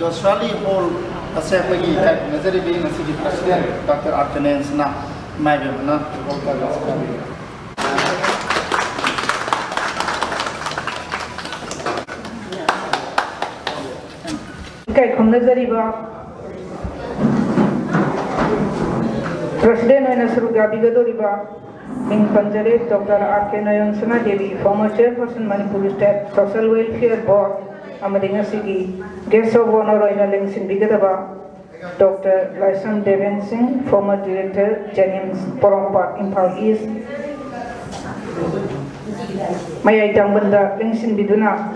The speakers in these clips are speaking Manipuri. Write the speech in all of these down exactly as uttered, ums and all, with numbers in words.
ꯖꯣꯁ꯭ꯋꯥꯂꯤ ꯍꯣꯜ ꯑꯁꯦ ꯑꯩꯈꯣꯏꯒꯤ ꯏꯀꯥꯏ ꯈꯨꯝꯅꯖꯔꯤꯕꯤ ꯉꯁꯤꯒꯤ ꯄ꯭ꯔꯁꯤꯗꯦꯟ ꯗꯣꯛꯇꯔ ꯑꯥꯔ ꯀꯦ ꯅꯌꯟꯁꯅ ꯏꯃꯥ ꯏꯕꯦꯝꯃꯅ ꯍꯣꯜ ꯀꯥꯏꯕ ꯑꯁꯤ ꯀꯥꯕꯤꯌꯨ꯫ ꯏꯀꯥꯏ ꯈꯨꯝꯅꯖꯔꯤꯕ ꯄ꯭ꯔꯁꯤꯗꯦꯟ ꯑꯣꯏꯅ ꯁꯔꯨꯛ ꯌꯥꯕꯤꯒꯗꯧꯔꯤꯕ ꯃꯤꯡ ꯄꯟꯖꯔꯦ, ꯗꯣꯛꯇꯔ ꯑꯥꯔ ꯀꯦ ꯅꯌꯟꯁꯅꯥ Devi, former chairperson Manipur State Social Welfare Board, ꯑꯃꯗꯤ ꯉꯁꯤꯒꯤ guest of honour ꯑꯣꯏꯅ ꯂꯦꯡꯁꯤꯟꯕꯤꯒꯗꯕ ꯗꯣꯛꯇꯔ ꯂꯥꯏꯁ꯭ꯔꯝ ꯗꯦꯕꯦꯟ ꯁꯤꯡ, former director JNIMS ꯄꯣꯔꯣꯝꯄꯥꯠ, ꯏꯝꯐꯥꯜ ꯏꯁ꯭ꯠ, ꯃꯌꯥꯏ ꯇꯥꯡꯕꯟꯗ ꯂꯦꯡꯁꯤꯟꯕꯤꯗꯨꯅ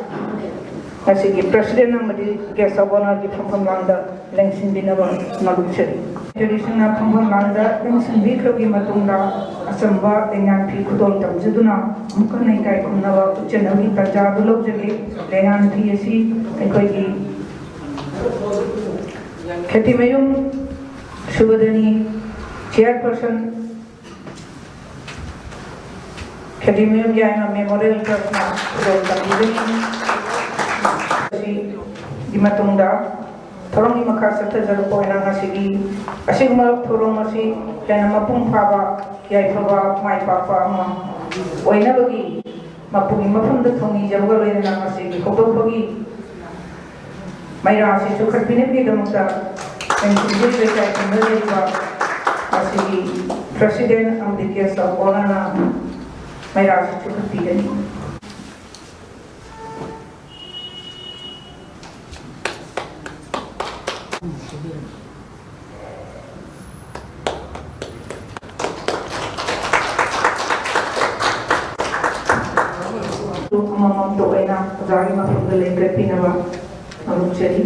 ꯉꯁꯤꯒꯤ ꯄ꯭ꯔꯁꯤꯗꯦꯟ ꯑꯃꯗꯤ guest of honourꯒꯤ ꯐꯝꯐꯝ ꯂꯥꯡꯗ ꯂꯦꯡꯁꯤꯟꯕꯤꯅꯕ ꯅꯣꯂꯨꯛꯆꯔꯤ꯫ ꯖꯨꯔꯤꯁꯤꯡꯅ ꯐꯝꯐꯝ ꯂꯥꯡꯗ ꯂꯦꯡꯁꯤꯟꯕꯤꯈ꯭ꯔꯕꯒꯤ ꯃꯇꯨꯡꯗ ꯑꯆꯝꯕ ꯂꯩꯉꯥꯛ ꯐꯤ ꯈꯨꯗꯣꯜ ꯇꯝꯖꯗꯨꯅ ꯑꯃꯨꯛ ꯍꯟꯅ ꯏꯀꯥꯏ ꯈꯨꯝꯅꯕ ꯎꯠꯆꯅꯕꯒꯤ ꯇꯥꯟꯖꯥ ꯑꯗꯨ ꯂꯧꯖꯒꯦ꯫ ꯂꯩꯉꯥꯛ ꯐꯤ ꯑꯁꯤ ꯑꯩꯈꯣꯏꯒꯤ ꯈꯦꯇꯤꯃꯌꯨꯝ ꯁꯨꯕꯗꯅꯤ, chairperson, ꯈꯦꯇꯤꯃꯌꯨꯝ ꯌꯥꯏꯃ Memorial Trustꯅ ꯈꯨꯗꯣꯜ ꯇꯝꯕꯤꯒꯅꯤ꯫ ꯑꯁꯤꯒꯤ ꯃꯇꯨꯡꯗ ꯊꯧꯔꯝꯒꯤ ꯃꯈꯥ ꯆꯠꯊꯖꯔꯛꯄ ꯑꯣꯏꯅ ꯉꯁꯤꯒꯤ ꯑꯁꯤꯒꯨꯝꯕ ꯊꯧꯔꯝ ꯑꯁꯤ ꯍꯦꯟꯅ ꯃꯄꯨꯡ ꯐꯥꯕ, ꯌꯥꯏꯐꯕ, ꯃꯥꯏ ꯄꯥꯛꯄ ꯑꯃ ꯑꯣꯏꯅꯕꯒꯤ ꯃꯄꯨꯒꯤ ꯃꯐꯝꯗ ꯊꯧꯅꯤꯖꯕꯒ ꯂꯣꯏꯅꯅ ꯉꯁꯤꯒꯤ ꯍꯧꯗꯣꯛꯄꯒꯤ ꯃꯩꯔꯥ ꯑꯁꯤ ꯆꯨꯈꯠꯄꯤꯅꯕꯒꯤꯗꯃꯛꯇ ꯂꯩꯉꯥꯛ ꯐꯤ ꯂꯩꯀꯥꯏ ꯈꯨꯟꯗ ꯂꯩꯔꯤꯕ ꯃꯁꯤꯒꯤ ꯄ꯭ꯔꯁꯤꯗꯦꯟ ꯑꯃꯗꯤ guest of honourꯅ ꯃꯩꯔꯥ ꯑꯁꯤ ꯆꯨꯈꯠꯄꯤꯒꯅꯤ꯫ ꯑꯃꯃꯝꯇ ꯑꯣꯏꯅ ꯑꯣꯖꯥꯒꯤ ꯃꯐꯝꯗ ꯂꯦꯡꯈꯠꯄꯤꯅꯕ ꯅꯣꯂꯨꯛꯆꯔꯤ꯫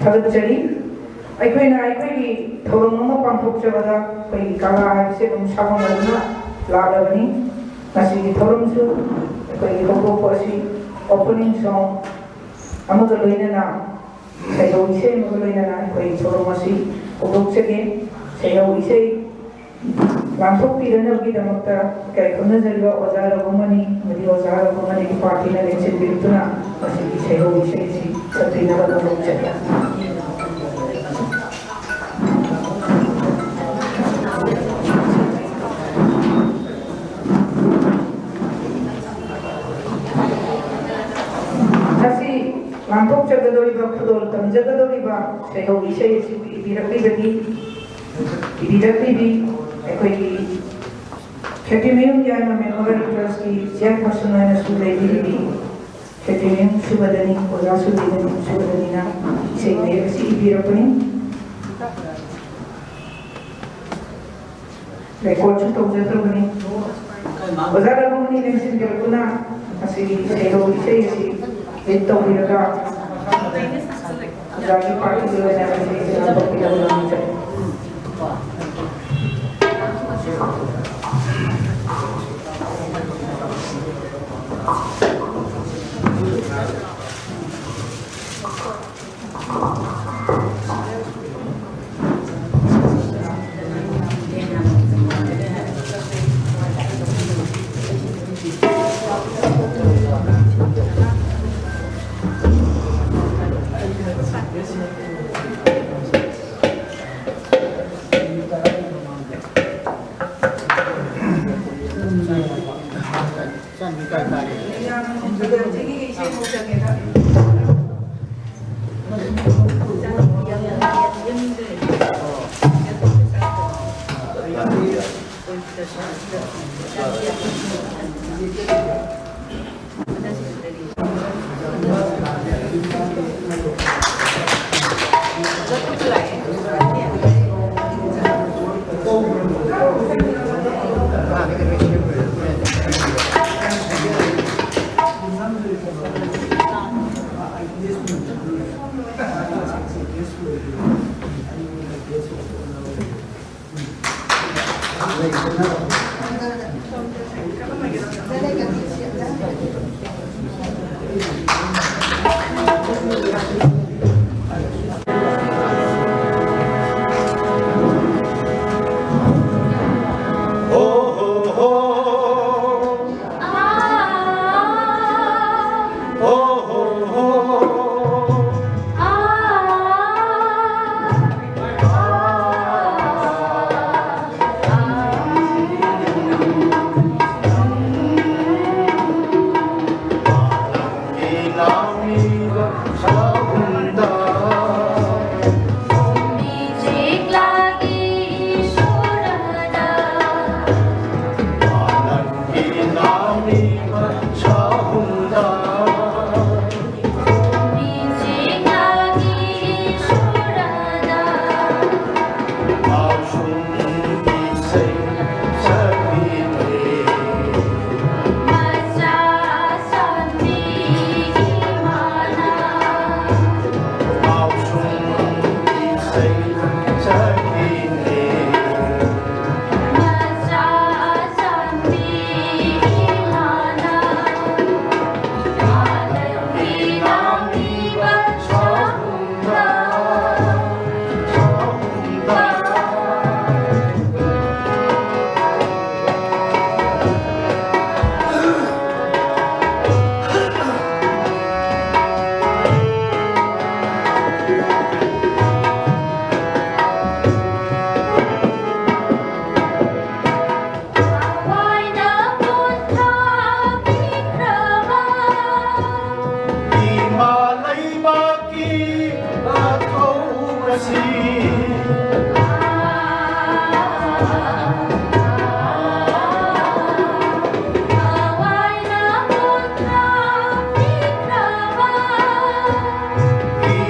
ꯊꯥꯒꯠꯆꯔꯤ꯫ ꯑꯩꯈꯣꯏꯅ ꯑꯩꯈꯣꯏꯒꯤ ꯊꯧꯔꯝ ꯑꯃ ꯄꯥꯡꯊꯣꯛꯆꯕꯗ ꯑꯩꯈꯣꯏꯒꯤ ꯀꯂꯥ ꯍꯥꯏꯕꯁꯤ ꯑꯗꯨꯝ ꯁꯥꯒꯣꯟꯅꯗꯨꯅ ꯂꯥꯛꯂꯕꯅꯤ꯫ ꯉꯁꯤꯒꯤ ꯊꯧꯔꯝꯁꯨ ꯑꯩꯈꯣꯏꯒꯤ ꯍꯧꯗꯣꯛꯄ ꯑꯁꯤ opening song ꯑꯃꯒ ꯂꯣꯏꯅꯅ, ꯁꯩꯍꯧ ꯏꯁꯩ ꯑꯃꯒ ꯂꯣꯏꯅꯅ ꯑꯩꯈꯣꯏꯒꯤ ꯊꯧꯔꯝ ꯑꯁꯤ ꯍꯧꯗꯣꯛꯆꯒꯦ꯫ ꯁꯩꯍꯧ ꯏꯁꯩ ꯂꯥꯡꯊꯣꯛꯄꯤꯗꯅꯕꯒꯤꯗꯃꯛꯇ ꯏꯀꯥꯏ ꯈꯨꯝꯅꯖꯔꯤꯕ ꯑꯣꯖꯥ ꯔꯘꯨꯃꯅꯤ ꯑꯃꯗꯤ ꯑꯣꯖꯥ ꯔꯘꯨꯃꯅꯤꯒꯤ partyꯅ ꯂꯦꯡꯁꯤꯟꯕꯤꯔꯛꯇꯨꯅ ꯃꯁꯤꯒꯤ ꯁꯩꯍꯧ ꯏꯁꯩꯁꯤ ꯁꯛꯄꯤꯅꯕ ꯍꯧꯗꯣꯛꯆꯔꯤ꯫ ꯉꯁꯤ ꯂꯥꯡꯊꯣꯛꯆꯒꯗꯧꯔꯤꯕ, ꯈꯨꯗꯣꯜ ꯇꯝꯖꯒꯗꯧꯔꯤꯕ ꯁꯩꯍꯧ ꯏꯁꯩ ꯑꯁꯤ ꯏꯕꯤꯔꯛꯂꯤꯕꯗꯤ, ꯏꯕꯤꯔꯛꯂꯤꯕꯤ ꯑꯩꯈꯣꯏꯒꯤ ꯈꯦꯇ꯭ꯔꯤꯃꯌꯨꯝ ꯌꯥꯏꯃ Memorial Trustꯀꯤ chairperson ꯑꯣꯏꯅꯁꯨ ꯂꯩꯕꯤꯔꯤꯕꯤ ꯈꯦꯇ꯭ꯔꯤꯃꯌꯨꯝ ꯁꯨꯕꯗꯅꯤ, ꯑꯣꯖꯥ ꯁꯨꯕꯗꯅꯤ, ꯁꯨꯕꯗꯅꯤꯅ ꯏꯁꯩ ꯃꯌꯦꯛ ꯑꯁꯤ ꯏꯕꯤꯔꯛꯄꯅꯤ꯫ Recordꯁꯨ ꯇꯧꯖꯈ꯭ꯔꯕꯅꯤ꯫ ꯑꯣꯖꯥ ꯔꯘꯨꯃꯅꯤ ꯂꯦꯡꯁꯤꯟꯕꯤꯔꯛꯇꯨꯅ ꯃꯁꯤꯒꯤ ꯁꯩꯍꯧ ꯏꯁꯩ ꯑꯁꯤ lead ꯇꯧꯕꯤꯔꯒ ꯑꯣꯖꯥꯒꯤ partyꯒꯤ ꯑꯣꯏꯅ ꯃꯁꯤ ꯂꯥꯡꯊꯣꯛꯄꯤꯅꯕ ꯅꯤꯡꯖꯔꯤ꯫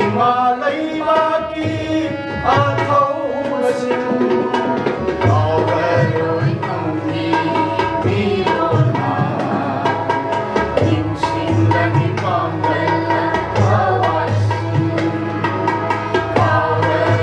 ꯏꯃꯥ ꯂꯩꯕꯥꯛꯀꯤ ꯑꯊꯧꯕꯁꯤꯡ ꯀꯥꯎꯔꯔꯣꯏ ꯅꯪꯒꯤ ꯃꯤꯔꯣꯜꯅ ꯅꯤꯡꯁꯤꯡꯂꯅꯤ ꯄꯥꯡꯒꯜ ꯊꯋꯥꯏꯁꯤꯡ ꯀꯥꯎꯔꯔꯣꯏ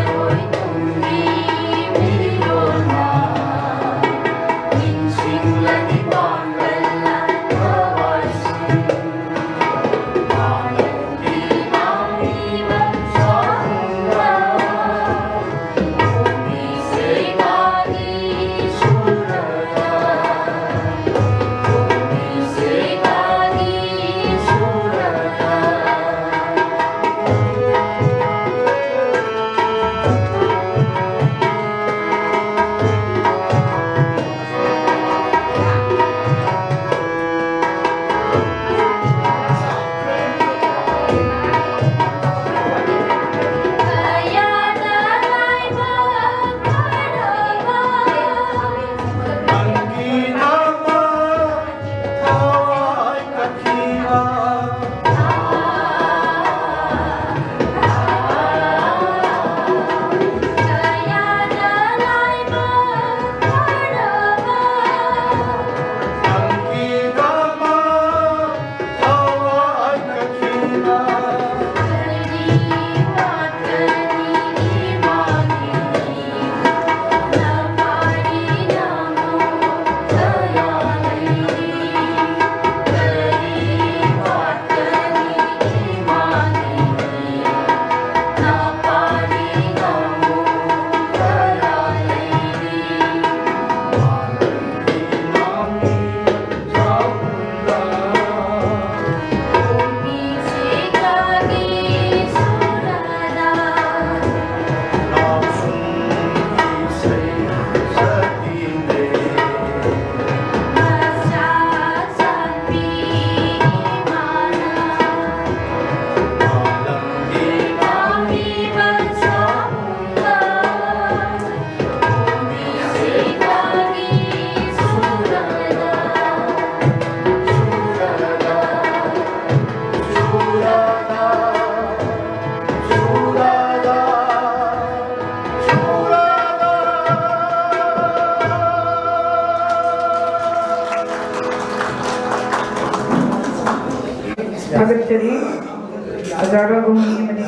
ꯑꯣꯖꯥ ꯔꯘꯨꯃꯅꯤ ꯑꯃꯗꯤ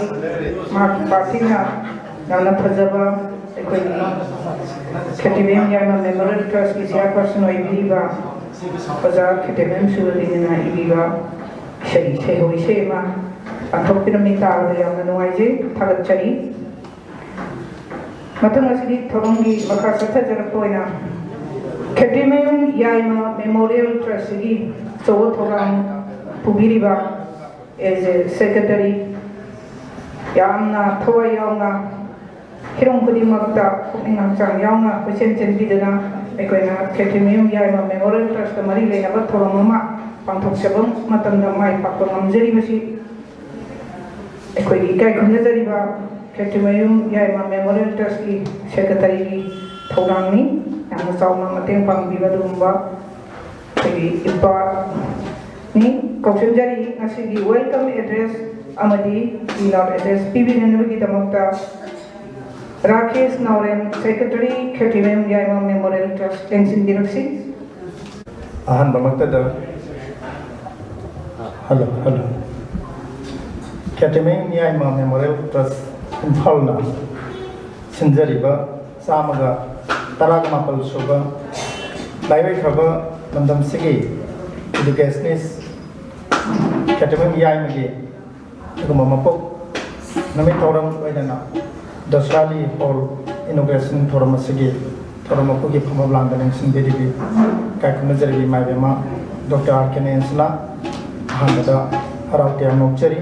ꯃꯍꯥꯛꯀꯤ ꯄꯥꯔꯇꯤꯅ ꯌꯥꯝꯅ ꯐꯖꯕ ꯑꯩꯈꯣꯏꯒꯤ ꯈꯦꯇ꯭ꯔꯤꯃꯌꯨꯝ ꯌꯥꯏꯃ ꯃꯦꯃꯣꯔꯤꯌꯦꯜ ꯇ꯭ꯔꯁꯀꯤ ꯆꯤꯌꯥꯔꯄꯔꯁꯟ ꯑꯣꯏꯕꯤꯔꯤꯕ ꯑꯣꯖꯥ ꯈꯦꯇ꯭ꯔꯤꯃꯌꯨꯝ ꯁꯨꯔꯗꯤꯅ ꯏꯕꯤꯕ ꯏꯁꯩ, ꯏꯁꯩꯍꯧ ꯏꯁꯩ ꯑꯃ ꯄꯥꯡꯊꯣꯛꯄꯤꯔꯝꯃꯤ꯫ ꯇꯥꯕꯗ ꯌꯥꯝꯅ ꯅꯨꯡꯉꯥꯏꯖꯩ, ꯊꯥꯒꯠꯆꯔꯤ꯫ ꯃꯊꯪ ꯑꯁꯤꯗꯤ ꯊꯧꯔꯝꯒꯤ ꯃꯈꯥ ꯆꯠꯊꯖꯔꯛꯄ ꯑꯣꯏꯅ ꯈꯦꯇ꯭ꯔꯤꯃꯌꯨꯝ ꯌꯥꯏꯃ ꯃꯦꯃꯣꯔꯤꯌꯦꯜ ꯇ꯭ꯔꯁꯁꯤꯒꯤ ꯑꯆꯧꯕ ꯊꯧꯗꯥꯡ ꯄꯨꯕꯤꯔꯤꯕ ꯑꯦꯖ ꯑꯦ ꯁꯦꯀ꯭ꯔꯦꯇꯔꯤ ꯌꯥꯝꯅ ꯊꯋꯥꯏ ꯌꯥꯎꯅ ꯍꯤꯔꯝ ꯈꯨꯗꯤꯡꯃꯛꯇ ꯄꯨꯛꯅꯤꯡ ꯍꯛꯆꯥꯡ ꯌꯥꯎꯅ ꯀꯣꯏꯆꯦꯟ ꯆꯦꯟꯕꯤꯗꯨꯅ ꯑꯩꯈꯣꯏꯅ ꯈꯦꯇ꯭ꯔꯤꯃꯌꯨꯝ ꯌꯥꯏꯃ ꯃꯦꯃꯣꯔꯤꯌꯦꯜ ꯇ꯭ꯔꯁꯀ ꯃꯔꯤ ꯂꯩꯅꯕ ꯊꯧꯔꯝ ꯑꯃ ꯄꯥꯡꯊꯣꯛꯆꯕ ꯃꯇꯝꯗ ꯃꯥꯏ ꯄꯥꯛꯄ ꯉꯝꯖꯔꯤꯕꯁꯤ ꯑꯩꯈꯣꯏꯒꯤ ꯏꯀꯥꯏ ꯈꯨꯝꯅꯖꯔꯤꯕ ꯈꯦꯇ꯭ꯔꯤꯃꯌꯨꯝ ꯌꯥꯏꯃ ꯃꯦꯃꯣꯔꯤꯌꯦꯜ ꯇ꯭ꯔꯁꯀꯤ ꯁꯦꯀ꯭ꯔꯦꯇꯔꯤꯒꯤ ꯊꯧꯗꯥꯡꯅꯤ꯫ ꯌꯥꯝꯅ ꯆꯥꯎꯅ ꯃꯇꯦꯡ ꯄꯥꯡꯕꯤꯕ ꯑꯗꯨꯒꯨꯝꯕ ꯑꯩꯈꯣꯏꯒꯤ ꯏꯄꯥꯅꯤ꯫ ꯀꯧꯁꯤꯟꯖꯔꯤ ꯉꯁꯤꯒꯤ ꯋꯦꯜꯀꯝ ꯑꯦꯗ꯭ꯔꯦꯁ ꯑꯃꯗꯤ ꯀꯤ ꯅꯣꯠ ꯑꯦꯗ꯭ꯔꯦꯁ ꯄꯤꯕꯤꯅꯅꯕꯒꯤꯗꯃꯛꯇ ꯔꯥꯀꯦꯁ ꯅꯥꯎꯔꯦꯝ, ꯁꯦꯀ꯭ꯔꯦꯇꯔꯤ, ꯈꯦꯇ꯭ꯔꯤꯃꯌꯨꯝ ꯌꯥꯏꯃ ꯃꯦꯃꯣꯔꯤꯌꯦꯜ ꯇ꯭ꯔꯁ, ꯂꯦꯡꯁꯤꯟꯕꯤꯔꯛꯁꯤ꯫ ꯑꯍꯥꯟꯕꯃꯛꯇꯗ, ꯍꯜꯂꯣ, ꯍꯜꯂꯣ꯫ ꯈꯦꯇ꯭ꯔꯤꯃꯌꯨꯝ ꯌꯥꯏꯃ ꯃꯦꯃꯣꯔꯤꯌꯦꯜ ꯇ꯭ꯔꯁ ꯏꯝꯐꯥꯜꯅ ꯁꯤꯟꯖꯔꯤꯕ ꯆꯥꯝꯃꯒ ꯇꯔꯥꯃꯥꯄꯜ ꯁꯨꯕ ꯂꯥꯏꯔꯩꯈ꯭ꯔꯕ ꯂꯝꯗꯝꯁꯤꯒꯤ ꯏꯗꯨꯀꯦꯁꯅꯤꯁ ꯈꯦꯇ꯭ꯔꯤꯃꯌꯨꯝ ꯌꯥꯏꯃꯒꯤ ꯑꯗꯨꯒꯨꯝꯕ ꯃꯄꯣꯛ ꯅꯨꯃꯤꯠ ꯊꯧꯔꯝ ꯑꯣꯏꯅꯅ ꯗꯁꯔꯥꯂꯤ ꯍꯣꯜ ꯏꯅꯣꯒ꯭ꯔꯦꯁꯟ ꯊꯧꯔꯝ ꯑꯁꯤꯒꯤ ꯊꯧꯔꯝ ꯃꯄꯨꯒꯤ ꯐꯝꯐꯝ ꯂꯥꯡꯗ ꯂꯦꯡꯁꯤꯟꯕꯤꯔꯤꯕꯤ ꯏꯀꯥꯏ ꯈꯨꯝꯅꯖꯔꯤꯕꯤ ꯏꯃꯥ ꯏꯕꯦꯝꯃ ꯗꯣꯛꯇꯔ ꯑꯥꯔ ꯀꯦ ꯅꯦꯟꯁꯤꯅ ꯑꯍꯥꯟꯕꯗ ꯍꯔꯥꯎ ꯇꯌꯥꯝꯅ ꯑꯣꯛꯆꯔꯤ꯫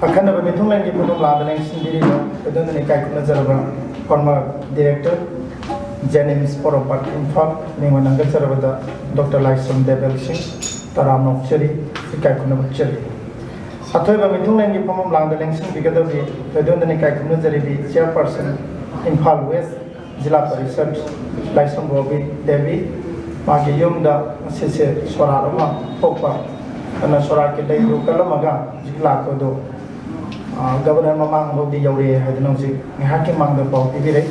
ꯑꯈꯟꯅꯕ ꯃꯤꯊꯨꯡꯂꯦꯟꯒꯤ ꯐꯝꯐꯝ ꯂꯥꯡꯗ ꯂꯦꯡꯁꯤꯟꯕꯤꯔꯤꯕ ꯈꯣꯏꯗꯣꯟꯗꯅ ꯏꯀꯥꯏ ꯈꯨꯝꯅꯖꯔꯕ former director, JNIMS Power Park Imphal, ꯃꯤꯡ ꯑꯣꯏꯅ ꯍꯪꯒꯠꯆꯔꯕꯗ ꯗꯣꯛꯇꯔ ꯂꯥꯏꯁ꯭ꯔꯝ ꯗꯦꯕꯦꯜ ꯁꯤꯡ ꯇꯔꯥꯝꯅ ꯑꯣꯛꯆꯔꯤ, ꯏꯀꯥꯏ ꯈꯨꯝꯅꯕ ꯎꯠꯆꯔꯤ꯫ ꯑꯊꯣꯏꯕ ꯃꯤꯊꯨꯡꯂꯦꯟꯒꯤ ꯐꯝꯐꯝ ꯂꯥꯡꯗ ꯂꯦꯡꯁꯤꯟꯕꯤꯒꯗꯧꯔꯤ ꯈꯣꯏꯗꯣꯟꯗꯅ ꯏꯀꯥꯏ ꯈꯨꯝꯅꯖꯔꯤꯕꯤ Chairperson, Imphal West, ꯖꯤꯂꯥ ꯄꯔꯤꯁꯠ, ꯂꯥꯏꯁ꯭ꯔꯝ ꯕꯣꯕꯤ ꯗꯦꯕꯤ, ꯃꯥꯒꯤ ꯌꯨꯝꯗ ꯉꯁꯤꯁꯦ ꯁꯣꯔꯥꯠ ꯑꯃ ꯊꯣꯛꯄ, ꯑꯗꯨꯅ ꯁꯣꯔꯥꯠꯀꯤ ꯂꯩꯗꯨ ꯀꯠꯂꯝꯃꯒ ꯍꯧꯖꯤꯛ ꯂꯥꯛꯄꯗꯨ, ꯑ, ꯒꯕꯔꯅꯔ ꯃꯃꯥꯡꯐꯥꯎꯗꯤ ꯌꯧꯔꯛꯑꯦ ꯍꯥꯏꯗꯅ ꯍꯧꯖꯤꯛ ꯉꯥꯏꯍꯥꯛꯀꯤ ꯃꯥꯡꯗ ꯄꯥꯎ ꯄꯤꯕꯤꯔꯦ꯫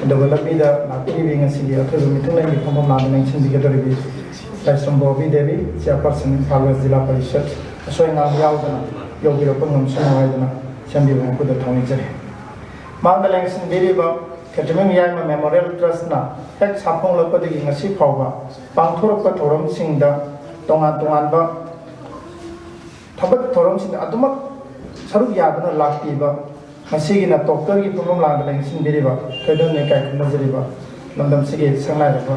ꯑꯗꯨꯒ ꯂꯝꯕꯤꯗ ꯂꯥꯛꯄꯤꯔꯤꯕꯤ ꯉꯁꯤꯒꯤ ꯑꯊꯣꯏꯕ ꯃꯤꯊꯨꯡꯂꯦꯟꯒꯤ ꯐꯝꯐꯝ ꯂꯥꯡꯗ ꯂꯦꯡꯁꯤꯟꯕꯤꯒꯗꯧꯔꯤꯕꯤ ꯂꯥꯏꯁ꯭ꯔꯝ Bobby Devi, Chairperson, Imphal West ꯖꯤꯂꯥ ꯄꯔꯤꯁꯠ, ꯑꯁꯣꯏ ꯑꯉꯥꯝ ꯌꯥꯎꯗꯅ ꯌꯧꯕꯤꯔꯛꯄ ꯉꯝꯁꯅꯨ ꯍꯥꯏꯗꯨꯅ ꯁꯦꯝꯕꯤꯕ ꯃꯄꯨꯗ ꯊꯧꯅꯤꯖꯔꯤ꯫ ꯃꯥꯡꯗ ꯂꯦꯡꯁꯤꯟꯕꯤꯔꯤꯕ ꯈꯦꯇ꯭ꯔꯤꯃꯌꯨꯝ ꯌꯥꯏꯃ ꯃꯦꯃꯣꯔꯤꯌꯦꯜ ꯇ꯭ꯔꯁꯅ ꯍꯦꯛ ꯁꯥꯐꯣꯡꯂꯛꯄꯗꯒꯤ ꯉꯁꯤ ꯐꯥꯎꯕ ꯄꯥꯡꯊꯣꯔꯛꯄ ꯊꯧꯔꯝꯁꯤꯡꯗ ꯇꯣꯉꯥꯟ ꯇꯣꯉꯥꯟꯕ ꯊꯕꯛ ꯊꯧꯔꯝꯁꯤꯡꯗ ꯑꯗꯨꯃꯛ ꯁꯔꯨꯛ ꯌꯥꯗꯨꯅ ꯂꯥꯛꯄꯤꯕ ꯃꯁꯤꯒꯤ ꯅꯥꯇꯣꯛꯇꯒꯤ ꯐꯝꯐꯝ ꯂꯥꯡꯗ ꯂꯦꯡꯁꯤꯟꯕꯤꯔꯤꯕ ꯊꯣꯏꯗꯣꯛꯅ ꯏꯀꯥꯏ ꯈꯨꯝꯅꯖꯔꯤꯕ ꯂꯝꯗꯝꯁꯤꯒꯤ ꯁꯛꯅꯥꯏꯔꯕ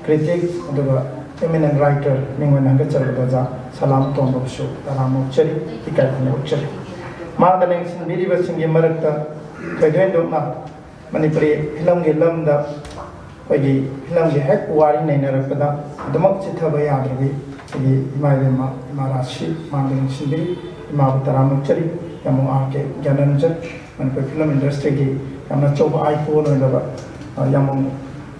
critic ꯑꯗꯨꯒ eminent writer ꯃꯤꯡ ꯑꯣꯏꯅ ꯍꯪꯒꯠꯆꯔꯕꯗ ꯑꯣꯖꯥ ꯁꯂꯥꯝ ꯇꯣꯝꯕꯕꯨꯁꯨ ꯇꯔꯥꯝꯅ ꯑꯣꯛꯆꯔꯤ, ꯏꯀꯥꯏ ꯈꯨꯝꯅ ꯎꯠꯆꯔꯤ꯫ ꯃꯥꯡꯗ ꯂꯦꯡꯁꯤꯟꯕꯤꯔꯤꯕꯁꯤꯡꯒꯤ ꯃꯔꯛꯇ ꯊꯣꯏꯗꯣꯛ ꯍꯦꯟꯗꯣꯛꯅ ꯃꯅꯤꯄꯨꯔꯤ ꯐꯤꯂꯝꯒꯤ ꯂꯝꯗ ꯑꯩꯈꯣꯏꯒꯤ ꯐꯤꯂꯝꯒꯤ ꯍꯦꯛ ꯋꯥꯔꯤ ꯅꯩꯅꯔꯛꯄꯗ ꯑꯗꯨꯃꯛ ꯆꯤꯠꯊꯕ ꯌꯥꯗ꯭ꯔꯕꯤ ꯑꯩꯈꯣꯏꯒꯤ ꯏꯃꯥ ꯏꯕꯦꯝꯃ ꯏꯃꯥ ꯔꯥꯁꯤ ꯃꯥꯡꯗ ꯂꯦꯡꯁꯤꯟꯕꯤꯔꯤ꯫ ꯏꯃꯥꯕꯨ ꯇꯔꯥꯝꯅ ꯑꯣꯛꯆꯔꯤ꯫ ꯌꯥꯝꯕꯨꯡ ꯑꯥꯔ ꯀꯦ ꯒ꯭ꯌꯥꯅꯔꯟꯖꯟ ꯃꯅꯤꯄꯨꯔ ꯐꯤꯂꯝ ꯏꯟꯗꯁꯇ꯭ꯔꯤꯒꯤ ꯌꯥꯝꯅ ꯑꯆꯧꯕ icon ꯑꯣꯏꯔꯕ, ꯑ, ꯌꯥꯝꯕꯨꯡ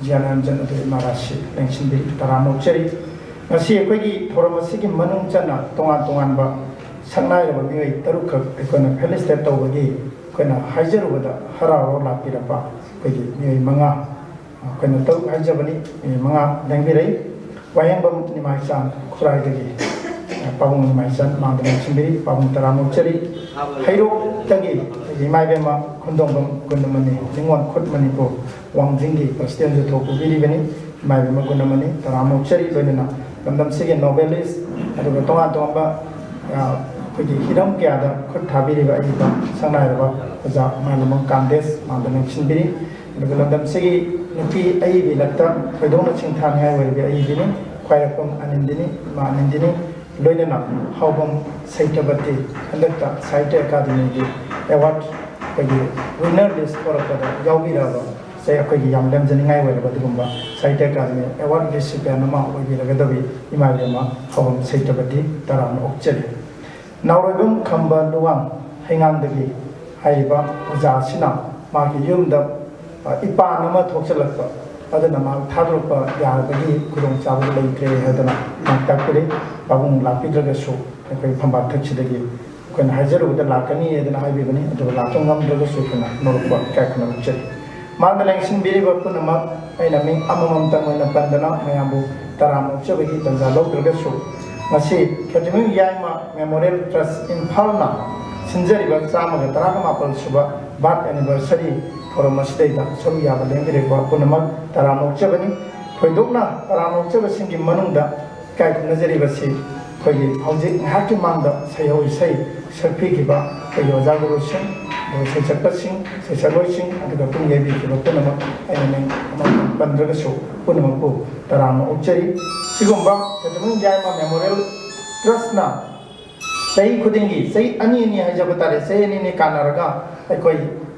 ꯒ꯭ꯌꯥꯅꯔꯟꯖꯟ ꯑꯗꯨ ꯏꯃꯥ ꯔꯥꯁꯤ ꯂꯦꯡꯁꯤꯟꯕꯤꯔꯤ꯫ ꯇꯔꯥꯝꯅ ꯑꯣꯛꯆꯔꯤ꯫ ꯉꯁꯤ ꯑꯩꯈꯣꯏꯒꯤ ꯊꯧꯔꯝ ꯑꯁꯤꯒꯤ ꯃꯅꯨꯡ ꯆꯟꯅ ꯇꯣꯉꯥꯟ ꯇꯣꯉꯥꯟꯕ ꯁꯛꯅꯥꯏꯔꯕ ꯃꯤꯑꯣꯏ ꯇꯔꯨꯛꯈꯛ ꯑꯩꯈꯣꯏꯅ felicitate ꯇꯧꯕꯒꯤ ꯑꯩꯈꯣꯏꯅ ꯍꯥꯏꯖꯔꯨꯕꯗ ꯍꯔꯥꯎ ꯍꯔꯥꯎ ꯂꯥꯛꯄꯤꯔꯛꯄ ꯑꯩꯈꯣꯏꯒꯤ ꯃꯤꯑꯣꯏ ꯃꯉꯥ, ꯑꯩꯈꯣꯏꯅ ꯇꯔꯨꯛ ꯍꯥꯏꯖꯕꯅꯤ, ꯃꯤꯑꯣꯏ ꯃꯉꯥ ꯂꯦꯡꯕꯤꯔꯛꯏ꯫ ꯋꯥꯍꯦꯡꯕꯝ ꯅꯤꯃꯥꯏꯆꯥꯟ ꯈꯨꯔꯥꯏꯗꯒꯤ, ꯑ, ꯄꯥꯕꯨꯡ ꯅꯤꯃꯥꯏꯆꯥꯟ ꯃꯥꯡꯗ ꯂꯦꯡꯁꯤꯟꯕꯤꯔꯤ, ꯄꯥꯕꯨꯡ ꯇꯔꯥꯝꯅ ꯑꯣꯛꯆꯔꯤ꯫ ꯍꯩꯔꯣꯛꯇꯒꯤ ꯑꯩꯈꯣꯏꯒꯤ ꯏꯃꯥ ꯏꯕꯦꯝꯃ ꯈꯨꯟꯗꯣꯡꯕꯝ ꯒꯨꯟꯗꯃꯅꯤ ꯅꯤꯉꯣꯜ ꯈꯨꯠ ꯃꯅꯤꯄꯨꯔ ꯋꯥꯡꯖꯤꯡꯒꯤ president ꯁꯨ ꯊꯣꯛꯄ ꯄꯤꯔꯤꯕꯅꯤ꯫ ꯏꯃꯥ ꯏꯕꯦꯝꯃ ꯒꯨꯟꯗꯃꯅꯤ ꯇꯔꯥꯝꯅ ꯑꯣꯛꯆꯔꯤ꯫ ꯂꯣꯏꯅꯅ ꯂꯝꯗꯝꯁꯤꯒꯤ novelist ꯑꯗꯨꯒ ꯇꯣꯉꯥꯟ ꯇꯣꯉꯥꯟꯕ, ꯑ, ꯑꯩꯈꯣꯏꯒꯤ ꯍꯤꯔꯝ ꯀꯌꯥꯗ ꯈꯨꯠ ꯊꯥꯕꯤꯔꯤꯕ ꯑꯏꯕ ꯁꯛꯅꯥꯏꯔꯕ ꯑꯣꯖꯥ ꯃꯥꯂꯦꯝꯕꯝ ꯀꯥꯟꯗꯦꯁ ꯃꯥꯡꯗ ꯂꯦꯡꯁꯤꯟꯕꯤꯔꯤ꯫ ꯑꯗꯨꯒ ꯂꯝꯗꯝꯁꯤꯒꯤ ꯅꯨꯄꯤ ꯑꯏꯕꯤ ꯂꯛꯇ ꯊꯣꯏꯗꯣꯛꯅ ꯁꯤꯡꯊꯥꯅꯤꯡꯉꯥꯏ ꯑꯣꯏꯔꯤꯕ ꯑꯏꯕꯤꯅꯤ ꯈ꯭ꯋꯥꯏꯔꯥꯛꯄꯝ ꯑꯅꯤꯟꯗꯤꯅꯤ, ꯏꯃꯥ ꯑꯅꯤꯟꯗꯤꯅꯤ꯫ ꯂꯣꯏꯅꯅ ꯍꯥꯎꯕꯝ ꯁꯩꯇꯕꯇꯤ ꯍꯟꯗꯛꯇ ꯁꯥꯍꯤꯇ꯭ꯌ ꯑꯦꯀꯥꯗꯃꯤꯒꯤ award ꯑꯩꯈꯣꯏꯒꯤ winner list ꯊꯣꯔꯛꯄꯗ ꯌꯥꯎꯕꯤꯔꯛꯑꯕ ꯁꯦ ꯑꯩꯈꯣꯏꯒꯤ ꯌꯥꯝ ꯂꯦꯝꯖꯅꯤꯡꯉꯥꯏ ꯑꯣꯏꯔꯕ ꯑꯗꯨꯒꯨꯝꯕ ꯁꯥꯍꯤꯇ꯭ꯌ ꯑꯦꯀꯥꯗꯃꯤ award recipient ꯑꯃ ꯑꯣꯏꯕꯤꯔꯒꯗꯕꯤ ꯏꯃꯥ ꯏꯕꯦꯝꯃ ꯍꯥꯎꯕꯝ ꯁꯩꯇꯕꯇꯤ ꯇꯔꯥꯝꯅ ꯑꯣꯛꯆꯔꯤ꯫ ꯅꯥꯎꯔꯣꯏꯕꯝ ꯈꯝꯕ ꯂꯨꯋꯥꯡ ꯍꯩꯉꯥꯡꯗꯒꯤ ꯍꯥꯏꯔꯤꯕ ꯑꯣꯖꯥ ꯑꯁꯤꯅ ꯃꯥꯒꯤ ꯌꯨꯝꯗ, ꯑ, ꯏꯄꯥꯟ ꯑꯃ ꯊꯣꯛꯆꯜꯂꯛꯄ ꯑꯗꯨꯅ ꯃꯍꯥꯛ ꯊꯥꯗꯣꯔꯛꯄ ꯌꯥꯕꯒꯤ ꯈꯨꯗꯣꯡꯆꯥꯕꯗꯨ ꯂꯩꯇ꯭ꯔꯦ ꯍꯥꯏꯗꯅ ꯃꯍꯥꯛ ꯇꯥꯛꯄꯤꯔꯤ꯫ ꯄꯥꯕꯨꯡ ꯂꯥꯛꯄꯤꯗ꯭ꯔꯒꯁꯨ ꯑꯩꯈꯣꯏ ꯐꯝꯕꯥꯛ ꯊꯛꯁꯤꯗꯒꯤ ꯑꯩꯈꯣꯏꯅ ꯍꯥꯏꯖꯔꯨꯕꯗ ꯂꯥꯛꯀꯅꯤ ꯍꯥꯏꯗꯅ ꯍꯥꯏꯕꯤꯕꯅꯤ, ꯑꯗꯨꯒ ꯂꯥꯛꯄ ꯉꯝꯗ꯭ꯔꯒꯁꯨ ꯑꯩꯈꯣꯏꯅ ꯅꯣꯂꯨꯛꯄ ꯏꯀꯥꯏ ꯈꯨꯝꯅꯕ ꯎꯠꯆꯔꯤ꯫ ꯃꯥꯡꯗ ꯂꯦꯡꯁꯤꯟꯕꯤꯔꯤꯕ ꯄꯨꯝꯅꯃꯛ ꯑꯩꯅ ꯃꯤꯡ ꯑꯃꯃꯝꯇꯪ ꯑꯣꯏꯅ ꯄꯟꯗꯅ ꯃꯌꯥꯝꯕꯨ ꯇꯔꯥꯝꯅ ꯑꯣꯛꯆꯕꯒꯤ ꯇꯥꯟꯖꯥ ꯂꯧꯗ꯭ꯔꯒꯁꯨ, ꯉꯁꯤ ꯈꯦꯇ꯭ꯔꯤꯃꯌꯨꯝ ꯌꯥꯏꯃ ꯃꯦꯃꯣꯔꯤꯌꯦꯜ ꯇ꯭ꯔꯁ ꯏꯝꯐꯥꯜꯅ ꯁꯤꯟꯖꯔꯤꯕ ꯆꯥꯝꯃꯒ ꯇꯔꯥꯃꯥꯄꯜ ꯁꯨꯕ ꯕꯥꯔꯠ ꯑꯦꯅꯤꯚꯔꯁꯔꯤ ꯊꯧꯔꯝ ꯑꯁꯤꯗꯩꯗ ꯁꯔꯨꯛ ꯌꯥꯕ ꯂꯦꯡꯕꯤꯔꯛꯄ ꯄꯨꯝꯅꯃꯛ ꯇꯔꯥꯝꯅ ꯑꯣꯛꯆꯕꯅꯤ꯫ ꯊꯣꯏꯗꯣꯛꯅ ꯇꯔꯥꯝꯅ ꯑꯣꯛꯆꯕꯁꯤꯡꯒꯤ ꯃꯅꯨꯡꯗ ꯏꯀꯥꯏ ꯈꯨꯝꯅꯖꯔꯤꯕꯁꯤ ꯑꯩꯈꯣꯏꯒꯤ ꯍꯧꯖꯤꯛ ꯉꯥꯏꯍꯥꯛꯀꯤ ꯃꯥꯡꯗ ꯁꯩꯍꯧ ꯏꯁꯩ ꯁꯛꯄꯤꯈꯤꯕ ꯑꯩꯈꯣꯏꯒꯤ ꯑꯣꯖꯥ ꯒꯨꯔꯨꯁꯤꯡ, ꯑꯗꯨꯒ ꯁꯩꯁꯛꯄꯁꯤꯡ, ꯁꯩꯁꯛꯂꯣꯏꯁꯤꯡ, ꯑꯗꯨꯒ ꯄꯨꯡ ꯌꯩꯕꯤꯈꯤꯕ ꯄꯨꯝꯅꯃꯛ, ꯑꯩꯅ ꯃꯤꯡ ꯑꯃꯃꯝ ꯄꯟꯗ꯭ꯔꯒꯁꯨ ꯄꯨꯝꯅꯃꯛꯄꯨ ꯇꯔꯥꯝꯅ ꯑꯣꯛꯆꯔꯤ꯫ ꯁꯤꯒꯨꯝꯕ ꯈꯦꯇ꯭ꯔꯤꯃꯌꯨꯝ ꯌꯥꯏꯃ ꯃꯦꯃꯣꯔꯤꯌꯦꯜ ꯇ꯭ꯔꯁꯅ ꯆꯍꯤ ꯈꯨꯗꯤꯡꯒꯤ, ꯆꯍꯤ ꯑꯅꯤ ꯑꯅꯤ ꯍꯥꯏꯖꯕ ꯇꯥꯔꯦ, ꯆꯍꯤ ꯑꯅꯤ ꯑꯅꯤ ꯀꯥꯟꯅꯔꯒ ꯑꯩꯈꯣꯏ,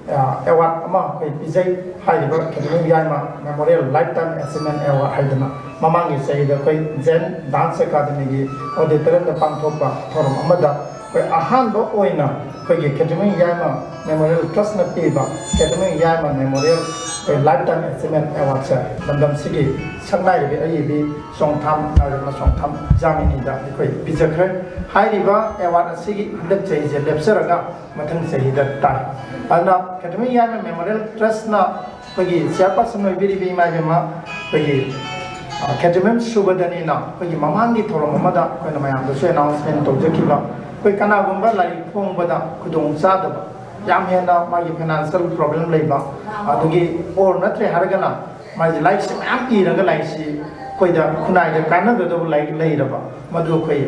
ꯑ, ꯑꯦꯋꯥꯔꯗ ꯑꯃ ꯑꯩꯈꯣꯏ ꯄꯤꯖꯩ꯫ ꯍꯥꯏꯔꯤꯕ ꯈꯦꯇ꯭ꯔꯤꯃꯌꯨꯝ ꯌꯥꯏꯃ ꯃꯦꯃꯣꯔꯤꯌꯦꯜ ꯂꯥꯏꯐ ꯇꯥꯏꯝ ꯑꯦꯆꯤꯞꯃꯦꯟ ꯑꯦꯋꯥꯔꯗ ꯍꯥꯏꯗꯅ ꯃꯃꯥꯡꯒꯤ ꯆꯍꯤꯗ ꯑꯩꯈꯣꯏ ꯖꯦꯟ ꯗꯥꯟꯁ ꯑꯦꯀꯥꯗꯃꯤꯒꯤ ꯑꯣꯗꯤꯇꯣꯔꯤꯌꯝꯗ ꯄꯥꯡꯊꯣꯛꯄ ꯊꯧꯔꯝ ꯑꯃꯗ ꯑꯩꯈꯣꯏ ꯑꯍꯥꯟꯕ ꯑꯣꯏꯅ ꯑꯩꯈꯣꯏꯒꯤ ꯈꯦꯇ꯭ꯔꯤꯃꯌꯨꯝ ꯌꯥꯏꯃ ꯃꯦꯃꯣꯔꯤꯌꯦꯜ ꯇ꯭ꯔꯁꯅ ꯄꯤꯕ ꯈꯦꯇ꯭ꯔꯤꯃꯌꯨꯝ ꯌꯥꯏꯃ ꯃꯦꯃꯣꯔꯤꯌꯦꯜ ꯑꯩꯈꯣꯏ ꯂꯥꯏꯐ ꯇꯥꯏꯝ ꯑꯦꯆꯤꯞꯃꯦꯟ ꯑꯦꯋꯥꯔꯗꯁꯦ ꯂꯝꯗꯝꯁꯤꯒꯤ ꯁꯛꯅꯥꯏꯔꯕꯤ ꯑꯏꯕꯤ ꯆꯣꯡꯊꯥꯝ ꯅꯥꯏꯔꯦꯝꯃ ꯆꯣꯡꯊꯥꯝ ꯖꯥꯃꯤꯅꯤꯗ ꯑꯩꯈꯣꯏ ꯄꯤꯖꯈ꯭ꯔꯦ꯫ ꯍꯥꯏꯔꯤꯕ ꯑꯦꯋꯥꯔꯗ ꯑꯁꯤꯒꯤ ꯍꯟꯗꯛ ꯆꯍꯤꯁꯦ ꯂꯦꯞꯆꯔꯒ ꯃꯊꯪ ꯆꯍꯤꯗ ꯇꯥꯏ꯫ ꯑꯗꯨꯅ ꯈꯦꯇ꯭ꯔꯤꯃꯌꯨꯝ ꯌꯥꯏꯃ ꯃꯦꯃꯣꯔꯤꯌꯦꯜ ꯇ꯭ꯔꯁꯅ ꯑꯩꯈꯣꯏꯒꯤ ꯆꯤꯌꯥꯔꯄꯥꯔꯁꯟ ꯑꯣꯏꯕꯤꯔꯤꯕ ꯏꯃꯥ ꯏꯕꯦꯝꯃ ꯑꯩꯈꯣꯏꯒꯤ, ꯑ, ꯈꯦꯇ꯭ꯔꯤꯃꯌꯨꯝ ꯁꯨꯕꯗꯅꯤꯅ ꯑꯩꯈꯣꯏꯒꯤ ꯃꯃꯥꯡꯒꯤ ꯊꯧꯔꯝ ꯑꯃꯗ ꯑꯩꯈꯣꯏꯅ ꯃꯌꯥꯝꯗꯁꯨ ꯑꯦꯅꯥꯎꯟꯁꯃꯦꯟ ꯇꯧꯖꯈꯤꯕ, ꯑꯩꯈꯣꯏ ꯀꯅꯥꯒꯨꯝꯕ ꯂꯥꯏꯔꯤꯛ ꯐꯣꯡꯕꯗ ꯈꯨꯗꯣꯡ ꯆꯥꯗꯕ, ꯌꯥꯝ ꯍꯦꯟꯅ ꯃꯥꯒꯤ ꯐꯥꯏꯅꯥꯟꯁꯤꯌꯦꯜ ꯄ꯭ꯔꯣꯕ꯭ꯂꯦꯝ ꯂꯩꯕ, ꯑꯗꯨꯒꯤ ꯑꯣꯔ ꯅꯠꯇ꯭ꯔꯦ ꯍꯥꯏꯔꯒꯅ ꯃꯥꯒꯤ ꯂꯥꯏꯔꯤꯛꯁꯦ ꯃꯌꯥꯝ ꯏꯔꯒ ꯂꯥꯏꯔꯤꯛꯁꯤ ꯑꯩꯈꯣꯏꯗ ꯈꯨꯟꯅꯥꯏꯗ ꯀꯥꯟꯅꯒꯗꯕ ꯂꯥꯏꯔꯤꯛ ꯂꯩꯔꯕ, ꯃꯗꯨ ꯑꯩꯈꯣꯏ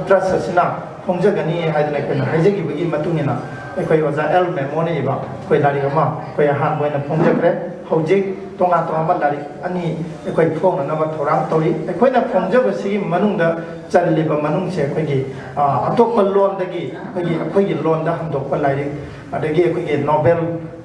ꯇ꯭ꯔꯁ ꯑꯁꯤꯅ ꯐꯣꯡꯖꯒꯅꯤ ꯍꯥꯏꯗꯅ ꯑꯩꯈꯣꯏꯅ ꯍꯥꯏꯖꯈꯤꯕꯒꯤ ꯃꯇꯨꯡ ꯏꯟꯅ ꯑꯩꯈꯣꯏ ꯑꯣꯖꯥ ꯑꯦꯜ ꯃꯦꯃꯣꯅ ꯏꯕ ꯑꯩꯈꯣꯏ ꯂꯥꯏꯔꯤꯛ ꯑꯃ ꯑꯩꯈꯣꯏ ꯑꯍꯥꯟꯕ ꯑꯣꯏꯅ ꯐꯣꯡꯖꯈ꯭ꯔꯦ꯫ ꯍꯧꯖꯤꯛ ꯇꯣꯉꯥꯟ ꯇꯣꯉꯥꯟꯕ ꯂꯥꯏꯔꯤꯛ ꯑꯅꯤ ꯑꯩꯈꯣꯏ ꯐꯣꯡꯅꯅꯕ ꯊꯧꯔꯥꯡ ꯇꯧꯔꯤ꯫ ꯑꯩꯈꯣꯏꯅ ꯐꯣꯡꯖꯕꯁꯤꯒꯤ ꯃꯅꯨꯡꯗ ꯆꯜꯂꯤꯕ ꯃꯅꯨꯡꯁꯦ ꯑꯩꯈꯣꯏꯒꯤ, ꯑ, ꯑꯇꯣꯞꯄ ꯂꯣꯟꯗꯒꯤ ꯑꯩꯈꯣꯏꯒꯤ, ꯑꯩꯈꯣꯏꯒꯤ ꯂꯣꯟꯗ ꯍꯟꯗꯣꯛꯄ ꯂꯥꯏꯔꯤꯛ, ꯑꯗꯒꯤ ꯑꯩꯈꯣꯏꯒꯤ ꯅꯣꯕꯦꯜ,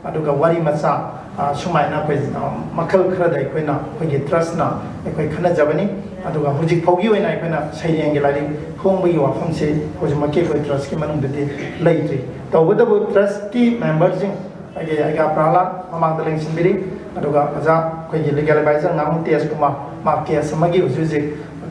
ꯑꯗꯨꯒ ꯋꯥꯔꯤ ꯃꯆꯥ, ꯑ, ꯁꯨꯃꯥꯏꯅ ꯑꯩꯈꯣꯏ, ꯑ, ꯃꯈꯜ ꯈꯔꯗ ꯑꯩꯈꯣꯏꯅ, ꯑꯩꯈꯣꯏꯒꯤ ꯇ꯭ꯔꯁꯅ ꯑꯩꯈꯣꯏ ꯈꯟꯅꯖꯕꯅꯤ꯫ ꯑꯗꯨꯒ ꯍꯧꯖꯤꯛ ꯐꯥꯎꯒꯤ ꯑꯣꯏꯅ ꯑꯩꯈꯣꯏꯅ ꯁꯩꯔꯦꯡꯒꯤ ꯂꯥꯏꯔꯤꯛ ꯐꯣꯡꯕꯒꯤ ꯋꯥꯐꯝꯁꯤ ꯍꯧꯖꯤꯛꯃꯛꯀꯤ ꯑꯩꯈꯣꯏ ꯇ꯭ꯔꯁꯀꯤ ꯃꯅꯨꯡꯗꯗꯤ ꯂꯩꯇ꯭ꯔꯤ꯫ ꯇꯧꯕꯇꯕꯨ ꯇ꯭ꯔꯁꯀꯤ ꯃꯦꯝꯕꯔꯁꯤꯡ, ꯑꯩꯒꯤ ꯑꯩꯒꯥ ꯄ꯭ꯔꯍꯂꯥꯗ ꯃꯃꯥꯡꯗ ꯂꯦꯡꯁꯤꯟꯕꯤꯔꯤ, ꯑꯗꯨꯒ ꯑꯣꯖꯥ ꯑꯩꯈꯣꯏꯒꯤ ꯂꯤꯒꯦꯜ ꯑꯦꯗꯚꯥꯏꯖꯔ ꯉꯥꯃꯨ ꯇꯦꯖ ꯀꯨꯃꯥꯔ, ꯃꯥ ꯀꯦꯁ ꯑꯃꯒꯤ ꯍꯧꯖꯤꯛ ꯍꯧꯖꯤꯛ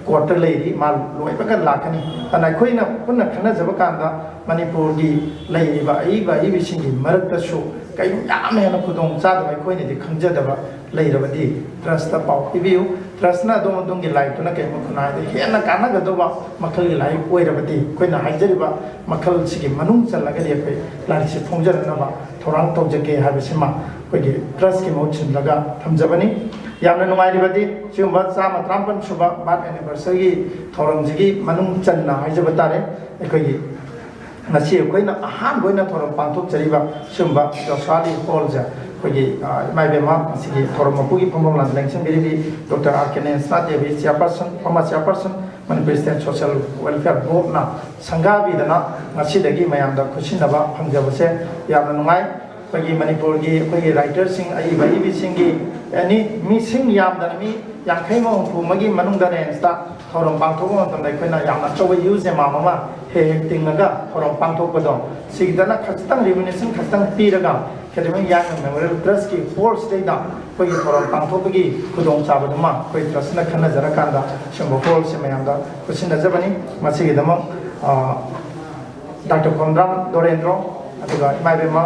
ꯀꯣꯔꯠꯇ ꯂꯩꯔꯤ, ꯃꯥ ꯂꯣꯏꯕꯒ ꯂꯥꯛꯀꯅꯤ꯫ ꯑꯗꯨꯅ ꯑꯩꯈꯣꯏꯅ ꯄꯨꯟꯅ ꯈꯟꯅꯖꯕ ꯀꯥꯟꯗ ꯃꯅꯤꯄꯨꯔꯒꯤ ꯂꯩꯔꯤꯕ ꯑꯏꯕ ꯑꯏꯕꯤꯁꯤꯡꯒꯤ ꯃꯔꯛꯇꯁꯨ ꯀꯩ ꯌꯥꯝꯅ ꯍꯦꯟꯅ ꯈꯨꯗꯣꯡ ꯆꯥꯗꯕ ꯑꯩꯈꯣꯏꯅꯗꯤ ꯈꯪꯖꯗꯕ ꯂꯩꯔꯕꯗꯤ ꯇ꯭ꯔꯁꯇ ꯄꯥꯎ ꯄꯤꯕꯤꯌꯨ꯫ ꯇ꯭ꯔꯁꯅ ꯑꯗꯣꯝ ꯑꯗꯣꯝꯒꯤ ꯂꯥꯏꯔꯤꯛꯇꯨꯅ ꯀꯔꯤꯒꯨꯝꯕ ꯈꯨꯟꯅꯥꯏꯗ ꯍꯦꯟꯅ ꯀꯥꯟꯅꯒꯗꯧꯕ ꯃꯈꯜꯒꯤ ꯂꯥꯏꯔꯤꯛ ꯑꯣꯏꯔꯕꯗꯤ ꯑꯩꯈꯣꯏꯅ ꯍꯥꯏꯖꯔꯤꯕ ꯃꯈꯜꯁꯤꯒꯤ ꯃꯅꯨꯡ ꯆꯜꯂꯒꯗꯤ ꯑꯩꯈꯣꯏ ꯂꯥꯏꯔꯤꯛꯁꯤ ꯐꯣꯡꯖꯔꯛꯅꯕ ꯊꯧꯔꯥꯡ ꯇꯧꯖꯒꯦ ꯍꯥꯏꯕꯁꯤꯃ ꯑꯩꯈꯣꯏꯒꯤ ꯇ꯭ꯔꯁꯀꯤ ꯃꯍꯨꯠ ꯁꯤꯜꯂꯒ ꯊꯝꯖꯕꯅꯤ꯫ ꯌꯥꯝꯅ ꯅꯨꯡꯉꯥꯏꯔꯤꯕꯗꯤ ꯁꯤꯒꯨꯝꯕ ꯆꯥꯝꯃ ꯇꯔꯥꯃꯥꯄꯟ ꯁꯨꯕ ꯕꯥꯔꯠ ꯑꯦꯅꯤꯚꯔꯁꯔꯤꯒꯤ ꯊꯧꯔꯝꯁꯤꯒꯤ ꯃꯅꯨꯡ ꯆꯟꯅ ꯍꯥꯏꯖꯕ ꯇꯥꯔꯦ꯫ ꯑꯩꯈꯣꯏꯒꯤ ꯉꯁꯤ ꯑꯩꯈꯣꯏꯅ ꯑꯍꯥꯟꯕ ꯑꯣꯏꯅ ꯊꯧꯔꯝ ꯄꯥꯡꯊꯣꯛꯆꯔꯤꯕ ꯁꯤꯒꯨꯝꯕ ꯖꯣꯁ꯭ꯋꯥꯂꯤ ꯍꯣꯜꯁꯦ ꯑꯩꯈꯣꯏꯒꯤ, ꯑ, ꯏꯃꯥ ꯏꯕꯦꯝꯃ ꯉꯁꯤꯒꯤ ꯊꯧꯔꯝ ꯃꯄꯨꯒꯤ ꯐꯝꯐꯝ ꯂꯥꯟ ꯂꯦꯡꯁꯤꯟꯕꯤꯔꯤꯕꯤ doctor R K Nensana Devi, chairperson, former chairperson, Manipur state social welfare ꯕꯣꯔꯗꯅ ꯁꯪꯒꯥꯕꯤꯗꯅ ꯉꯁꯤꯗꯒꯤ ꯃꯌꯥꯝꯗ ꯈꯨꯠꯁꯤꯟꯅꯕ ꯐꯪꯖꯕꯁꯦ ꯌꯥꯝꯅ ꯅꯨꯡꯉꯥꯏ꯫ ꯑꯩꯈꯣꯏꯒꯤ ꯃꯅꯤꯄꯨꯔꯒꯤ ꯑꯩꯈꯣꯏꯒꯤ ꯔꯥꯏꯇꯔꯁꯤꯡ, ꯑꯏꯕ ꯑꯏꯕꯤꯁꯤꯡꯒꯤ ꯑꯦꯅꯤ ꯃꯤꯁꯤꯡ ꯌꯥꯝꯗꯅ ꯃꯤ ꯌꯥꯡꯈꯩ ꯑꯃ ꯍꯨꯝꯐꯨ ꯑꯃꯒꯤ ꯃꯅꯨꯡꯗ ꯔꯦꯟꯖꯇ ꯊꯧꯔꯝ ꯄꯥꯡꯊꯣꯛꯄ ꯃꯇꯝꯗ ꯑꯩꯈꯣꯏꯅ ꯌꯥꯝꯅ ꯑꯆꯧꯕ ꯍ꯭ꯌꯨꯖ ꯑꯦꯃꯥꯎꯟ ꯑꯃ ꯍꯦꯛ ꯍꯦꯛ ꯇꯤꯡꯉꯒ ꯊꯧꯔꯝ ꯄꯥꯡꯊꯣꯛꯄꯗꯣ, ꯁꯤꯒꯤꯗꯅ ꯈꯖꯤꯛꯇꯪ ꯔꯤꯃꯨꯅꯦꯁꯟ ꯈꯖꯤꯛꯇꯪ ꯄꯤꯔꯒ ꯑꯦꯀꯥꯗꯃꯤꯛ ꯌꯥꯏꯃ ꯃꯦꯃꯣꯔꯤꯌꯦꯜ ꯇ꯭ꯔꯁꯀꯤ ꯍꯣꯜꯁꯤꯗꯩꯗ ꯑꯩꯈꯣꯏꯒꯤ ꯊꯧꯔꯝ ꯄꯥꯡꯊꯣꯛꯄꯒꯤ ꯈꯨꯗꯣꯡꯆꯥꯕꯗꯨꯃ ꯑꯩꯈꯣꯏ ꯇ꯭ꯔꯁꯅ ꯈꯟꯅꯖꯔꯀꯥꯟꯗ ꯁꯤꯒꯨꯝꯕ ꯍꯣꯜꯁꯦ ꯃꯌꯥꯝꯗ ꯈꯨꯠꯁꯤꯟꯅꯖꯕꯅꯤ꯫ ꯃꯁꯤꯒꯤꯗꯃꯛ, ꯑ, ꯗꯥꯛꯇꯔ ꯈꯣꯝꯗ꯭ꯔꯥꯝ ꯗꯣꯔꯦꯟꯗ꯭ꯔꯣ, ꯑꯗꯨꯒ ꯏꯃꯥ ꯏꯕꯦꯝꯃ,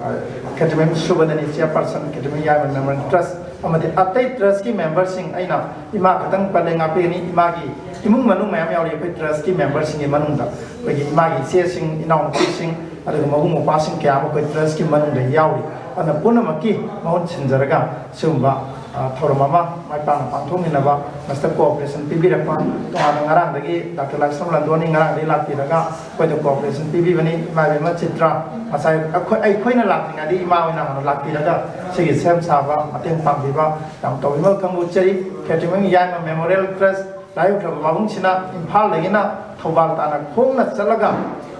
ꯑ, ꯑꯦꯀꯥꯗꯃꯤꯛ ꯁꯨꯕꯗꯅꯤ, ꯆꯤꯌꯔꯄꯔꯁꯟ, ꯑꯦꯀꯥꯗꯃꯤꯛ ꯌꯥꯏꯃ ꯃꯦꯃꯣꯔꯤꯌꯦꯜ ꯇ꯭ꯔꯁ, ꯑꯃꯗꯤ ꯑꯇꯩ ꯇ꯭ꯔꯁꯀꯤ ꯃꯦꯝꯕꯔꯁꯤꯡ, ꯑꯩꯅ ꯏꯃꯥ ꯈꯛꯇꯪ ꯄꯜꯂꯦ ꯉꯥꯛꯄꯤꯒꯅꯤ, ꯏꯃꯥꯒꯤ ꯏꯃꯨꯡ ꯃꯅꯨꯡ ꯃꯌꯥꯝ ꯌꯥꯎꯔꯤ꯫ ꯑꯩꯈꯣꯏ ꯇ꯭ꯔꯁꯀꯤ ꯃꯦꯝꯕꯔꯁꯤꯡꯒꯤ ꯃꯅꯨꯡꯗ ꯑꯩꯈꯣꯏꯒꯤ ꯏꯃꯥꯒꯤ ꯏꯆꯦꯁꯤꯡ, ꯏꯅꯥꯎꯅꯨꯄꯤꯁꯤꯡ, ꯑꯗꯨꯒ ꯃꯕꯨꯡ ꯃꯧꯄ꯭ꯋꯥꯁꯤꯡ ꯀꯌꯥ ꯑꯃ ꯑꯩꯈꯣꯏ ꯇ꯭ꯔꯁꯀꯤ ꯃꯅꯨꯡꯗ ꯌꯥꯎꯔꯤ꯫ ꯑꯗꯨꯅ ꯄꯨꯝꯅꯃꯛꯀꯤ ꯃꯍꯨꯠ ꯁꯤꯟꯖꯔꯒ ꯁꯤꯒꯨꯝꯕ, ꯑ, ꯊꯧꯔꯝ ꯑꯃ ꯃꯥꯏ ꯄꯥꯛꯅ ꯄꯥꯡꯊꯣꯛꯃꯤꯟꯅꯕ ꯃꯁꯤꯗ ꯀꯣꯑꯣꯄꯔꯦꯁꯟ ꯄꯤꯕꯤꯔꯛꯄ, ꯇꯣꯉꯥꯟꯅ ꯉꯔꯥꯡꯗꯒꯤ ꯗꯥꯛꯇꯔ ꯂꯥꯏꯁ꯭ꯔꯝ ꯂꯟꯗꯣꯅꯤ ꯉꯔꯥꯡꯗꯒꯤ ꯂꯥꯛꯄꯤꯔꯒ ꯑꯩꯈꯣꯏꯗ ꯀꯣꯑꯣꯄꯔꯦꯁꯟ ꯄꯤꯕꯤꯕꯅꯤ꯫ ꯏꯃꯥ ꯏꯕꯦꯝꯃ ꯆꯤꯇ꯭ꯔꯥ ꯉꯁꯥꯏ ꯑꯩꯈꯣꯏ, ꯑꯩꯈꯣꯏꯅ ꯂꯥꯛꯇ꯭ꯔꯤꯉꯩꯗ ꯏꯃꯥ ꯍꯣꯏꯅ ꯍꯥꯟꯅ ꯂꯥꯛꯄꯤꯔꯒ ꯁꯤꯒꯤ ꯁꯦꯝ ꯁꯥꯕ ꯃꯇꯦꯡ ꯄꯥꯡꯕꯤꯕ ꯌꯥꯝ ꯇꯧꯕꯤꯃꯜ ꯈꯪꯕ ꯎꯠꯆꯔꯤ꯫ ꯈꯦꯇ꯭ꯔꯤꯃꯌꯨꯝ ꯌꯥꯏꯃ ꯃꯦꯃꯣꯔꯤꯌꯦꯜ ꯇ꯭ꯔꯁ ꯂꯥꯏꯑꯣꯈ꯭ꯔꯕ ꯄꯥꯕꯨꯡꯁꯤꯅ ꯏꯝꯐꯥꯜꯗꯒꯤꯅ ꯊꯧꯕꯥꯜ ꯇꯥꯟꯅ ꯈꯣꯡꯅ ꯆꯠꯂꯒ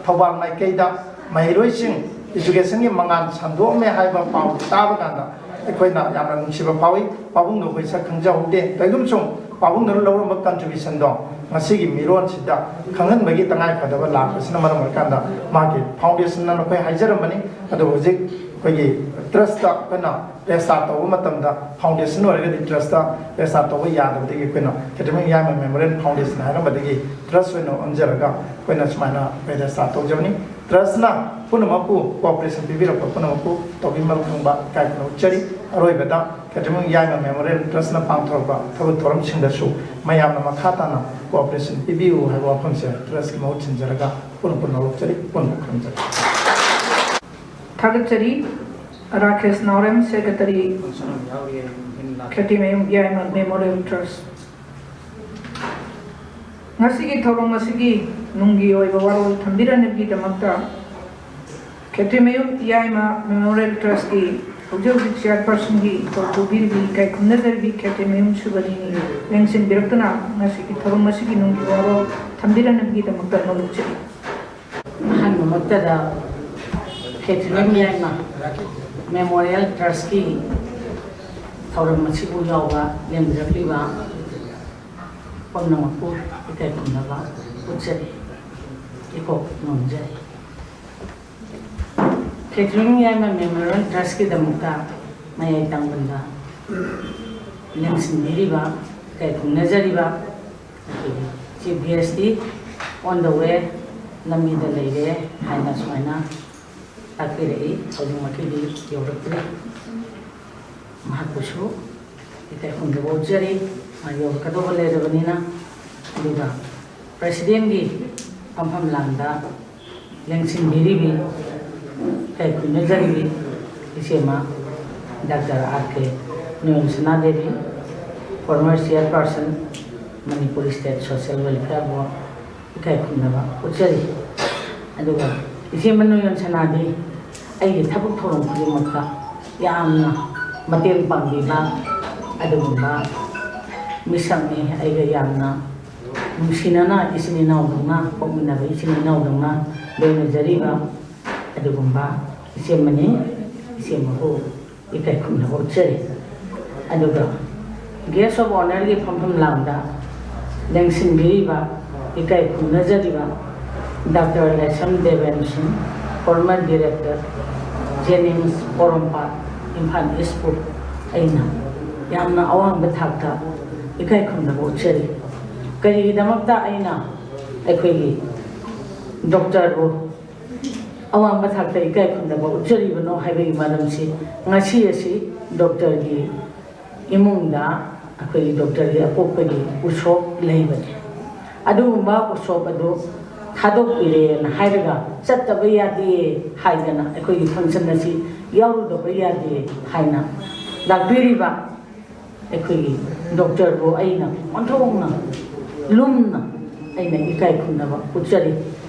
ꯊꯧꯕꯥꯜ ꯃꯥꯏꯀꯩꯗ ꯃꯍꯩꯔꯣꯏꯁꯤꯡ ꯏꯖꯨꯀꯦꯁꯟꯒꯤ ꯃꯉꯥꯜ ꯁꯟꯗꯣꯛꯑꯝꯃꯦ ꯍꯥꯏꯕ ꯄꯥꯎ ꯇꯥꯕ ꯀꯥꯟꯗ ꯑꯩꯈꯣꯏꯅ ꯌꯥꯝꯅ ꯅꯨꯡꯁꯤꯕ ꯐꯥꯎꯏ꯫ ꯄꯥꯕꯨꯡꯗꯣ ꯑꯩꯈꯣꯏ ꯁꯛ ꯈꯪꯖꯍꯧꯗꯦ꯫ ꯀꯩꯒꯨꯝꯁꯨꯡ ꯄꯥꯕꯨꯡꯗꯨꯅ ꯂꯧꯔꯝꯕ ꯀꯟꯇ꯭ꯔꯤꯕ꯭ꯌꯨꯁꯟꯗꯣ ꯉꯁꯤꯒꯤ ꯃꯤꯔꯣꯟꯁꯤꯗ ꯈꯪꯍꯟꯕꯒꯤ ꯇꯉꯥꯏꯐꯗꯕ ꯂꯥꯛꯄꯁꯤꯅ ꯃꯔꯝ ꯑꯣꯏꯔꯀꯥꯟꯗ ꯃꯥꯒꯤ ꯐꯥꯎꯟꯗꯦꯁꯟꯅ ꯅꯈꯣꯏ ꯍꯥꯏꯖꯔꯝꯕꯅꯤ꯫ ꯑꯗꯨꯕꯨ ꯍꯧꯖꯤꯛ ꯑꯩꯈꯣꯏꯒꯤ ꯇ꯭ꯔꯁꯇ ꯑꯩꯈꯣꯏꯅ ꯔꯦꯖꯤꯁꯇꯥꯔ ꯇꯧꯕ ꯃꯇꯝꯗ ꯐꯥꯎꯟꯗꯦꯁꯟ ꯑꯣꯏꯔꯒꯗꯤ ꯇ꯭ꯔꯁꯇ ꯔꯦꯖꯤꯁꯇꯥꯔ ꯇꯧꯕ ꯌꯥꯗꯕꯗꯒꯤ ꯑꯩꯈꯣꯏꯅ ꯈꯦꯇ꯭ꯔꯤꯃꯌꯨꯝ ꯌꯥꯏꯃ ꯃꯦꯃꯣꯔꯤꯌꯦꯜ ꯐꯥꯎꯟꯗꯦꯁꯟ ꯍꯥꯏꯔꯝꯕꯗꯒꯤ ꯇ꯭ꯔꯁ ꯑꯣꯏꯅ ꯑꯣꯟꯖꯔꯒ ꯑꯩꯈꯣꯏꯅ ꯁꯨꯃꯥꯏꯅ ꯑꯩꯈꯣꯏ ꯔꯦꯖꯤꯁꯇꯥꯔ ꯇꯧꯖꯕꯅꯤ꯫ ꯇ꯭ꯔꯁꯅ ꯄꯨꯝꯅꯃꯛꯄꯨ ꯀꯣꯑꯣꯄꯔꯦꯁꯟ ꯄꯤꯕꯤꯔꯛꯄ ꯄꯨꯝꯅꯃꯛꯄꯨ ꯇꯧꯕꯤꯃꯜ ꯈꯪꯕ ꯏꯀꯥꯏ ꯈꯨꯝꯅꯕ ꯎꯠꯆꯔꯤ꯫ ꯑꯔꯣꯏꯕꯗ ꯈꯦꯇ꯭ꯔꯤꯃꯌꯨꯝ ꯌꯥꯏꯃ ꯃꯦꯃꯣꯔꯤꯌꯦꯜ ꯇ꯭ꯔꯁꯅ ꯄꯥꯡꯊꯣꯔꯛꯄ ꯊꯕꯛ ꯊꯧꯔꯝꯁꯤꯡꯗꯁꯨ ꯃꯌꯥꯝꯅ ꯃꯈꯥ ꯇꯥꯅ ꯀꯣꯑꯣꯄꯔꯦꯁꯟ ꯄꯤꯕꯤꯌꯨ ꯍꯥꯏꯕ ꯋꯥꯐꯝꯁꯦ ꯇ꯭ꯔꯁꯀꯤ ꯃꯍꯨꯠ ꯁꯤꯟꯖꯔꯒ ꯄꯨꯟꯅ ꯄꯨꯟꯅ ꯂꯧꯆꯔꯤ, ꯄꯨꯟꯅ ꯈꯨꯔꯨꯝꯖꯔꯤ꯫ ꯊꯥꯒꯠꯆꯔꯤ꯫ ꯔꯥꯀꯦꯁ ꯅꯥꯎꯔꯦꯝ, ꯁꯦꯀ꯭ꯔꯦꯇꯔꯤ, ꯈꯦꯇ꯭ꯔꯤꯃꯌꯨꯝ ꯌꯥꯏꯃ ꯃꯦꯃꯣꯔꯤꯌꯦꯜ ꯇ꯭ꯔꯁ꯫ ꯉꯁꯤꯒꯤ ꯊꯧꯔꯝ ꯑꯁꯤꯒꯤ ꯅꯨꯡꯒꯤ ꯑꯣꯏꯕ ꯋꯥꯔꯣꯜ ꯊꯝꯕꯤꯔꯛꯅꯕꯒꯤꯗꯃꯛꯇ ꯈꯦꯇ꯭ꯔꯤꯃꯌꯨꯝ ꯌꯥꯏꯃ ꯃꯦꯃꯣꯔꯤꯌꯦꯜ ꯇ꯭ꯔꯁꯀꯤ ꯍꯧꯖꯤꯛ ꯍꯧꯖꯤꯛ ꯆꯤꯌꯥꯔꯄꯔꯁꯟꯒꯤ ꯔꯣꯜ ꯄꯨꯕꯤꯔꯤꯕꯤ ꯏꯀꯥꯏ ꯈꯨꯝꯅꯖꯔꯤꯕꯤ ꯈꯦꯇ꯭ꯔꯤꯃꯌꯨꯝ ꯁꯨꯕꯅꯤꯅꯤ ꯂꯦꯡꯁꯤꯟꯕꯤꯔꯛꯇꯨꯅ ꯉꯁꯤꯒꯤ ꯊꯧꯔꯝ ꯑꯁꯤꯒꯤ ꯅꯨꯡꯒꯤ ꯋꯥꯔꯣꯜ ꯊꯝꯕꯤꯔꯛꯅꯕꯒꯤꯗꯃꯛꯇ ꯅꯣꯂꯨꯛꯆꯔꯤ꯫ ꯑꯍꯥꯟꯕꯃꯛꯇꯗ ꯈꯦꯇ꯭ꯔꯤꯃꯌꯨꯝ ꯌꯥꯏꯃ ꯃꯦꯃꯣꯔꯤꯌꯦꯜ ꯇ꯭ꯔꯁꯀꯤ ꯊꯧꯔꯝ ꯑꯁꯤꯕꯨ ꯌꯥꯎꯕ ꯂꯦꯡꯕꯤꯔꯛꯂꯤꯕ ꯄꯨꯝꯅꯃꯛꯄꯨ ꯏꯀꯥꯏ ꯈꯨꯝꯅꯕ ꯎꯠꯆꯔꯤ, ꯏꯀꯣꯛ ꯅꯣꯝꯖꯔꯤ꯫ ꯈꯦꯇ꯭ꯔꯤꯃꯌꯨꯝ ꯌꯥꯏꯃ ꯃꯦꯃꯣꯔꯤꯌꯦꯜ ꯇ꯭ꯔꯁꯀꯤꯗꯃꯛꯇ ꯃꯌꯥꯏ ꯇꯥꯡꯕꯟꯗ ꯂꯦꯡꯁꯤꯟꯕꯤꯔꯤꯕ ꯏꯀꯥꯏ ꯈꯨꯝꯅꯖꯔꯤꯕ ꯑꯩꯈꯣꯏꯒꯤ ꯆꯤꯐ ꯒꯦꯁꯇꯤ ꯑꯣꯟ ꯗ ꯋꯦ ꯂꯝꯕꯤꯗ ꯂꯩꯔꯦ ꯍꯥꯏꯅ ꯁꯨꯃꯥꯏꯅ ꯇꯥꯛꯄꯤꯔꯛꯏ꯫ ꯍꯧꯖꯤꯛꯃꯛꯀꯤꯗꯤ ꯌꯧꯔꯛꯇ꯭ꯔꯤ꯫ ꯃꯍꯥꯛꯄꯨꯁꯨ ꯏꯀꯥꯏ ꯈꯨꯝꯅꯕ ꯎꯠꯆꯔꯤ, ꯃꯥ ꯌꯧꯔꯛꯀꯗꯧꯕ ꯂꯩꯔꯕꯅꯤꯅ꯫ ꯑꯗꯨꯒ ꯄ꯭ꯔꯁꯤꯗꯦꯟꯒꯤ ꯐꯝꯐꯝ ꯂꯥꯡꯗ ꯂꯦꯡꯁꯤꯟꯕꯤꯔꯤꯕꯤ, ꯏꯀꯥꯏ ꯈꯨꯝꯅꯖꯔꯤꯕꯤ ꯏꯆꯦꯃ ꯗꯥꯛꯇꯔ ꯑꯥꯔ ꯀꯦ ꯅꯣꯌꯟꯁꯅꯥ Devi, former chairperson, Manipur State Social Welfare Board, ꯏꯀꯥꯏ ꯈꯨꯝꯅꯕ ꯎꯠꯆꯔꯤ꯫ ꯑꯗꯨꯒ ꯏꯆꯦ ꯃꯅꯣꯌꯟ ꯁꯅꯥꯗꯤ ꯑꯩꯒꯤ ꯊꯕꯛ ꯊꯧꯔꯝ ꯈꯨꯗꯤꯡꯃꯛꯇ ꯌꯥꯝꯅ ꯃꯇꯦꯡ ꯄꯥꯡꯕꯤꯕ ꯑꯗꯨꯒꯨꯝꯕ ꯃꯤꯁꯛꯅꯤ꯫ ꯑꯩꯒ ꯌꯥꯝꯅ ꯅꯨꯡꯁꯤꯅꯅ ꯏꯆꯤꯟ ꯏꯅꯥꯎꯗꯧꯅ, ꯄꯣꯛꯃꯤꯟꯅꯕ ꯏꯆꯤꯟ ꯏꯅꯥꯎꯗꯧꯅ ꯂꯣꯏꯅꯖꯔꯤꯕ ꯑꯗꯨꯒꯨꯝꯕ ꯏꯆꯦ ꯑꯃꯅꯤ꯫ ꯏꯆꯦ ꯑꯃꯕꯨ ꯏꯀꯥꯏ ꯈꯨꯝꯅꯕ ꯎꯠꯆꯔꯤ꯫ ꯑꯗꯨꯒ Guest of Honourꯒꯤ ꯐꯝꯐꯝ ꯂꯥꯡꯗ ꯂꯦꯡꯁꯤꯟꯕꯤꯔꯤꯕ, ꯏꯀꯥꯏ ꯈꯨꯝꯅꯖꯔꯤꯕ ꯗꯥꯛꯇꯔ ꯂꯥꯏꯁ꯭ꯔꯝ ꯗꯦꯕꯦꯟ ꯁꯤꯡ, former director, Jennings, ꯄꯣꯔꯣꯝꯄꯥꯠ, ꯏꯝꯐꯥꯜ ꯏꯁꯄꯨ ꯑꯩꯅ ꯌꯥꯝꯅ ꯑꯋꯥꯡꯕ ꯊꯥꯛꯇ ꯏꯀꯥꯏ ꯈꯨꯝꯅꯕ ꯎꯠꯆꯔꯤ꯫ ꯀꯔꯤꯒꯤꯗꯃꯛꯇ ꯑꯩꯅ ꯑꯩꯈꯣꯏꯒꯤ ꯗꯣꯛꯇꯔꯕꯨ ꯑꯋꯥꯡꯕ ꯊꯥꯛꯇ ꯏꯀꯥꯏ ꯈꯨꯝꯅꯕ ꯎꯠꯆꯔꯤꯕꯅꯣ ꯍꯥꯏꯕꯒꯤ ꯃꯔꯝꯁꯤ, ꯉꯁꯤ ꯑꯁꯤ ꯗꯣꯛꯇꯔꯒꯤ ꯏꯃꯨꯡꯗ ꯑꯩꯈꯣꯏꯒꯤ ꯗꯣꯛꯇꯔꯒꯤ ꯑꯄꯣꯛꯄꯒꯤ ꯎꯁꯣꯞ ꯂꯩꯕꯅꯤ꯫ ꯑꯗꯨꯒꯨꯝꯕ ꯎꯁꯣꯞ ꯑꯗꯨ ꯊꯥꯗꯣꯛꯄꯤꯔꯦꯅ ꯍꯥꯏꯔꯒ ꯆꯠꯇꯕ ꯌꯥꯗꯦ ꯍꯥꯏꯗꯅ ꯑꯩꯈꯣꯏꯒꯤ function ꯑꯁꯤ ꯌꯥꯎꯔꯨꯗꯕ ꯌꯥꯗꯦ ꯍꯥꯏꯅ ꯂꯥꯛꯄꯤꯔꯤꯕ ꯑꯩꯈꯣꯏꯒꯤ ꯗꯣꯛꯇꯔꯕꯨ ꯑꯩꯅ ꯑꯣꯟꯊꯣꯛꯅ ꯂꯨꯝꯅ ꯑꯩꯅ ꯏꯀꯥꯏ ꯈꯨꯝꯅꯕ ꯎꯠꯆꯔꯤ꯫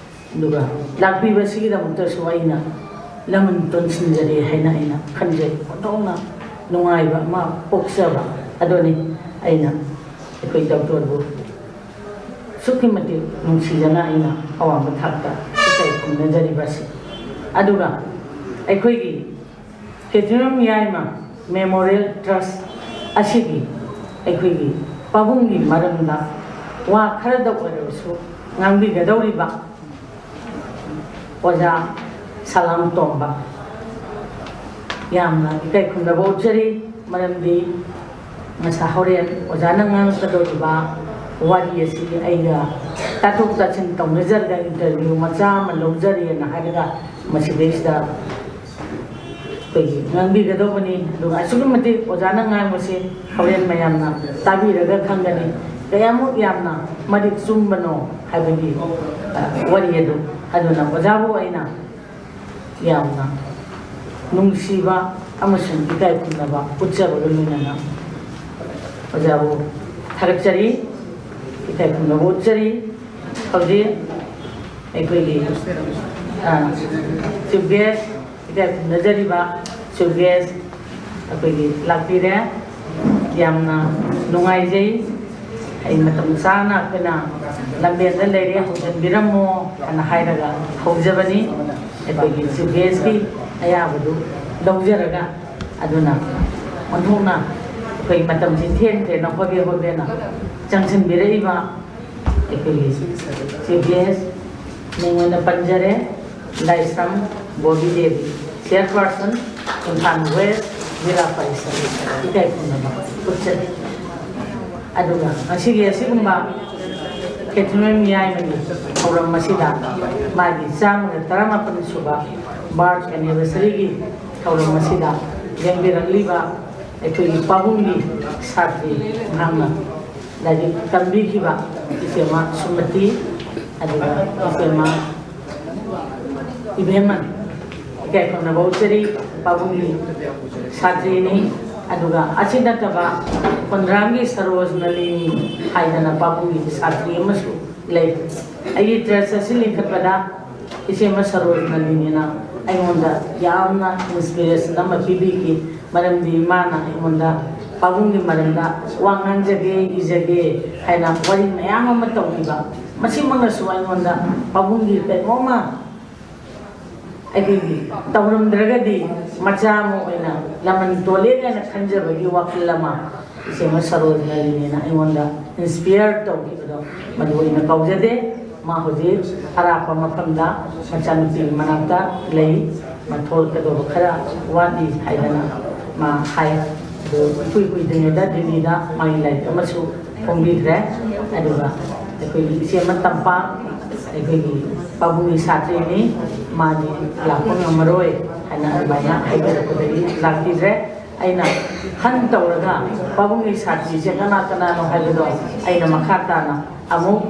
ꯑꯗꯨꯒ ꯂꯥꯛꯄꯤꯕꯁꯤꯒꯤꯗꯃꯛꯇꯁꯨ ꯑꯩꯅ ꯂꯃꯟ ꯇꯣꯟꯁꯤꯟꯖꯔꯤ ꯍꯥꯏꯅ ꯑꯩꯅ ꯈꯟꯖꯩ꯫ ꯑꯣꯟꯊꯣꯛꯅ ꯅꯨꯡꯉꯥꯏꯕ ꯑꯃ ꯄꯣꯛꯆꯕ ꯑꯗꯨꯅꯤ꯫ ꯑꯩꯅ ꯑꯩꯈꯣꯏ ꯗꯣꯛꯇꯔꯕꯨ ꯑꯁꯨꯛꯀꯤ ꯃꯇꯤꯛ ꯅꯨꯡꯁꯤꯖꯅ ꯑꯩꯅ ꯑꯋꯥꯡꯕ ꯊꯥꯛꯇ ꯏꯀꯥꯏ ꯈꯨꯝꯅꯖꯔꯤꯕ ꯑꯁꯤ꯫ ꯑꯗꯨꯒ ꯑꯩꯈꯣꯏꯒꯤ ꯈꯦꯇ꯭ꯔꯤꯃꯌꯨꯝ ꯌꯥꯏꯃ Memorial Trust ꯑꯁꯤꯒꯤ ꯑꯩꯈꯣꯏꯒꯤ ꯄꯥꯕꯨꯡꯒꯤ ꯃꯔꯝꯗ ꯋꯥ ꯈꯔꯗ ꯑꯣꯏꯔꯕꯁꯨ ꯉꯥꯡꯕꯤꯒꯗꯧꯔꯤꯕ ꯑꯣꯖꯥ ꯁꯂꯥꯝ ꯇꯣꯝꯕ, ꯌꯥꯝꯅ ꯏꯀꯥꯏ ꯈꯨꯝꯅꯕ ꯎꯠꯆꯔꯤ꯫ ꯃꯔꯝꯗꯤ ꯉꯁꯥꯏ ꯍꯣꯔꯦꯟ ꯑꯣꯖꯥꯅ ꯉꯥꯡꯉꯛꯀꯗꯧꯔꯤꯕ ꯋꯥꯔꯤ ꯑꯁꯤ ꯑꯩꯒ ꯇꯥꯊꯣꯛ ꯇꯥꯁꯤꯟ ꯇꯧꯅꯖꯔꯒ interview ꯃꯆꯥ ꯑꯃ ꯂꯧꯖꯔꯦꯅ ꯍꯥꯏꯔꯒ ꯃꯁꯤꯗꯩꯁꯤꯗ ꯑꯩꯈꯣꯏꯒꯤ ꯉꯥꯡꯕꯤꯒꯗꯧꯕꯅꯤ꯫ ꯑꯗꯨꯒ ꯑꯁꯨꯛꯀꯤ ꯃꯇꯤꯛ ꯑꯣꯖꯥꯅ ꯉꯥꯡꯕꯁꯤ ꯍꯣꯔꯦꯟ ꯃꯌꯥꯝꯅ ꯇꯥꯕꯤꯔꯒ ꯈꯪꯒꯅꯤ, ꯀꯌꯥꯃꯨꯛ ꯌꯥꯝꯅ ꯃꯔꯤꯛ ꯆꯨꯝꯕꯅꯣ ꯍꯥꯏꯕꯒꯤ, ꯑ, ꯋꯥꯔꯤ ꯑꯗꯨ꯫ ꯑꯗꯨꯅ ꯑꯣꯖꯥꯕꯨ ꯑꯩꯅ ꯌꯥꯝꯅ ꯅꯨꯡꯁꯤꯕ ꯑꯃꯁꯨꯡ ꯏꯀꯥꯏ ꯈꯨꯝꯅꯕ ꯎꯠꯆꯕꯒ ꯂꯣꯏꯅꯅ ꯑꯣꯖꯥꯕꯨ ꯊꯥꯒꯠꯆꯔꯤ, ꯏꯀꯥꯏ ꯈꯨꯝꯅꯕ ꯎꯠꯆꯔꯤ꯫ ꯍꯧꯖꯤꯛ ꯑꯩꯈꯣꯏꯒꯤ, ꯑ, chief guest, ꯏꯀꯥꯏ ꯈꯨꯝꯅꯖꯔꯤꯕ chief guest ꯑꯩꯈꯣꯏꯒꯤ ꯂꯥꯛꯄꯤꯔꯦ꯫ ꯌꯥꯝꯅ ꯅꯨꯡꯉꯥꯏꯖꯩ꯫ ꯑꯩ ꯃꯇꯝ ꯆꯥꯅ ꯑꯩꯈꯣꯏꯅ ꯂꯝꯕꯦꯟꯗ ꯂꯩꯔꯦ, ꯍꯧꯖꯤꯟꯕꯤꯔꯝꯃꯣ ꯍꯥꯏꯅ ꯍꯥꯏꯔꯒ ꯍꯧꯖꯕꯅꯤ꯫ ꯑꯩꯈꯣꯏꯒꯤ chief guestꯀꯤ ꯑꯌꯥꯕꯗꯨ ꯂꯧꯖꯔꯒ, ꯑꯗꯨꯅ ꯑꯣꯟꯊꯣꯛꯅ ꯑꯩꯈꯣꯏ ꯃꯇꯝꯁꯤ ꯊꯦꯡꯈ꯭ꯔꯦꯅ ꯍꯣꯕꯦ ꯍꯣꯕꯦꯅ ꯆꯪꯁꯤꯟꯕꯤꯔꯛꯏꯕ ꯑꯩꯈꯣꯏꯒꯤ ꯆꯤꯐ ꯒꯦꯁ ꯃꯤꯡ ꯑꯣꯏꯅ ꯄꯟꯖꯔꯦ, ꯂꯥꯏꯁ꯭ꯔꯝ ꯕꯣꯕꯤ ꯗꯦꯕꯤ, ꯆꯤꯌꯔꯄꯥꯔꯁꯟ, ꯏꯝꯐꯥꯜ ꯋꯦꯁ ꯖꯤꯂꯥ ꯄꯔꯤꯁꯠ, ꯏꯀꯥꯏ ꯈꯨꯝꯅꯕ ꯎꯠꯆꯔꯤ꯫ ꯑꯗꯨꯒ ꯉꯁꯤꯒꯤ ꯑꯁꯤꯒꯨꯝꯕ ꯈꯦꯇ꯭ꯔꯤꯃꯌꯨꯝ ꯌꯥꯏꯃꯒꯤ ꯊꯧꯔꯝ ꯑꯁꯤꯗ ꯃꯥꯒꯤ ꯆꯥꯝꯃꯒ ꯇꯔꯥꯃꯥꯄꯟ ꯁꯨꯕ ꯕꯥꯔꯊ ꯑꯦꯅꯤꯚꯔꯁꯔꯤꯒꯤ ꯊꯧꯔꯝ ꯑꯁꯤꯗ ꯂꯦꯡꯕꯤꯔꯛꯂꯤꯕ ꯑꯩꯈꯣꯏꯒꯤ ꯄꯥꯕꯨꯡꯒꯤ ꯁꯥꯇ꯭ꯔꯤ ꯃꯍꯥꯛꯅ ꯂꯥꯏꯔꯤꯛ ꯇꯝꯕꯤꯈꯤꯕ ꯏꯆꯦꯃ ꯁꯨꯃꯇꯤ, ꯑꯗꯨꯒ ꯏꯆꯦꯃ ꯏꯕꯦꯝꯃ, ꯏꯀꯥꯏ ꯈꯨꯝꯅꯕ ꯎꯠꯆꯔꯤ꯫ ꯄꯥꯕꯨꯡꯒꯤ ꯁꯥꯇ꯭ꯔꯤꯅꯤ꯫ ꯑꯗꯨꯒ ꯑꯁꯤ ꯅꯠꯇꯕ ꯈꯣꯟꯗ꯭ꯔꯥꯡꯒꯤ ꯁꯔꯣꯖꯅꯂꯤꯅꯤ ꯍꯥꯏꯗꯅ ꯄꯥꯕꯨꯡꯒꯤ ꯁꯥꯇ꯭ꯔꯤ ꯑꯃꯁꯨ ꯂꯩ꯫ ꯑꯩꯒꯤ ꯇ꯭ꯔꯁ ꯑꯁꯤ ꯂꯤꯡꯈꯠꯄꯗ ꯏꯆꯦꯃ ꯁꯔꯣꯖꯅꯂꯤꯅꯤꯅ ꯑꯩꯉꯣꯟꯗ ꯌꯥꯝꯅ ꯏꯟꯁꯄꯤꯔꯦꯁꯟ ꯑꯃ ꯄꯤꯕꯤꯈꯤ꯫ ꯃꯔꯝꯗꯤ ꯃꯥꯅ ꯑꯩꯉꯣꯟꯗ ꯄꯥꯕꯨꯡꯒꯤ ꯃꯔꯝꯗ ꯋꯥ ꯉꯥꯡꯖꯒꯦ, ꯏꯖꯒꯦ ꯍꯥꯏꯅ ꯋꯥꯔꯤ ꯃꯌꯥꯝ ꯑꯃ ꯇꯧꯕꯤꯕ, ꯃꯁꯤꯃꯛꯅꯁꯨ ꯑꯩꯉꯣꯟꯗ ꯄꯥꯕꯨꯡꯒꯤ ꯀꯩꯅꯣꯝꯃ ꯑꯩꯈꯣꯏꯒꯤ ꯇꯧꯔꯝꯗ꯭ꯔꯒꯗꯤ ꯃꯆꯥ ꯑꯃ ꯑꯣꯏꯅ ꯂꯃꯟ ꯇꯣꯜꯂꯦ ꯍꯥꯏꯅ ꯈꯟꯖꯕꯒꯤ ꯋꯥꯈꯜ ꯑꯃ ꯏꯆꯦꯃ ꯁꯔꯣꯖꯅꯂꯤꯅꯤꯅ ꯑꯩꯉꯣꯟꯗ ꯏꯟꯁꯄꯤꯌꯔ ꯇꯧꯈꯤꯕꯗꯣ ꯃꯗꯨ ꯑꯩꯅ ꯀꯥꯎꯖꯗꯦ꯫ ꯃꯥ ꯍꯧꯖꯤꯛ ꯑꯔꯥꯞꯄ ꯃꯐꯝꯗ ꯃꯆꯥꯅꯨꯄꯤꯒꯤ ꯃꯅꯥꯛꯇ ꯂꯩ꯫ ꯃꯊꯣꯜ ꯀꯩꯗꯧꯕ ꯈꯔ ꯋꯥꯠꯂꯤ ꯍꯥꯏꯗꯅ ꯃꯥ ꯍꯥꯏ꯫ ꯑꯗꯨ ꯏꯀꯨꯏ ꯀꯨꯏꯗ꯭ꯔꯤꯉꯩꯗ ꯗꯤꯜꯂꯤꯗ ꯃꯥꯒꯤ ꯂꯥꯏꯔꯤꯛ ꯑꯃꯁꯨ ꯐꯣꯡꯕꯤꯈ꯭ꯔꯦ꯫ ꯑꯗꯨꯒ ꯑꯩꯈꯣꯏꯒꯤ ꯏꯆꯦ ꯑꯃ ꯇꯝꯄꯥꯛ, ꯑꯩꯈꯣꯏꯒꯤ ꯄꯥꯕꯨꯡꯒꯤ ꯁꯥꯇ꯭ꯔꯤꯅꯤ, ꯃꯥꯗꯤ ꯂꯥꯛꯄ ꯉꯝꯃꯔꯣꯏ ꯍꯥꯏꯅ ꯑꯗꯨꯃꯥꯏꯅ ꯍꯥꯏꯕꯤꯔꯛꯄꯗꯒꯤ ꯂꯥꯛꯄꯤꯗ꯭ꯔꯦ꯫ ꯑꯩꯅ ꯍꯟ ꯇꯧꯔꯒ ꯄꯥꯕꯨꯡꯒꯤ ꯁꯥꯇ꯭ꯔꯤꯁꯦ ꯀꯅꯥ ꯀꯅꯥꯅꯣ ꯍꯥꯏꯕꯗꯣ ꯑꯩꯅ ꯃꯈꯥ ꯇꯥꯅ ꯑꯃꯨꯛ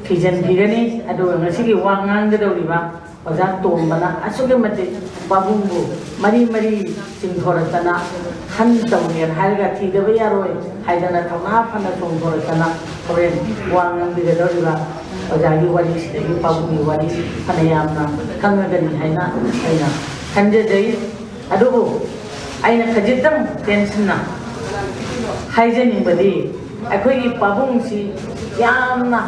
ꯊꯤꯖꯤꯟꯕꯤꯒꯅꯤ꯫ ꯑꯗꯨꯒ ꯉꯁꯤꯒꯤ ꯋꯥ ꯉꯥꯡꯒꯗꯧꯔꯤꯕ ꯑꯣꯖꯥ ꯇꯣꯝꯕꯅ ꯑꯁꯨꯛꯀꯤ ꯃꯇꯤꯛ ꯄꯥꯕꯨꯡꯕꯨ ꯃꯔꯤ ꯃꯔꯤ ꯆꯤꯡꯊꯣꯔꯛꯇꯅ ꯍꯟ ꯇꯧꯒꯦꯅ ꯍꯥꯏꯔꯒ ꯊꯤꯗꯕ ꯌꯥꯔꯣꯏ ꯍꯥꯏꯗꯅ ꯊꯧꯅꯥ ꯐꯅ ꯆꯣꯡꯊꯣꯔꯛꯇꯅ ꯍꯣꯔꯦꯟ ꯋꯥ ꯉꯥꯡꯕꯤꯒꯗꯧꯔꯤꯕ ꯑꯣꯖꯥꯒꯤ ꯋꯥꯔꯤꯁꯤꯗꯒꯤ ꯄꯥꯕꯨꯡꯒꯤ ꯋꯥꯔꯤ ꯐꯅ ꯌꯥꯝꯅ ꯈꯪꯉꯒꯅꯤ ꯍꯥꯏꯅ ꯑꯩꯅ ꯈꯟꯖꯖꯩ꯫ ꯑꯗꯨꯕꯨ ꯑꯩꯅ ꯈꯖꯤꯛꯇꯪ ꯇꯦꯟꯁꯤꯟꯅ ꯍꯥꯏꯖꯅꯤꯡꯕꯗꯤ ꯑꯩꯈꯣꯏꯒꯤ ꯄꯥꯕꯨꯡꯁꯤ ꯌꯥꯝꯅ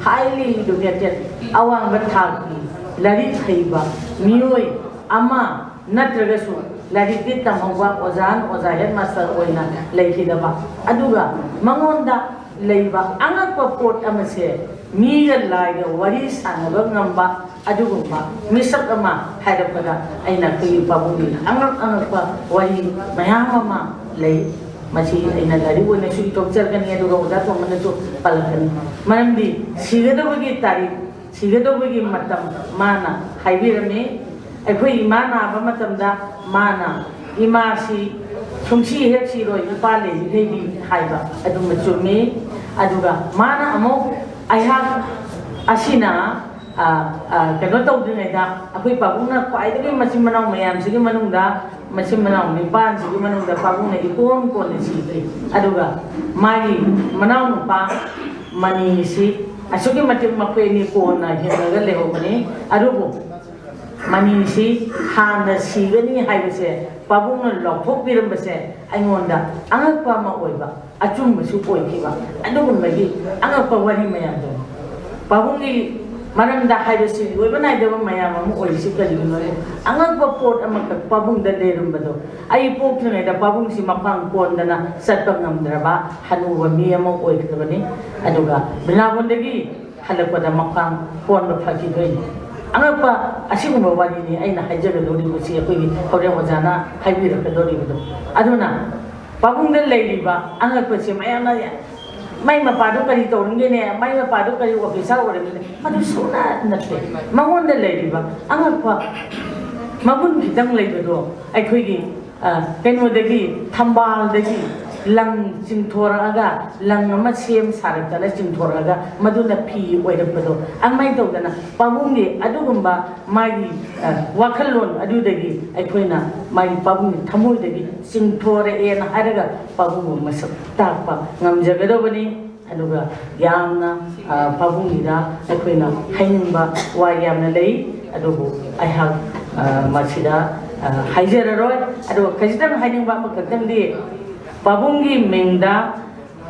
highly educated, ꯑꯋꯥꯡꯕ ꯊꯥꯛꯀꯤ ꯂꯥꯏꯔꯤꯛ ꯍꯩꯕ ꯃꯤꯑꯣꯏ ꯑꯃ ꯅꯠꯇ꯭ꯔꯒꯁꯨ ꯂꯥꯏꯔꯤꯛꯇꯤ ꯇꯝꯍꯧꯕ, ꯑꯣꯖꯥ ꯑꯣꯖꯥ ꯍꯦꯗ ꯃꯥꯁꯇꯔ ꯑꯣꯏꯅ ꯂꯩꯈꯤꯗꯕ, ꯑꯗꯨꯒ ꯃꯉꯣꯟꯗ ꯂꯩꯕ ꯑꯉꯛꯄ ꯄꯣꯠ ꯑꯃꯁꯦ, ꯃꯤꯒ ꯂꯥꯏꯒ ꯋꯥꯔꯤ ꯁꯥꯟꯅꯕ ꯉꯝꯕ ꯑꯗꯨꯒꯨꯝꯕ ꯃꯤꯁꯛ ꯑꯃ ꯍꯥꯏꯔꯛꯄꯗ, ꯑꯩꯅ ꯑꯩꯈꯣꯏꯒꯤ ꯄꯥꯕꯨꯡꯒꯤ ꯑꯉꯛ ꯑꯉꯛꯄ ꯋꯥꯔꯤ ꯃꯌꯥꯝ ꯑꯃ ꯂꯩ꯫ ꯃꯁꯤ ꯑꯩꯅ ꯂꯥꯏꯔꯤꯛ ꯑꯣꯏꯅꯁꯨ ꯏꯊꯣꯛꯆꯔꯛꯀꯅꯤ, ꯑꯗꯨꯒ ꯑꯣꯖꯥ ꯇꯣꯝꯕꯅꯁꯨ ꯄꯜꯂꯛꯀꯅꯤ꯫ ꯃꯔꯝꯗꯤ ꯁꯤꯒꯗꯕꯒꯤ ꯇꯥꯔꯤꯛ, ꯁꯤꯒꯗꯧꯕꯒꯤ ꯃꯇꯝ ꯃꯥꯅ ꯍꯥꯏꯕꯤꯔꯝꯃꯤ꯫ ꯑꯩꯈꯣꯏ ꯏꯃꯥ ꯅꯥꯕ ꯃꯇꯝꯗ ꯃꯥꯅ, "ꯏꯃꯥꯁꯤ ꯁꯨꯡꯁꯤ ꯍꯦꯛ ꯁꯤꯔꯣꯏ, ꯏꯄꯥ ꯂꯩꯔꯤꯈꯩꯗꯤ" ꯍꯥꯏꯕ ꯑꯗꯨꯃ ꯆꯨꯝꯃꯤ꯫ ꯑꯗꯨꯒ ꯃꯥꯅ ꯑꯃꯨꯛ, ꯑꯩꯍꯥꯛ ꯑꯁꯤꯅ, ꯑ, ꯑ, ꯀꯩꯅꯣ ꯇꯧꯗ꯭ꯔꯤꯉꯩꯗ, ꯑꯩꯈꯣꯏ ꯄꯥꯕꯨꯡꯅ ꯈ꯭ꯋꯥꯏꯗꯒꯤ ꯃꯆꯤꯟ ꯃꯅꯥꯎ ꯃꯌꯥꯝꯁꯤꯒꯤ ꯃꯅꯨꯡꯗ, ꯃꯆꯤꯟ ꯃꯅꯥꯎ ꯅꯤꯄꯥꯟꯁꯤꯒꯤ ꯃꯅꯨꯡꯗ ꯄꯥꯕꯨꯡꯅ ꯏꯀꯣꯟ ꯀꯣꯟꯅ ꯁꯤꯈꯤ꯫ ꯑꯗꯨꯒ ꯃꯥꯒꯤ ꯃꯅꯥꯎꯅꯨꯄꯥ ꯃꯅꯤꯁꯤ ꯑꯁꯨꯛꯀꯤ ꯃꯇꯤꯛ ꯃꯈꯣꯏ ꯑꯅꯤ ꯀꯣꯟꯅ ꯍꯤꯡꯉꯒ ꯂꯩꯍꯧꯕꯅꯤ꯫ ꯑꯗꯨꯕꯨ ꯃꯅꯤꯁꯤ ꯍꯥꯟꯅ ꯁꯤꯒꯅꯤ ꯍꯥꯏꯕꯁꯦ ꯄꯥꯕꯨꯡꯅ ꯂꯥꯎꯊꯣꯛꯄꯤꯔꯝꯕꯁꯦ ꯑꯩꯉꯣꯟꯗ ꯑꯉꯛꯄ ꯑꯃ ꯑꯣꯏꯕ, ꯑꯆꯨꯝꯕꯁꯨ ꯑꯣꯏꯈꯤꯕ, ꯑꯗꯨꯒꯨꯝꯕꯒꯤ ꯑꯉꯛꯄ ꯋꯥꯔꯤ ꯃꯌꯥꯝꯗꯣ꯫ ꯄꯥꯕꯨꯡꯒꯤ ꯃꯔꯝꯗ ꯍꯥꯏꯕꯁꯤ ꯂꯣꯏꯕ ꯅꯥꯏꯗꯕ ꯃꯌꯥꯝ ꯑꯃ ꯑꯣꯏꯔꯤꯁꯤ ꯀꯔꯤꯒꯤꯅꯣ? ꯑꯉꯛꯄ ꯄꯣꯠ ꯑꯃꯈꯛ ꯄꯥꯕꯨꯡꯗ ꯂꯩꯔꯝꯕꯗꯣ꯫ ꯑꯩ ꯄꯣꯛꯇ꯭ꯔꯤꯉꯩꯗ ꯄꯥꯕꯨꯡꯁꯤ ꯃꯈ꯭ꯋꯥꯡ ꯀꯣꯟꯗꯅ ꯆꯠꯄ ꯉꯝꯗ꯭ꯔꯕ ꯍꯅꯨꯕ ꯃꯤ ꯑꯃ ꯑꯣꯏꯈ꯭ꯔꯕꯅꯤ꯫ ꯑꯗꯨꯒ ꯕ꯭ꯔꯤꯟꯗꯥꯕꯟꯗꯒꯤ ꯍꯜꯂꯛꯄꯗ ꯃꯈ꯭ꯋꯥꯡ ꯀꯣꯟꯕ ꯐꯈꯤꯗꯣꯏꯅꯤ꯫ ꯑꯉꯛꯄ ꯑꯁꯤꯒꯨꯝꯕ ꯋꯥꯔꯤꯅꯤ ꯑꯩꯅ ꯍꯥꯏꯖꯒꯗꯧꯔꯤꯕꯁꯤ, ꯑꯩꯈꯣꯏꯒꯤ ꯍꯣꯔꯦꯟ ꯑꯣꯖꯥꯅ ꯍꯥꯏꯕꯤꯔꯛꯀꯗꯧꯔꯤꯕꯗꯣ꯫ ꯑꯗꯨꯅ ꯄꯥꯕꯨꯡꯗ ꯂꯩꯔꯤꯕ ꯑꯉꯛꯄꯁꯦ ꯃꯌꯥꯝꯅ, "ꯃꯥꯏ ꯃꯄꯥꯗꯣ ꯀꯔꯤ ꯇꯧꯔꯝꯒꯦꯅꯦ? ꯃꯥꯏ ꯃꯄꯥꯗꯣ ꯀꯔꯤ ꯑꯣꯐꯤꯁꯥꯔ ꯑꯣꯏꯔꯝꯒꯦꯅꯦ?" ꯃꯗꯨ ꯁꯨꯡꯅ ꯅꯠꯇꯦ꯫ ꯃꯉꯣꯟꯗ ꯂꯩꯔꯤꯕ ꯑꯉꯛꯄ ꯃꯒꯨꯟ ꯈꯤꯇꯪ ꯂꯩꯕꯗꯣ ꯑꯩꯈꯣꯏꯒꯤ, ꯑ, ꯀꯩꯅꯣꯗꯒꯤ, ꯊꯝꯕꯥꯜꯗꯒꯤ ꯂꯪ ꯆꯤꯡꯊꯣꯔꯛꯑꯒ, ꯂꯪ ꯑꯃ ꯁꯦꯝ ꯁꯥꯔꯛꯇꯅ ꯆꯤꯡꯊꯣꯔꯛꯑꯒ ꯃꯗꯨꯅ ꯐꯤ ꯑꯣꯏꯔꯛꯄꯗꯣ, ꯑꯗꯨꯃꯥꯏꯅ ꯇꯧꯗꯅ ꯄꯥꯕꯨꯡꯒꯤ ꯑꯗꯨꯒꯨꯝꯕ ꯃꯥꯒꯤ, ꯑ, ꯋꯥꯈꯜꯂꯣꯟ ꯑꯗꯨꯗꯒꯤ ꯑꯩꯈꯣꯏꯅ ꯃꯥꯒꯤ ꯄꯥꯕꯨꯡꯒꯤ ꯊꯃꯣꯏꯗꯒꯤ ꯆꯤꯡꯊꯣꯔꯛꯑꯦꯅ ꯍꯥꯏꯔꯒ ꯄꯥꯕꯨꯡꯕꯨ ꯃꯁꯛ ꯇꯥꯛꯄ ꯉꯝꯖꯒꯗꯧꯕꯅꯤ꯫ ꯑꯗꯨꯒ ꯌꯥꯝꯅ, ꯑ, ꯄꯥꯕꯨꯡꯒꯤꯗ ꯑꯩꯈꯣꯏꯅ ꯍꯥꯏꯅꯤꯡꯕ ꯋꯥ ꯌꯥꯝꯅ ꯂꯩ, ꯑꯗꯨꯕꯨ ꯑꯩꯍꯥꯛ, ꯑ, ꯃꯁꯤꯗ, ꯑ, ꯍꯥꯏꯖꯔꯔꯣꯏ꯫ ꯑꯗꯨꯒ ꯈꯖꯤꯛꯇꯪ ꯍꯥꯏꯅꯤꯡꯕ ꯑꯃꯈꯛꯇꯪꯗꯤ, ꯄꯥꯕꯨꯡꯒꯤ ꯃꯤꯡꯗ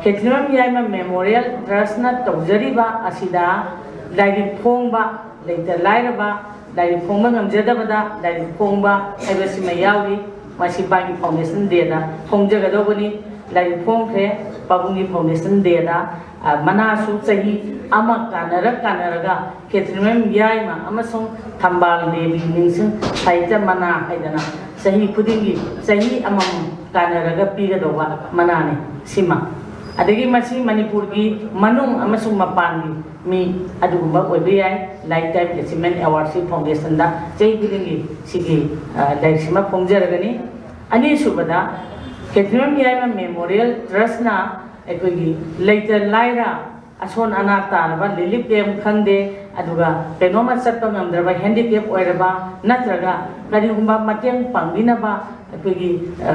ꯈꯦꯇ꯭ꯔꯤꯃꯌꯨꯝ ꯌꯥꯏꯃ ꯃꯦꯃꯣꯔꯤꯌꯦꯜ ꯇ꯭ꯔꯁꯅ ꯇꯧꯖꯔꯤꯕ ꯑꯁꯤꯗ ꯂꯥꯏꯔꯤꯛ ꯐꯣꯡꯕ, ꯂꯩꯇ ꯂꯥꯏꯔꯕ ꯂꯥꯏꯔꯤꯛ ꯐꯣꯡꯕ ꯉꯝꯖꯗꯕꯗ ꯂꯥꯏꯔꯤꯛ ꯐꯣꯡꯕ ꯍꯥꯏꯕꯁꯤꯃ ꯌꯥꯎꯔꯤ꯫ ꯃꯁꯤ ꯄꯥꯒꯤ Foundation Day ꯗ ꯐꯣꯡꯖꯒꯗꯧꯕꯅꯤ꯫ ꯂꯥꯏꯔꯤꯛ ꯐꯣꯡꯈ꯭ꯔꯦ, ꯄꯥꯕꯨꯡꯒꯤ Foundation Day ꯗ꯫ ꯑ, ꯃꯅꯥꯁꯨ ꯆꯍꯤ ꯑꯃ ꯀꯥꯟꯅꯔ ꯀꯥꯟꯅꯔꯒ ꯈꯦꯇ꯭ꯔꯤꯃꯌꯨꯝ ꯌꯥꯏꯃ ꯑꯃꯁꯨꯡ ꯊꯝꯕꯥꯜ ꯗꯦꯕꯤ ꯅꯤꯡꯁꯤꯡ ꯁꯥꯍꯤꯇ꯭ꯌ ꯃꯅꯥ ꯍꯥꯏꯗꯅ ꯆꯍꯤ ꯈꯨꯗꯤꯡꯒꯤ ꯆꯍꯤ ꯑꯃꯃꯝ ꯀꯥꯟꯅꯔꯒ ꯄꯤꯒꯗꯧꯕ ꯃꯅꯥꯅꯤ ꯁꯤꯃ꯫ ꯑꯗꯒꯤ ꯃꯁꯤ ꯃꯅꯤꯄꯨꯔꯒꯤ ꯃꯅꯨꯡ ꯑꯃꯁꯨꯡ ꯃꯄꯥꯟꯒꯤ ꯃꯤ ꯑꯗꯨꯒꯨꯝꯕ ꯑꯣꯏꯕ ꯌꯥꯏ꯫ Lifetime Achievement Award ꯁꯤ Foundation ꯗ ꯆꯍꯤ ꯈꯨꯗꯤꯡꯒꯤ ꯁꯤꯒꯤ, ꯑ, ꯂꯥꯏꯔꯤꯛꯁꯤꯃ ꯐꯣꯡꯖꯔꯒꯅꯤ꯫ ꯑꯅꯤꯁꯨꯕꯗ, ꯈꯦꯇ꯭ꯔꯤꯃꯌꯨꯝ ꯌꯥꯏꯃ Memorial Trust ꯅ ꯑꯩꯈꯣꯏꯒꯤ ꯂꯩꯇ ꯂꯥꯏꯔ, ꯑꯁꯣꯟ ꯑꯅꯥ ꯇꯥꯔꯕ, relief camp ꯈꯪꯗꯦ, ꯑꯗꯨꯒ ꯀꯩꯅꯣꯝꯃ ꯆꯠꯄ ꯉꯝꯗ꯭ꯔꯕ, handicap ꯑꯣꯏꯔꯕ, ꯅꯠꯇ꯭ꯔꯒ ꯀꯔꯤꯒꯨꯝꯕ ꯃꯇꯦꯡ ꯄꯥꯡꯕꯤꯅꯕ ꯑꯩꯈꯣꯏꯒꯤ, ꯑ,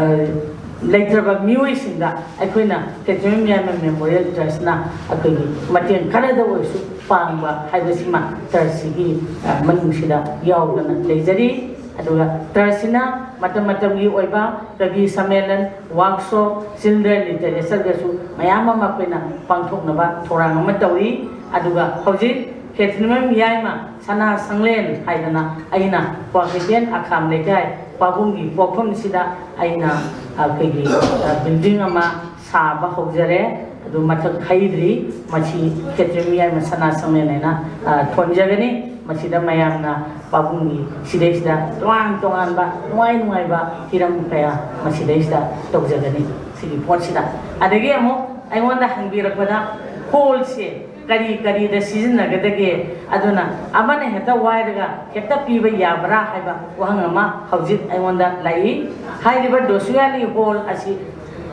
ꯂꯩꯇ꯭ꯔꯕ ꯃꯤꯑꯣꯏꯁꯤꯡꯗ ꯑꯩꯈꯣꯏꯅ ꯈꯦꯇ꯭ꯔꯤꯃꯌꯨꯝ ꯌꯥꯏꯃ Memorial Trust ꯅ ꯑꯩꯈꯣꯏꯒꯤ ꯃꯇꯦꯡ ꯈꯔꯗ ꯑꯣꯏꯔꯁꯨ ꯄꯥꯡꯕ ꯍꯥꯏꯕꯁꯤꯃ trust ꯁꯤꯒꯤ, ꯑ, ꯃꯅꯨꯡꯁꯤꯗ ꯌꯥꯎꯗꯅ ꯂꯩꯖꯔꯤ꯫ ꯑꯗꯨꯒ trust ꯁꯤꯅ ꯃꯇꯝ ꯃꯇꯝꯒꯤ ꯑꯣꯏꯕ ꯀꯕꯤ ꯁꯝꯃꯦꯂꯟ, workshop, children literature ꯒꯁꯨ ꯃꯌꯥꯝ ꯑꯃ ꯑꯩꯈꯣꯏꯅ ꯄꯥꯡꯊꯣꯛꯅꯕ ꯊꯧꯔꯥꯡ ꯑꯃ ꯇꯧꯔꯤ꯫ ꯑꯗꯨꯒ ꯍꯧꯖꯤꯛ ꯈꯦꯇ꯭ꯔꯤꯃꯌꯨꯝ ꯌꯥꯏꯃ ꯁꯅꯥ ꯁꯪꯂꯦꯟ ꯍꯥꯏꯗꯅ ꯑꯩꯅ ꯀ꯭ꯋꯥꯀꯩꯊꯦꯜ ꯑꯈꯥꯝ ꯂꯩꯀꯥꯏ ꯄꯥꯕꯨꯡꯒꯤ ꯄꯣꯛꯐꯝꯁꯤꯗ ꯑꯩꯅ ꯑꯩꯈꯣꯏꯒꯤ, ꯑ, building ꯑꯃ ꯁꯥꯕ ꯍꯧꯖꯔꯦ꯫ ꯑꯗꯨ ꯃꯊꯛ ꯍꯩꯗ꯭ꯔꯤ꯫ ꯃꯁꯤ ꯈꯦꯇ꯭ꯔꯤꯃꯌꯨꯝ ꯌꯥꯏꯃ ꯁꯅꯥ ꯁꯪꯂꯦꯟ ꯍꯥꯏꯅ, ꯑ, ꯊꯣꯟꯖꯒꯅꯤ꯫ ꯃꯁꯤꯗ ꯃꯌꯥꯝꯅ ꯄꯥꯕꯨꯡꯒꯤ ꯁꯤꯗꯩꯁꯤꯗ ꯇꯣꯉꯥꯟ ꯇꯣꯉꯥꯟꯕ ꯅꯨꯡꯉꯥꯏ ꯅꯨꯡꯉꯥꯏꯕ ꯍꯤꯔꯝ ꯀꯌꯥ ꯃꯁꯤꯗꯩꯁꯤꯗ ꯇꯧꯖꯒꯅꯤ꯫ ꯁꯤꯒꯤ ꯄꯣꯠꯁꯤꯗ꯫ ꯑꯗꯒꯤ ꯑꯃꯨꯛ ꯑꯩꯉꯣꯟꯗ ꯍꯪꯕꯤꯔꯛꯄꯗ hall ꯁꯦ ꯀꯔꯤ ꯀꯔꯤꯗ ꯁꯤꯖꯤꯟꯅꯒꯗꯒꯦ? ꯑꯗꯨꯅ ꯑꯃꯅ ꯍꯦꯛꯇ ꯋꯥꯏꯔꯒ ꯍꯦꯛꯇ ꯄꯤꯕ ꯌꯥꯕ꯭ꯔꯥ ꯍꯥꯏꯕ ꯋꯥꯍꯪ ꯑꯃ ꯍꯧꯖꯤꯛ ꯑꯩꯉꯣꯟꯗ ꯂꯥꯛꯏ꯫ ꯍꯥꯏꯔꯤꯕ ꯗꯣꯁꯨꯌꯥꯂꯤ hall ꯑꯁꯤ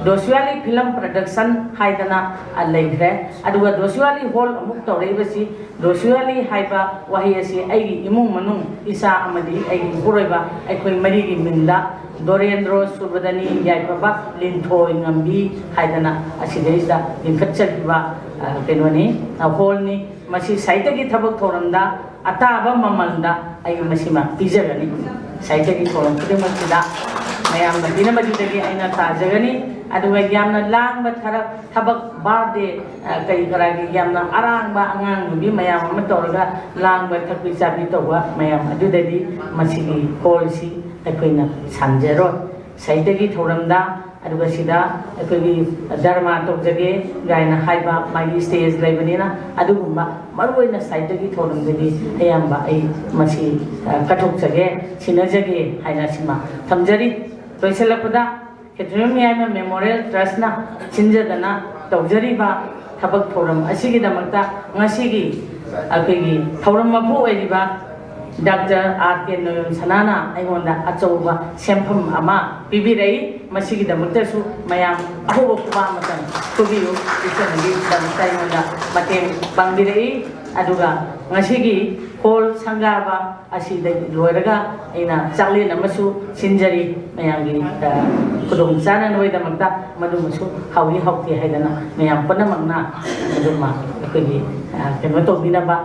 ꯗꯣꯁꯨꯌꯥꯂꯤ Film Production ꯍꯥꯏꯗꯅ, ꯑ, ꯂꯩꯈ꯭ꯔꯦ꯫ ꯑꯗꯨꯒ ꯗꯣꯁꯨꯌꯥꯂꯤ hall ꯑꯃꯨꯛ ꯇꯧꯔꯛꯏꯕꯁꯤ, ꯗꯣꯁꯨꯌꯥꯂꯤ ꯍꯥꯏꯕ ꯋꯥꯍꯩ ꯑꯁꯤ ꯑꯩꯒꯤ ꯏꯃꯨꯡ ꯃꯅꯨꯡ, ꯏꯆꯥ ꯑꯃꯗꯤ ꯑꯩꯒꯤ ꯏꯄꯨꯔꯣꯏꯕ, ꯑꯩꯈꯣꯏ ꯃꯔꯤꯒꯤ ꯃꯤꯡꯗ ꯗꯣꯔꯦꯟꯗ꯭ꯔꯣ ꯁꯨꯕꯗꯅꯤ ꯌꯥꯏꯐꯕ ꯂꯤꯟꯊꯣꯏ ꯉꯝꯕꯤ ꯍꯥꯏꯗꯅ ꯑꯁꯤꯗꯩꯁꯤꯗ ꯂꯤꯡꯈꯠꯆꯈꯤꯕ, ꯑ, ꯀꯩꯅꯣꯅꯤ, ꯑ, hall ꯅꯤ꯫ ꯃꯁꯤ ꯁꯥꯍꯤꯇ꯭ꯌꯒꯤ ꯊꯕꯛ ꯊꯧꯔꯝꯗ ꯑꯇꯥꯕ ꯃꯃꯜꯗ ꯑꯩ ꯃꯁꯤꯃ ꯄꯤꯖꯒꯅꯤ꯫ ꯁꯥꯍꯤꯇ꯭ꯌꯒꯤ ꯊꯧꯔꯝ ꯈꯨꯗꯤꯡꯃꯛꯁꯤꯗ ꯃꯌꯥꯝꯅ ꯄꯤꯅꯕꯗꯨꯗꯒꯤ ꯑꯩꯅ ꯇꯥꯖꯒꯅꯤ꯫ ꯑꯗꯨꯒ ꯌꯥꯝꯅ ꯂꯥꯡꯕ ꯊꯔꯛ ꯊꯕꯛ ꯕꯥꯔꯗꯦ ꯀꯔꯤ ꯀꯔꯥꯒꯤ ꯌꯥꯝꯅ ꯑꯔꯥꯡꯕ ꯑꯉꯥꯡ ꯅꯨꯕꯤ ꯃꯌꯥꯝ ꯑꯃ ꯇꯧꯔꯒ ꯂꯥꯡꯕ ꯊꯛꯄꯤ ꯆꯥꯕꯤ ꯇꯧꯕ ꯃꯌꯥꯝ ꯑꯗꯨꯗꯗꯤ ꯃꯁꯤꯒꯤ ꯍꯣꯜꯁꯤ ꯑꯩꯈꯣꯏꯅ ꯁꯥꯟꯖꯔꯣꯏ꯫ ꯁꯍꯤꯇꯒꯤ ꯊꯧꯔꯝꯗ ꯑꯗꯨꯒ ꯁꯤꯗ ꯑꯩꯈꯣꯏꯒꯤ ꯗꯔꯃꯥ ꯇꯧꯖꯒꯦ ꯀꯥꯏꯅ ꯍꯥꯏꯕ ꯃꯥꯒꯤ ꯁ꯭ꯇꯦꯖ ꯂꯩꯕꯅꯤꯅ ꯑꯗꯨꯒꯨꯝꯕ ꯃꯔꯨꯑꯣꯏꯅ ꯁꯍꯤꯇꯒꯤ ꯊꯧꯔꯝꯗꯗꯤ ꯑꯌꯥꯝꯕ ꯑꯩ ꯃꯁꯤ ꯀꯠꯊꯣꯛꯆꯒꯦ, ꯁꯤꯟꯅꯖꯒꯦ ꯍꯥꯏꯅ ꯁꯤꯃ ꯊꯝꯖꯔꯤ꯫ ꯂꯣꯏꯁꯤꯜꯂꯛꯄꯗ ꯈꯦꯇ꯭ꯔꯤꯃꯌꯨꯝ ꯌꯥꯏꯃ ꯃꯦꯃꯣꯔꯤꯌꯦꯜ ꯇ꯭ꯔꯁꯅ ꯁꯤꯟꯖꯗꯅ ꯇꯧꯖꯔꯤꯕ ꯊꯕꯛ ꯊꯧꯔꯝ ꯑꯁꯤꯒꯤꯗꯃꯛꯇ ꯉꯁꯤꯒꯤ ꯑꯩꯈꯣꯏꯒꯤ ꯊꯧꯔꯝ ꯃꯄꯨ ꯑꯣꯏꯔꯤꯕ ꯗꯥꯛꯇꯔ ꯑꯥꯔ ꯀꯦ ꯅꯣꯌꯣꯟ ꯁꯅꯥꯅ ꯑꯩꯉꯣꯟꯗ ꯑꯆꯧꯕ ꯁꯦꯟꯐꯝ ꯑꯃ ꯄꯤꯕꯤꯔꯛꯏ꯫ ꯃꯁꯤꯒꯤꯗꯃꯛꯇꯁꯨ ꯃꯌꯥꯝ ꯑꯍꯧꯕ ꯈꯨꯕꯥꯛ ꯑꯃꯇꯪ ꯈꯨꯕꯤꯌꯨ꯫ ꯏꯆꯟꯅꯨꯄꯤꯒꯤꯗꯃꯛꯇ ꯑꯩꯉꯣꯟꯗ ꯃꯇꯦꯡ ꯄꯥꯡꯕꯤꯔꯛꯏ꯫ ꯑꯗꯨꯒ ꯉꯁꯤꯒꯤ ꯍꯣꯜ ꯁꯪꯒꯥꯕ ꯑꯁꯤꯗ ꯂꯣꯏꯔꯒ ꯑꯩꯅ ꯆꯥꯛꯂꯦꯟ ꯑꯃꯁꯨ ꯁꯤꯟꯖꯔꯤ꯫ ꯃꯌꯥꯝꯒꯤ ꯈꯨꯗꯣꯡ ꯆꯥꯅꯅꯕꯒꯤꯗꯃꯛꯇ ꯃꯗꯨꯃꯁꯨ ꯍꯥꯎꯏ ꯍꯥꯎꯇꯦ ꯍꯥꯏꯗꯅ ꯃꯌꯥꯝ ꯄꯨꯝꯅꯃꯛꯅ ꯑꯗꯨꯃ ꯑꯩꯈꯣꯏꯒꯤ ꯀꯩꯅꯣ ꯇꯧꯕꯤꯅꯕ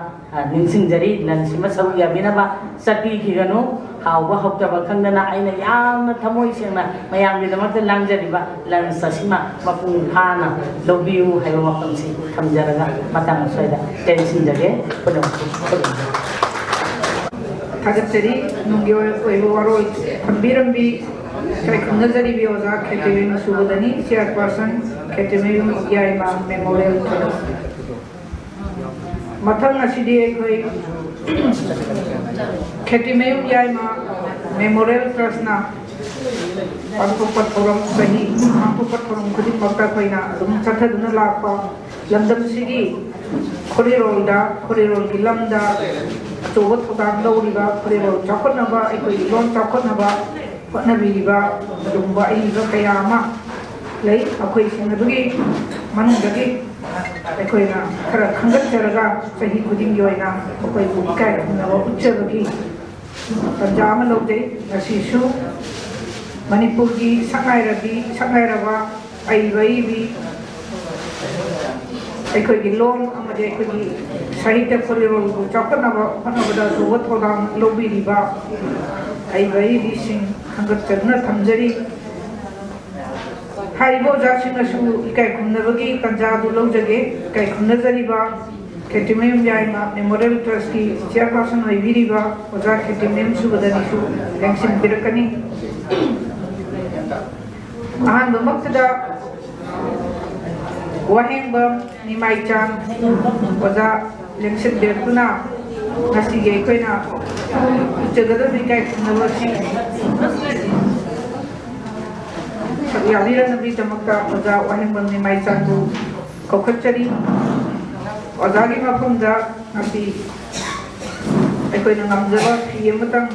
ꯅꯤꯡꯁꯤꯡꯖꯔꯤ꯫ ꯂꯟꯁꯤꯃ ꯁꯔꯨꯛ ꯌꯥꯕꯤꯅꯕ ꯆꯠꯄꯤꯈꯤꯒꯅꯨ꯫ ꯍꯥꯎꯕ ꯍꯥꯎꯇꯕ ꯈꯪꯗꯅ ꯑꯩꯅ ꯌꯥꯝꯅ ꯊꯃꯣꯏ ꯁꯦꯡꯅ ꯃꯌꯥꯝꯒꯤꯗꯃꯛꯇ ꯂꯥꯡꯖꯔꯤꯕ ꯂꯟꯁ ꯑꯁꯤꯃ ꯃꯄꯨꯡ ꯐꯥꯅ ꯂꯧꯕꯤꯌꯨ ꯍꯥꯏꯕ ꯋꯥꯐꯝꯁꯤ ꯊꯝꯖꯔꯒ ꯃꯇꯥꯡ ꯑꯁ꯭ꯋꯥꯏꯗ ꯇꯦꯟꯁꯤꯟꯖꯒꯦ꯫ ꯈꯨꯗꯝ ꯈꯨꯗꯝ ꯊꯥꯒꯠꯆꯔꯤ꯫ ꯅꯨꯡꯒꯤ ꯑꯣꯏꯕ ꯋꯥꯔꯣꯜ ꯊꯝꯕꯤꯔꯝꯕꯤ ꯏꯀꯥꯏ ꯈꯨꯝꯅꯖꯔꯤꯕꯤ ꯑꯣꯖꯥ ꯈꯦꯇ꯭ꯔꯤꯃꯌꯨꯝ ꯁꯨꯕꯗꯅꯤ, ꯆꯤꯌꯥꯔꯄꯥꯔꯁꯟ ꯈꯦꯇ꯭ꯔꯤꯃꯌꯨꯝ ꯌꯥꯏꯃ ꯃꯦꯃꯣꯔꯤꯌꯦꯜ ꯇ꯭ꯔꯁ꯫ ꯃꯊꯪ ꯑꯁꯤꯗꯤ ꯑꯩꯈꯣꯏ ꯈꯦꯇ꯭ꯔꯤꯃꯌꯨꯝ ꯌꯥꯏꯃ ꯃꯦꯃꯣꯔꯤꯌꯦꯜ ꯇ꯭ꯔꯁꯅ ꯄꯥꯡꯊꯣꯛꯄ ꯊꯧꯔꯝ, ꯆꯍꯤ ꯄꯥꯡꯊꯣꯛꯄ ꯊꯧꯔꯝ ꯈꯨꯗꯤꯡꯃꯛꯇ ꯑꯩꯈꯣꯏꯅ ꯑꯗꯨꯝ ꯆꯠꯊꯗꯨꯅ ꯂꯥꯛꯄ ꯂꯝꯗꯝꯁꯤꯒꯤ ꯈꯣꯔꯤꯔꯣꯜꯗ, ꯈꯣꯔꯤꯔꯣꯜꯒꯤ ꯂꯝꯗ ꯑꯆꯧꯕ ꯊꯧꯗꯥꯡ ꯂꯧꯔꯤꯕ, ꯈꯣꯔꯤꯔꯣꯜ ꯆꯥꯎꯈꯠꯅꯕ, ꯑꯩꯈꯣꯏꯒꯤ ꯂꯣꯟ ꯆꯥꯎꯈꯠꯅꯕ ꯍꯣꯠꯅꯕꯤꯔꯤꯕ ꯑꯗꯨꯒꯨꯝꯕ ꯑꯏꯕ ꯀꯌꯥ ꯑꯃ ꯂꯩ꯫ ꯃꯈꯣꯏꯁꯤꯡ ꯑꯗꯨꯒꯤ ꯃꯅꯨꯡꯗꯒꯤ ꯑꯩꯈꯣꯏꯅ ꯈꯔ ꯈꯟꯒꯠꯆꯔꯒ ꯆꯍꯤ ꯈꯨꯗꯤꯡꯒꯤ ꯑꯣꯏꯅ ꯃꯈꯣꯏꯕꯨ ꯏꯀꯥꯏ ꯈꯨꯝꯅꯕ ꯎꯠꯆꯕꯒꯤ ꯇꯥꯟꯖꯥ ꯑꯃ ꯂꯧꯖꯩ꯫ ꯉꯁꯤꯁꯨ ꯃꯅꯤꯄꯨꯔꯒꯤ ꯁꯛꯅꯥꯏꯔꯕꯤ, ꯁꯛꯅꯥꯏꯔꯕ ꯑꯏꯕ ꯑꯏꯕꯤ, ꯑꯩꯈꯣꯏꯒꯤ ꯂꯣꯟ ꯑꯃꯗꯤ ꯑꯩꯈꯣꯏꯒꯤ ꯁꯥꯍꯤꯇ꯭ꯌ ꯈꯣꯔꯤꯔꯣꯜꯕꯨ ꯆꯥꯎꯈꯠꯅꯕ ꯍꯣꯠꯅꯕꯗ ꯑꯆꯧꯕ ꯊꯧꯗꯥꯡ ꯂꯧꯕꯤꯔꯤꯕ ꯑꯏꯕ ꯑꯏꯕꯤꯁꯤꯡ ꯈꯟꯒꯠꯆꯗꯨꯅ ꯊꯝꯖꯔꯤ꯫ ꯍꯥꯏꯔꯤꯕ ꯑꯣꯖꯥꯁꯤꯡꯅꯁꯨ ꯏꯀꯥꯏ ꯈꯨꯝꯅꯕꯒꯤ ꯇꯥꯟꯖꯥ ꯑꯗꯨ ꯂꯧꯖꯒꯦ꯫ ꯏꯀꯥꯏ ꯈꯨꯝꯅꯖꯔꯤꯕ ꯈꯦꯇ꯭ꯔꯤꯃꯌꯨꯝ ꯌꯥꯏꯃ Memorial Trustꯀꯤ chairperson ꯑꯣꯏꯕꯤꯔꯤꯕ ꯑꯣꯖꯥ ꯈꯦꯇ꯭ꯔꯤꯃꯌꯨꯝ ꯁꯨꯕꯗꯅꯤꯁꯨ ꯂꯦꯡꯁꯤꯟꯕꯤꯔꯛꯀꯅꯤ꯫ ꯑꯍꯥꯟꯕꯃꯛꯇꯗ ꯋꯥꯍꯦꯡꯕꯝ ꯅꯤꯃꯥꯏꯆꯥꯟ ꯑꯣꯖꯥ ꯂꯦꯡꯁꯤꯟꯕꯤꯔꯛꯇꯨꯅ ꯉꯁꯤꯒꯤ ꯑꯩꯈꯣꯏꯅ ꯎꯠꯆꯒꯗꯕ ꯏꯀꯥꯏ ꯈꯨꯝꯅꯕ ꯑꯁꯤ ꯁꯔꯨꯛ ꯌꯥꯕꯤꯔꯛꯅꯕꯒꯤꯗꯃꯛꯇ ꯑꯣꯖꯥ ꯋꯥꯍꯦꯡꯕꯝ ꯅꯤꯃꯥꯏꯆꯥꯟꯕꯨ ꯀꯧꯈꯠꯆꯔꯤ꯫ ꯑꯣꯖꯥꯒꯤ ꯃꯐꯝꯗ ꯉꯁꯤ ꯑꯩꯈꯣꯏꯅ ꯉꯝꯖꯕ ꯐꯤ ꯑꯃꯇꯪ,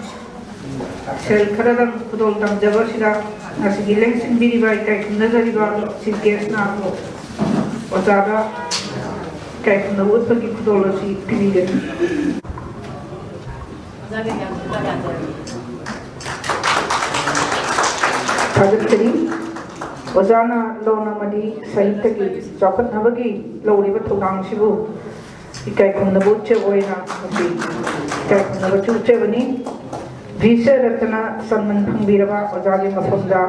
ꯁꯦꯜ ꯈꯔꯗꯪ ꯈꯨꯗꯣꯜ ꯇꯝꯖꯕ ꯑꯁꯤꯗ ꯉꯁꯤꯒꯤ ꯂꯦꯡꯁꯤꯟꯕꯤꯔꯤꯕ ꯏꯀꯥꯏ ꯈꯨꯝꯅꯖꯔꯤꯕ chief guestꯅ ꯑꯣꯖꯥꯗ ꯏꯀꯥꯏ ꯈꯨꯝꯅꯕ ꯎꯠꯄꯒꯤ ꯈꯨꯗꯣꯜ ꯑꯁꯤ ꯄꯤꯕꯤꯒꯅꯤ꯫ ꯊꯥꯒꯠꯆꯔꯤ꯫ ꯑꯣꯖꯥꯅ ꯂꯣꯟ ꯑꯃꯗꯤ ꯁꯥꯍꯤꯇ꯭ꯌꯒꯤ ꯆꯥꯎꯈꯠꯅꯕꯒꯤ ꯂꯧꯔꯤꯕ ꯊꯧꯗꯥꯡꯁꯤꯕꯨ ꯏꯀꯥꯏ ꯈꯨꯝꯅꯕ ꯎꯠꯆꯕ ꯑꯣꯏꯅ ꯉꯁꯤ ꯏꯀꯥꯏ ꯈꯨꯝꯅꯕꯁꯨ ꯎꯠꯆꯕꯅꯤ꯫ ꯚꯤꯁꯦ ꯔꯠꯇꯅ ꯁꯟꯃꯟ ꯐꯪꯕꯤꯔꯕ ꯑꯣꯖꯥꯒꯤ ꯃꯐꯝꯗ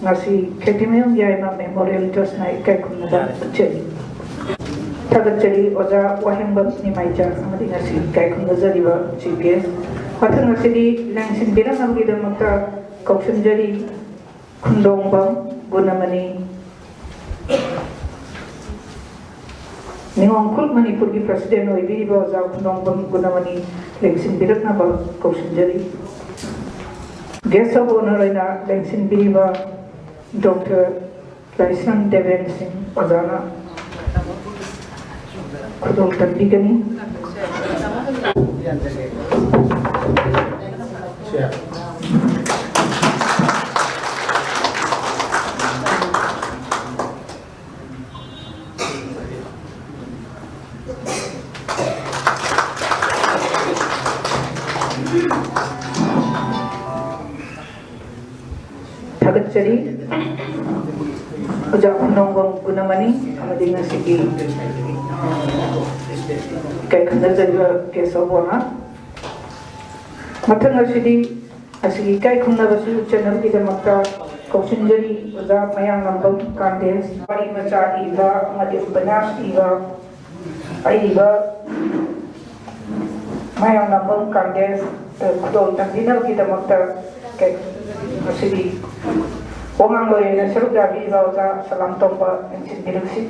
ꯉꯁꯤ ꯈꯦꯇ꯭ꯔꯤꯃꯌꯨꯝ ꯌꯥꯏꯃ Memorial Trustꯅ ꯏꯀꯥꯏ ꯈꯨꯝꯅꯕ ꯎꯠꯆꯔꯤ꯫ ꯊꯥꯒꯠꯆꯔꯤ ꯑꯣꯖꯥ ꯋꯥꯍꯦꯡꯕꯝ ꯅꯤꯃꯥꯏꯆꯥꯟ ꯑꯃꯗꯤ ꯉꯁꯤ ꯏꯀꯥꯏ ꯈꯨꯝꯅꯖꯔꯤꯕ chief guest꯫ ꯃꯊꯪ ꯑꯁꯤꯗꯤ ꯂꯦꯡꯁꯤꯟꯕꯤꯔꯛꯅꯕꯒꯤꯗꯃꯛꯇ ꯀꯧꯁꯤꯟꯖꯔꯤ ꯈꯨꯟꯗꯣꯡꯕꯝ ꯒꯨꯅꯃꯅꯤ꯫ ꯅꯤꯉꯣꯜ ꯈꯨꯜ ꯃꯅꯤꯄꯨꯔꯒꯤ president ꯑꯣꯏꯕꯤꯔꯤꯕ ꯑꯣꯖꯥ ꯈꯨꯟꯗꯣꯡꯕꯝ ꯒꯨꯅꯃꯅꯤ ꯂꯦꯡꯁꯤꯟꯕꯤꯔꯛꯅꯕ ꯀꯧꯁꯤꯟꯖꯔꯤ꯫ Guest of honour ꯑꯣꯏꯅ ꯂꯦꯡꯁꯤꯟꯕꯤꯔꯤꯕ Doctor ꯂꯥꯏꯁ꯭ꯔꯝ ꯗꯦꯕꯦꯟ ꯁꯤꯡ ꯑꯣꯖꯥꯅ ꯈꯨꯗꯣꯜ ꯇꯝꯕꯤꯒꯅꯤ꯫ ꯊꯥꯒꯠꯆꯔꯤ꯫ ꯑꯣꯖꯥ ꯈꯨꯟꯗꯣꯡꯕꯝ ꯒꯨꯅꯃꯅꯤ ꯑꯃꯗꯤ ꯉꯁꯤꯒꯤ ꯏꯀꯥꯏ ꯈꯨꯝꯅꯖꯔꯤꯕ guest of honour꯫ ꯃꯊꯪ ꯑꯁꯤꯗꯤ ꯑꯁꯤꯒꯤ ꯏꯀꯥꯏ ꯈꯨꯝꯅꯕꯁꯤ ꯎꯠꯆꯅꯕꯒꯤꯗꯃꯛꯇ ꯀꯧꯁꯤꯟꯖꯔꯤ ꯑꯣꯖꯥ ꯃꯌꯥꯡꯂꯝꯕꯝ ꯀꯥꯟꯗꯦꯟ꯫ ꯋꯥꯔꯤ ꯃꯆꯥ ꯏꯕ ꯑꯃꯗꯤ ꯎꯄꯟꯌꯥꯁ ꯏꯕ ꯍꯥꯏꯔꯤꯕ ꯃꯌꯥꯡꯂꯝꯕꯝ ꯀꯥꯟꯗꯦꯟ ꯈꯨꯗꯣꯜ ꯇꯝꯕꯤꯅꯕꯒꯤꯗꯃꯛꯇ ꯉꯁꯤꯗꯤ ꯋꯥꯉꯥꯡꯂꯣꯏ ꯑꯣꯏꯅ ꯁꯔꯨꯛ ꯌꯥꯕꯤꯔꯤꯕ ꯑꯣꯖꯥ ꯁꯂꯥꯝꯇꯣꯝꯕ ꯂꯦꯡꯁꯤꯟꯕꯤꯔꯛꯁꯤ꯫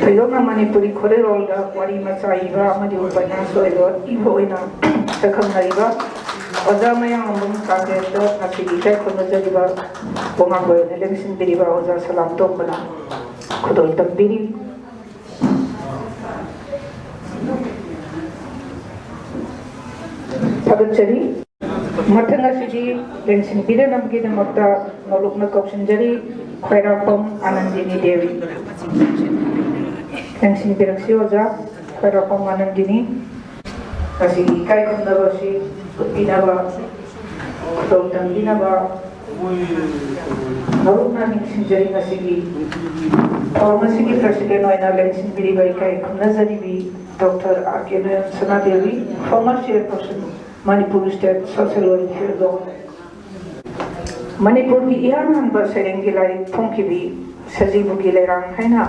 ꯊꯣꯏꯗꯣꯛꯅ ꯃꯅꯤꯄꯨꯔꯤ ꯈꯣꯔꯦꯔꯣꯜꯗ ꯋꯥꯔꯤ ꯃꯆꯥ ꯏꯕ ꯑꯃꯗꯤ ꯎꯄꯟꯌꯥꯁ ꯑꯣꯏꯕ ꯏꯕ ꯑꯣꯏꯅ ꯁꯛꯈꯪꯅꯔꯤꯕ ꯑꯣꯖꯥ ꯃꯌꯥꯡꯂꯝꯕꯝ ꯀꯥꯟꯗꯦꯟꯗ ꯉꯁꯤꯒꯤ ꯏꯀꯥꯏ ꯈꯨꯝꯅꯖꯔꯤꯕ ꯋꯥꯉꯥꯡꯂꯣꯏ ꯑꯣꯏꯅ ꯂꯦꯡꯁꯤꯟꯕꯤꯔꯤꯕ ꯑꯣꯖꯥ ꯁꯂꯥꯝꯇꯣꯝꯕꯅ ꯈꯨꯗꯣꯜ ꯇꯝꯕꯤꯔꯤ꯫ ꯊꯥꯒꯠꯆꯔꯤ꯫ ꯃꯊꯪ ꯑꯁꯤꯗꯤ ꯂꯦꯡꯁꯤꯟꯕꯤꯔꯛꯅꯕꯒꯤꯗꯃꯛꯇ ꯅꯣꯂꯨꯛꯅ ꯀꯧꯁꯤꯟꯖꯔꯤ ꯈ꯭ꯋꯥꯏꯔꯥꯛꯄꯝ ꯑꯥꯅꯟꯗꯤꯅꯤ ꯗꯦꯕꯤ꯫ ꯂꯦꯡꯁꯤꯟꯕꯤꯔꯛꯁꯤ ꯑꯣꯖꯥ ꯈ꯭ꯋꯥꯏꯔꯥꯛꯄꯝ ꯑꯥꯅꯟꯗꯤꯅꯤ꯫ ꯉꯁꯤꯒꯤ ꯏꯀꯥꯏ ꯈꯨꯝꯅꯕ ꯑꯁꯤ ꯎꯠꯄꯤꯅꯕ ꯈꯨꯗꯣꯜ ꯇꯝꯕꯤꯅꯕ ꯅꯣꯂꯨꯛꯅ ꯅꯤꯡꯁꯤꯡꯖꯔꯤ꯫ ꯉꯁꯤꯒꯤ ꯊꯧꯔꯝ ꯑꯁꯤꯒꯤ president ꯑꯣꯏꯅ ꯂꯦꯡꯁꯤꯟꯕꯤꯔꯤꯕ ꯏꯀꯥꯏ ꯈꯨꯝꯅꯖꯔꯤꯕꯤ doctor R K ꯅꯣꯌꯟ ꯁꯅꯥꯗꯦꯕꯤ, former chairperson Manipur State Social Welfare Board꯫ ꯃꯅꯤꯄꯨꯔꯒꯤ ꯏꯍꯥꯟ ꯍꯥꯟꯕ ꯁꯩꯔꯦꯡꯒꯤ ꯂꯥꯏꯔꯤꯛ ꯐꯣꯡꯈꯤꯕꯤ ꯁꯖꯤꯕꯨꯒꯤ ꯂꯩꯔꯥꯡ ꯍꯥꯏꯅ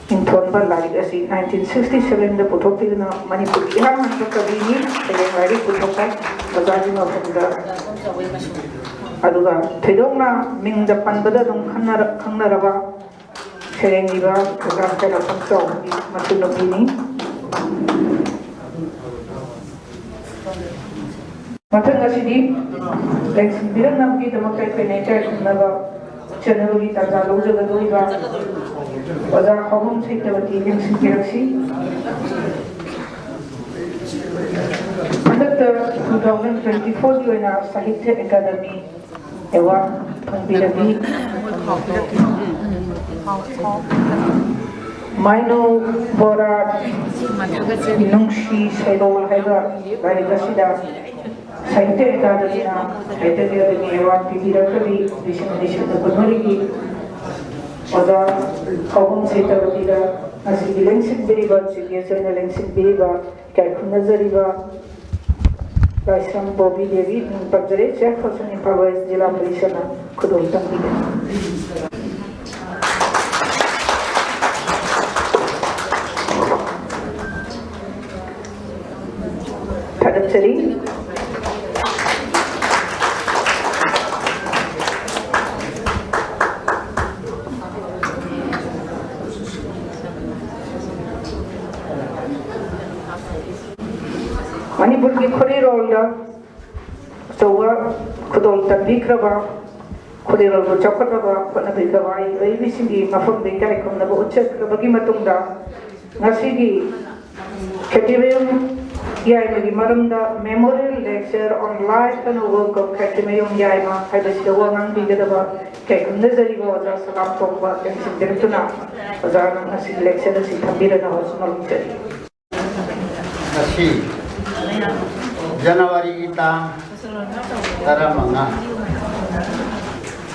ꯃꯤꯡꯊꯣꯟꯕ ꯂꯥꯏꯔꯤꯛ ꯑꯁꯤ nineteen sixty seven ꯗ ꯄꯨꯊꯣꯛꯄꯤꯗꯨꯅ ꯃꯅꯤꯄꯨꯔꯒꯤ ꯏꯍꯥꯟ ꯍꯥꯟꯕ ꯀꯕꯤꯅꯤ꯫ ꯁꯩꯔꯦꯡ ꯂꯥꯏꯔꯤꯛ ꯄꯨꯊꯣꯛꯄ ꯑꯣꯖꯥꯒꯤ ꯃꯐꯝꯗ, ꯑꯗꯨꯒ ꯊꯣꯏꯗꯣꯛꯅ ꯃꯤꯡꯗ ꯄꯟꯕꯗ ꯑꯗꯨꯝ ꯈꯪꯅꯔ-, ꯈꯪꯅꯔꯕ ꯁꯩꯔꯦꯡꯂꯤꯕ ꯑꯣꯖꯥ ꯈ꯭ꯋꯥꯏꯔꯥꯛꯄꯝ ꯆꯥꯎꯕꯒꯤ ꯃꯆꯟꯅꯨꯄꯤꯅꯤ꯫ ꯃꯊꯪ ꯑꯁꯤꯗꯤ ꯂꯦꯡꯁꯤꯟꯕꯤꯔꯛꯅꯕꯒꯤꯗꯃꯛꯇ ꯑꯩꯈꯣꯏꯅ ꯏꯀꯥꯏ ꯈꯨꯝꯅꯕ ꯆꯦꯟꯅꯕꯒꯤ ꯇꯥꯟꯖꯥ ꯂꯧꯖꯒꯗꯧꯔꯤꯕ ꯑꯣꯖꯥ ꯍꯥꯎꯕꯝ ꯁꯩꯇꯕꯇꯤ ꯂꯦꯡꯁꯤꯟꯕꯤꯔꯛꯁꯤ꯫ ꯍꯟꯗꯛꯇ two thousand twenty four ꯒꯤ ꯑꯣꯏꯅ ꯁꯥꯍꯤꯇ꯭ꯌ ꯑꯦꯀꯥꯗꯃꯤ ꯑꯦꯋꯥꯔꯗ ꯐꯪꯕꯤꯔꯕꯤ ꯃꯥꯏꯅꯣ ꯕꯣꯔꯥ ꯅꯨꯡꯁꯤ ꯁꯩꯔꯣꯜ ꯍꯥꯏꯕ ꯂꯥꯏꯔꯤꯛ ꯑꯁꯤꯗ ꯁꯥꯍꯤꯇ꯭ꯌ ꯑꯦꯀꯥꯗꯃꯤꯅ ꯁꯥꯍꯤꯇ꯭ꯌ ꯑꯦꯀꯥꯗꯃꯤ ꯑꯦꯋꯥꯔꯗ ꯄꯤꯕꯤꯔꯛꯄꯒꯤ ꯂꯤꯁꯤꯡ ꯑꯅꯤ ꯁꯨꯞꯅ ꯀꯨꯟꯃꯔꯤꯒꯤ ꯑꯣꯖꯥ ꯀꯧꯕꯝ ꯁꯩꯇꯕꯇꯤꯗ ꯉꯁꯤꯒꯤ ꯂꯦꯡꯁꯤꯟꯕꯤꯔꯤꯕ, ꯆꯤꯐ ꯒꯦꯁ ꯑꯣꯏꯅ ꯂꯦꯡꯁꯤꯟꯕꯤꯔꯤꯕ, ꯏꯀꯥꯏ ꯈꯨꯝꯅꯖꯔꯤꯕ ꯂꯥꯏꯁ꯭ꯔꯝ ꯕꯣꯕꯤ ꯗꯦꯕꯤ ꯃꯤꯡ ꯄꯟꯖꯔꯦ, ꯆꯦꯌꯔꯄꯔꯁꯟ ꯏꯝꯐꯥꯜ ꯋꯦꯁ ꯖꯤꯂꯥ ꯄꯔꯤꯁꯠꯅ ꯈꯨꯗꯣꯜ ꯇꯝꯕꯤꯒꯅꯤ꯫ ꯊꯥꯒꯠꯆꯔꯤ꯫ ꯃꯅꯤꯄꯨꯔꯒꯤ ꯈꯨꯔꯤꯔꯣꯜꯗ ꯑꯆꯧꯕ ꯈꯨꯗꯣꯜ ꯇꯝꯕꯤꯈ꯭ꯔꯕ, ꯈꯨꯔꯤꯔꯣꯜꯕꯨ ꯆꯥꯎꯈꯠꯅꯕ ꯍꯣꯠꯅꯕꯤꯈ꯭ꯔꯕ ꯏꯕꯦꯟꯁꯤꯡꯒꯤ ꯃꯐꯝꯗ ꯏꯀꯥꯏ ꯈꯨꯝꯅꯕ ꯎꯠꯆꯈ꯭ꯔꯕꯒꯤ ꯃꯇꯨꯡꯗ, ꯉꯁꯤꯒꯤ ꯈꯦꯇ꯭ꯔꯤꯃꯌꯨꯝ ꯌꯥꯏꯃꯒꯤ ꯃꯔꯝꯗ Memorial Lecture on Life and Work of ꯈꯦꯇ꯭ꯔꯤꯃꯌꯨꯝ ꯌꯥꯏꯃ ꯍꯥꯏꯕꯁꯤꯗ ꯋꯥ ꯉꯥꯡꯕꯤꯒꯗꯕ ꯏꯀꯥꯏ ꯈꯨꯝꯅꯖꯔꯤꯕ ꯑꯣꯖꯥ ꯁꯂꯥꯝ ꯇꯣꯝꯕ ꯂꯦꯡꯁꯤꯟꯕꯤꯔꯛꯇꯨꯅ ꯑꯣꯖꯥꯅ ꯉꯁꯤ lecture ꯑꯁꯤ ꯊꯝꯕꯤꯔꯅꯕꯁꯨ ꯅꯣꯜꯖꯔꯤ꯫ ꯉꯁꯤ ꯖꯅꯋꯥꯔꯤꯒꯤ ꯇꯥꯡ ꯇꯔꯥꯃꯉꯥ,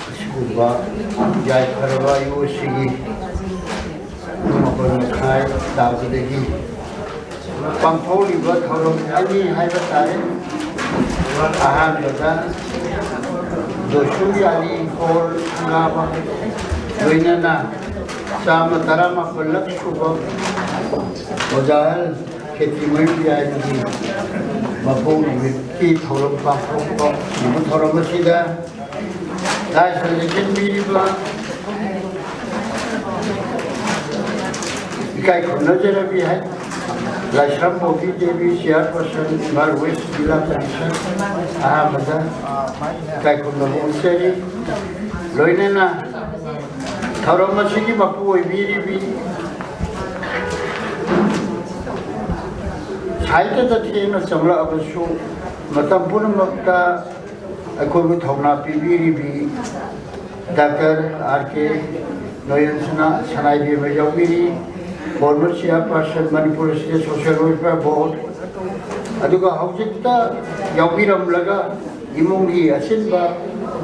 ꯑꯁꯤꯒꯨꯝꯕ ꯌꯥꯏꯐꯔꯕ ꯑꯌꯨꯛ ꯑꯁꯤꯒꯤ ꯄꯨꯡ ꯃꯥꯄꯟ ꯃꯈꯥꯏ ꯇꯥꯕꯗꯒꯤ ꯄꯥꯡꯊꯣꯛꯂꯤꯕ ꯊꯧꯔꯝ ꯑꯅꯤ ꯍꯥꯏꯕ ꯇꯥꯔꯦ꯫ ꯑꯍꯥꯟꯕꯗ ꯗꯣꯁꯨ ꯌꯥꯂꯤ ꯍꯣꯜ ꯁꯪꯒꯥꯕ, ꯂꯣꯏꯅꯅ ꯆꯥꯝꯃ ꯇꯔꯥꯃꯥꯄꯜꯂꯛ ꯁꯨꯕ ꯑꯣꯖꯥ ꯑꯍꯜ ꯈꯦꯇ꯭ꯔꯤꯃꯌꯨꯝ ꯌꯥꯏꯃꯒꯤ ꯃꯄꯣꯛ ꯅꯨꯃꯤꯠꯀꯤ ꯊꯧꯔꯝ ꯄꯥꯡꯊꯣꯛꯄ꯫ ꯊꯧꯔꯝ ꯑꯁꯤꯗ ꯂꯥꯏꯁ꯭ꯔꯝ ꯂꯦꯡꯁꯤꯟꯕꯤꯔꯤꯕ ꯏꯀꯥꯏ ꯈꯨꯝꯅꯖꯔꯕꯤ ꯍꯥꯏ꯫ ꯂꯥꯏꯁ꯭ꯔꯝ ꯕꯣꯕꯤ ꯗꯦꯕꯤ, ꯆꯤꯌꯥꯔꯄꯔꯁꯟ, ꯏꯝꯐꯥꯜ ꯋꯦꯁ ꯖꯤꯂꯥ ꯄꯔꯤꯁꯠ, ꯑꯍꯥꯟꯕꯗ ꯏꯀꯥꯏ ꯈꯨꯝꯅꯕ ꯎꯠꯆꯔꯤ꯫ ꯂꯣꯏꯅꯅ ꯊꯧꯔꯝ ꯑꯁꯤꯒꯤ ꯃꯄꯨ ꯑꯣꯏꯕꯤꯔꯤꯕꯤ, ꯁꯥꯍꯤꯇ꯭ꯌꯗ ꯊꯦꯡꯅ ꯆꯪꯂꯛꯑꯕꯁꯨ ꯃꯇꯝ ꯄꯨꯝꯅꯃꯛꯇ ꯑꯩꯈꯣꯏꯕꯨ ꯊꯧꯅꯥ ꯄꯤꯕꯤꯔꯤꯕꯤ doctor R K Noyon Sana, ꯁꯅꯥꯏꯕꯦꯝꯃ ꯌꯥꯎꯕꯤꯔꯤ, former chairperson Manipur state social welfare board, ꯑꯗꯨꯒ ꯍꯧꯖꯤꯛꯇ ꯌꯥꯎꯕꯤꯔꯝꯂꯒ ꯏꯃꯨꯡꯒꯤ ꯑꯁꯤꯟꯕ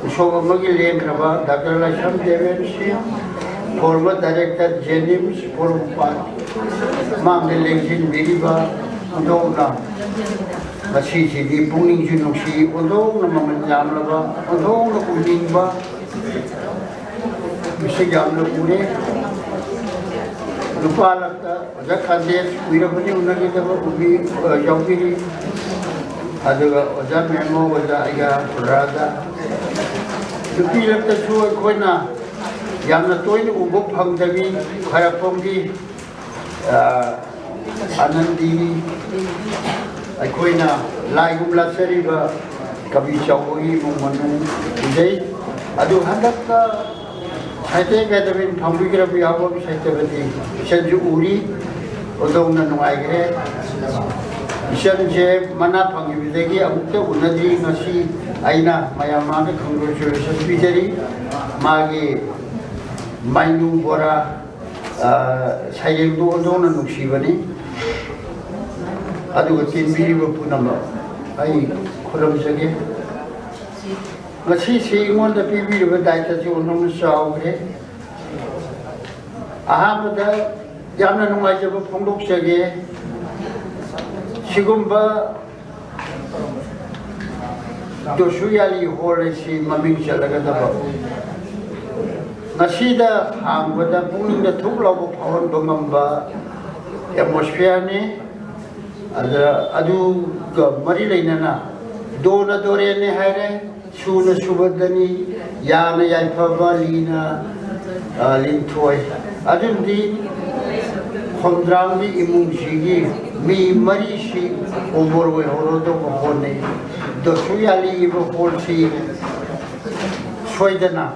ꯎꯁꯣꯞ ꯑꯃꯒꯤ ꯂꯦꯡꯈ꯭ꯔꯕ ꯗꯥꯛꯇꯔ ꯂꯥꯏꯁ꯭ꯔꯝ ꯗꯦꯕꯦꯟ ꯁꯤꯡ, former director ꯖꯦꯅꯤꯝꯁ ꯄꯣꯔꯣꯝꯄꯥꯠ, ꯃꯥꯡꯗ ꯂꯦꯡꯁꯤꯟꯕꯤꯔꯤꯕ ꯈꯨꯗꯣꯜꯅ ꯉꯁꯤꯁꯤꯗꯤ ꯄꯨꯛꯅꯤꯡꯁꯨ ꯅꯨꯡꯁꯤ, ꯑꯣꯟꯊꯣꯛꯅ ꯃꯃꯜ ꯌꯥꯝꯂꯕ, ꯑꯣꯟꯊꯣꯛꯅ ꯎꯅꯤꯡꯕ, ꯃꯤꯁꯛ ꯌꯥꯝꯅ ꯎꯔꯦ꯫ ꯅꯨꯄꯥ ꯂꯛꯇ ꯑꯣꯖꯥ ꯀꯥꯟꯗꯦꯁ ꯀꯨꯏꯔꯕꯅꯤ ꯎꯅꯈꯤꯗꯕ, ꯎꯕꯤ-, ꯑ, ꯌꯥꯎꯕꯤꯔꯤ꯫ ꯑꯗꯨꯒ ꯑꯣꯖꯥ ꯃꯦꯃꯣ, ꯑꯣꯖꯥ ꯑꯩꯒ ꯔꯥꯙꯥ꯫ ꯅꯨꯄꯤ ꯂꯛꯇꯁꯨ ꯑꯩꯈꯣꯏꯅ ꯌꯥꯝꯅ ꯇꯣꯏꯅ ꯎꯕ ꯐꯪꯗꯕꯤ, ꯈ꯭ꯋꯥꯏꯔꯥꯛꯄꯝꯒꯤ ꯑ, ꯑꯅꯟꯗꯤ, ꯑꯩꯈꯣꯏꯅ ꯂꯥꯏꯒꯨꯝ ꯂꯥꯠꯆꯔꯤꯕ ꯀꯕꯤ ꯆꯥꯎꯕꯒꯤ ꯏꯃꯨꯡ ꯃꯅꯨꯡ ꯎꯖꯩ꯫ ꯑꯗꯨ ꯍꯟꯗꯛꯇ ꯁꯥꯍꯤꯇ꯭ꯌ ꯑꯦꯀꯥꯗꯃꯤꯅ ꯐꯪꯕꯤꯈ꯭ꯔꯕ ꯌꯥꯎꯕ ꯁꯥꯍꯤꯇ꯭ꯌ ꯏꯁꯟꯁꯨ ꯎꯔꯤ꯫ ꯑꯣꯟꯊꯣꯛꯅ ꯅꯨꯡꯉꯥꯏꯈ꯭ꯔꯦ꯫ ꯏꯆꯟꯁꯦ ꯃꯅꯥ ꯐꯪꯈꯤꯕꯗꯒꯤ ꯑꯃꯨꯛꯇ ꯎꯅꯗ꯭ꯔꯤ꯫ ꯉꯁꯤ ꯑꯩꯅ ꯃꯌꯥꯝ ꯃꯥꯡꯗ congratulation ꯄꯤꯖꯔꯤ꯫ ꯃꯥꯒꯤ ꯃꯥꯏꯅꯨ ꯕꯣꯔꯥ, ꯑ, ꯁꯩꯔꯦꯡꯗꯨ ꯑꯣꯟꯊꯣꯛꯅ ꯅꯨꯡꯁꯤꯕꯅꯤ꯫ ꯑꯗꯨꯒ ꯇꯤꯟꯕꯤꯔꯤꯕ ꯄꯨꯝꯅꯃꯛ ꯑꯩ ꯈꯨꯔꯨꯝꯖꯒꯦ꯫ ꯉꯁꯤꯁꯤ ꯑꯩꯉꯣꯟꯗ ꯄꯤꯕꯤꯔꯤꯕ ꯗꯥꯏꯇꯁꯤ ꯑꯣꯟꯊꯣꯛꯅ ꯆꯥꯎꯈ꯭ꯔꯦ꯫ ꯑꯍꯥꯟꯕꯗ ꯌꯥꯝꯅ ꯅꯨꯡꯉꯥꯏꯖꯕ ꯐꯣꯡꯗꯣꯛꯆꯒꯦ꯫ ꯁꯤꯒꯨꯝꯕ ꯗꯣꯁꯨ ꯌꯥꯂꯤ ꯍꯣꯜ ꯑꯁꯤ ꯃꯃꯤꯡ ꯆꯠꯂꯒꯗꯕ, ꯉꯁꯤꯗ ꯍꯥꯡꯕꯗ ꯄꯨꯛꯅꯤꯡꯗ ꯊꯨꯛ ꯂꯥꯎꯕ ꯐꯥꯎꯍꯟꯕ ꯉꯝꯕ ꯑꯦꯠꯃꯣꯁꯐꯤꯌꯔꯅꯤ꯫ ꯑꯗ ꯑꯗꯨꯒ ꯃꯔꯤ ꯂꯩꯅꯅ ꯗꯣꯅ ꯗꯣꯔꯦꯟꯅꯤ ꯍꯥꯏꯔꯦ, ꯁꯨꯅ ꯁꯨꯕꯗꯅꯤ, ꯌꯥꯅ ꯌꯥꯏꯐꯕ, ꯂꯤꯅ, ꯑ, ꯂꯤꯟꯊꯣꯏ꯫ ꯑꯗꯨꯅꯗꯤ ꯈꯣꯝꯗ꯭ꯔꯥꯡꯒꯤ ꯏꯃꯨꯡꯁꯤꯒꯤ ꯃꯤ ꯃꯔꯤꯁꯤ ꯑꯣꯕꯣꯔ ꯑꯣꯏꯍꯧꯔꯗꯧꯕ ꯍꯣꯠꯅꯩ꯫ ꯗꯣꯁꯨ ꯌꯥꯂꯤꯕ ꯍꯣꯜꯁꯤ ꯁꯣꯏꯗꯅ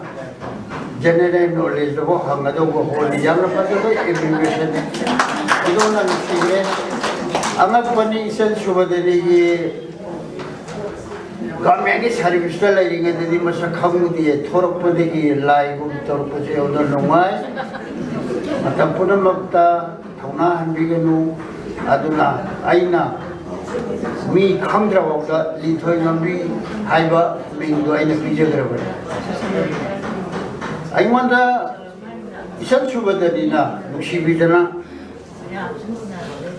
ꯖꯦꯅꯦꯔꯦꯜ ꯅꯣꯂꯦꯖꯇꯐꯥꯎ ꯍꯪꯒꯗꯧꯕ ꯍꯣꯜꯅꯤ꯫ ꯌꯥꯝꯅ ꯐꯖꯕ ꯑꯦꯕ꯭ꯔꯤꯕ꯭ꯔꯦꯁꯟ꯫ ꯈꯨꯗꯣꯜꯅ ꯅꯨꯡꯁꯤꯔꯦ꯫ ꯑꯉꯛꯄꯅꯤ, ꯏꯆꯟ ꯁꯨꯕꯗꯅꯤꯒꯤ ꯒꯚꯔꯟꯃꯦꯟꯒꯤ ꯁꯥꯔꯚꯤꯁꯇ ꯂꯩꯔꯤꯉꯩꯗꯗꯤ ꯃꯁꯛ ꯈꯪꯉꯨꯗꯦ꯫ ꯊꯣꯔꯛꯄꯗꯒꯤ ꯂꯥꯏꯒꯨꯝ ꯇꯧꯔꯛꯄꯁꯦ ꯌꯥꯝꯅ ꯅꯨꯡꯉꯥꯏ꯫ ꯃꯇꯝ ꯄꯨꯝꯅꯃꯛꯇ ꯊꯧꯅꯥ ꯍꯟꯕꯤꯒꯅꯨ꯫ ꯑꯗꯨꯅ ꯑꯩꯅ ꯃꯤ ꯈꯪꯗ꯭ꯔꯐꯥꯎꯗ ꯂꯤꯟꯊꯣꯏ ꯉꯝꯕꯤ ꯍꯥꯏꯕ ꯃꯤꯡꯗꯣ ꯑꯩꯅ ꯄꯤꯖꯈ꯭ꯔꯕꯅꯤ꯫ ꯑꯩꯉꯣꯟꯗ ꯏꯆꯟ ꯁꯨꯕꯗꯅꯤꯅ ꯅꯨꯡꯁꯤꯕꯤꯗꯅ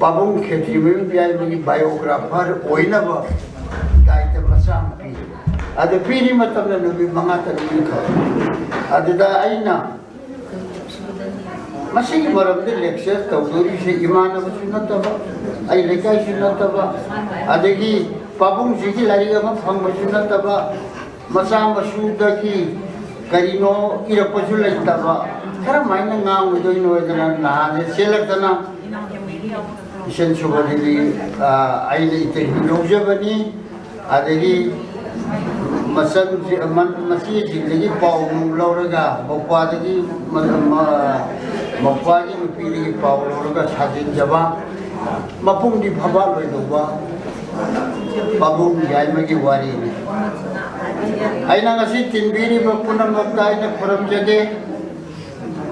ꯄꯥꯕꯨꯡ ꯈꯦꯇ꯭ꯔꯤꯃꯌꯨꯝ ꯌꯥꯏꯃꯒꯤ ꯕꯥꯏꯑꯣꯒ꯭ꯔꯥꯐꯔ ꯑꯣꯏꯅꯕ ꯗꯥꯏꯇ ꯃꯆꯥ ꯑꯃ ꯄꯤ꯫ ꯑꯗꯨ ꯄꯤꯔꯤ ꯃꯇꯝꯗ ꯅꯨꯃꯤꯠ ꯃꯉꯥ ꯇꯔꯨꯛꯅꯤ ꯈꯛ꯫ ꯑꯗꯨꯗ ꯑꯩꯅ ꯃꯁꯤꯒꯤ ꯃꯔꯝꯗ ꯂꯦꯛꯆꯔ ꯇꯧꯗꯣꯔꯤꯁꯦ ꯏꯃꯥꯟꯅꯕꯁꯨ ꯅꯠꯇꯕ, ꯑꯩ ꯂꯩꯀꯥꯏꯁꯨ ꯅꯠꯇꯕ, ꯑꯗꯒꯤ ꯄꯥꯕꯨꯡꯁꯤꯒꯤ ꯂꯥꯏꯔꯤꯛ ꯑꯃ ꯐꯪꯕꯁꯨ ꯅꯠꯇꯕ, ꯃꯆꯥ ꯃꯁꯨꯗꯒꯤ ꯀꯔꯤꯅꯣ ꯏꯔꯛꯄꯁꯨ ꯂꯩꯇꯕ, ꯀꯔꯝꯍꯥꯏꯅ ꯉꯥꯡꯉꯨꯗꯣꯏꯅꯣ ꯍꯥꯏꯗꯅ ꯅꯍꯥꯟꯁꯦ ꯆꯦꯜꯂꯛꯇꯅ ꯏꯆꯟ ꯁꯨꯕꯗꯒꯤ, ꯑ, ꯑꯩꯅ ꯏꯟꯇꯔꯚ꯭ꯌꯨ ꯂꯧꯖꯕꯅꯤ꯫ ꯑꯗꯒꯤ ꯃꯆꯟꯁꯤ-, ꯃ-, ꯃꯆꯦꯁꯤꯡꯗꯒꯤ ꯄꯥꯎ ꯅꯨꯡ ꯂꯧꯔꯒ, ꯃꯧꯄ꯭ꯋꯥꯗꯒꯤ, ꯃ-, ꯃ-, ꯃꯧꯄ꯭ꯋꯥꯒꯤ ꯅꯨꯄꯤꯗꯒꯤ ꯄꯥꯎ ꯂꯧꯔꯒ ꯁꯥꯖꯤꯟꯖꯕ, ꯃꯄꯨꯡꯗꯤ ꯐꯥꯕꯥꯛꯂꯣꯏꯗꯧꯕ ꯄꯥꯕꯨꯡ ꯌꯥꯏꯃꯒꯤ ꯋꯥꯔꯤꯅꯤ꯫ ꯑꯩꯅ ꯉꯁꯤ ꯇꯤꯟꯕꯤꯔꯤꯕ ꯄꯨꯝꯅꯃꯛꯇ ꯑꯩꯅ ꯈꯨꯔꯨꯝꯖꯒꯦ꯫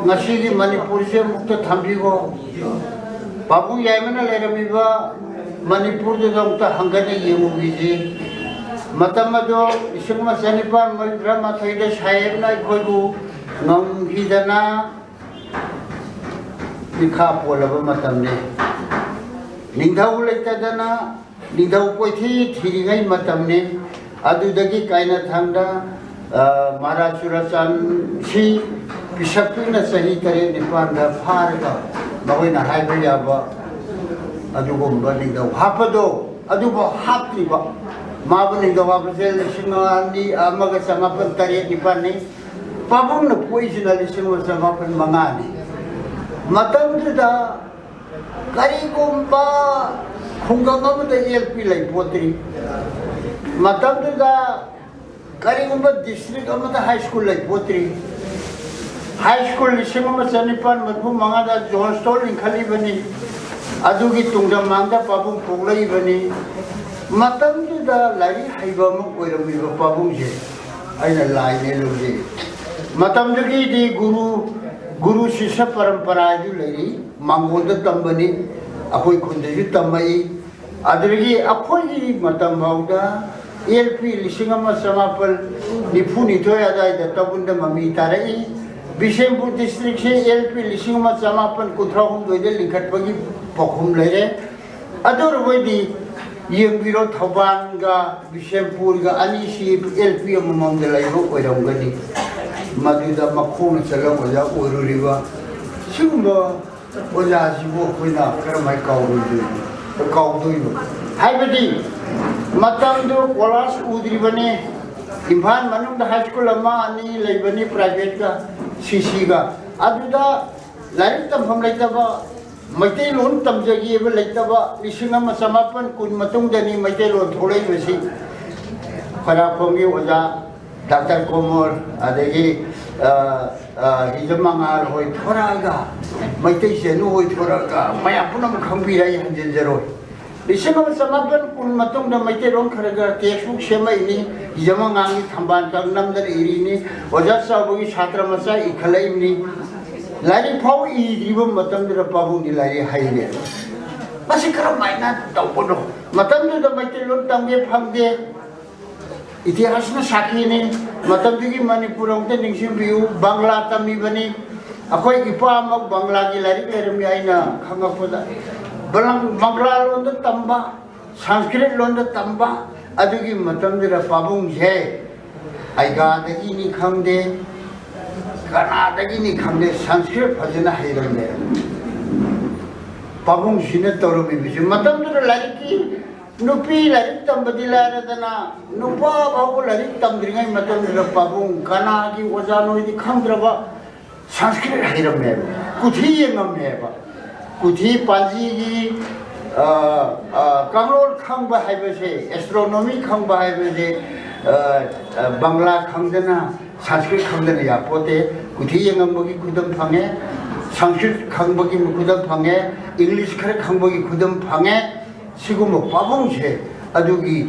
ꯉꯁꯤꯒꯤ ꯃꯅꯤꯄꯨꯔꯁꯦ ꯑꯃꯨꯛꯇ ꯊꯝꯕꯤꯈꯣ꯫ ꯄꯥꯕꯨꯡ ꯌꯥꯏꯃꯅ ꯂꯩꯔꯝꯃꯤꯕ ꯃꯅꯤꯄꯨꯔꯗꯨꯗ ꯑꯃꯨꯛꯇ ꯍꯪꯒꯠꯅ ꯌꯦꯡꯉꯨꯈꯤꯁꯤ꯫ ꯃꯇꯝ ꯑꯗꯣ ꯂꯤꯁꯤꯡ ꯑꯃ ꯆꯅꯤꯄꯥꯟ ꯃꯔꯤꯐꯨꯇꯔꯥꯃꯥꯊꯣꯏꯗ ꯁꯥꯍꯦꯕꯅ ꯑꯩꯈꯣꯏꯕꯨ ꯉꯝꯈꯤꯗꯅ ꯃꯤꯈꯥ ꯄꯣꯜꯂꯕ ꯃꯇꯝꯅꯤ꯫ ꯅꯤꯡꯊꯧ ꯂꯩꯇꯗꯅ ꯅꯤꯡꯊꯧ ꯀꯣꯏꯊꯤ ꯊꯤꯔꯤꯉꯩ ꯃꯇꯝꯅꯤ꯫ ꯑꯗꯨꯗꯒꯤ ꯀꯥꯏꯅꯊꯪꯗ, ꯑ, ꯃꯍꯥꯔꯥꯖ ꯆꯨꯔꯥꯆꯥꯟꯁꯤ ꯄꯤꯁꯛ ꯄꯤꯛꯅ ꯆꯍꯤ ꯇꯔꯦꯠ ꯅꯤꯄꯥꯟꯗ ꯐꯥꯔꯒ ꯃꯈꯣꯏꯅ ꯍꯥꯏꯕ ꯌꯥꯕ ꯑꯗꯨꯒꯨꯝꯕ ꯅꯤꯡꯊꯧ ꯍꯥꯞꯄꯗꯣ ꯑꯗꯨꯐꯥꯎ ꯍꯥꯞꯇ꯭ꯔꯤꯕ꯫ ꯃꯥꯕꯨ ꯅꯤꯡꯊꯧ ꯍꯥꯞꯄꯁꯦ ꯂꯤꯁꯤꯡ ꯑꯅꯤ, ꯑꯃꯒ ꯆꯃꯥꯄꯟ ꯇꯔꯦꯠ ꯅꯤꯄꯥꯟꯅꯤ꯫ ꯄꯥꯕꯨꯡꯅ ꯄꯣꯛꯏꯁꯤꯅ ꯂꯤꯁꯤꯡ ꯑꯃ ꯆꯃꯥꯄꯟ ꯃꯉꯥꯅꯤ꯫ ꯃꯇꯝꯗꯨꯗ ꯀꯔꯤꯒꯨꯝꯕ ꯈꯨꯡꯒꯪ ꯑꯃꯗ ꯑꯦꯜ ꯄꯤ ꯂꯩꯄꯣꯠꯇ꯭ꯔꯤ꯫ ꯃꯇꯝꯗꯨꯗ ꯀꯔꯤꯒꯨꯝꯕ ꯗꯤꯁꯇ꯭ꯔꯤꯛ ꯑꯃꯗ ꯍꯥꯏ ꯁ꯭ꯀꯨꯜ ꯂꯩꯄꯣꯠꯇ꯭ꯔꯤ꯫ ꯍꯥꯏ ꯁ꯭ꯀꯨꯜ ꯂꯤꯁꯤꯡ ꯑꯃ ꯆꯅꯤꯄꯥꯟ ꯃꯔꯤꯐꯨ ꯃꯉꯥꯗ ꯖꯣꯟ ꯁ꯭ꯇꯣꯟ ꯂꯤꯡꯈꯠꯂꯤꯕꯅꯤ꯫ ꯑꯗꯨꯒꯤ ꯇꯨꯡꯗ ꯃꯥꯡꯗ ꯄꯥꯕꯨꯡ ꯄꯣꯛꯂꯛꯏꯕꯅꯤ꯫ ꯃꯇꯝꯗꯨꯗ ꯂꯥꯏꯔꯤꯛ ꯍꯩꯕ ꯑꯃ ꯑꯣꯏꯔꯝꯃꯤꯕ ꯄꯥꯕꯨꯡꯁꯦ ꯑꯩꯅ ꯂꯥꯏꯅꯦ ꯂꯧꯖꯩ꯫ ꯃꯇꯝꯗꯨꯒꯤꯗꯤ ꯒꯨꯔꯨ, ꯒꯨꯔꯨ ꯁꯤꯁ꯭ꯌ ꯄꯔꯝꯄꯔꯥ ꯍꯥꯏꯗꯨ ꯂꯩꯔꯤ꯫ ꯃꯥꯡꯒꯣꯟꯗ ꯇꯝꯕꯅꯤ, ꯑꯩꯈꯣꯏ ꯈꯨꯟꯗꯁꯨ ꯇꯝꯃꯛꯏ꯫ ꯑꯗꯨꯗꯒꯤ ꯑꯩꯈꯣꯏꯒꯤ ꯃꯇꯝ ꯐꯥꯎꯗ ꯑꯦꯜ ꯄꯤ ꯂꯤꯁꯤꯡ ꯑꯃ ꯆꯃꯥꯄꯜ ꯅꯤꯐꯨ ꯅꯤꯊꯣꯏ ꯑꯗꯨꯋꯥꯏꯗ ꯇꯥꯕꯨꯟꯗ ꯃꯃꯤ ꯇꯥꯔꯛꯏ꯫ ꯕꯤꯁꯦꯝꯄꯨꯔ ꯗꯤꯁꯇ꯭ꯔꯤꯛꯁꯦ ꯑꯦꯜ ꯄꯤ ꯂꯤꯁꯤꯡ ꯑꯃ ꯆꯃꯥꯄꯜ ꯀꯨꯟꯊ꯭ꯔꯥ ꯍꯨꯝꯗꯣꯏꯗ ꯂꯤꯡꯈꯠꯄꯒꯤ ꯄꯥꯎꯈꯨꯝ ꯂꯩꯔꯦ꯫ ꯑꯗꯨ ꯑꯣꯏꯔꯕꯣꯏꯗꯤ ꯌꯦꯡꯕꯤꯔꯣ, ꯊꯧꯕꯥꯜꯒ ꯕꯤꯁꯦꯝꯄꯨꯔꯒ ꯑꯅꯤꯁꯤ ꯑꯦꯜ ꯄꯤ ꯑꯃꯃꯝꯗ ꯂꯩꯕ ꯑꯣꯏꯔꯝꯒꯅꯤ꯫ ꯃꯗꯨꯗ ꯃꯈꯣꯡꯅ ꯆꯠꯂꯒ ꯑꯣꯖꯥ ꯑꯣꯏꯔꯨꯔꯤꯕ ꯁꯤꯒꯨꯝꯕ ꯑꯣꯖꯥꯁꯤꯕꯨ ꯑꯩꯈꯣꯏꯅ ꯀꯔꯝꯍꯥꯏꯅ ꯀꯥꯎꯔꯣꯏꯗꯣꯏꯅꯣ? ꯀꯥꯎꯗꯣꯏꯅꯣ? ꯍꯥꯏꯕꯗꯤ ꯃꯇꯝꯗꯨ ꯀꯣꯂꯥꯁ ꯎꯗ꯭ꯔꯤꯕꯅꯤ꯫ ꯏꯝꯐꯥꯜ ꯃꯅꯨꯡꯗ ꯍꯥꯏ ꯁ꯭ꯀꯨꯜ ꯑꯃ ꯑꯅꯤ ꯂꯩꯕꯅꯤ, ꯄ꯭ꯔꯥꯏꯚꯦꯠꯀ ꯁꯤ ꯁꯤꯒ꯫ ꯑꯗꯨꯗ ꯂꯥꯏꯔꯤꯛ ꯇꯝꯐꯝ ꯂꯩꯇꯕ, ꯃꯩꯇꯩꯂꯣꯟ ꯇꯝꯖꯒꯦꯕ ꯂꯩꯇꯕ, ꯂꯤꯁꯤꯡ ꯑꯃ ꯆꯃꯥꯄꯟ ꯀꯨꯟ ꯃꯇꯨꯡꯗꯅꯤ ꯃꯩꯇꯩꯂꯣꯟ ꯊꯣꯛꯂꯛꯏꯕꯁꯤ꯫ ꯈꯣꯏꯔꯥꯛꯈꯣꯡꯒꯤ ꯑꯣꯖꯥ ꯗꯥꯛꯇꯔ ꯀꯣꯃꯣꯜ, ꯑꯗꯒꯤ, ꯑ, ꯑ, ꯍꯤꯖꯝ ꯃꯉꯥꯜ ꯍꯣꯏ ꯊꯣꯔꯛꯑꯒ, ꯃꯩꯇꯩ ꯆꯅꯨ ꯍꯣꯏ ꯊꯣꯔꯛꯑꯒ, ꯃꯌꯥꯝ ꯄꯨꯝꯅꯃꯛ ꯈꯪꯕꯤꯔꯦ, ꯑꯩ ꯍꯟꯖꯤꯟꯖꯔꯣꯏ꯫ ꯂꯤꯁꯤꯡ ꯑꯃ ꯆꯃꯥꯄꯟ ꯀꯨꯟ ꯃꯇꯨꯡꯗ ꯃꯩꯇꯩꯂꯣꯟ ꯈꯔ ꯈꯔ ꯇꯦꯛꯁꯕꯨꯛ ꯁꯦꯝꯃꯛꯏꯅꯤ, ꯍꯤꯖꯝ ꯃꯉꯥꯜꯒꯤ ꯊꯝꯕꯥꯜ ꯀꯥꯡ ꯅꯝꯗꯅ ꯏꯔꯤꯅꯤ, ꯑꯣꯖꯥ ꯆꯥꯎꯕꯒꯤ ꯁꯥꯇ꯭ꯔ ꯃꯆꯥ ꯏꯈꯠꯂꯛꯏꯕꯅꯤ꯫ ꯂꯥꯏꯔꯤꯛ ꯐꯥꯎ ꯏꯗ꯭ꯔꯤꯕ ꯃꯇꯝꯗꯨꯗ ꯄꯥꯕꯨꯡꯗꯤ ꯂꯥꯏꯔꯤꯛ ꯍꯩꯔꯦ꯫ ꯃꯁꯤ ꯀꯔꯝꯍꯥꯏꯅ ꯇꯧꯕꯅꯣ? ꯃꯇꯝꯗꯨꯗ ꯃꯩꯇꯩꯂꯣꯟ ꯇꯝꯒꯦ ꯐꯪꯗꯦ꯫ ꯏꯇꯤꯍꯥꯁꯅ ꯁꯥꯈꯤꯅꯤ꯫ ꯃꯇꯝꯗꯨꯒꯤ ꯃꯅꯤꯄꯨꯔ ꯑꯃꯨꯛꯇ ꯅꯤꯡꯁꯤꯡꯕꯤꯌꯨ, ꯕꯪꯒ꯭ꯂꯥ ꯇꯝꯃꯤꯕꯅꯤ꯫ ꯑꯩꯈꯣꯏ ꯏꯄꯥꯃꯛ ꯕꯪꯒ꯭ꯂꯥꯒꯤ ꯂꯥꯏꯔꯤꯛ ꯂꯩꯔꯝꯃꯤ ꯑꯩꯅ ꯈꯪꯉꯛꯄꯗ꯫ ꯕꯪ-, ꯕꯪꯒ꯭ꯂꯥ ꯂꯣꯟꯗ ꯇꯝꯕ, ꯁꯪꯁꯀ꯭ꯔꯤꯠ ꯂꯣꯟꯗ ꯇꯝꯕ, ꯑꯗꯨꯒꯤ ꯃꯇꯝꯗꯨꯗ ꯄꯥꯕꯨꯡꯁꯦ ꯑꯩꯒꯥꯗꯒꯤꯅꯤ ꯈꯪꯗꯦ, ꯀꯅꯥꯗꯒꯤꯅꯤ ꯈꯪꯗꯦ, ꯁꯪꯁꯀ꯭ꯔꯤꯠ ꯐꯖꯅ ꯍꯩꯔꯝꯃꯦ꯫ ꯄꯥꯕꯨꯡꯁꯤꯅ ꯇꯧꯔꯝꯃꯤꯕꯁꯦ, ꯃꯇꯝꯗꯨꯗ ꯂꯥꯏꯔꯤꯛꯀꯤ, ꯅꯨꯄꯤ ꯂꯥꯏꯔꯤꯛ ꯇꯝꯕꯗꯤ ꯂꯥꯏꯔꯗꯅ, ꯅꯨꯄꯥ ꯐꯥꯎꯕ ꯂꯥꯏꯔꯤꯛ ꯇꯝꯗ꯭ꯔꯤꯉꯩ ꯃꯇꯝꯗꯨꯗ ꯄꯥꯕꯨꯡ ꯀꯅꯥꯒꯤ ꯑꯣꯖꯥꯅꯣ ꯍꯥꯏꯗꯤ ꯈꯪꯗ꯭ꯔꯕ, ꯁꯪꯁꯀ꯭ꯔꯤꯠ ꯍꯩꯔꯝꯃꯦꯕ, ꯀꯨꯊꯤ ꯌꯦꯡꯉꯝꯃꯦꯕ꯫ ꯀꯨꯊꯤ ꯄꯥꯟꯖꯤꯒꯤ, ꯑ, ꯑ, ꯀꯥꯡꯂꯣꯟ ꯈꯪꯕ ꯍꯥꯏꯕꯁꯦ, ꯑꯦꯁꯇ꯭ꯔꯣꯅꯣꯃꯤ ꯈꯪꯕ ꯍꯥꯏꯕꯁꯦ, ꯑ, ꯑ, ꯕꯪꯒ꯭ꯂꯥ ꯈꯪꯗꯅ, ꯁꯪꯁꯀ꯭ꯔꯤꯠ ꯈꯪꯗꯅ ꯌꯥꯄꯣꯠꯇꯦ꯫ ꯀꯨꯊꯤ ꯌꯦꯡꯉꯝꯕꯒꯤ ꯈꯨꯗꯝ ꯐꯪꯉꯦ, ꯁꯪꯁꯀ꯭ꯔꯤꯠ ꯈꯪꯕꯒꯤ ꯈꯨꯗꯝ ꯐꯪꯉꯦ, ꯏꯪꯂꯤꯁ ꯈꯔ ꯈꯪꯕꯒꯤ ꯈꯨꯗꯝ ꯐꯪꯉꯦ꯫ ꯁꯤꯒꯨꯝꯕ ꯄꯥꯕꯨꯡꯁꯦ ꯑꯗꯨꯒꯤ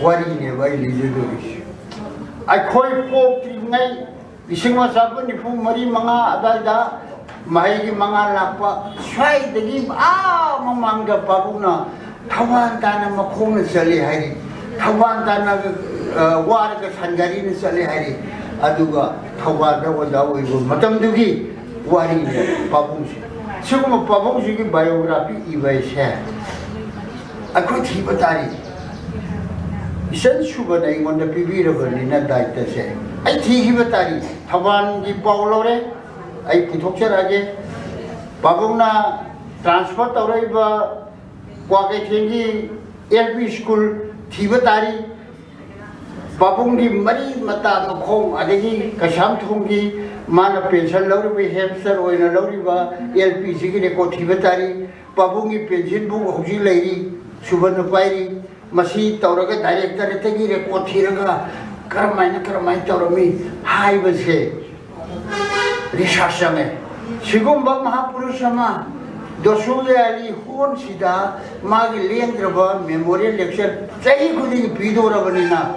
ꯋꯥꯔꯤꯅꯦꯕ ꯑꯩ ꯂꯤꯖꯗꯣꯔꯤꯁꯦ꯫ ꯑꯩꯈꯣꯏ ꯄꯣꯛꯇ꯭ꯔꯤꯉꯩ ꯂꯤꯁꯤꯡ ꯑꯃ ꯆꯥꯇ꯭ꯔꯨꯛ ꯅꯤꯐꯨ ꯃꯔꯤ ꯃꯉꯥ ꯑꯗꯨꯋꯥꯏꯗ ꯃꯍꯩꯒꯤ ꯃꯉꯥꯜ ꯂꯥꯛꯄ ꯁ꯭ꯋꯥꯏꯗꯒꯤ ꯑꯥ ꯃꯃꯥꯡꯗ ꯄꯥꯕꯨꯡꯅ ꯊꯧꯕꯥꯜ ꯇꯥꯟꯅ ꯃꯈꯣꯡꯅ ꯆꯠꯂꯤ ꯍꯥꯏꯔꯤ, ꯊꯧꯕꯥꯜ ꯇꯥꯟꯅ, ꯑ, ꯋꯥꯔꯒ ꯁꯟꯒꯥꯔꯤꯅ ꯆꯠꯂꯤ ꯍꯥꯏꯔꯤ꯫ ꯑꯗꯨꯒ ꯊꯧꯕꯥꯜꯗ ꯑꯣꯖꯥ ꯑꯣꯏꯕ ꯃꯇꯝꯗꯨꯒꯤ ꯋꯥꯔꯤꯅꯦ ꯄꯥꯕꯨꯡꯁꯦ꯫ ꯁꯤꯒꯨꯝꯕ ꯄꯥꯕꯨꯡꯁꯤꯒꯤ biography ꯏꯕ ꯍꯥꯏꯁꯦ ꯑꯩꯈꯣꯏ ꯊꯤꯕ ꯇꯥꯔꯤ꯫ ꯏꯆꯟ ꯁꯨꯕꯅ ꯑꯩꯉꯣꯟꯗ ꯄꯤꯕꯤꯔꯕꯅꯤꯅ ꯗꯥꯏꯇꯁꯦ ꯑꯩ ꯊꯤꯈꯤꯕ ꯇꯥꯔꯤ꯫ ꯊꯧꯕꯥꯜꯒꯤ ꯄꯥꯎ ꯂꯧꯔꯦ, ꯑꯩ ꯄꯨꯊꯣꯛꯆꯔꯛꯑꯒꯦ꯫ ꯄꯥꯕꯨꯡꯅ transfer ꯇꯧꯔꯛꯏꯕ ꯀ꯭ꯋꯥꯀꯩꯊꯦꯜꯒꯤ L P school ꯊꯤꯕ ꯇꯥꯔꯤ꯫ ꯄꯥꯕꯨꯡꯒꯤ ꯃꯔꯤ ꯃꯇꯥ ꯃꯈꯣꯡ, ꯑꯗꯒꯤ ꯀꯩꯁꯥꯝꯊꯣꯡꯒꯤ ꯃꯥꯅ pension ꯂꯧꯔꯤꯕ, head master ꯑꯣꯏꯅ ꯂꯧꯔꯤꯕ L P ꯁꯤꯒꯤ record ꯊꯤꯕ ꯇꯥꯔꯤ꯫ ꯄꯥꯕꯨꯡꯒꯤ pension book ꯍꯧꯖꯤꯛ ꯂꯩꯔꯤ, ꯁꯨꯕꯅ ꯄꯥꯏꯔꯤ꯫ ꯃꯁꯤ ꯇꯧꯔꯒ directorate ꯇꯒꯤ record ꯊꯤꯔꯒ ꯀꯔꯝꯍꯥꯏꯅ, ꯀꯔꯝꯍꯥꯏꯅ ꯇꯧꯔꯝꯃꯤ ꯍꯥꯏꯕꯁꯦ research ꯆꯪꯉꯦ꯫ ꯁꯤꯒꯨꯝꯕ ꯃꯍꯥꯄꯨꯔꯨꯁ ꯑꯃ ꯗꯣꯁꯨ ꯌꯥꯂꯤ ꯍꯣꯟꯁꯤꯗ ꯃꯥꯒꯤ ꯂꯦꯡꯗ꯭ꯔꯕ memorial lecture ꯆꯍꯤ ꯈꯨꯗꯤꯡꯒꯤ ꯄꯤꯗꯣꯔꯕꯅꯤꯅ,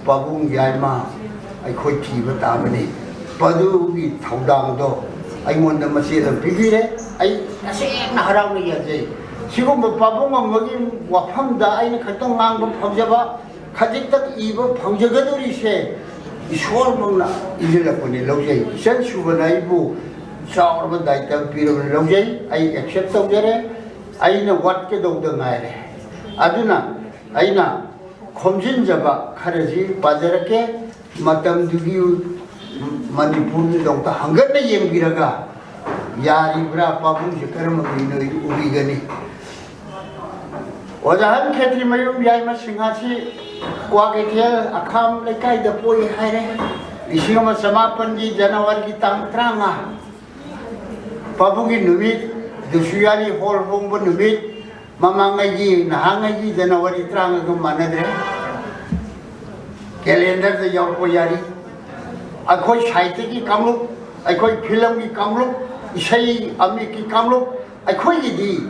ꯄꯥꯕꯨꯡ ꯌꯥꯏꯃ ꯑꯩꯈꯣꯏ ꯊꯤꯕ ꯇꯥꯕꯅꯤ꯫ ꯃꯗꯨꯒꯤ ꯊꯧꯗꯥꯡꯗꯣ ꯑꯩꯉꯣꯟꯗ ꯃꯆꯦꯗ ꯄꯤꯕꯤꯔꯦ꯫ ꯑꯩ ꯇꯁꯦꯡꯅ ꯍꯔꯥꯎꯅ ꯌꯥꯖꯩ꯫ ꯁꯤꯒꯨꯝꯕ ꯄꯥꯕꯨꯡ ꯑꯃꯒꯤ ꯋꯥꯐꯝꯗ ꯑꯩꯅ ꯈꯛꯇꯪ ꯉꯥꯡꯕ ꯐꯪꯖꯕ, ꯈꯖꯤꯛꯇꯪ ꯏꯕ ꯐꯪꯖꯒꯗꯧꯔꯤꯁꯦ ꯏꯁꯣꯔꯃꯛꯅ ꯏꯁꯤꯜꯂꯛꯄꯅꯤ ꯂꯧꯖꯩ꯫ ꯏꯆꯟ ꯁꯨꯕꯅ ꯑꯩꯕꯨ ꯆꯥꯎꯔꯕ ꯗꯥꯏꯇ ꯄꯤꯔꯕꯅꯤ ꯂꯧꯖꯩ꯫ ꯑꯩ accept ꯇꯧꯖꯔꯦ꯫ ꯑꯩꯅ ꯋꯥꯠꯀꯗꯧꯗ ꯉꯥꯏꯔꯦ꯫ ꯑꯗꯨꯅ ꯑꯩꯅ ꯈꯣꯝꯖꯤꯟꯖꯕ ꯈꯔꯁꯤ ꯄꯥꯖꯔꯛꯀꯦ꯫ ꯃꯇꯝꯗꯨꯒꯤ ꯃꯅꯤꯄꯨꯔꯒꯤꯗꯃꯛꯇ ꯍꯪꯒꯠꯅ ꯌꯦꯡꯕꯤꯔꯒ ꯌꯥꯔꯤꯕ꯭ꯔꯥ, ꯄꯥꯕꯨꯡꯁꯦ ꯀꯔꯝꯕ ꯃꯤꯅꯣ ꯎꯕꯤꯒꯅꯤ꯫ ꯑꯣꯖꯥ ꯑꯍꯟ ꯈꯦꯇ꯭ꯔꯤꯃꯌꯨꯝ ꯌꯥꯏꯃ ꯁꯤꯡꯍꯥꯁꯤ ꯀ꯭ꯋꯥꯀꯩꯊꯦꯜ ꯑꯈꯥꯝ ꯂꯩꯀꯥꯏꯗ ꯄꯣꯛꯏ ꯍꯥꯏꯔꯦ꯫ ꯂꯤꯁꯤꯡ ꯑꯃ ꯆꯃꯥꯄꯟꯒꯤ ꯖꯅꯋꯥꯔꯤꯒꯤ ꯇꯥꯡ ꯇꯔꯥꯃꯉꯥ, ꯄꯥꯕꯨꯡꯒꯤ ꯅꯨꯃꯤꯠ, ꯗꯨꯁꯨꯌꯥꯂꯤ ꯍꯣꯜ ꯍꯣꯡꯕ ꯅꯨꯃꯤꯠ, ꯃꯃꯥꯡꯉꯩꯒꯤ, ꯅꯍꯥꯉꯩꯒꯤ ꯖꯅꯋꯥꯔꯤ ꯇꯔꯥꯃꯉꯥꯒ ꯃꯥꯟꯅꯗ꯭ꯔꯦ꯫ Calendar ꯗ ꯌꯥꯎꯔꯛꯄ ꯌꯥꯔꯤ꯫ ꯑꯩꯈꯣꯏ ꯁꯥꯍꯤꯇ꯭ꯌꯒꯤ ꯀꯥꯡꯂꯨꯞ, ꯑꯩꯈꯣꯏ ꯐꯤꯂꯝꯒꯤ ꯀꯥꯡꯂꯨꯞ, ꯏꯁꯩ ꯑꯃꯤꯛꯀꯤ ꯀꯥꯡꯂꯨꯞ, ꯑꯩꯈꯣꯏꯒꯤꯗꯤ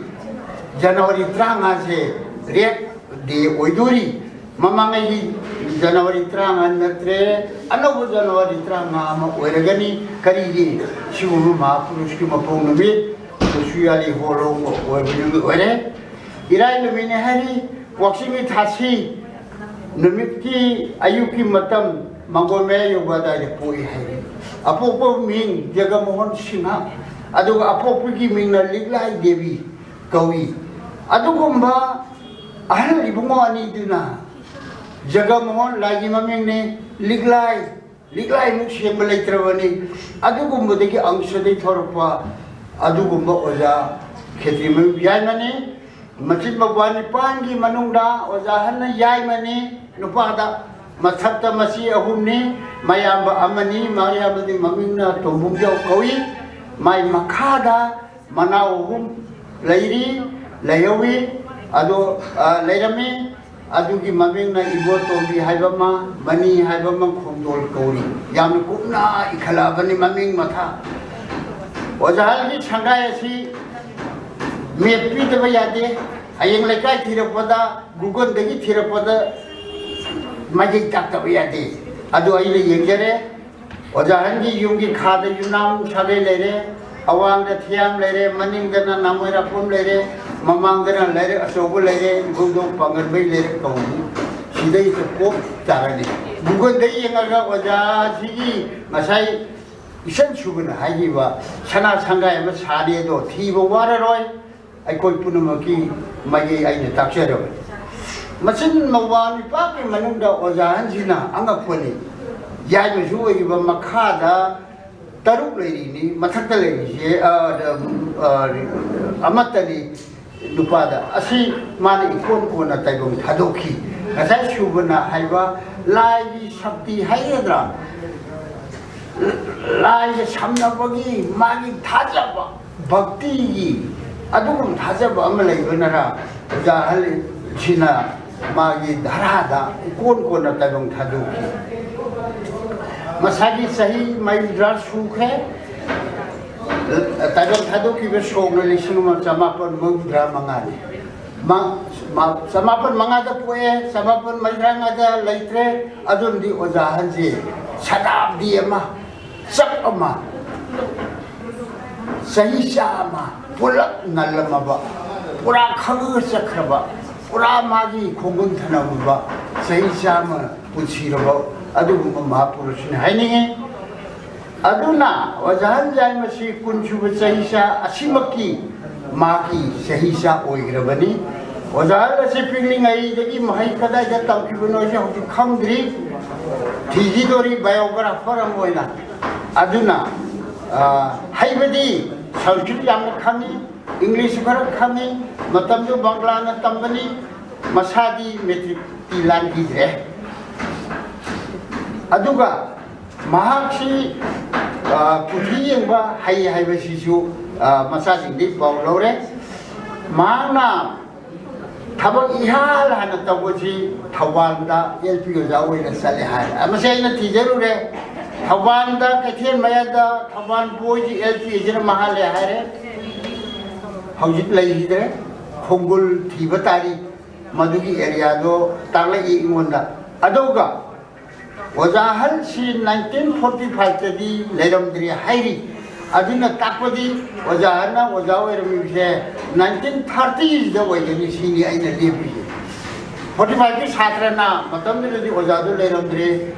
ꯖꯅꯋꯥꯔꯤ ꯇꯔꯥꯃꯉꯥꯁꯦ Red Day ꯑꯣꯏꯗꯣꯔꯤ꯫ ꯃꯃꯥꯡꯉꯩꯒꯤ ꯖꯅꯋꯥꯔꯤ ꯇꯔꯥꯃꯉꯥ ꯅꯠꯇ꯭ꯔꯦ, ꯑꯅꯧꯕ ꯖꯅꯋꯥꯔꯤ ꯇꯔꯥꯃꯉꯥ ꯑꯃ ꯑꯣꯏꯔꯒꯅꯤ꯫ ꯀꯔꯤꯒꯤ? ꯁꯤꯒꯨꯝꯕ ꯃꯍꯥꯄꯨꯔꯨꯁꯀꯤ ꯃꯄꯣꯛ ꯅꯨꯃꯤꯠ, ꯗꯨꯁꯨꯌꯥꯂꯤ ꯍꯣꯜ ꯍꯣꯡꯕ ꯑꯣꯏꯕ ꯅꯨꯃꯤꯠ ꯑꯣꯏꯔꯦ꯫ ꯏꯔꯥꯏ ꯅꯨꯃꯤꯠꯅꯦ ꯍꯥꯏꯔꯤ, ꯋꯥꯛꯆꯤꯡꯒꯤ ꯊꯥꯁꯤ ꯅꯨꯃꯤꯠꯀꯤ ꯑꯌꯨꯛꯀꯤ ꯃꯇꯝ, ꯃꯪꯒꯣꯜ ꯃꯌꯥ ꯌꯧꯕ ꯑꯗꯨꯋꯥꯏꯗ ꯄꯣꯛꯏ ꯍꯥꯏꯔꯤ꯫ ꯑꯄꯣꯛꯄ ꯃꯤꯡ ꯖꯒꯃꯣꯍꯟ ꯁꯤꯡꯍ꯫ ꯑꯗꯨꯒ ꯑꯄꯣꯛꯄꯒꯤ ꯃꯤꯡꯅ ꯂꯤꯛꯂꯥꯏ ꯗꯦꯕꯤ ꯀꯧꯏ꯫ ꯑꯗꯨꯒꯨꯝꯕ ꯑꯍꯜ ꯏꯕꯨꯡꯉꯣ ꯑꯅꯤꯗꯨꯅ ꯖꯒꯃꯣꯍꯟ ꯂꯥꯏꯒꯤ ꯃꯃꯤꯡꯅꯤ, ꯂꯤꯛꯂꯥꯏ, ꯂꯤꯛꯂꯥꯏꯃꯨꯛ ꯁꯦꯝꯕ ꯂꯩꯇ꯭ꯔꯕꯅꯤ꯫ ꯑꯗꯨꯒꯨꯝꯕꯗꯒꯤ ꯑꯪꯁꯗꯒꯤ ꯊꯣꯔꯛꯄ ꯑꯗꯨꯒꯨꯝꯕ ꯑꯣꯖꯥ ꯈꯦꯇ꯭ꯔꯤꯃꯌꯨꯝ ꯌꯥꯏꯃꯅꯤ꯫ ꯃꯆꯤꯟ ꯃꯧꯄ꯭ꯋꯥ ꯅꯤꯄꯥꯟꯒꯤ ꯃꯅꯨꯡꯗ ꯑꯣꯖꯥ ꯑꯍꯟꯅ ꯌꯥꯏꯃꯅꯤ꯫ ꯅꯨꯄꯥꯗ ꯃꯊꯛꯇ ꯃꯆꯤ ꯑꯍꯨꯝꯅꯤ, ꯃꯌꯥꯝꯕ ꯑꯃꯅꯤ꯫ ꯃꯌꯥꯝꯕꯗꯤ ꯃꯃꯤꯡꯅ ꯇꯣꯝꯕꯨꯡꯖꯥꯎ ꯀꯧꯏ꯫ ꯃꯥꯏ ꯃꯈꯥꯗ ꯃꯅꯥꯎ ꯑꯍꯨꯝ ꯂꯩꯔꯤ, ꯂꯩꯍꯧꯋꯤ꯫ ꯑꯗꯣ, ꯑ, ꯂꯩꯔꯝꯃꯤ꯫ ꯑꯗꯨꯒꯤ ꯃꯃꯤꯡꯅ ꯏꯕꯣꯇꯣꯝꯕꯤ ꯍꯥꯏꯕ ꯑꯃ, ꯃꯅꯤ ꯍꯥꯏꯕ ꯑꯃ, ꯈꯣꯡꯗꯣꯜ ꯀꯧꯔꯤ꯫ ꯌꯥꯝꯅ ꯀꯨꯞꯅ ꯏꯈꯠꯂꯛꯑꯕꯅꯤ ꯃꯃꯤꯡ ꯃꯊꯥ꯫ ꯑꯣꯖꯥ ꯑꯍꯜꯒꯤ ꯁꯪꯒꯥꯏ ꯑꯁꯤ ꯃꯦꯞ ꯄꯤꯗꯕ ꯌꯥꯗꯦ꯫ ꯍꯌꯦꯡ ꯂꯩꯀꯥꯏ ꯊꯤꯔꯛꯄꯗ, ꯒꯨꯒꯜꯗꯒꯤ ꯊꯤꯔꯛꯄꯗ ꯃꯌꯦꯛ ꯇꯥꯛꯇꯕ ꯌꯥꯗꯦ꯫ ꯑꯗꯨ ꯑꯩꯅ ꯌꯦꯡꯖꯔꯦ꯫ ꯑꯣꯖꯥ ꯑꯍꯟꯒꯤ ꯌꯨꯝꯒꯤ ꯈꯥꯗ ꯌꯨꯝꯅꯥꯝ ꯁꯥꯒꯩ ꯂꯩꯔꯦ, ꯑꯋꯥꯡꯗ ꯊꯤꯌꯥꯝ ꯂꯩꯔꯦ, ꯃꯅꯤꯡꯗꯅ ꯅꯥꯃꯣꯏꯔꯥꯛꯄꯝ ꯂꯩꯔꯦ, ꯃꯃꯥꯡꯗꯅ ꯂꯩꯔꯛ ꯑꯆꯧꯕ ꯂꯩꯔꯦ, ꯏꯕꯨꯡꯗꯣ ꯄꯥꯡꯒꯟꯕꯩ ꯂꯩꯔꯦ ꯀꯧꯕꯅꯤ꯫ ꯁꯤꯗꯩꯗ ꯄꯣꯞ ꯇꯥꯔꯅꯤ꯫ ꯒꯨꯒꯜꯗ ꯌꯦꯡꯉꯒ ꯑꯣꯖꯥꯁꯤꯒꯤ ꯉꯁꯥꯏ ꯏꯆꯟ ꯁꯨꯕꯅ ꯍꯥꯏꯈꯤꯕ ꯁꯅꯥ ꯁꯪꯒꯥꯏ ꯑꯃ ꯁꯥꯅꯤ ꯑꯗꯣ ꯊꯤꯕ ꯋꯥꯔꯔꯣꯏ꯫ ꯑꯩꯈꯣꯏ ꯄꯨꯝꯅꯃꯛꯀꯤ ꯃꯥꯏꯀꯩ ꯑꯩꯅ ꯇꯥꯛꯆꯔꯕꯅꯤ꯫ ꯃꯆꯤꯟ ꯃꯧꯋꯥ ꯅꯤꯄꯥꯒꯤ ꯃꯅꯨꯡꯗ ꯑꯣꯖꯥ ꯑꯍꯟꯁꯤꯅ ꯑꯉꯛꯄꯅꯤ꯫ ꯌꯥꯏꯃꯁꯨ ꯑꯣꯏꯔꯤꯕ ꯃꯈꯥꯗ ꯇꯔꯨꯛ ꯂꯩꯔꯤꯅꯤ, ꯃꯊꯛꯇ ꯂꯩꯔꯤꯁꯦ, ꯑ, ꯑ, ꯑꯃꯠꯇꯅꯤ ꯅꯨꯄꯥꯗ꯫ ꯑꯁꯤ ꯃꯥꯅ ꯏꯀꯣꯟ ꯀꯣꯟꯅ ꯇꯥꯏꯕꯪ ꯊꯥꯗꯣꯛꯈꯤ꯫ ꯉꯁꯥꯏ ꯁꯨꯕꯅ ꯍꯥꯏꯕ ꯂꯥꯏꯒꯤ ꯁꯛꯇꯤ ꯍꯥꯏꯒꯗ꯭ꯔꯥ, ꯂꯥꯏꯒ ꯁꯝꯅꯕꯒꯤ ꯃꯥꯒꯤ ꯊꯥꯖꯕ, ꯚꯛꯇꯤꯒꯤ ꯑꯗꯨꯒꯨꯝꯕ ꯊꯥꯖꯕ ꯑꯃ ꯂꯩꯕꯅꯔ ꯑꯣꯖꯥ ꯑꯍꯜꯁꯤꯅ ꯃꯥꯒꯤ ꯙꯔꯥꯗ ꯏꯀꯣꯟ ꯀꯣꯟꯅ ꯇꯥꯏꯕꯪ ꯊꯥꯗꯣꯛꯈꯤ꯫ ꯃꯁꯥꯒꯤ ꯆꯍꯤ ꯃꯧꯗ꯭ꯔꯥ ꯁꯨꯈ꯭ꯔꯦ꯫ ꯇꯥꯏꯕꯪ ꯊꯥꯗꯣꯛꯈꯤꯕ ꯁꯣꯛꯅ ꯂꯤꯁꯤꯡ ꯑꯃ ꯆꯃꯥꯄꯟ ꯃꯧꯗ꯭ꯔꯥ ꯃꯉꯥꯅꯤ꯫ ꯃꯥ, ꯃꯥ ꯆꯃꯥꯄꯟ ꯃꯉꯥꯗ ꯄꯣꯛꯑꯦ, ꯆꯃꯥꯄꯟ ꯃꯔꯤꯐꯨ ꯃꯉꯥꯗ ꯂꯩꯇ꯭ꯔꯦ꯫ ꯑꯗꯨꯅꯗꯤ ꯑꯣꯖꯥ ꯑꯍꯟꯁꯦ ꯁꯇꯥꯕꯗꯤ ꯑꯃ, ꯆꯞ ꯑꯃ, ꯆꯍꯤ ꯆꯥꯝꯃ ꯄꯨꯂꯞ ꯉꯜꯂꯝꯃꯕ, ꯄꯨꯔꯥ ꯈꯪꯉꯒ ꯆꯠꯈ꯭ꯔꯕ, ꯄꯨꯔꯥ ꯃꯥꯒꯤ ꯈꯣꯡꯒꯨꯟ ꯊꯅꯝꯃꯕ, ꯆꯍꯤ ꯆꯥꯝꯃ ꯄꯨꯟꯁꯤꯔꯕ ꯑꯗꯨꯒꯨꯝꯕ ꯃꯍꯥꯄꯨꯔꯨꯁꯅꯤ ꯍꯥꯏꯅꯤꯡꯉꯤ꯫ ꯑꯗꯨꯅ ꯑꯣꯖꯥ ꯑꯍꯜ ꯌꯥꯏꯃꯁꯤ ꯀꯨꯟ ꯁꯨꯕ ꯆꯍꯤꯆꯥ ꯑꯁꯤꯃꯛꯀꯤ ꯃꯍꯥꯛꯀꯤ ꯆꯍꯤꯆꯥ ꯑꯣꯏꯈ꯭ꯔꯕꯅꯤ꯫ ꯑꯣꯖꯥ ꯑꯍꯜ ꯑꯁꯤ ꯄꯤꯛꯂꯤꯉꯩꯗꯒꯤ ꯃꯍꯩ ꯀꯗꯥꯏꯗ ꯇꯝꯈꯤꯕꯅꯣꯁꯦ ꯍꯧꯖꯤꯛ ꯈꯪꯗ꯭ꯔꯤ꯫ ꯊꯤꯈꯤꯗꯣꯔꯤ biographer ꯑꯃ ꯑꯣꯏꯅ꯫ ꯑꯗꯨꯅ, ꯑ, ꯍꯩꯕꯗꯤ ꯁꯪꯁꯀ꯭ꯔꯤꯠ ꯌꯥꯝꯅ ꯈꯪꯉꯤ, ꯏꯪꯂꯤꯁꯁꯨ ꯈꯔ ꯈꯪꯉꯤ, ꯃꯇꯝꯗꯨ ꯕꯪꯒ꯭ꯂꯥꯅ ꯇꯝꯕꯅꯤ, ꯃꯁꯥꯗꯤ ꯃꯦꯇ꯭ꯔꯤꯛꯇꯤ ꯂꯥꯟꯈꯤꯗ꯭ꯔꯦ꯫ ꯑꯗꯨꯒ ꯃꯍꯥꯛꯁꯤ, ꯑ, ꯀꯨꯊꯤ ꯌꯦꯡꯕ ꯍꯩ ꯍꯥꯏꯕꯁꯤꯁꯨ, ꯑ, ꯃꯆꯥꯁꯤꯡꯗꯒꯤ ꯄꯥꯎ ꯂꯧꯔꯦ꯫ ꯃꯍꯥꯛꯅ ꯊꯕꯛ ꯏꯍꯥꯟ ꯍꯥꯟꯅ ꯇꯧꯕꯁꯤ ꯊꯧꯕꯥꯜꯗ L P ꯑꯣꯖꯥ ꯑꯣꯏꯅ ꯆꯠꯂꯦ ꯍꯥꯏ꯫ ꯃꯁꯤ ꯑꯩꯅ ꯊꯤꯖꯔꯨꯔꯦ꯫ ꯊꯧꯕꯥꯜꯗ ꯀꯩꯊꯦꯜ ꯃꯌꯥꯗ ꯊꯧꯕꯥꯜ ꯕꯣꯏꯁ L P ꯑꯁꯤꯅ ꯃꯍꯥꯜꯂꯦ ꯍꯥꯏꯔꯦ꯫ ꯍꯧꯖꯤꯛ ꯂꯩꯈꯤꯗ꯭ꯔꯦ꯫ ꯈꯣꯡꯒꯨꯜ ꯊꯤꯕ ꯇꯥꯔꯤ꯫ ꯃꯗꯨꯒꯤ areaꯗꯣ ꯇꯥꯛꯂꯛꯏ ꯑꯩꯉꯣꯟꯗ꯫ ꯑꯗꯨꯒ ꯑꯣꯖꯥ ꯑꯍꯜꯁꯤ nineteen forty fiveꯇꯗꯤ ꯂꯩꯔꯝꯗ꯭ꯔꯦ ꯍꯥꯏꯔꯤ꯫ ꯑꯗꯨꯅ ꯇꯥꯛꯄꯗꯤ ꯑꯣꯖꯥ ꯑꯍꯜꯅ ꯑꯣꯖꯥ ꯑꯣꯏꯔꯝꯃꯤꯕꯁꯦ nineteen thirtyꯁꯤꯗ ꯑꯣꯏꯒꯅꯤ ꯁꯤꯅꯤ ꯑꯩꯅ ꯂꯦꯞꯄꯤꯁꯦ꯫ Forty fiveꯀꯤ ꯁꯥꯇ꯭ꯔꯅ ꯃꯇꯝꯗꯨꯗꯗꯤ ꯑꯣꯖꯥꯗꯨ ꯂꯩꯔꯝꯗ꯭ꯔꯦ,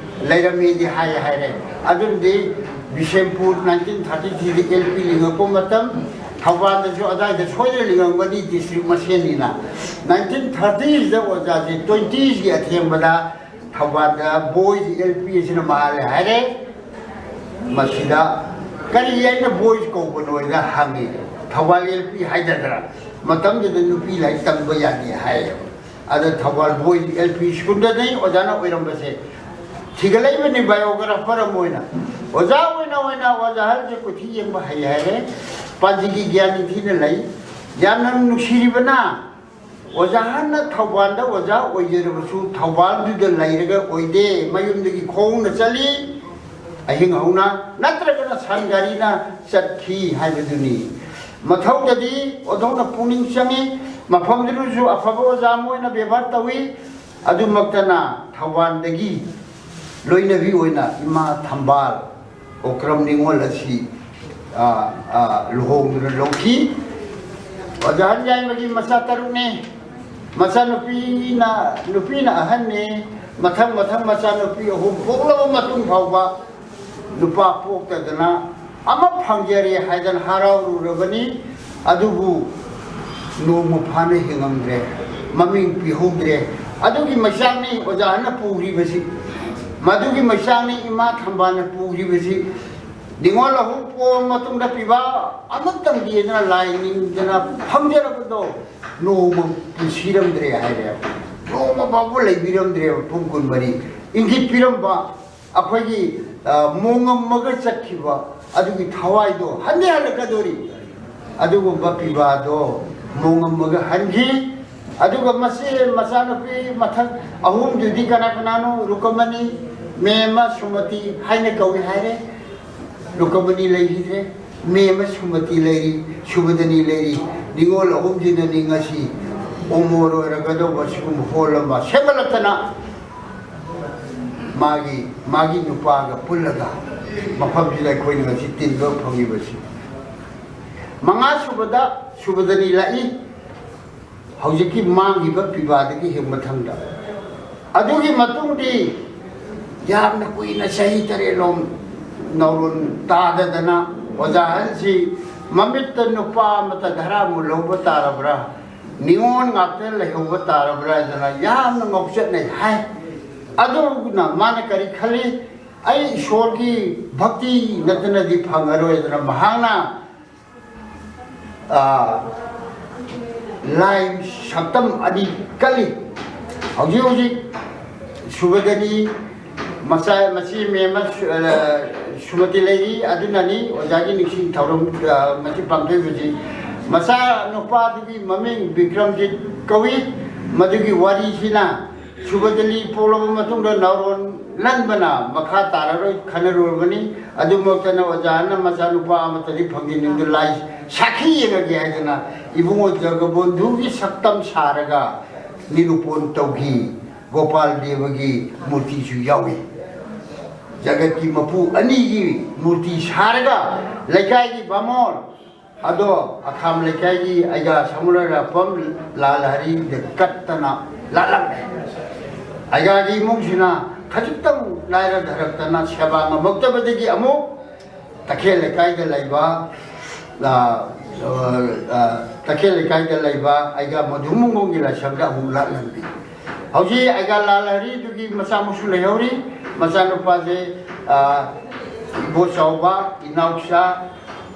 ꯂꯩꯔꯝꯃꯤꯗꯤ ꯍꯥꯏ ꯍꯥꯏꯔꯦ꯫ ꯑꯗꯨꯅꯗꯤ Bishnupur nineteen thirty threeꯗ L P ꯂꯤꯡꯉꯛꯄ ꯃꯇꯝ, ꯊꯧꯕꯥꯜꯗꯁꯨ ꯑꯗꯥꯏꯗ ꯁꯣꯏꯗꯅ ꯂꯤꯡꯉꯝꯒꯅꯤ, district ꯃꯁꯦꯟꯅꯤꯅ꯫ Nineteen thirtyꯁꯤꯗ ꯑꯣꯖꯥꯁꯦ twentyꯁꯀꯤ ꯑꯊꯦꯡꯕꯗ ꯊꯧꯕꯥꯜꯗ ꯕꯣꯏꯁ L P ꯑꯁꯤꯅ ꯃꯍꯥꯜꯂꯦ ꯍꯥꯏꯔꯦ꯫ ꯃꯁꯤꯗ ꯀꯔꯤ ꯑꯩꯅ ꯕꯣꯏꯁ ꯀꯧꯕꯅꯣ ꯍꯥꯏꯅ ꯍꯪꯉꯤ꯫ Thoubal L P ꯍꯥꯏꯗꯗ꯭ꯔꯥ? ꯃꯇꯝꯗꯨꯗ ꯅꯨꯄꯤ ꯂꯥꯏꯔꯤꯛ ꯇꯝꯕ ꯌꯥꯗꯦ ꯍꯥꯏꯌꯦꯕ꯫ ꯑꯗ ꯊꯧꯕꯥꯜ ꯕꯣꯏꯁ L P ꯁ꯭ꯀꯨꯜꯗꯅꯤ ꯑꯣꯖꯥꯅ ꯑꯣꯏꯔꯝꯕꯁꯦ꯫ ꯊꯤꯒꯠꯂꯛꯏꯕꯅꯤ biographer ꯑꯃ ꯑꯣꯏꯅ꯫ ꯑꯣꯖꯥ ꯑꯣꯏꯅ ꯑꯣꯏꯅ ꯑꯣꯖꯥ ꯑꯍꯜꯁꯦ ꯀꯨꯊꯤ ꯌꯦꯡꯕ ꯍꯩ ꯍꯥꯏꯔꯦ꯫ ꯄꯥꯟꯖꯤꯒꯤ ꯒ꯭ꯌꯥꯟ ꯅꯤꯡꯊꯤꯅ ꯂꯩ꯫ ꯌꯥꯝꯅ ꯅꯨꯡꯁꯤꯔꯤꯕꯅ ꯑꯣꯖꯥ ꯑꯍꯜꯅ ꯊꯧꯕꯥꯜꯗ ꯑꯣꯖꯥ ꯑꯣꯏꯖꯔꯕꯁꯨ ꯊꯧꯕꯥꯜꯗꯨꯗ ꯂꯩꯔꯒ ꯑꯣꯏꯗꯦ, ꯃꯌꯨꯝꯗꯒꯤ ꯈꯣꯡꯅ ꯆꯠꯂꯤ꯫ ꯑꯍꯤꯡ ꯍꯧꯅ ꯅꯠꯇ꯭ꯔꯒꯅ ꯁꯟ ꯒꯥꯔꯤꯅ ꯆꯠꯈꯤ ꯍꯥꯏꯕꯗꯨꯅꯤ꯫ ꯃꯊꯧꯗꯗꯤ ꯑꯣꯟꯊꯣꯛꯅ ꯄꯨꯛꯅꯤꯡ ꯆꯪꯉꯤ꯫ ꯃꯐꯝꯗꯨꯗꯁꯨ ꯑꯐꯕ ꯑꯣꯖꯥ ꯑꯃ ꯑꯣꯏꯅ ꯕꯦꯕꯥꯔ ꯇꯧꯏ꯫ ꯑꯗꯨꯃꯛꯇꯅ ꯊꯧꯕꯥꯜꯗꯒꯤ ꯂꯣꯏꯅꯕꯤ ꯑꯣꯏꯅ ꯏꯃꯥ ꯊꯝꯕꯥꯜ ꯑꯣꯀ꯭ꯔꯝ ꯅꯤꯉꯣꯜ ꯑꯁꯤ, ꯑ, ꯑ, ꯂꯨꯍꯣꯡꯗꯨꯅ ꯂꯧꯈꯤ꯫ ꯑꯣꯖꯥ ꯑꯍꯜ ꯌꯥꯏꯃꯒꯤ ꯃꯆꯥ ꯇꯔꯨꯛꯅꯤ꯫ ꯃꯆꯥꯅꯨꯄꯤꯅ, ꯅꯨꯄꯤꯅ ꯑꯍꯟꯅꯤ꯫ ꯃꯊꯪ ꯃꯊꯪ ꯃꯆꯥꯅꯨꯄꯤ ꯑꯍꯨꯝ ꯄꯣꯛꯂꯕ ꯃꯇꯨꯡ ꯐꯥꯎꯕ ꯅꯨꯄꯥ ꯄꯣꯛꯇꯗꯅ ꯑꯃ ꯐꯪꯖꯔꯦ ꯍꯥꯏꯗꯅ ꯍꯔꯥꯎꯔꯨꯔꯕꯅꯤ꯫ ꯑꯗꯨꯕꯨ ꯅꯣꯡꯃ ꯐꯥꯅ ꯍꯤꯡꯉꯝꯗ꯭ꯔꯦ, ꯃꯃꯤꯡ ꯄꯤꯍꯧꯗ꯭ꯔꯦ꯫ ꯑꯗꯨꯒꯤ ꯃꯩꯆꯥꯛꯅꯤ ꯑꯣꯖꯥꯅ ꯄꯨꯔꯤꯕꯁꯤ, ꯃꯗꯨꯒꯤ ꯃꯩꯆꯥꯛꯅꯤ ꯏꯃꯥ ꯊꯝꯕꯥꯜꯅ ꯄꯨꯔꯤꯕꯁꯤ꯫ ꯅꯤꯉꯣꯜ ꯑꯍꯨꯝ ꯄꯣꯛꯑ ꯃꯇꯨꯡꯗ ꯄꯤꯕꯥ ꯑꯃꯇꯪ ꯄꯤꯗꯅ ꯂꯥꯏ ꯅꯤꯡꯗꯅ ꯐꯝꯖꯔꯕꯗꯣ ꯅꯣꯡꯃ ꯄꯨꯟꯁꯤꯔꯝꯗ꯭ꯔꯦ ꯍꯥꯏꯔꯦ꯫ ꯅꯣꯡꯃ ꯐꯥꯎꯕ ꯂꯩꯕꯤꯔꯝꯗ꯭ꯔꯦꯕ꯫ ꯄꯨꯡ ꯀꯨꯟꯃꯔꯤ ꯏꯪꯒꯤꯠ ꯄꯤꯔꯝꯕ ꯑꯩꯈꯣꯏꯒꯤ, ꯑ, ꯃꯣꯡꯉꯝꯃꯒ ꯆꯠꯈꯤꯕ ꯑꯗꯨꯒꯤ ꯊꯋꯥꯏꯗꯣ ꯍꯟꯗꯤ ꯍꯜꯂꯛꯀꯗꯣꯔꯤ꯫ ꯑꯗꯨꯒꯨꯝꯕ ꯄꯤꯕꯥꯗꯣ ꯃꯣꯡꯉꯝꯃꯒ ꯍꯟꯈꯤ꯫ ꯑꯗꯨꯒ ꯃꯁꯤ ꯃꯆꯥꯅꯨꯄꯤ ꯃꯊꯪ ꯑꯍꯨꯝꯗꯨꯗꯤ ꯀꯅꯥ ꯀꯅꯥꯅꯣ? ꯔꯨꯀꯃꯅꯤ, ꯃꯦꯃ, ꯁꯨꯃꯇꯤ ꯍꯥꯏꯅ ꯀꯧꯏ ꯍꯥꯏꯔꯦ꯫ ꯔꯨꯀꯃꯅꯤ ꯂꯩꯈꯤꯗ꯭ꯔꯦ, ꯃꯦꯃ ꯁꯨꯃꯇꯤ ꯂꯩꯔꯤ, ꯁꯨꯕꯗꯅꯤ ꯂꯩꯔꯤ꯫ ꯅꯤꯉꯣꯜ ꯑꯍꯨꯝꯁꯤꯅꯅꯤ ꯉꯁꯤ ꯑꯣꯃꯣꯔ ꯑꯣꯏꯔꯒꯗꯧꯕ ꯁꯤꯒꯨꯝꯕ ꯍꯣꯜ ꯑꯃ ꯁꯦꯝꯒꯠꯂꯛꯇꯅ ꯃꯥꯒꯤ, ꯃꯥꯒꯤ ꯅꯨꯄꯥꯒ ꯄꯨꯜꯂꯒ ꯃꯐꯝꯁꯤꯗ ꯑꯩꯈꯣꯏꯅ ꯉꯁꯤ ꯇꯤꯟꯕ ꯐꯪꯉꯤꯕꯁꯤ꯫ ꯃꯉꯥ ꯁꯨꯕꯗ ꯁꯨꯕꯗꯅꯤ ꯂꯥꯛꯏ꯫ ꯍꯧꯖꯤꯛꯀꯤ ꯃꯥꯡꯈꯤꯕ ꯄꯤꯕꯥꯗꯒꯤ ꯍꯦꯛ ꯃꯊꯪꯗ꯫ ꯑꯗꯨꯒꯤ ꯃꯇꯨꯡꯗꯤ ꯌꯥꯝꯅ ꯀꯨꯏꯅ, ꯆꯍꯤ ꯇꯔꯦꯠꯂꯣꯝ ꯅꯥꯎꯔꯣꯟ ꯇꯥꯗꯗꯅ ꯑꯣꯖꯥ ꯑꯍꯟꯁꯤ ꯃꯃꯤꯠꯇ ꯅꯨꯄꯥ ꯑꯃꯇ ꯙꯔꯥ ꯃꯨꯜꯍꯧꯕ ꯇꯥꯔꯕ꯭ꯔꯥ, ꯅꯤꯉꯣꯜ ꯉꯥꯛꯇ ꯂꯩꯍꯧꯕ ꯇꯥꯔꯕ꯭ꯔꯥ ꯍꯥꯏꯗꯅ ꯌꯥꯝꯅ ꯉꯥꯎꯆꯠꯅꯩ ꯍꯥꯏ꯫ ꯑꯗꯨꯅ ꯃꯥꯅ ꯀꯔꯤ ꯈꯜꯂꯤ? "ꯑꯩ ꯏꯁꯣꯔꯒꯤ ꯚꯛꯇꯤ ꯅꯠꯇꯅꯗꯤ ꯐꯪꯉꯔꯣꯏ" ꯍꯥꯏꯗꯅ ꯃꯍꯥꯛꯅ, ꯑ, ꯂꯥꯏ ꯁꯛꯇꯝ ꯑꯅꯤ ꯀꯜꯂꯤ꯫ ꯍꯧꯖꯤꯛ ꯍꯧꯖꯤꯛ ꯁꯨꯕꯗꯅꯤ ꯃꯆꯥ, ꯃꯆꯦ ꯃꯦꯝ ꯑꯃ ꯁꯨ-, ꯑ, ꯁꯨꯃꯇꯤ ꯂꯩꯔꯤ꯫ ꯑꯗꯨꯅꯅꯤ ꯑꯣꯖꯥꯒꯤ ꯅꯤꯡꯁꯤꯡ ꯊꯧꯔꯝ, ꯑ, ꯃꯁꯤ ꯄꯥꯡꯊꯣꯛꯏꯕꯁꯤ꯫ ꯃꯆꯥ ꯅꯨꯄꯥꯗꯨꯒꯤ ꯃꯃꯤꯡ ꯕꯤꯀ꯭ꯔꯝꯖꯤꯠ ꯀꯧꯏ꯫ ꯃꯗꯨꯒꯤ ꯋꯥꯔꯤꯁꯤꯅ ꯁꯨꯕꯗꯅꯤ ꯄꯣꯛꯂꯕ ꯃꯇꯨꯡꯗ ꯅꯥꯎꯔꯣꯟ ꯂꯟꯕꯅ ꯃꯈꯥ ꯇꯥꯔꯔꯣꯏ ꯈꯟꯅꯔꯨꯔꯕꯅꯤ꯫ ꯑꯗꯨꯃꯛꯇꯅ ꯑꯣꯖꯥꯅ ꯃꯆꯥꯅꯨꯄꯥ ꯑꯃꯠꯇꯗꯤ ꯐꯪꯖꯅꯤꯡꯗꯨ ꯂꯥꯏ ꯁꯥꯈꯤ ꯌꯦꯡꯉꯒꯦ ꯍꯥꯏꯗꯅ ꯏꯕꯨꯡꯉꯣ ꯖꯒꯕꯣꯟꯙꯨꯒꯤ ꯁꯛꯇꯝ ꯁꯥꯔꯒ ꯅꯤꯔꯨꯄꯣꯟ ꯇꯧꯈꯤ꯫ ꯒꯣꯄꯥꯜ ꯗꯦꯕꯒꯤ ꯃꯨꯔꯇꯤꯁꯨ ꯌꯥꯎꯏ꯫ ꯖꯒꯠꯀꯤ ꯃꯄꯨ ꯑꯅꯤꯒꯤ ꯃꯨꯔꯇꯤ ꯁꯥꯔꯒ ꯂꯩꯀꯥꯏꯒꯤ ꯕꯥꯃꯣꯟ ꯑꯗꯣ ꯑꯈꯥꯝ ꯂꯩꯀꯥꯏꯒꯤ ꯑꯩꯒꯥ ꯁꯃꯨꯔꯥꯏꯔꯥꯛꯄꯝ ꯂꯥꯜ ꯍꯔꯤꯗ ꯀꯠꯇꯅ ꯂꯥꯠꯂꯝꯃꯦ꯫ ꯑꯩꯒꯥꯒꯤ ꯏꯃꯨꯡꯁꯤꯅ ꯈꯖꯤꯛꯇꯪ ꯂꯥꯏꯔ ꯙꯔꯛꯇꯅ ꯁꯦꯕꯥ ꯉꯝꯃꯛꯇꯕꯗꯒꯤ ꯑꯃꯨꯛ ꯇꯈꯦꯜ ꯂꯩꯀꯥꯏꯗ ꯂꯩꯕ, ꯑ, ꯑ, ꯑ, ꯇꯈꯦꯜ ꯂꯩꯀꯥꯏꯗ ꯂꯩꯕ ꯑꯩꯒ ꯃꯣꯗꯨ ꯃꯨꯡꯒꯣꯡꯒꯤ ꯂꯥꯏꯁꯪꯗ ꯑꯃꯨꯛ ꯂꯥꯛꯂꯝꯃꯤ꯫ ꯍꯧꯖꯤꯛ ꯑꯩꯒ ꯂꯥꯜ ꯍꯔꯤꯗꯨꯒꯤ ꯃꯆꯥ ꯃꯁꯨ ꯂꯩꯍꯧꯔꯤ꯫ ꯃꯆꯥꯅꯨꯄꯥꯁꯦ, ꯑ, ꯏꯕꯣꯆꯥꯎꯕ, ꯏꯅꯥꯎꯆꯥ,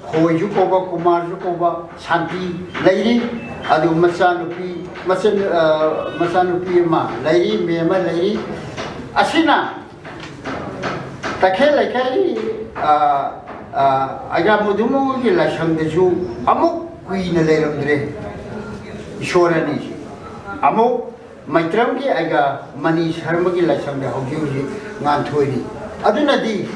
ꯈꯣꯏꯁꯨ ꯀꯧꯕ, ꯀꯨꯃꯥꯔꯁꯨ ꯀꯧꯕ, ꯁꯥꯟꯇꯤ ꯂꯩꯔꯤ꯫ ꯑꯗꯨ ꯃꯆꯥꯅꯨꯄꯤ, ꯃꯆꯟ-, ꯑ, ꯃꯆꯥꯅꯨꯄꯤ ꯑꯃ ꯂꯩꯔꯤ, ꯃꯦꯝ ꯑꯃ ꯂꯩꯔꯤ꯫ ꯑꯁꯤꯅ ꯇꯈꯦꯜ ꯂꯩꯀꯥꯏꯒꯤ, ꯑ, ꯑ, ꯑꯩꯒꯥ ꯃꯣꯗꯨꯃꯣꯒꯤ ꯂꯥꯏꯁꯪꯗꯁꯨ ꯑꯃꯨꯛ ꯀꯨꯏꯅ ꯂꯩꯔꯝꯗ꯭ꯔꯦ꯫ ꯏꯁꯣꯔ ꯑꯅꯤꯁꯤ ꯑꯃꯨꯛ ꯃꯩꯇ꯭ꯔꯝꯒꯤ ꯑꯩꯒꯥ ꯃꯅꯤ ꯁꯔꯃꯒꯤ ꯂꯥꯏꯁꯪꯗ ꯍꯧꯖꯤꯛ ꯍꯧꯖꯤꯛ ꯉꯥꯟꯊꯣꯏꯔꯤ꯫ ꯑꯗꯨꯅꯗꯤ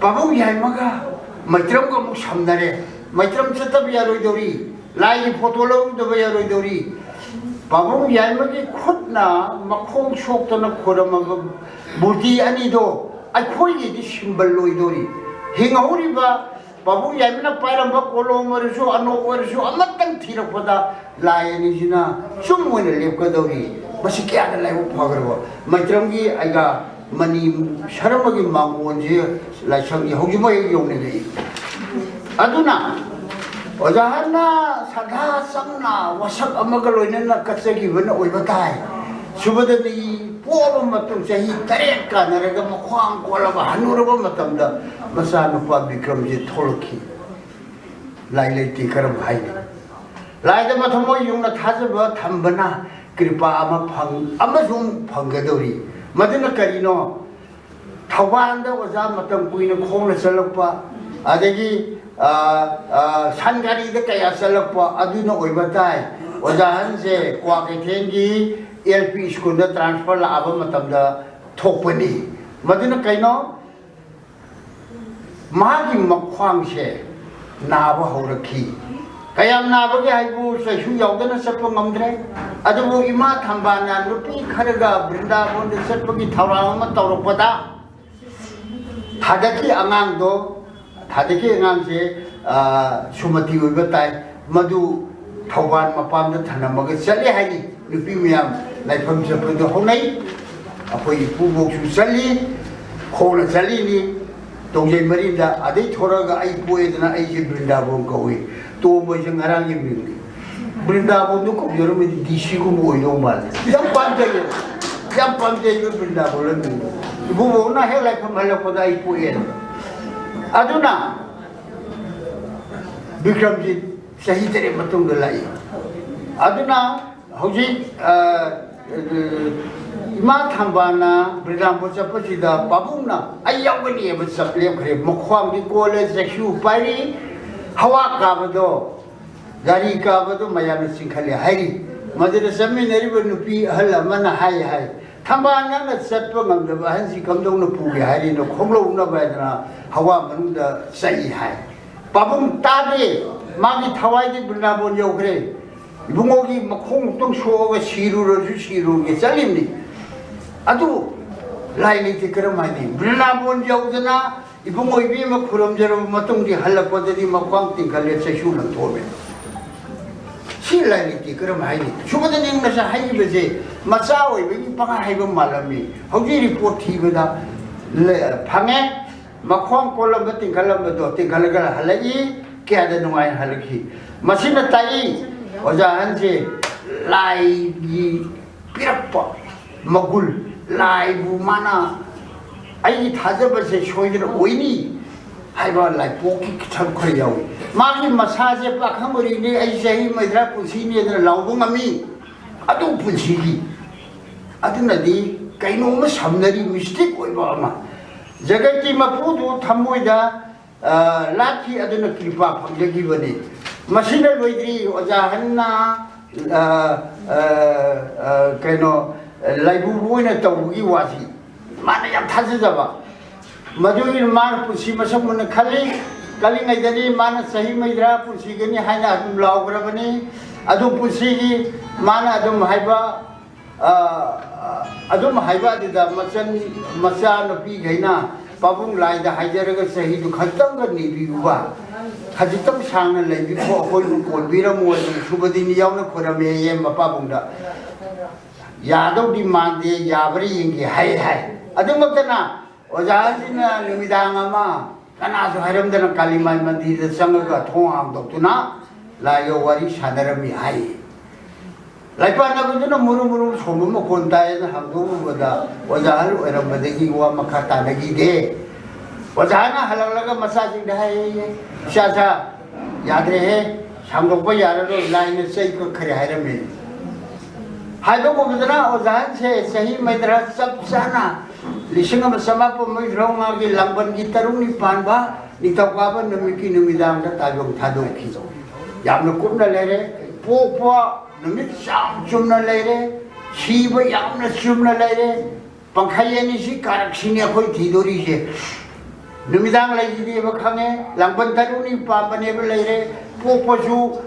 ꯄꯥꯕꯨꯡ ꯌꯥꯏꯃꯒ ꯃꯩꯇ꯭ꯔꯝꯒ ꯑꯃꯨꯛ ꯁꯝꯅꯔꯦ꯫ ꯃꯩꯇ꯭ꯔꯝ ꯆꯠꯇꯕ ꯌꯥꯔꯣꯏꯗꯧꯔꯤ, ꯂꯥꯏꯒꯤ ꯐꯣꯇꯣ ꯂꯧꯗꯕ ꯌꯥꯔꯣꯏꯗꯧꯔꯤ꯫ ꯄꯥꯕꯨꯡ ꯌꯥꯏꯃꯒꯤ ꯈꯨꯠꯅ ꯃꯈꯣꯡ ꯁꯣꯛꯇꯅ ꯈꯣꯏꯔꯝꯃꯕ ꯃꯨꯔꯇꯤ ꯑꯅꯤꯗꯣ ꯑꯩꯈꯣꯏꯒꯤꯗꯤ ꯁꯤꯝꯕꯜ ꯑꯣꯏꯗꯧꯔꯤ꯫ ꯍꯤꯡꯍꯧꯔꯤꯕ ꯄꯥꯕꯨꯡ ꯌꯥꯏꯃꯅ ꯄꯥꯏꯔꯝꯕ ꯀꯣꯂꯣꯝ ꯑꯣꯏꯔꯁꯨ, ꯑꯅꯣꯛ ꯑꯣꯏꯔꯁꯨ, ꯑꯃꯇꯪ ꯊꯤꯔꯛꯄꯗ ꯂꯥꯏ ꯑꯅꯤꯁꯤꯅ ꯆꯨꯝ ꯑꯣꯏꯅ ꯂꯦꯞꯀꯗꯧꯔꯤ꯫ ꯃꯁꯤ ꯀꯌꯥꯗ ꯂꯥꯏꯕꯛ ꯐꯈ꯭ꯔꯕ! ꯃꯩꯇ꯭ꯔꯝꯒꯤ ꯑꯩꯒꯥ ꯃꯅꯤ ꯁꯔꯃꯒꯤ ꯃꯥꯡꯒꯣꯟꯁꯦ ꯂꯥꯏꯁꯪꯁꯦ ꯍꯧꯖꯤꯛꯐꯥꯎ ꯍꯦꯛ ꯌꯧꯅꯔꯤ꯫ ꯑꯗꯨꯅ ꯑꯣꯖꯥ ꯍꯟꯅ ꯁꯗꯥ ꯆꯝꯅ ꯋꯥꯁꯛ ꯑꯃꯒ ꯂꯣꯏꯅꯅ ꯀꯠꯆꯈꯤꯕꯅ ꯑꯣꯏꯕ ꯇꯥꯏ꯫ ꯁꯨꯕꯗꯅꯤ ꯄꯣꯛꯑꯕ ꯃꯇꯨꯡ ꯆꯍꯤ ꯇꯔꯦꯠ ꯀꯥꯟꯅꯔꯒ ꯃꯈ꯭ꯋꯥꯡ ꯀꯣꯜꯂꯕ ꯍꯅꯨꯔꯕ ꯃꯇꯝꯗ ꯃꯆꯥꯅꯨꯄꯥ ꯕꯤꯀ꯭ꯔꯝꯁꯦ ꯊꯣꯛꯂꯛꯈꯤ꯫ ꯂꯥꯏ ꯂꯩꯇꯦ ꯀꯔꯝ ꯍꯥꯏꯅꯤ? ꯂꯥꯏꯗ ꯃꯊꯃꯣꯏ ꯌꯨꯡꯅ ꯊꯥꯖꯕ ꯊꯝꯕꯅ ꯀ꯭ꯔꯤꯄꯥ ꯑꯃ ꯐꯪ-, ꯑꯃꯁꯨ ꯑꯃꯨꯛ ꯐꯪꯒꯗꯧꯔꯤ꯫ ꯃꯗꯨꯅ ꯀꯔꯤꯅꯣ? ꯊꯧꯕꯥꯜꯗ ꯑꯣꯖꯥ ꯃꯇꯝ ꯀꯨꯏꯅ ꯈꯣꯡꯅ ꯆꯠꯂꯛꯄ, ꯑꯗꯒꯤ, ꯑ, ꯑ, ꯁꯟ ꯒꯥꯔꯤꯗ ꯀꯌꯥ ꯆꯠꯂꯛꯄ ꯑꯗꯨꯅ ꯑꯣꯏꯕ ꯇꯥꯏ꯫ ꯑꯣꯖꯥ ꯑꯍꯟꯁꯦ ꯀ꯭ꯋꯥꯀꯩꯊꯦꯜꯒꯤ ꯑꯦꯜ ꯄꯤ ꯁ꯭ꯀꯨꯜꯗ ꯇ꯭ꯔꯥꯟꯁꯐꯔ ꯂꯥꯛꯑꯕ ꯃꯇꯝꯗ ꯊꯣꯛꯄꯅꯤ꯫ ꯃꯗꯨꯅ ꯀꯩꯅꯣ? ꯃꯥꯒꯤ ꯃꯈ꯭ꯋꯥꯡꯁꯦ ꯅꯥꯕ ꯍꯧꯔꯛꯈꯤ꯫ ꯀꯌꯥꯝ ꯅꯥꯕꯒꯦ ꯍꯥꯏꯕꯨ ꯆꯩꯁꯨ ꯌꯥꯎꯗꯅ ꯆꯠꯄ ꯉꯝꯗ꯭ꯔꯦ꯫ ꯑꯗꯨꯕꯨ ꯏꯃꯥ ꯊꯝꯕꯥꯜꯅ ꯅꯨꯄꯤ ꯈꯔꯒ ꯕ꯭ꯔꯤꯟꯗꯥꯕꯣꯟꯗ ꯆꯠꯄꯒꯤ ꯊꯧꯔꯥꯡ ꯑꯃ ꯇꯧꯔꯛꯄꯗ, ꯊꯥꯗꯛꯀꯤ ꯑꯉꯥꯡꯗꯣ, ꯊꯥꯗꯛꯀꯤ ꯑꯉꯥꯡꯁꯦ, ꯑ, ꯁꯨꯃꯇꯤ ꯑꯣꯏꯕ ꯇꯥꯏ, ꯃꯗꯨ ꯊꯧꯕꯥꯜ ꯃꯄꯥꯝꯗ ꯊꯅꯝꯃꯒ ꯆꯠꯂꯦ ꯍꯥꯏꯔꯤ꯫ ꯅꯨꯄꯤ ꯃꯌꯥꯝ ꯂꯥꯏꯐꯝ ꯆꯠꯄꯗꯨ ꯍꯧꯅꯩ꯫ ꯑꯩꯈꯣꯏ ꯏꯄꯨꯕꯣꯛꯁꯨ ꯆꯠꯂꯤ, ꯈꯣꯡꯅ ꯆꯠꯂꯤꯅꯤ, ꯇꯣꯡꯖꯩ ꯃꯔꯤꯟꯗ꯫ ꯑꯗꯩ ꯊꯣꯔꯛꯑꯒ ꯑꯩ ꯄꯣꯛꯑꯦꯗꯅ ꯑꯩꯁꯦ ꯕ꯭ꯔꯤꯟꯗꯥꯕꯣꯟ ꯀꯧꯏ꯫ ꯇꯣꯝꯕꯁꯦ ꯉꯔꯥꯡꯒꯤ ꯃꯤꯡꯅꯤ꯫ ꯕ꯭ꯔꯤꯟꯗꯥꯕꯣꯟꯗꯣ ꯀꯧꯖꯔꯝꯃꯗꯤ ꯗꯤ ꯁꯤꯒꯨꯝꯕ ꯑꯣꯏꯗꯧ ꯃꯥꯜꯂꯦ꯫ ꯌꯥꯝ ꯄꯥꯝꯖꯩꯌꯦ, ꯌꯥꯝ ꯄꯥꯝꯖꯩꯕ ꯕ꯭ꯔꯤꯟꯗꯥꯕꯣꯟ ꯃꯤꯡꯗꯣ꯫ ꯏꯄꯨꯕꯣꯛꯅ ꯍꯦꯛ ꯂꯥꯏꯐꯝ ꯍꯜꯂꯛꯄꯗ ꯑꯩ ꯄꯣꯛꯑꯦꯅ꯫ ꯑꯗꯨꯅ ꯕꯤꯀ꯭ꯔꯝꯖꯤꯠ ꯆꯍꯤ ꯇꯔꯦꯠ ꯃꯇꯨꯡꯗ ꯂꯥꯛꯏ꯫ ꯑꯗꯨꯅ ꯍꯧꯖꯤꯛ, ꯑ, ꯏꯃꯥ ꯊꯝꯕꯥꯜꯅ ꯕ꯭ꯔꯤꯟꯗꯥꯕꯣꯟ ꯆꯠꯄꯁꯤꯗ ꯄꯥꯕꯨꯡꯅ ꯑꯩ ꯌꯥꯎꯒꯅꯤꯕ ꯆꯞ ꯂꯦꯞꯈ꯭ꯔꯦ꯫ ꯃꯈ꯭ꯋꯥꯡꯗꯤ ꯀꯣꯜꯂꯦ, ꯆꯩꯁꯨ ꯄꯥꯏꯔꯤ, ꯍꯋꯥ ꯀꯥꯕꯗꯣ, ꯒꯥꯔꯤ ꯀꯥꯕꯗꯣ ꯃꯌꯥꯝꯅ ꯆꯤꯡꯈꯠꯂꯦ ꯍꯥꯏꯔꯤ꯫ ꯃꯗꯨꯗ ꯆꯠꯃꯤꯟꯅꯔꯤꯕ ꯅꯨꯄꯤ ꯑꯍꯜ ꯑꯃꯅ ꯍꯥꯏ ꯍꯥꯏ, "ꯊꯝꯕꯥꯜ, ꯅꯪꯅ ꯆꯠꯄ ꯉꯝꯗꯕ ꯑꯍꯟꯁꯤ ꯀꯝꯗꯧꯅ ꯄꯨꯒꯦ ꯍꯥꯏꯔꯤꯅꯣ?" ꯈꯣꯡꯂꯧꯅꯕ ꯍꯥꯏꯗꯅ ꯍꯋꯥ ꯃꯅꯨꯡꯗ ꯆꯠꯏ ꯍꯥꯏ꯫ ꯄꯥꯕꯨꯡ ꯇꯥꯗꯦ, ꯃꯥꯒꯤ ꯊꯋꯥꯏꯗꯤ ꯕ꯭ꯔꯤꯟꯗꯥꯕꯣꯟ ꯌꯧꯈ꯭ꯔꯦ꯫ ꯏꯕꯨꯡꯉꯣꯒꯤ ꯃꯈꯣꯡ ꯑꯃꯨꯛꯇꯪ ꯁꯣꯛꯑꯒ ꯁꯤꯔꯨꯔꯁꯨ ꯁꯤꯔꯨꯔꯒꯦ ꯆꯠꯂꯤꯕꯅꯤ꯫ ꯑꯗꯨ ꯂꯥꯏ ꯂꯩꯇꯦ ꯀꯔꯝ ꯍꯥꯏꯅꯤ? ꯕ꯭ꯔꯤꯟꯗꯥꯕꯣꯟ ꯌꯧꯗꯅ ꯏꯕꯨꯡꯉꯣ ꯏꯕꯦꯝꯃ ꯈꯨꯔꯨꯝꯖꯔꯕ ꯃꯇꯨꯡꯗꯤ ꯍꯜꯂꯛꯄꯗꯗꯤ ꯃꯈ꯭ꯋꯥꯡ ꯇꯤꯡꯈꯠꯂꯦ, ꯆꯩꯁꯨ ꯂꯪꯊꯣꯛꯑꯝꯃꯦ꯫ ꯁꯤ ꯂꯥꯏ ꯂꯩꯇꯦ ꯀꯔꯝ ꯍꯥꯏꯅꯤ? ꯁꯨꯕꯗ ꯅꯤꯡꯅꯁ ꯍꯥꯏꯔꯤꯕꯁꯦ ꯃꯆꯥ ꯑꯣꯏꯕꯒꯤ ꯄꯪꯍꯥꯏ ꯍꯥꯏꯕ ꯃꯥꯜꯂꯝꯃꯤ꯫ ꯍꯧꯖꯤꯛ ꯔꯤꯄꯣꯔꯠ ꯊꯤꯕꯗ ꯂ-, ꯐꯪꯉꯦ꯫ ꯃꯈꯣꯡ ꯀꯣꯜꯂꯝꯕ ꯇꯤꯡꯈꯠꯂꯝꯕꯗꯣ ꯇꯤꯡꯈꯠꯂꯒ ꯍꯜꯂꯛꯏ꯫ ꯀꯌꯥꯗ ꯅꯨꯡꯉꯥꯏꯅ ꯍꯜꯂꯛꯈꯤ꯫ ꯃꯁꯤꯅ ꯇꯥꯛꯏ ꯑꯣꯖꯥ ꯑꯍꯟꯁꯦ ꯂꯥꯏꯒꯤ ꯄꯤꯔꯛꯄ ꯃꯒꯨꯟ, ꯂꯥꯏꯕꯨ ꯃꯥꯅ "ꯑꯩꯒꯤ ꯊꯥꯖꯕꯁꯦ ꯁꯣꯏꯗꯅ ꯑꯣꯏꯅꯤ" ꯍꯥꯏꯕ ꯂꯥꯏꯄꯣꯛꯀꯤ ꯁꯔꯨꯛ ꯈꯔ ꯌꯥꯎꯏ꯫ ꯃꯥꯒꯤ ꯃꯁꯥꯁꯦ ꯄꯥꯈꯪ ꯑꯣꯏꯔꯤꯉꯩ, "ꯑꯩ ꯆꯍꯤ ꯃꯩꯗ꯭ꯔꯥ ꯄꯨꯟꯁꯤꯅꯦꯗꯅ" ꯂꯥꯎꯕ ꯉꯝꯃꯤ꯫ ꯑꯗꯨ ꯄꯨꯟꯁꯤꯒꯤ, ꯑꯗꯨꯅꯗꯤ ꯀꯩꯅꯣꯝꯃ ꯁꯝꯅꯔꯤ, ꯃꯤꯁꯇꯤꯛ ꯑꯣꯏꯕ ꯑꯃ꯫ ꯖꯒꯠꯀꯤ ꯃꯄꯨꯗꯨ ꯊꯃꯣꯏꯗ, ꯑ, ꯂꯥꯠꯈꯤ, ꯑꯗꯨꯅ ꯀ꯭ꯔꯤꯄꯥ ꯐꯪꯖꯈꯤꯕꯅꯤ꯫ ꯃꯁꯤꯅ ꯂꯣꯏꯗ꯭ꯔꯤ, ꯑꯣꯖꯥ ꯑꯍꯟꯅ, ꯑ, ꯑ, ꯑ, ꯀꯩꯅꯣ, ꯂꯥꯏꯕꯨꯕ ꯑꯣꯏꯅ ꯇꯧꯕꯒꯤ ꯋꯥꯁꯤ ꯃꯥꯅ ꯌꯥꯝ ꯊꯥꯖꯖꯕ꯫ ꯃꯗꯨꯒꯤ ꯃꯥꯅ ꯄꯨꯟꯁꯤ ꯃꯁꯛ ꯃꯨꯟꯅ ꯈꯜꯂꯤ꯫ ꯀꯜꯂꯤꯉꯩꯗꯗꯤ ꯃꯥꯅ ꯆꯍꯤ ꯃꯩꯗ꯭ꯔꯥ ꯄꯨꯟꯁꯤꯒꯅꯤ ꯍꯥꯏꯅ ꯑꯗꯨꯝ ꯂꯥꯎꯈ꯭ꯔꯕꯅꯤ꯫ ꯑꯗꯨꯝ ꯄꯨꯟꯁꯤꯒꯤ ꯃꯥꯅ ꯑꯗꯨꯝ ꯍꯥꯏꯕ, ꯑ, ꯑꯗꯨꯝ ꯍꯥꯏꯕ ꯑꯗꯨꯗ ꯃꯆꯟ, ꯃꯆꯥꯅꯨꯄꯤꯈꯩꯅ ꯄꯥꯕꯨꯡ ꯂꯥꯏꯗ ꯍꯥꯏꯖꯔꯒ ꯆꯍꯤꯗꯨ ꯈꯖꯤꯛꯇꯪꯒ ꯅꯤꯕꯤꯌꯨꯕ, ꯈꯖꯤꯛꯇꯪ ꯁꯥꯡꯅ ꯂꯩꯕꯤꯈꯣ, ꯑꯩꯈꯣꯏꯕꯨ ꯀꯣꯟꯕꯤꯔꯝꯃꯣ, ꯑꯗꯨꯝ ꯁꯨꯕꯗꯤꯅꯤ ꯌꯥꯎꯅ ꯈꯣꯏꯔꯝꯃꯦꯌꯦ ꯃꯄꯥꯕꯨꯡꯗ꯫ ꯌꯥꯗꯧꯗꯤ ꯃꯥꯟꯗꯦ, ꯌꯥꯕ꯭ꯔꯥ ꯌꯦꯡꯒꯦ ꯍꯥꯏ ꯍꯥꯏ꯫ ꯑꯗꯨꯃꯛꯇꯅ ꯑꯣꯖꯥꯁꯤꯅ ꯅꯨꯃꯤꯗꯥꯡ ꯑꯃ ꯀꯅꯥꯁꯨ ꯍꯥꯏꯔꯝꯗꯅ ꯀꯥꯂꯤꯃꯥꯏ ꯃꯟꯗꯤꯔꯗ ꯆꯪꯉꯒ ꯊꯣꯡ ꯍꯥꯡꯗꯣꯛꯇꯨꯅ ꯂꯥꯏꯒ ꯋꯥꯔꯤ ꯁꯥꯟꯅꯔꯝꯃꯤ ꯍꯥꯏ꯫ ꯂꯥꯏꯄꯥꯟꯅꯕꯗꯨꯅ ꯃꯨꯔꯨ ꯃꯨꯔꯨ ꯁꯣꯟꯕ ꯃꯈꯣꯟ ꯇꯥꯏꯌꯦꯅ ꯍꯥꯡꯗꯣꯛꯎꯕꯗ ꯑꯣꯖꯥ ꯑꯍꯜ ꯑꯣꯏꯔꯝꯕꯗꯒꯤ ꯋꯥ ꯃꯈꯥ ꯇꯥꯅꯈꯤꯗꯦ꯫ ꯑꯣꯖꯥꯅ ꯍꯜꯂꯛꯂꯒ ꯃꯆꯥꯁꯤꯡꯗ ꯍꯥꯏꯌꯦ, "ꯏꯆꯥ ꯁꯥ ꯌꯥꯗ꯭ꯔꯦꯍꯦ, ꯁꯥꯡꯗꯣꯛꯄ ꯌꯥꯔꯔꯣꯏ, ꯂꯥꯏꯅ ꯆꯩ ꯀꯛꯈ꯭ꯔꯦ" ꯍꯥꯏꯔꯝꯃꯦ꯫ ꯍꯥꯏꯕꯒꯨꯝꯗꯅ ꯑꯣꯖꯥꯁꯦ ꯆꯍꯤ ꯃꯩꯗ꯭ꯔꯥ ꯆꯞ ꯆꯥꯅ ꯂꯤꯁꯤꯡ ꯑꯃ ꯆꯃꯥꯄꯟ ꯃꯔꯤꯐꯨ ꯃꯉꯥꯒꯤ ꯂꯥꯡꯕꯟꯒꯤ ꯇꯔꯨꯛꯅꯤ ꯄꯥꯟꯕ ꯅꯤꯡꯊꯧꯀꯥꯕ ꯅꯨꯃꯤꯠꯀꯤ ꯅꯨꯃꯤꯗꯥꯡꯗ ꯇꯥꯏꯕꯪ ꯊꯥꯗꯣꯛꯈꯤ꯫ ꯌꯥꯝꯅ ꯀꯨꯞꯅ ꯂꯩꯔꯦ꯫ ꯄꯣꯛꯄ ꯅꯨꯃꯤꯠ ꯆꯥꯝ ꯆꯨꯝꯅ ꯂꯩꯔꯦ, ꯁꯤꯕ ꯌꯥꯝꯅ ꯆꯨꯝꯅ ꯂꯩꯔꯦ꯫ ꯄꯪꯈꯩ ꯑꯅꯤꯁꯤ ꯀꯥꯔꯛꯁꯤꯅꯤ ꯑꯩꯈꯣꯏ ꯊꯤꯗꯣꯔꯤꯁꯦ꯫ ꯅꯨꯃꯤꯗꯥꯡ ꯂꯩꯈꯤꯗꯦꯕ ꯈꯪꯉꯦ, ꯂꯥꯡꯕꯟ ꯇꯔꯨꯛꯅꯤ ꯄꯥꯟꯕꯅꯦꯕ ꯂꯩꯔꯦ, ꯄꯣꯛꯄꯁꯨ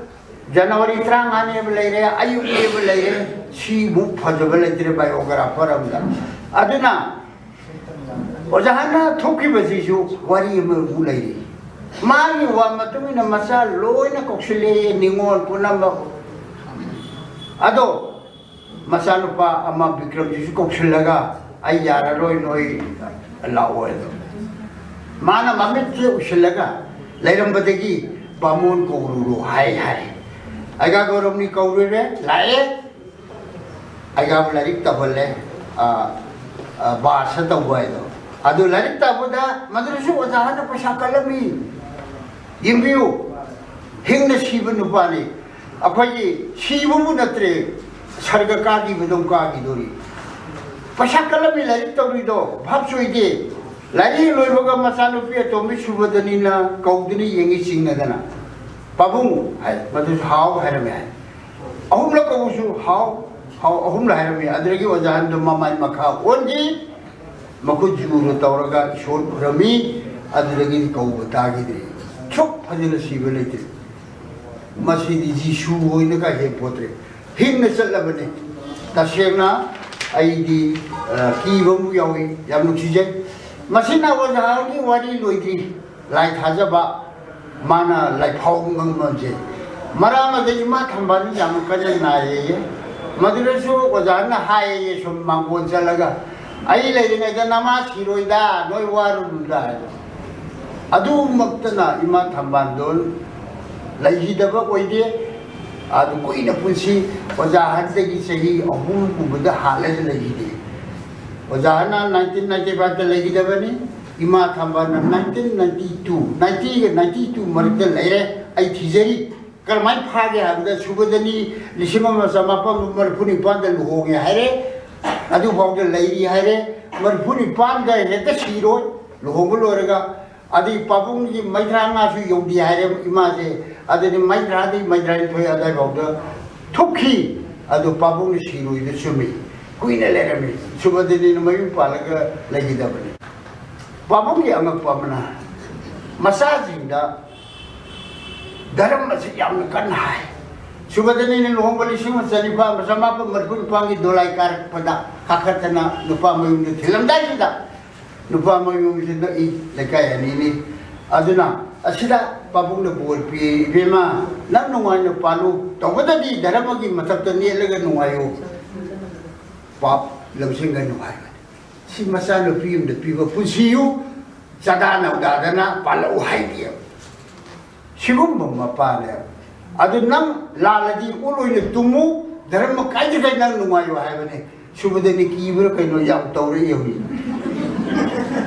ꯖꯅꯋꯥꯔꯤ ꯇꯔꯥꯃꯉꯥꯅꯦꯕ ꯂꯩꯔꯦ, ꯑꯌꯨꯛꯅꯦꯕ ꯂꯩꯔꯦ, ꯁꯤꯃꯨꯛ ꯐꯖꯕ ꯂꯩꯇ꯭ꯔꯦ ꯕꯥꯏꯑꯣꯒ꯭ꯔꯥꯐꯔ ꯑꯝꯗ꯫ ꯑꯗꯨꯅ ꯑꯣꯖꯥꯅ ꯊꯣꯛꯈꯤꯕꯁꯤꯁꯨ ꯋꯥꯔꯤ ꯑꯃꯃꯨꯛ ꯂꯩꯔꯤ꯫ ꯃꯥꯒꯤ ꯋꯥ ꯃꯇꯨꯡ ꯏꯟꯅ ꯃꯆꯥ ꯂꯣꯏꯅ ꯀꯧꯁꯤꯜꯂꯛꯑꯦ, ꯅꯤꯉꯣꯜ ꯄꯨꯝꯅꯃꯛ꯫ ꯑꯗꯣ ꯃꯆꯥꯅꯨꯄꯥ ꯑꯃ ꯕꯤꯀ꯭ꯔꯝꯁꯤꯁꯨ ꯀꯧꯁꯤꯜꯂꯒ, "ꯑꯩ ꯌꯥꯔꯔꯣꯏ, ꯅꯣꯏ ꯂꯥꯛꯑꯣ" ꯑꯗꯣ꯫ ꯃꯥꯅ ꯃꯃꯤꯠꯁꯦ ꯎꯏꯁꯤꯜꯂꯒ ꯂꯩꯔꯝꯕꯗꯒꯤ, "ꯕꯥꯃꯣꯟ ꯀꯧꯔꯨꯔꯣ" ꯍꯥꯏ ꯍꯥꯏ꯫ ꯑꯩꯒꯥ ꯒꯧꯔꯝꯅꯤ ꯀꯧꯔꯨꯔꯦ, ꯂꯥꯛꯑꯦ꯫ ꯑꯩꯒꯥꯕꯨ ꯂꯥꯏꯔꯤꯛ ꯇꯧꯍꯜꯂꯦ, ꯑ, ꯑ, ꯕꯥꯁ ꯇꯧꯕ ꯍꯥꯏꯗꯣ꯫ ꯑꯗꯨ ꯂꯥꯏꯔꯤꯛ ꯇꯧꯕꯗ ꯃꯗꯨꯗꯁꯨ ꯑꯣꯖꯥ ꯍꯥꯟꯅ ꯄꯩꯁꯥ ꯀꯜꯂꯝꯃꯤ꯫ ꯌꯦꯡꯕꯤꯌꯨ, ꯍꯤꯡꯅ ꯁꯤꯕ ꯅꯨꯄꯥꯅꯤ꯫ ꯑꯩꯈꯣꯏꯒꯤ ꯁꯤꯕꯕꯨ ꯅꯠꯇ꯭ꯔꯦ, ꯁꯔꯒ ꯀꯥꯈꯤꯕꯗꯧ ꯀꯥꯈꯤꯗꯣꯔꯤ꯫ ꯄꯩꯁꯥ ꯀꯜꯂꯝꯃꯤ ꯂꯥꯏꯔꯤꯛ ꯇꯧꯔꯤꯗꯣ, ꯚꯥꯞ ꯆꯣꯏꯗꯦ꯫ ꯂꯥꯏꯔꯤꯛ ꯂꯣꯏꯕꯒ ꯃꯆꯥꯅꯨꯄꯤ ꯑꯇꯣꯝꯕꯤ ꯁꯨꯕꯗꯅꯤꯅ ꯀꯧꯗꯨꯅ ꯌꯦꯡꯉꯤ ꯆꯤꯡꯅꯗꯅ꯫ "ꯄꯥꯕꯨꯡ" ꯍꯥꯏ, ꯃꯗꯨꯁꯨ "ꯍꯥꯎ" ꯍꯥꯏꯔꯝꯃꯦ ꯍꯥꯏ꯫ ꯑꯍꯨꯝꯂꯛ ꯀꯧꯕꯁꯨ "ꯍꯥꯎ, ꯍꯥꯎ" ꯑꯍꯨꯝꯂꯛ ꯍꯥꯏꯔꯝꯃꯤ꯫ ꯑꯗꯨꯗꯒꯤ ꯑꯣꯖꯥ ꯑꯍꯟꯗꯨ ꯃꯃꯥꯏ ꯃꯈꯥ ꯑꯣꯟꯈꯤ, ꯃꯈꯨꯠ ꯌꯨꯅ ꯇꯧꯔꯒ ꯏꯁꯣꯔ ꯈꯨꯔꯝꯃꯤ꯫ ꯑꯗꯨꯗꯒꯤꯗꯤ ꯀꯧꯕ ꯇꯥꯈꯤꯗ꯭ꯔꯦ꯫ ꯁꯨꯛ ꯐꯖꯅ ꯁꯤꯕ ꯂꯩꯇ꯭ꯔꯦ꯫ ꯃꯁꯤꯗꯤ ꯖꯤꯁꯨ ꯑꯣꯏꯅ ꯀꯥꯏ ꯍꯦꯛ ꯄꯣꯠꯇ꯭ꯔꯦ꯫ ꯍꯤꯡꯅ ꯆꯠꯂꯕꯅꯤ꯫ ꯇꯁꯦꯡꯅ ꯑꯩꯗꯤ, ꯑ, ꯀꯤꯕ ꯑꯃꯨꯛ ꯌꯥꯎꯏ꯫ ꯌꯥꯝ ꯅꯨꯡꯁꯤꯖꯩ꯫ ꯃꯁꯤꯅ ꯑꯣꯖꯥꯒꯤ ꯋꯥꯔꯤ ꯂꯣꯏꯗ꯭ꯔꯤ꯫ ꯂꯥꯏ ꯊꯥꯖꯕ, ꯃꯥꯅ ꯂꯥꯏꯐꯥꯎ ꯉꯝꯃꯝꯁꯦ꯫ ꯃꯔꯛ ꯑꯃꯗ ꯏꯃꯥ ꯊꯝꯕꯥꯜ ꯌꯥꯝ ꯀꯟꯅ ꯅꯥꯏꯌꯦꯌꯦ꯫ ꯃꯗꯨꯗꯁꯨ ꯑꯣꯖꯥꯅ ꯍꯥꯏꯌꯦ, ꯁꯨꯝ ꯃꯥꯡꯒꯣꯟ ꯆꯠꯂꯒ, "ꯑꯩ ꯂꯩꯔꯤꯉꯩꯗ ꯅꯃꯥ ꯁꯤꯔꯣꯏꯗ, ꯅꯣꯏ ꯋꯥꯔꯨꯅꯨꯗ" ꯍꯥꯏꯕ꯫ ꯑꯗꯨꯃꯛꯇꯅ ꯏꯃꯥ ꯊꯝꯕꯥꯜꯗꯣ ꯂꯩꯈꯤꯗꯕ ꯑꯣꯏꯗꯦ꯫ ꯑꯗꯨ ꯀꯨꯏꯅ ꯄꯨꯟꯁꯤ, ꯑꯣꯖꯥ ꯑꯍꯟꯗꯒꯤ ꯆꯍꯤ ꯑꯍꯨꯝꯒꯨꯝꯕꯗ ꯍꯥꯜꯂꯒ ꯂꯩꯈꯤꯗꯦ꯫ ꯑꯣꯖꯥ ꯑꯍꯟꯅ ꯅꯥꯏꯟꯇꯤꯟ ꯅꯥꯏꯟꯇꯤ ꯐꯥꯏꯚꯇ ꯂꯩꯈꯤꯗꯕꯅꯤ꯫ ꯏꯃꯥ ꯊꯝꯕꯥꯜꯅ ꯅꯥꯏꯟꯇꯤꯟ ꯅꯥꯏꯟꯇꯤ ꯇꯨ, ꯅꯥꯏꯟꯇꯤꯒ ꯅꯥꯏꯟꯇꯤ ꯇꯨ ꯃꯔꯛꯇ ꯂꯩꯔꯦ꯫ ꯑꯩ ꯊꯤꯖꯔꯤ꯫ ꯀꯔꯝꯍꯥꯏꯅ ꯐꯥꯒꯦ ꯍꯥꯏꯕꯗ, ꯁꯨꯕꯗꯅꯤ ꯂꯤꯁꯤꯡ ꯑꯃ ꯆꯃꯥꯄꯟ ꯃꯔꯤꯐꯨ ꯅꯤꯄꯥꯟꯗ ꯂꯨꯍꯣꯡꯉꯦ ꯍꯥꯏꯔꯦ, ꯑꯗꯨꯐꯥꯎꯗ ꯂꯩꯔꯤ ꯍꯥꯏꯔꯦ, ꯃꯔꯤꯐꯨ ꯅꯤꯄꯥꯟꯗ ꯍꯦꯛꯇ ꯁꯤꯔꯣꯏ, ꯂꯨꯍꯣꯡꯕ ꯂꯣꯏꯔꯒ꯫ ꯑꯗꯩ ꯄꯥꯕꯨꯡꯒꯤ ꯃꯩꯗ꯭ꯔꯥ ꯉꯥꯁꯨ ꯌꯧꯗꯦ ꯍꯥꯏꯔꯦ ꯏꯃꯥꯁꯦ꯫ ꯑꯗꯨꯗꯤ ꯃꯩꯗ꯭ꯔꯥꯗꯤ ꯃꯩꯗ꯭ꯔꯥꯅꯤꯊꯣꯏ ꯑꯗꯥꯏꯐꯥꯎꯗ ꯊꯣꯛꯈꯤ꯫ ꯑꯗꯨ ꯄꯥꯕꯨꯡꯅ ꯁꯤꯔꯣꯏꯗ ꯆꯨꯝꯃꯤ, ꯀꯨꯏꯅ ꯂꯩꯔꯝꯃꯤ꯫ ꯁꯨꯕꯗꯅꯤꯅ ꯃꯌꯨꯝ ꯄꯥꯜꯂꯒ ꯂꯩꯈꯤꯗꯕꯅꯤ꯫ ꯄꯥꯕꯨꯡꯒꯤ ꯑꯉꯛꯄ ꯑꯃꯅ, ꯃꯆꯥꯁꯤꯡꯗ ꯙꯔꯃꯁꯤ ꯌꯥꯝꯅ ꯀꯟꯅ ꯍꯥꯏ꯫ ꯁꯨꯕꯗꯅꯤꯅ ꯂꯨꯍꯣꯡꯕ ꯂꯤꯁꯤꯡ ꯑꯃ ꯆꯅꯤꯄꯥꯟ ꯆꯃꯥꯄꯟ ꯃꯔꯤꯐꯨ ꯅꯤꯄꯥꯟꯒꯤ ꯗꯣꯂꯥꯏ ꯀꯥꯔꯛꯄꯗ ꯀꯥꯈꯠꯇꯅ ꯅꯨꯄꯥ ꯃꯌꯨꯝꯗ ꯊꯤꯜꯂꯝꯗꯥꯏꯁꯤꯗ, ꯅꯨꯄꯥ ꯃꯌꯨꯝꯁꯤ ꯅꯛꯏ, ꯂꯩꯀꯥꯏ ꯑꯅꯤꯅꯤ꯫ ꯑꯗꯨꯅ ꯑꯁꯤꯗ ꯄꯥꯕꯨꯡꯅ ꯕꯣꯔ ꯄꯤ, "ꯏꯕꯦꯝꯃ, ꯅꯪ ꯅꯨꯡꯉꯥꯏꯅ ꯄꯥꯜꯂꯨ, ꯇꯧꯕꯗꯗꯤ ꯙꯔꯃꯒꯤ ꯃꯊꯛꯇ ꯅꯦꯠꯂꯒ ꯅꯨꯡꯉꯥꯏꯌꯨ, ꯄꯥꯞ ꯂꯝꯖꯤꯡꯒꯅꯨ" ꯍꯥꯏꯕꯅꯤ꯫ ꯁꯤ ꯃꯆꯥꯅꯨꯄꯤ ꯑꯃꯗ ꯄꯤꯕ ꯄꯨꯟꯁꯤꯌꯨ, ꯆꯥꯗꯥ ꯅꯧꯗꯥꯗꯅ ꯄꯥꯜꯂꯛꯎ ꯍꯥꯏꯗꯦꯕ꯫ ꯁꯤꯒꯨꯝꯕ ꯃꯄꯥꯅꯦꯕ꯫ ꯑꯗꯨ ꯅꯪ ꯂꯥꯜꯂꯗꯤ ꯑꯣꯠ ꯑꯣꯏꯅ ꯇꯨꯝꯃꯨ, ꯙꯔꯃ ꯀꯥꯏꯗꯈꯩ ꯅꯪ ꯅꯨꯡꯉꯥꯏꯌꯨ ꯍꯥꯏꯕꯅꯦ꯫ ꯁꯨꯕꯗꯅꯤ ꯀꯤꯕ꯭ꯔꯥ ꯀꯩꯅꯣ ꯌꯥꯝ ꯇꯧꯔꯛꯏ ꯍꯧꯖꯤꯛ꯫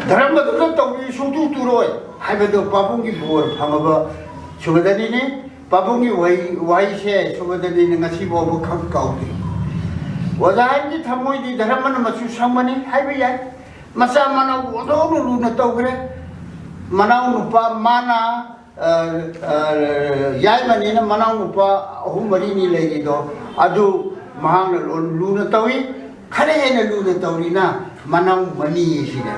ꯙꯔꯃꯗꯨꯅ ꯇꯧꯔꯤ ꯁꯨꯡꯇꯨ ꯇꯨꯔꯣꯏ ꯍꯥꯏꯕꯗꯣ ꯄꯥꯕꯨꯡꯒꯤ ꯕꯣꯔ ꯐꯪꯉꯕ ꯁꯨꯕꯗꯅꯤꯅꯦ꯫ ꯄꯥꯕꯨꯡꯒꯤ ꯋꯥꯍꯩ, ꯋꯥꯍꯩꯁꯦ ꯁꯨꯕꯗꯅꯤꯅꯦ ꯉꯁꯤ ꯐꯥꯎꯕ ꯈꯪ ꯀꯥꯎꯗꯦ꯫ ꯑꯣꯖꯥ ꯍꯥꯏꯕꯗꯤ ꯊꯃꯣꯏꯗꯤ ꯙꯔꯃꯅ ꯃꯆꯨ ꯁꯪꯕꯅꯤ ꯍꯥꯏꯕ ꯌꯥꯏ꯫ ꯃꯆꯥ ꯃꯅꯥꯎ ꯑꯣꯟꯊꯣꯛꯅ ꯂꯨꯅ ꯇꯧꯈ꯭ꯔꯦ꯫ ꯃꯅꯥꯎ ꯅꯨꯄꯥ ꯃꯥꯅ ꯑ, ꯑ, ꯌꯥꯏꯃꯅꯤꯅ ꯃꯅꯥꯎ ꯅꯨꯄꯥ ꯑꯍꯨꯝ ꯃꯔꯤꯅꯤ ꯂꯩꯔꯤꯗꯣ, ꯑꯗꯨ ꯃꯍꯥꯛꯅ ꯂꯣꯟ ꯂꯨꯅ ꯇꯧꯏ꯫ ꯈꯔ ꯍꯦꯟꯅ ꯂꯨꯅ ꯇꯧꯔꯤꯅ ꯃꯅꯥꯎ ꯃꯅꯤ ꯁꯤꯅꯦ꯫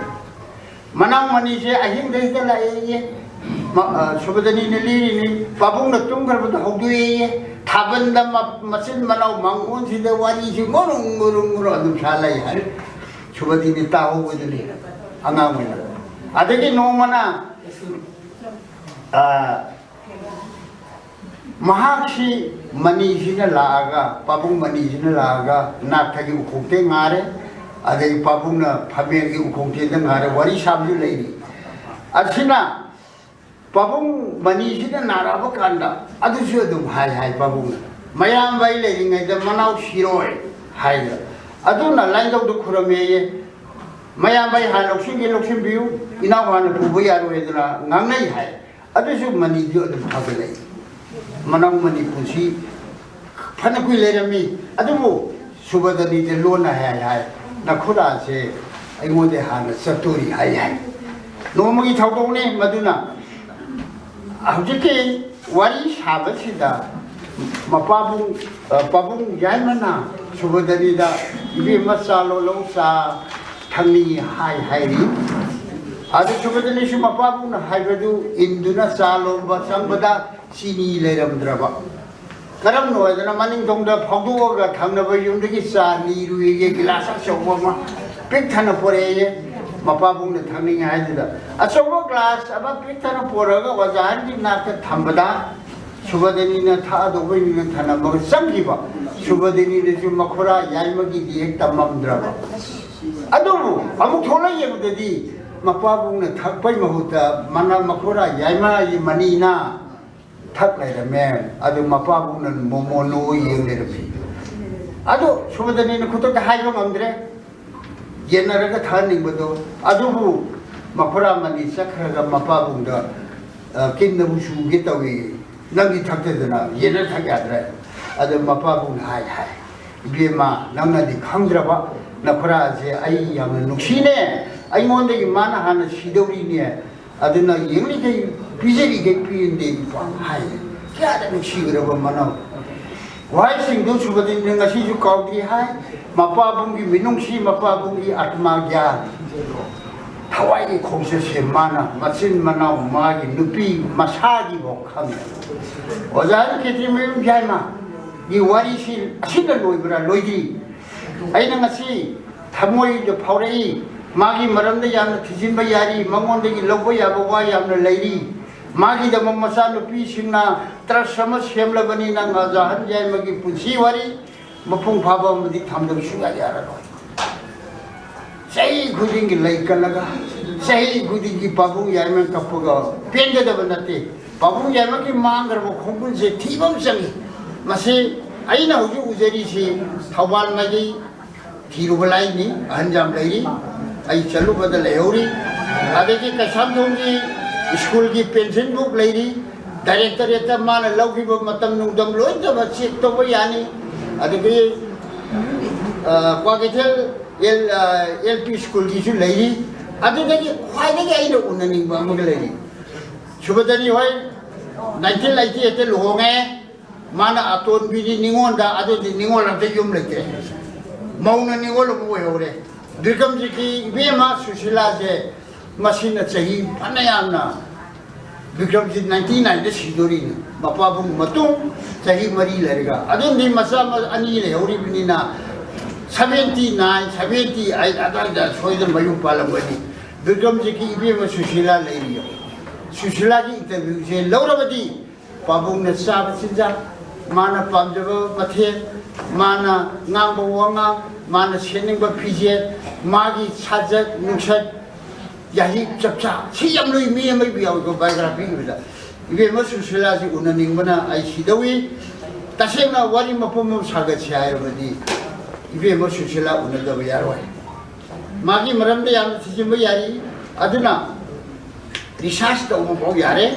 ꯃꯅꯥꯎ ꯃꯅꯤꯁꯦ ꯑꯍꯤꯡꯗ ꯍꯦꯛꯇ ꯂꯥꯛꯑꯦꯌꯦ꯫ ꯃ-, ꯑ, ꯁꯨꯕꯗꯅꯤꯅ ꯂꯤꯔꯤꯅꯤ, ꯄꯥꯕꯨꯡꯅ ꯇꯨꯝꯈ꯭ꯔꯕꯗ ꯍꯧꯗꯣꯛꯑꯦꯌꯦ꯫ ꯊꯥꯕꯜꯗ ꯃ-, ꯃꯆꯤꯟ ꯃꯅꯥꯎ ꯃꯥꯡꯒꯣꯟꯁꯤꯗ ꯋꯥꯔꯤꯁꯤ ꯉꯨꯔꯨꯡ ꯉꯨꯔꯨꯡ ꯉꯨꯔꯨꯡ ꯑꯗꯨꯝ ꯁꯥ ꯂꯩ ꯍꯥꯏ꯫ ꯁꯨꯕꯗꯤꯅꯤ ꯇꯥꯍꯧꯕꯗꯨꯅꯤ ꯑꯉꯥꯡ ꯑꯣꯏꯅ꯫ ꯑꯗꯒꯤ ꯅꯣꯡꯃꯅ ꯑ, ꯃꯍꯥꯛꯁꯤ ꯃꯅꯤꯁꯤꯅ ꯂꯥꯛꯑꯒ, ꯄꯥꯕꯨꯡ ꯃꯅꯤꯁꯤꯅ ꯂꯥꯛꯑꯒ ꯅꯥꯛꯊꯒꯤ ꯎꯈꯣꯡꯊꯦꯟ ꯉꯥꯔꯦ, ꯑꯗꯒꯤ ꯄꯥꯕꯨꯡꯅ ꯐꯝꯃꯦꯟꯒꯤ ꯎꯈꯣꯡꯊꯦꯟꯗ ꯉꯥꯔꯦ, ꯋꯥꯔꯤ ꯁꯥꯕꯁꯨ ꯂꯩꯔꯤ꯫ ꯑꯁꯤꯅ ꯄꯥꯕꯨꯡ ꯃꯅꯤꯁꯤꯅ ꯅꯥꯔꯛꯑꯕ ꯀꯥꯟꯗ ꯑꯗꯨꯁꯨ ꯑꯗꯨꯝ ꯍꯥꯏ ꯍꯥꯏ ꯄꯥꯕꯨꯡꯅ, "ꯃꯌꯥꯝꯕ ꯑꯩ ꯂꯩꯔꯤꯉꯩꯗ ꯃꯅꯥꯎ ꯁꯤꯔꯣꯏ" ꯍꯥꯏꯗꯅ꯫ ꯑꯗꯨꯅ ꯂꯥꯏꯅꯤꯡꯊꯧꯗ ꯈꯨꯔꯝꯃꯦꯌꯦ, "ꯃꯌꯥꯝꯕ ꯑꯩ ꯍꯥꯟꯅ ꯂꯧꯁꯤꯟꯒꯦ ꯂꯧꯁꯤꯟꯕꯤꯌꯨ, ꯏꯅꯥꯎ ꯍꯥꯟꯅ ꯄꯨꯕ ꯌꯥꯔꯣꯏ" ꯍꯥꯏꯗꯅ ꯉꯥꯡꯅꯩ ꯍꯥꯏ꯫ ꯑꯗꯨꯁꯨ ꯃꯅꯤꯗꯨ ꯑꯗꯨꯝ ꯐꯒꯠꯂꯛꯏ, ꯃꯅꯥꯎ ꯃꯅꯤ ꯄꯨꯟꯁꯤ ꯐꯅ ꯀꯨꯏ ꯂꯩꯔꯝꯃꯤ꯫ ꯑꯗꯨꯕꯨ ꯁꯨꯕꯗꯅꯤꯗ ꯂꯣꯟꯅ ꯍꯥꯏ ꯍꯥꯏ, "ꯅꯈꯨꯔꯥꯁꯦ ꯑꯩꯉꯣꯟꯗ ꯍꯥꯟꯅ ꯆꯠꯇꯣꯔꯤ" ꯍꯥꯏ ꯍꯥꯏ꯫ ꯅꯣꯡꯃꯒꯤ ꯊꯧꯗꯣꯛꯅꯤ ꯃꯗꯨꯅ꯫ ꯍꯧꯖꯤꯛꯀꯤ ꯋꯥꯔꯤ ꯁꯥꯕꯁꯤꯗ ꯃꯄꯥꯕꯨꯡ, ꯑ, ꯄꯥꯕꯨꯡ ꯌꯥꯏꯃꯅ ꯁꯨꯕꯗꯅꯤꯗ, "ꯏꯕꯦꯝꯃ ꯆꯥ ꯂꯣꯜꯂꯧ, ꯆꯥ ꯊꯛꯅꯤꯡꯉꯤ" ꯍꯥꯏ ꯍꯥꯏꯔꯤ꯫ ꯑꯗꯨ ꯁꯨꯕꯗꯅꯤꯁꯨ ꯃꯄꯥꯕꯨꯡꯅ ꯍꯥꯏꯕꯗꯨ ꯏꯟꯗꯨꯅ ꯆꯥ ꯂꯣꯟꯕ ꯆꯪꯕꯗ ꯆꯤꯅꯤ ꯂꯩꯔꯝꯗ꯭ꯔꯕ꯫ ꯀꯔꯝꯅ ꯑꯣꯏꯗꯅ ꯃꯅꯤꯡ ꯊꯣꯡꯗ ꯐꯥꯎꯗꯣꯛꯑꯒ ꯊꯪꯅꯕ ꯌꯨꯝꯗꯒꯤ ꯆꯥ ꯅꯤꯔꯨꯏꯒꯦ, ꯒꯤꯂꯥꯁ ꯑꯆꯧꯕ ꯑꯃ ꯄꯤꯛ ꯊꯟꯅ ꯄꯣꯔꯛꯑꯦ꯫ ꯃꯄꯥꯕꯨꯡꯅ ꯊꯛꯅꯤꯡꯉꯦ ꯍꯥꯏꯗꯨꯗ ꯑꯆꯧꯕ ꯒ꯭ꯂꯥꯁ ꯑꯃ ꯄꯤꯛ ꯊꯟꯅ ꯄꯣꯔꯛꯑꯒ ꯑꯣꯖꯥ ꯑꯍꯟꯒꯤ ꯅꯥꯛꯇ ꯊꯝꯕꯗ ꯁꯨꯕꯗꯅꯤꯅ ꯊꯛꯑꯗꯧꯕꯅꯤꯅ ꯊꯅꯝꯃꯒ ꯆꯪꯈꯤꯕ꯫ ꯁꯨꯕꯗꯅꯤꯅꯁꯨ ꯃꯈꯨꯔꯥ ꯌꯥꯏꯃꯒꯤꯗꯤ ꯍꯦꯛ ꯇꯝꯃꯝꯗ꯭ꯔꯕ꯫ ꯑꯗꯨꯕꯨ ꯑꯃꯨꯛ ꯊꯣꯛꯂꯛ ꯌꯦꯡꯕꯗꯗꯤ ꯃꯄꯥꯕꯨꯡꯅ ꯊꯛꯄꯩ ꯃꯍꯨꯠꯇ ꯃꯅꯥ ꯃꯈꯨꯔꯥ ꯌꯥꯏꯃꯒꯤ ꯃꯅꯤꯅ ꯊꯛ ꯂꯩꯔꯝꯃꯦ꯫ ꯑꯗꯨ ꯃꯄꯥꯕꯨꯡꯅ ꯃꯣꯃꯣꯟ ꯅꯣ ꯌꯦꯡ ꯂꯩꯔꯝꯃꯤ꯫ ꯑꯗꯨ ꯁꯨꯕꯗꯅꯤꯅ ꯈꯨꯗꯛꯇ ꯍꯥꯏꯕ ꯉꯝꯗ꯭ꯔꯦ, ꯌꯦꯟꯅꯔꯒ ꯊꯛꯍꯟꯅꯤꯡꯕꯗꯣ꯫ ꯑꯗꯨꯕꯨ ꯃꯈꯨꯔꯥ ꯃꯅꯤ ꯆꯠꯈ꯭ꯔꯒ ꯃꯄꯥꯕꯨꯡꯗ, "ꯑ, ꯀꯤꯟꯅꯕꯨ ꯁꯨꯒꯦ ꯇꯧꯏ, ꯅꯪꯗꯤ ꯊꯛꯇꯗꯅ ꯌꯦꯟꯅ ꯊꯛ ꯌꯥꯗ꯭ꯔꯦ?" ꯑꯗꯨ ꯃꯄꯥꯕꯨꯡꯅ ꯍꯥꯏ ꯍꯥꯏ, "ꯏꯕꯦꯝꯃ, ꯅꯪꯅꯗꯤ ꯈꯪꯗ꯭ꯔꯕ, ꯅꯈꯨꯔꯥꯁꯦ ꯑꯩ ꯌꯥꯝꯅ ꯅꯨꯡꯁꯤꯅꯦ, ꯑꯩꯉꯣꯟꯗꯒꯤ ꯃꯥꯅ ꯍꯥꯟꯅ ꯁꯤꯗꯧꯔꯤꯅꯦ, ꯑꯗꯨꯅ ꯌꯦꯡꯂꯤꯈꯩ ꯄꯤꯖꯔꯤꯈꯩ ꯄꯤꯔꯤꯅꯦ" ꯍꯥꯏ꯫ ꯀꯌꯥꯗ ꯅꯨꯡꯁꯤꯈ꯭ꯔꯕ ꯃꯅꯥꯎ꯫ ꯋꯥꯍꯩꯁꯤꯡꯗꯨ ꯁꯨꯕꯗꯤꯟꯅ ꯉꯁꯤꯁꯨ ꯀꯥꯎꯗ꯭ꯔꯤ ꯍꯥꯏ꯫ ꯃꯄꯥꯕꯨꯡꯒꯤ ꯃꯤꯅꯨꯡꯁꯤ, ꯃꯄꯥꯕꯨꯡꯒꯤ ꯑꯥꯇꯃꯥ ꯒ꯭ꯌꯥꯟ, ꯊꯋꯥꯏꯒꯤ ꯈꯣꯡꯆꯠꯁꯦ ꯃꯥꯅ ꯃꯆꯤꯟ ꯃꯅꯥꯎ, ꯃꯥꯒꯤ ꯅꯨꯄꯤ ꯃꯁꯥꯒꯤꯐꯥꯎ ꯈꯪꯉꯦ꯫ ꯑꯣꯖꯥ ꯈꯦꯇ꯭ꯔꯤꯃꯌꯨꯝ ꯌꯥꯏꯃꯒꯤ ꯋꯥꯔꯤꯁꯤ ꯑꯁꯤꯅ ꯂꯣꯏꯕ꯭ꯔꯥ? ꯂꯣꯏꯗ꯭ꯔꯤ꯫ ꯑꯩꯅ ꯉꯁꯤ ꯊꯃꯣꯏꯗ ꯐꯥꯎꯔꯛꯏ꯫ ꯃꯥꯒꯤ ꯃꯔꯝꯗ ꯌꯥꯝꯅ ꯊꯤꯖꯤꯟꯕ ꯌꯥꯔꯤ, ꯃꯉꯣꯟꯗꯒꯤ ꯂꯧꯕ ꯌꯥꯕ ꯋꯥ ꯌꯥꯝꯅ ꯂꯩꯔꯤ꯫ ꯃꯥꯒꯤꯗꯃꯛ ꯃꯆꯥꯅꯨꯄꯤꯁꯤꯡꯅ ꯇ꯭ꯔꯁ ꯑꯃ ꯁꯦꯝꯂꯕꯅꯤꯅ ꯉꯥꯖꯥꯍꯟ ꯌꯥꯏꯃꯒꯤ ꯄꯨꯟꯁꯤ ꯋꯥꯔꯤ ꯃꯄꯨꯡ ꯐꯥꯕ ꯑꯃꯗꯤ ꯊꯝꯗꯕ ꯁꯨꯡꯌꯥ ꯌꯥꯔꯔꯣꯏ꯫ ꯆꯍꯤ ꯈꯨꯗꯤꯡꯒꯤ ꯂꯩ ꯀꯠꯂꯒ, ꯆꯍꯤ ꯈꯨꯗꯤꯡꯒꯤ ꯄꯥꯕꯨꯡ ꯌꯥꯏꯃ ꯀꯞꯄꯒ ꯄꯦꯟꯒꯗꯕ ꯅꯠꯇꯦ꯫ ꯄꯥꯕꯨꯡ ꯌꯥꯏꯃꯒꯤ ꯃꯥꯡꯈ꯭ꯔꯕ ꯈꯣꯡꯒꯨꯜꯁꯦ ꯊꯤꯕ ꯑꯃ ꯆꯪꯉꯤ꯫ ꯃꯁꯤ ꯑꯩꯅ ꯍꯧꯖꯤꯛ ꯎꯖꯔꯤꯁꯤ ꯊꯧꯕꯥꯜ ꯃꯥꯏꯀꯩ ꯊꯤꯔꯨꯕ ꯂꯥꯏꯅꯤ, ꯑꯍꯟ ꯌꯥꯝ ꯂꯩꯔꯤ, ꯑꯩ ꯆꯠꯂꯨꯕꯗ ꯂꯩꯍꯧꯔꯤ꯫ ꯑꯗꯒꯤ ꯀꯩꯁꯥꯝꯊꯣꯡꯒꯤ ꯁ꯭ꯀꯨꯜꯒꯤ ꯄꯦꯟꯁꯤꯜ ꯕꯨꯛ ꯂꯩꯔꯤ, ꯗꯥꯏꯔꯦꯛꯇꯔꯦꯠꯇ ꯃꯥꯅ ꯂꯧꯈꯤꯕ ꯃꯇꯝ ꯅꯨꯡꯗꯝ ꯂꯣꯏꯅꯃꯛ ꯆꯦꯛ ꯇꯧꯕ ꯌꯥꯅꯤ꯫ ꯑꯗꯒꯤ, ꯑ, ꯀ꯭ꯋꯥꯀꯩꯊꯦꯜ ꯑꯦꯜ, ꯑ, ꯑꯦꯜ ꯄꯤ ꯁ꯭ꯀꯨꯜꯒꯤꯁꯨ ꯂꯩꯔꯤ꯫ ꯑꯗꯨꯗꯒꯤ ꯈ꯭ꯋꯥꯏꯗꯒꯤ ꯑꯩꯅ ꯎꯅꯅꯤꯡꯕ ꯑꯃꯒ ꯂꯩꯔꯤ꯫ ꯁꯨꯕꯗꯅꯤ ꯍꯣꯏ ꯅꯥꯏꯟꯇꯤꯟ ꯑꯩꯠꯇꯤ ꯑꯩꯠꯇ ꯂꯨꯍꯣꯡꯉꯦ꯫ ꯃꯥꯅ ꯑꯇꯣꯟꯕꯤꯗꯤ ꯅꯤꯉꯣꯜꯗ, ꯑꯗꯨꯗꯤ ꯅꯤꯉꯣꯜ ꯑꯝꯇ ꯌꯨꯝ ꯂꯩꯇ꯭ꯔꯦ꯫ ꯃꯧꯅ ꯅꯤꯉꯣꯜ ꯑꯃ ꯑꯣꯏꯍꯧꯔꯦ꯫ ꯕꯤꯀ꯭ꯔꯝꯖꯤꯠꯀꯤ ꯏꯕꯦꯝꯃ ꯁꯨꯁꯤꯂꯥꯁꯦ, ꯃꯁꯤꯅ ꯆꯍꯤ ꯐꯅ ꯌꯥꯝꯅ, ꯕꯤꯀ꯭ꯔꯝꯖꯤꯠ ꯅꯥꯏꯟꯇꯤ ꯅꯥꯏꯟꯗ ꯁꯤꯗꯣꯔꯤꯅꯤ, ꯃꯄꯥꯕꯨꯡ ꯃꯇꯨꯡ ꯆꯍꯤ ꯃꯔꯤ ꯂꯩꯔꯒ꯫ ꯑꯗꯨꯝꯗꯤ ꯃꯆꯥ ꯃ-, ꯑꯅꯤ ꯂꯩꯍꯧꯔꯤꯕꯅꯤꯅ, ꯁꯚꯦꯟꯇꯤ ꯅꯥꯏꯟ, ꯁꯚꯦꯟꯇꯤ ꯑꯩꯠ ꯑꯗꯨꯋꯥꯏꯗ ꯁꯣꯏꯗꯅ ꯃꯌꯨꯝ ꯄꯥꯜꯂꯝꯒꯅꯤ꯫ ꯕꯤꯀ꯭ꯔꯝꯖꯤꯠꯀꯤ ꯏꯕꯦꯝꯃ ꯁꯨꯁꯤꯂꯥ ꯂꯩꯔꯤ꯫ ꯁꯨꯁꯤꯂꯥꯒꯤ ꯏꯟꯇꯔꯚ꯭ꯌꯨꯁꯦ ꯂꯧꯔꯕꯗꯤ ꯄꯥꯕꯨꯡꯅ ꯆꯥꯕ ꯆꯤꯟꯖꯥꯛ, ꯃꯥꯅ ꯄꯥꯝꯖꯕ ꯃꯊꯦꯜ, ꯃꯥꯅ ꯉꯥꯡꯕ ꯋꯥꯉꯥꯡ, ꯃꯥꯅ ꯁꯦꯠꯅꯤꯡꯕ ꯐꯤꯖꯦꯠ, ꯃꯥꯒꯤ ꯁꯥꯖꯠ ꯅꯨꯡꯁꯠ, ꯌꯥꯍꯤꯞ ꯆꯞꯆꯥ, ꯁꯤ ꯌꯥꯝ ꯂꯨꯏ꯫ ꯃꯤ ꯑꯃꯒꯤ ꯌꯥꯎꯕ ꯕꯥꯏꯑꯣꯒ꯭ꯔꯥꯐꯤ ꯏꯕꯗ꯫ ꯏꯕꯦꯝꯃ ꯁꯨꯁꯤꯂꯥꯁꯤ ꯎꯅꯅꯤꯡꯕꯅ ꯑꯩ ꯁꯤꯗꯧꯏ꯫ ꯇꯁꯦꯡꯅ ꯋꯥꯔꯤ ꯃꯄꯨꯝ ꯑꯃ ꯁꯥꯒꯠꯁꯤ ꯍꯥꯏꯔꯕꯗꯤ ꯏꯕꯦꯝꯃ ꯁꯨꯁꯤꯂꯥ ꯎꯅꯗꯕ ꯌꯥꯔꯣꯏ꯫ ꯃꯥꯒꯤ ꯃꯔꯝꯗ ꯌꯥꯝꯅ ꯊꯤꯖꯤꯟꯕ ꯌꯥꯔꯤ꯫ ꯑꯗꯨꯅ ꯔꯤꯁꯥꯔꯁ ꯇꯧꯕ ꯐꯥꯎ ꯌꯥꯔꯦ꯫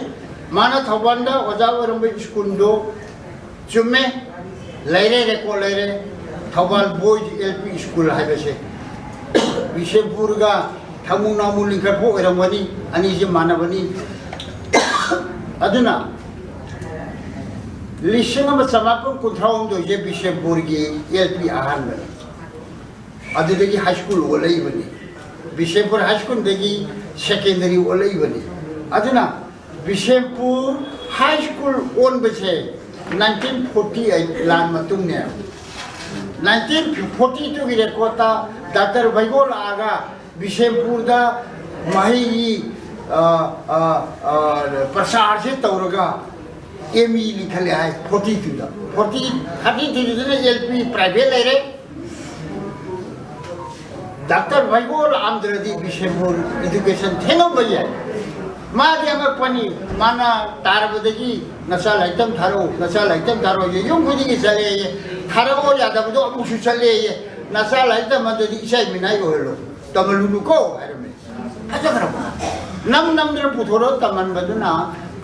ꯃꯥꯅ ꯊꯧꯕꯥꯜꯗ ꯑꯣꯖꯥ ꯑꯣꯏꯔꯝꯕ ꯁ꯭ꯀꯨꯜꯗꯣ ꯆꯨꯝꯃꯦ, ꯂꯩꯔꯦ, ꯔꯦꯀꯣꯔꯗ ꯂꯩꯔꯦ꯫ Thoubal boys L P school ꯍꯥꯏꯕꯁꯦ ꯕꯤꯁꯦꯝꯄꯨꯔꯒ ꯊꯃꯨ ꯅꯥꯃꯨ ꯂꯤꯡꯈꯠꯄ ꯑꯣꯏꯔꯝꯒꯅꯤ, ꯑꯅꯤꯁꯦ ꯃꯥꯟꯅꯕꯅꯤ꯫ ꯑꯗꯨꯅ ꯂꯤꯁꯤꯡ ꯑꯃ ꯆꯃꯥꯄꯟ ꯀꯨꯟꯊ꯭ꯔꯥ ꯍꯨꯝꯗꯣꯏꯁꯦ ꯕꯤꯁꯦꯝꯄꯨꯔꯒꯤ ꯑꯦꯜ ꯄꯤ ꯑꯍꯥꯟꯕꯅꯤ꯫ ꯑꯗꯨꯗꯒꯤ ꯍꯥꯏ ꯁ꯭ꯀꯨꯜ ꯑꯣꯜꯂꯛꯏꯕꯅꯤ꯫ ꯕꯤꯁꯦꯝꯄꯨꯔ ꯍꯥꯏ ꯁ꯭ꯀꯨꯜꯗꯒꯤ ꯁꯦꯀꯦꯟꯗꯔꯤ ꯑꯣꯜꯂꯛꯏꯕꯅꯤ꯫ ꯑꯗꯨꯅ ꯕꯤꯁꯦꯝꯄꯨꯔ ꯍꯥꯏ ꯁ꯭ꯀꯨꯜ ꯑꯣꯟꯕꯁꯦ ꯅꯥꯏꯟꯇꯤꯟ ꯐꯣꯔꯇꯤ ꯑꯩꯠ ꯂꯥꯟ ꯃꯇꯨꯡꯅꯦ꯫ ꯅꯥꯏꯟꯇꯤꯟ ꯐꯣꯔꯇꯤ ꯇꯨꯒꯤ ꯔꯦꯀꯣꯔꯠꯇ ꯗꯥꯛꯇꯔ ꯚꯩꯒꯣ ꯂꯥꯛꯑꯒ ꯕꯤꯁꯦꯝꯄꯨꯔꯗ ꯃꯍꯩꯒꯤ ꯑ, ꯑ, ꯑ, ꯄ꯭ꯔꯆꯥꯔꯁꯦ ꯇꯧꯔꯒ ꯑꯦꯝ ꯏ ꯂꯤꯡꯈꯠꯂꯦ ꯍꯥꯏ꯫ ꯐꯣꯔꯇꯤ ꯇꯨꯗ, ꯐꯣꯔꯇꯤ, ꯊꯥꯔꯇꯤ ꯇꯨꯗꯨꯅ ꯑꯦꯜ ꯄꯤ ꯄ꯭ꯔꯥꯏꯚꯦꯠ ꯂꯩꯔꯦ꯫ ꯗꯥꯛꯇꯔ ꯚꯩꯕꯣ ꯂꯥꯛꯑꯝꯗ꯭ꯔꯗꯤ ꯕꯤꯁꯦꯝꯄꯨꯔ ꯏꯗꯨꯀꯦꯁꯟ ꯊꯦꯡꯉꯝꯕ ꯌꯥꯏ꯫ ꯃꯥꯗꯤ ꯑꯉꯛꯄꯅꯤ꯫ ꯃꯥꯅ ꯇꯥꯔꯕꯗꯒꯤ "ꯅꯆꯥ ꯂꯥꯏꯔꯤꯛ ꯇꯝ ꯊꯥꯔꯛꯎ, ꯅꯆꯥ ꯂꯥꯏꯔꯤꯛ ꯇꯝ ꯊꯥꯔꯛꯎ" ꯍꯥꯏꯌꯦ꯫ ꯌꯨꯝ ꯈꯨꯗꯤꯡꯒꯤ ꯆꯠꯂꯦꯌꯦ꯫ ꯊꯥꯔꯛꯑꯣ ꯌꯥꯗꯕꯗꯣ ꯑꯃꯨꯛꯁꯨ ꯆꯠꯂꯦꯌꯦ꯫ "ꯅꯆꯥ ꯂꯥꯏꯔꯤꯛ ꯇꯝꯃꯗꯗꯤ ꯏꯆꯥꯏ ꯃꯤꯅꯥꯏ ꯑꯣꯏꯍꯜꯂꯣ, ꯇꯝꯍꯜꯂꯨꯅꯨꯀꯣ" ꯍꯥꯏꯔꯝꯃꯦ꯫ ꯐꯖꯈ꯭ꯔꯕ꯫ ꯅꯝ ꯅꯝꯗꯅ ꯄꯨꯊꯣꯔꯒ ꯇꯝꯍꯟꯕꯗꯨꯅ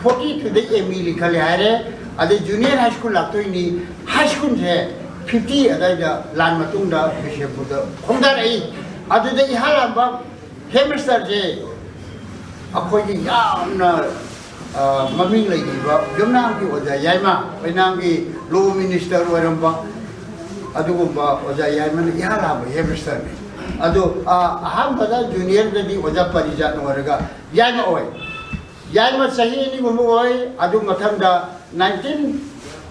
ꯐꯣꯔꯇꯤ ꯇꯨꯗ ꯑꯦꯝ ꯏ ꯂꯤꯡꯈꯠꯂꯦ ꯍꯥꯏꯔꯦ꯫ ꯑꯗꯩ ꯖꯨꯅꯤꯌꯔ ꯍꯥꯏ ꯁ꯭ꯀꯨꯜ ꯂꯥꯛꯇꯣꯏꯅꯤ꯫ ꯍꯥꯏ ꯁ꯭ꯀꯨꯜꯁꯦ ꯐꯤꯐꯇꯤ ꯑꯗꯥꯏꯗ, ꯂꯥꯟ ꯃꯇꯨꯡꯗ ꯕꯤꯁꯦꯝꯄꯨꯔꯗ ꯈꯣꯡꯗꯥꯔꯛꯏ꯫ ꯑꯗꯨꯗ ꯏꯍꯥꯟ ꯍꯥꯟꯕ ꯍꯦꯗꯃꯥꯁꯇꯔꯁꯦ ꯑꯩꯈꯣꯏꯒꯤ ꯌꯥꯝꯅ, ꯑ, ꯃꯃꯤꯡ ꯂꯩꯈꯤꯕ ꯌꯨꯝꯅꯥꯝꯒꯤ ꯑꯣꯖꯥ ꯌꯥꯏꯃ, ꯑꯣꯏꯅꯥꯝꯒꯤ ꯂꯣ ꯃꯤꯅꯤꯁꯇꯔ ꯑꯣꯏꯔꯝꯕ ꯑꯗꯨꯒꯨꯝꯕ ꯑꯣꯖꯥ ꯌꯥꯏꯃꯅ ꯏꯍꯥꯟ ꯍꯥꯟꯕ ꯍꯦꯗꯃꯥꯁꯇꯔꯅꯤ꯫ ꯑꯗꯣ, ꯑ, ꯑꯍꯥꯟꯕꯗ ꯖꯨꯅꯤꯌꯔꯗꯗꯤ ꯑꯣꯖꯥ ꯄꯔꯤꯖꯥꯠꯅ ꯑꯣꯏꯔꯒ ꯌꯥꯏꯃ ꯑꯣꯏ꯫ ꯌꯥꯏꯃ ꯆꯍꯤ ꯑꯅꯤꯒꯨꯝꯕ ꯑꯣꯏ꯫ ꯑꯗꯨ ꯃꯊꯪꯗ ꯅꯥꯏꯟꯇꯤꯟ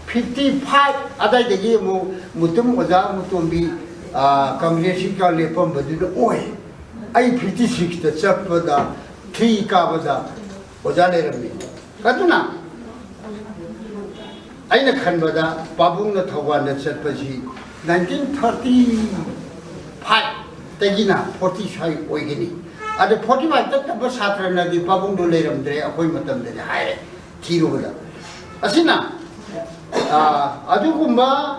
ꯐꯤꯐꯇꯤ ꯐꯥꯏꯚ ꯑꯗꯥꯏꯗꯒꯤ ꯑꯃꯨꯛ ꯃꯨꯇꯨꯝ ꯑꯣꯖꯥ ꯃꯨꯇꯣꯝꯕꯤ, ꯑ, ꯀꯪꯒ꯭ꯔꯦꯁꯀꯤꯒ ꯂꯦꯞꯄꯝꯕꯗꯨꯅ ꯑꯣꯏ꯫ ꯑꯩ ꯐꯤꯐꯇꯤ ꯁꯤꯛꯁꯇ ꯆꯠꯄꯗ, ꯊ꯭ꯔꯤ ꯀꯥꯕꯗ ꯑꯣꯖꯥ ꯂꯩꯔꯝꯃꯤ꯫ ꯑꯗꯨꯅ ꯑꯩꯅ ꯈꯟꯕꯗ ꯄꯥꯕꯨꯡꯅ ꯊꯧꯕꯥꯜꯗ ꯆꯠꯄꯁꯤ ꯅꯥꯏꯟꯇꯤꯟ ꯊꯥꯔꯇꯤ ꯐꯥꯏꯚꯇꯒꯤꯅ ꯐꯣꯔꯇꯤ ꯁ꯭ꯋꯥꯏ ꯑꯣꯏꯒꯅꯤ꯫ ꯑꯗ ꯐꯣꯔꯇꯤ ꯐꯥꯏꯚꯇ ꯇꯝꯕ ꯁꯥꯇ꯭ꯔꯅꯗꯤ ꯄꯥꯕꯨꯡꯗꯣ ꯂꯩꯔꯝꯗ꯭ꯔꯦ ꯑꯩꯈꯣꯏ ꯃꯇꯝꯗꯗꯤ ꯍꯥꯏꯔꯦ ꯊꯤꯔꯨꯕꯗ꯫ ꯑꯁꯤꯅ, ꯑ, ꯑꯗꯨꯒꯨꯝꯕ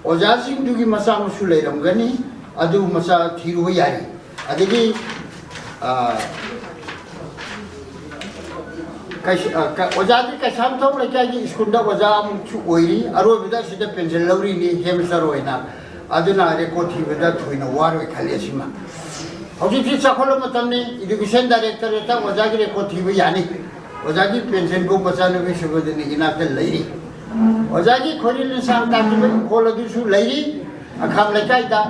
ꯑꯣꯖꯥꯁꯤꯡꯗꯨꯒꯤ ꯃꯆꯥ ꯃꯁꯨ ꯂꯩꯔꯝꯒꯅꯤ꯫ ꯑꯗꯨ ꯃꯆꯥ ꯊꯤꯔꯨꯕ ꯌꯥꯔꯤ꯫ ꯑꯗꯒꯤ, ꯑ, ꯀꯩꯁ-, ꯑ, ꯀ-, ꯑꯣꯖꯥꯗꯤ ꯀꯩꯁꯥꯝꯊꯣꯡ ꯂꯩꯀꯥꯏꯒꯤ ꯁ꯭ꯀꯨꯜꯗ ꯑꯣꯖꯥ ꯑꯃꯨꯛꯁꯨ ꯑꯣꯏꯔꯤ꯫ ꯑꯔꯣꯏꯕꯗ ꯑꯁꯤꯗ ꯄꯦꯟꯁꯤꯜ ꯂꯧꯔꯤꯅꯤ ꯍꯦꯗꯃꯥꯁꯇꯔ ꯑꯣꯏꯅ꯫ ꯑꯗꯨꯅ ꯔꯦꯀꯣꯔꯗ ꯊꯤꯕꯗ ꯊꯣꯏꯅ ꯋꯥꯔꯣꯏ ꯈꯜꯂꯤ ꯑꯁꯤꯃ꯫ ꯍꯧꯖꯤꯛꯇꯤ ꯆꯥꯎꯈꯠꯂꯕ ꯃꯇꯝꯅꯤ꯫ ꯏꯗꯨꯀꯦꯁꯟ ꯗꯥꯏꯔꯦꯛꯇꯔꯦꯠꯇ ꯑꯣꯖꯥꯒꯤ ꯔꯦꯀꯣꯔꯗ ꯊꯤꯕ ꯌꯥꯅꯤ꯫ ꯑꯣꯖꯥꯒꯤ ꯄꯦꯟꯁꯤꯜꯕꯨ ꯃꯆꯥꯅꯨꯄꯤ ꯁꯨꯕꯗꯅꯤ ꯏꯅꯥꯛꯇ ꯂꯩꯔꯤ꯫ ꯑꯣꯖꯥꯒꯤ ꯈꯣꯏꯔꯤ ꯂꯤꯁꯥꯡ ꯇꯥꯛꯈꯤꯕ ꯏꯪꯈꯣꯜ ꯑꯗꯨꯁꯨ ꯂꯩꯔꯤ꯫ ꯑꯈꯥꯝ ꯂꯩꯀꯥꯏꯗ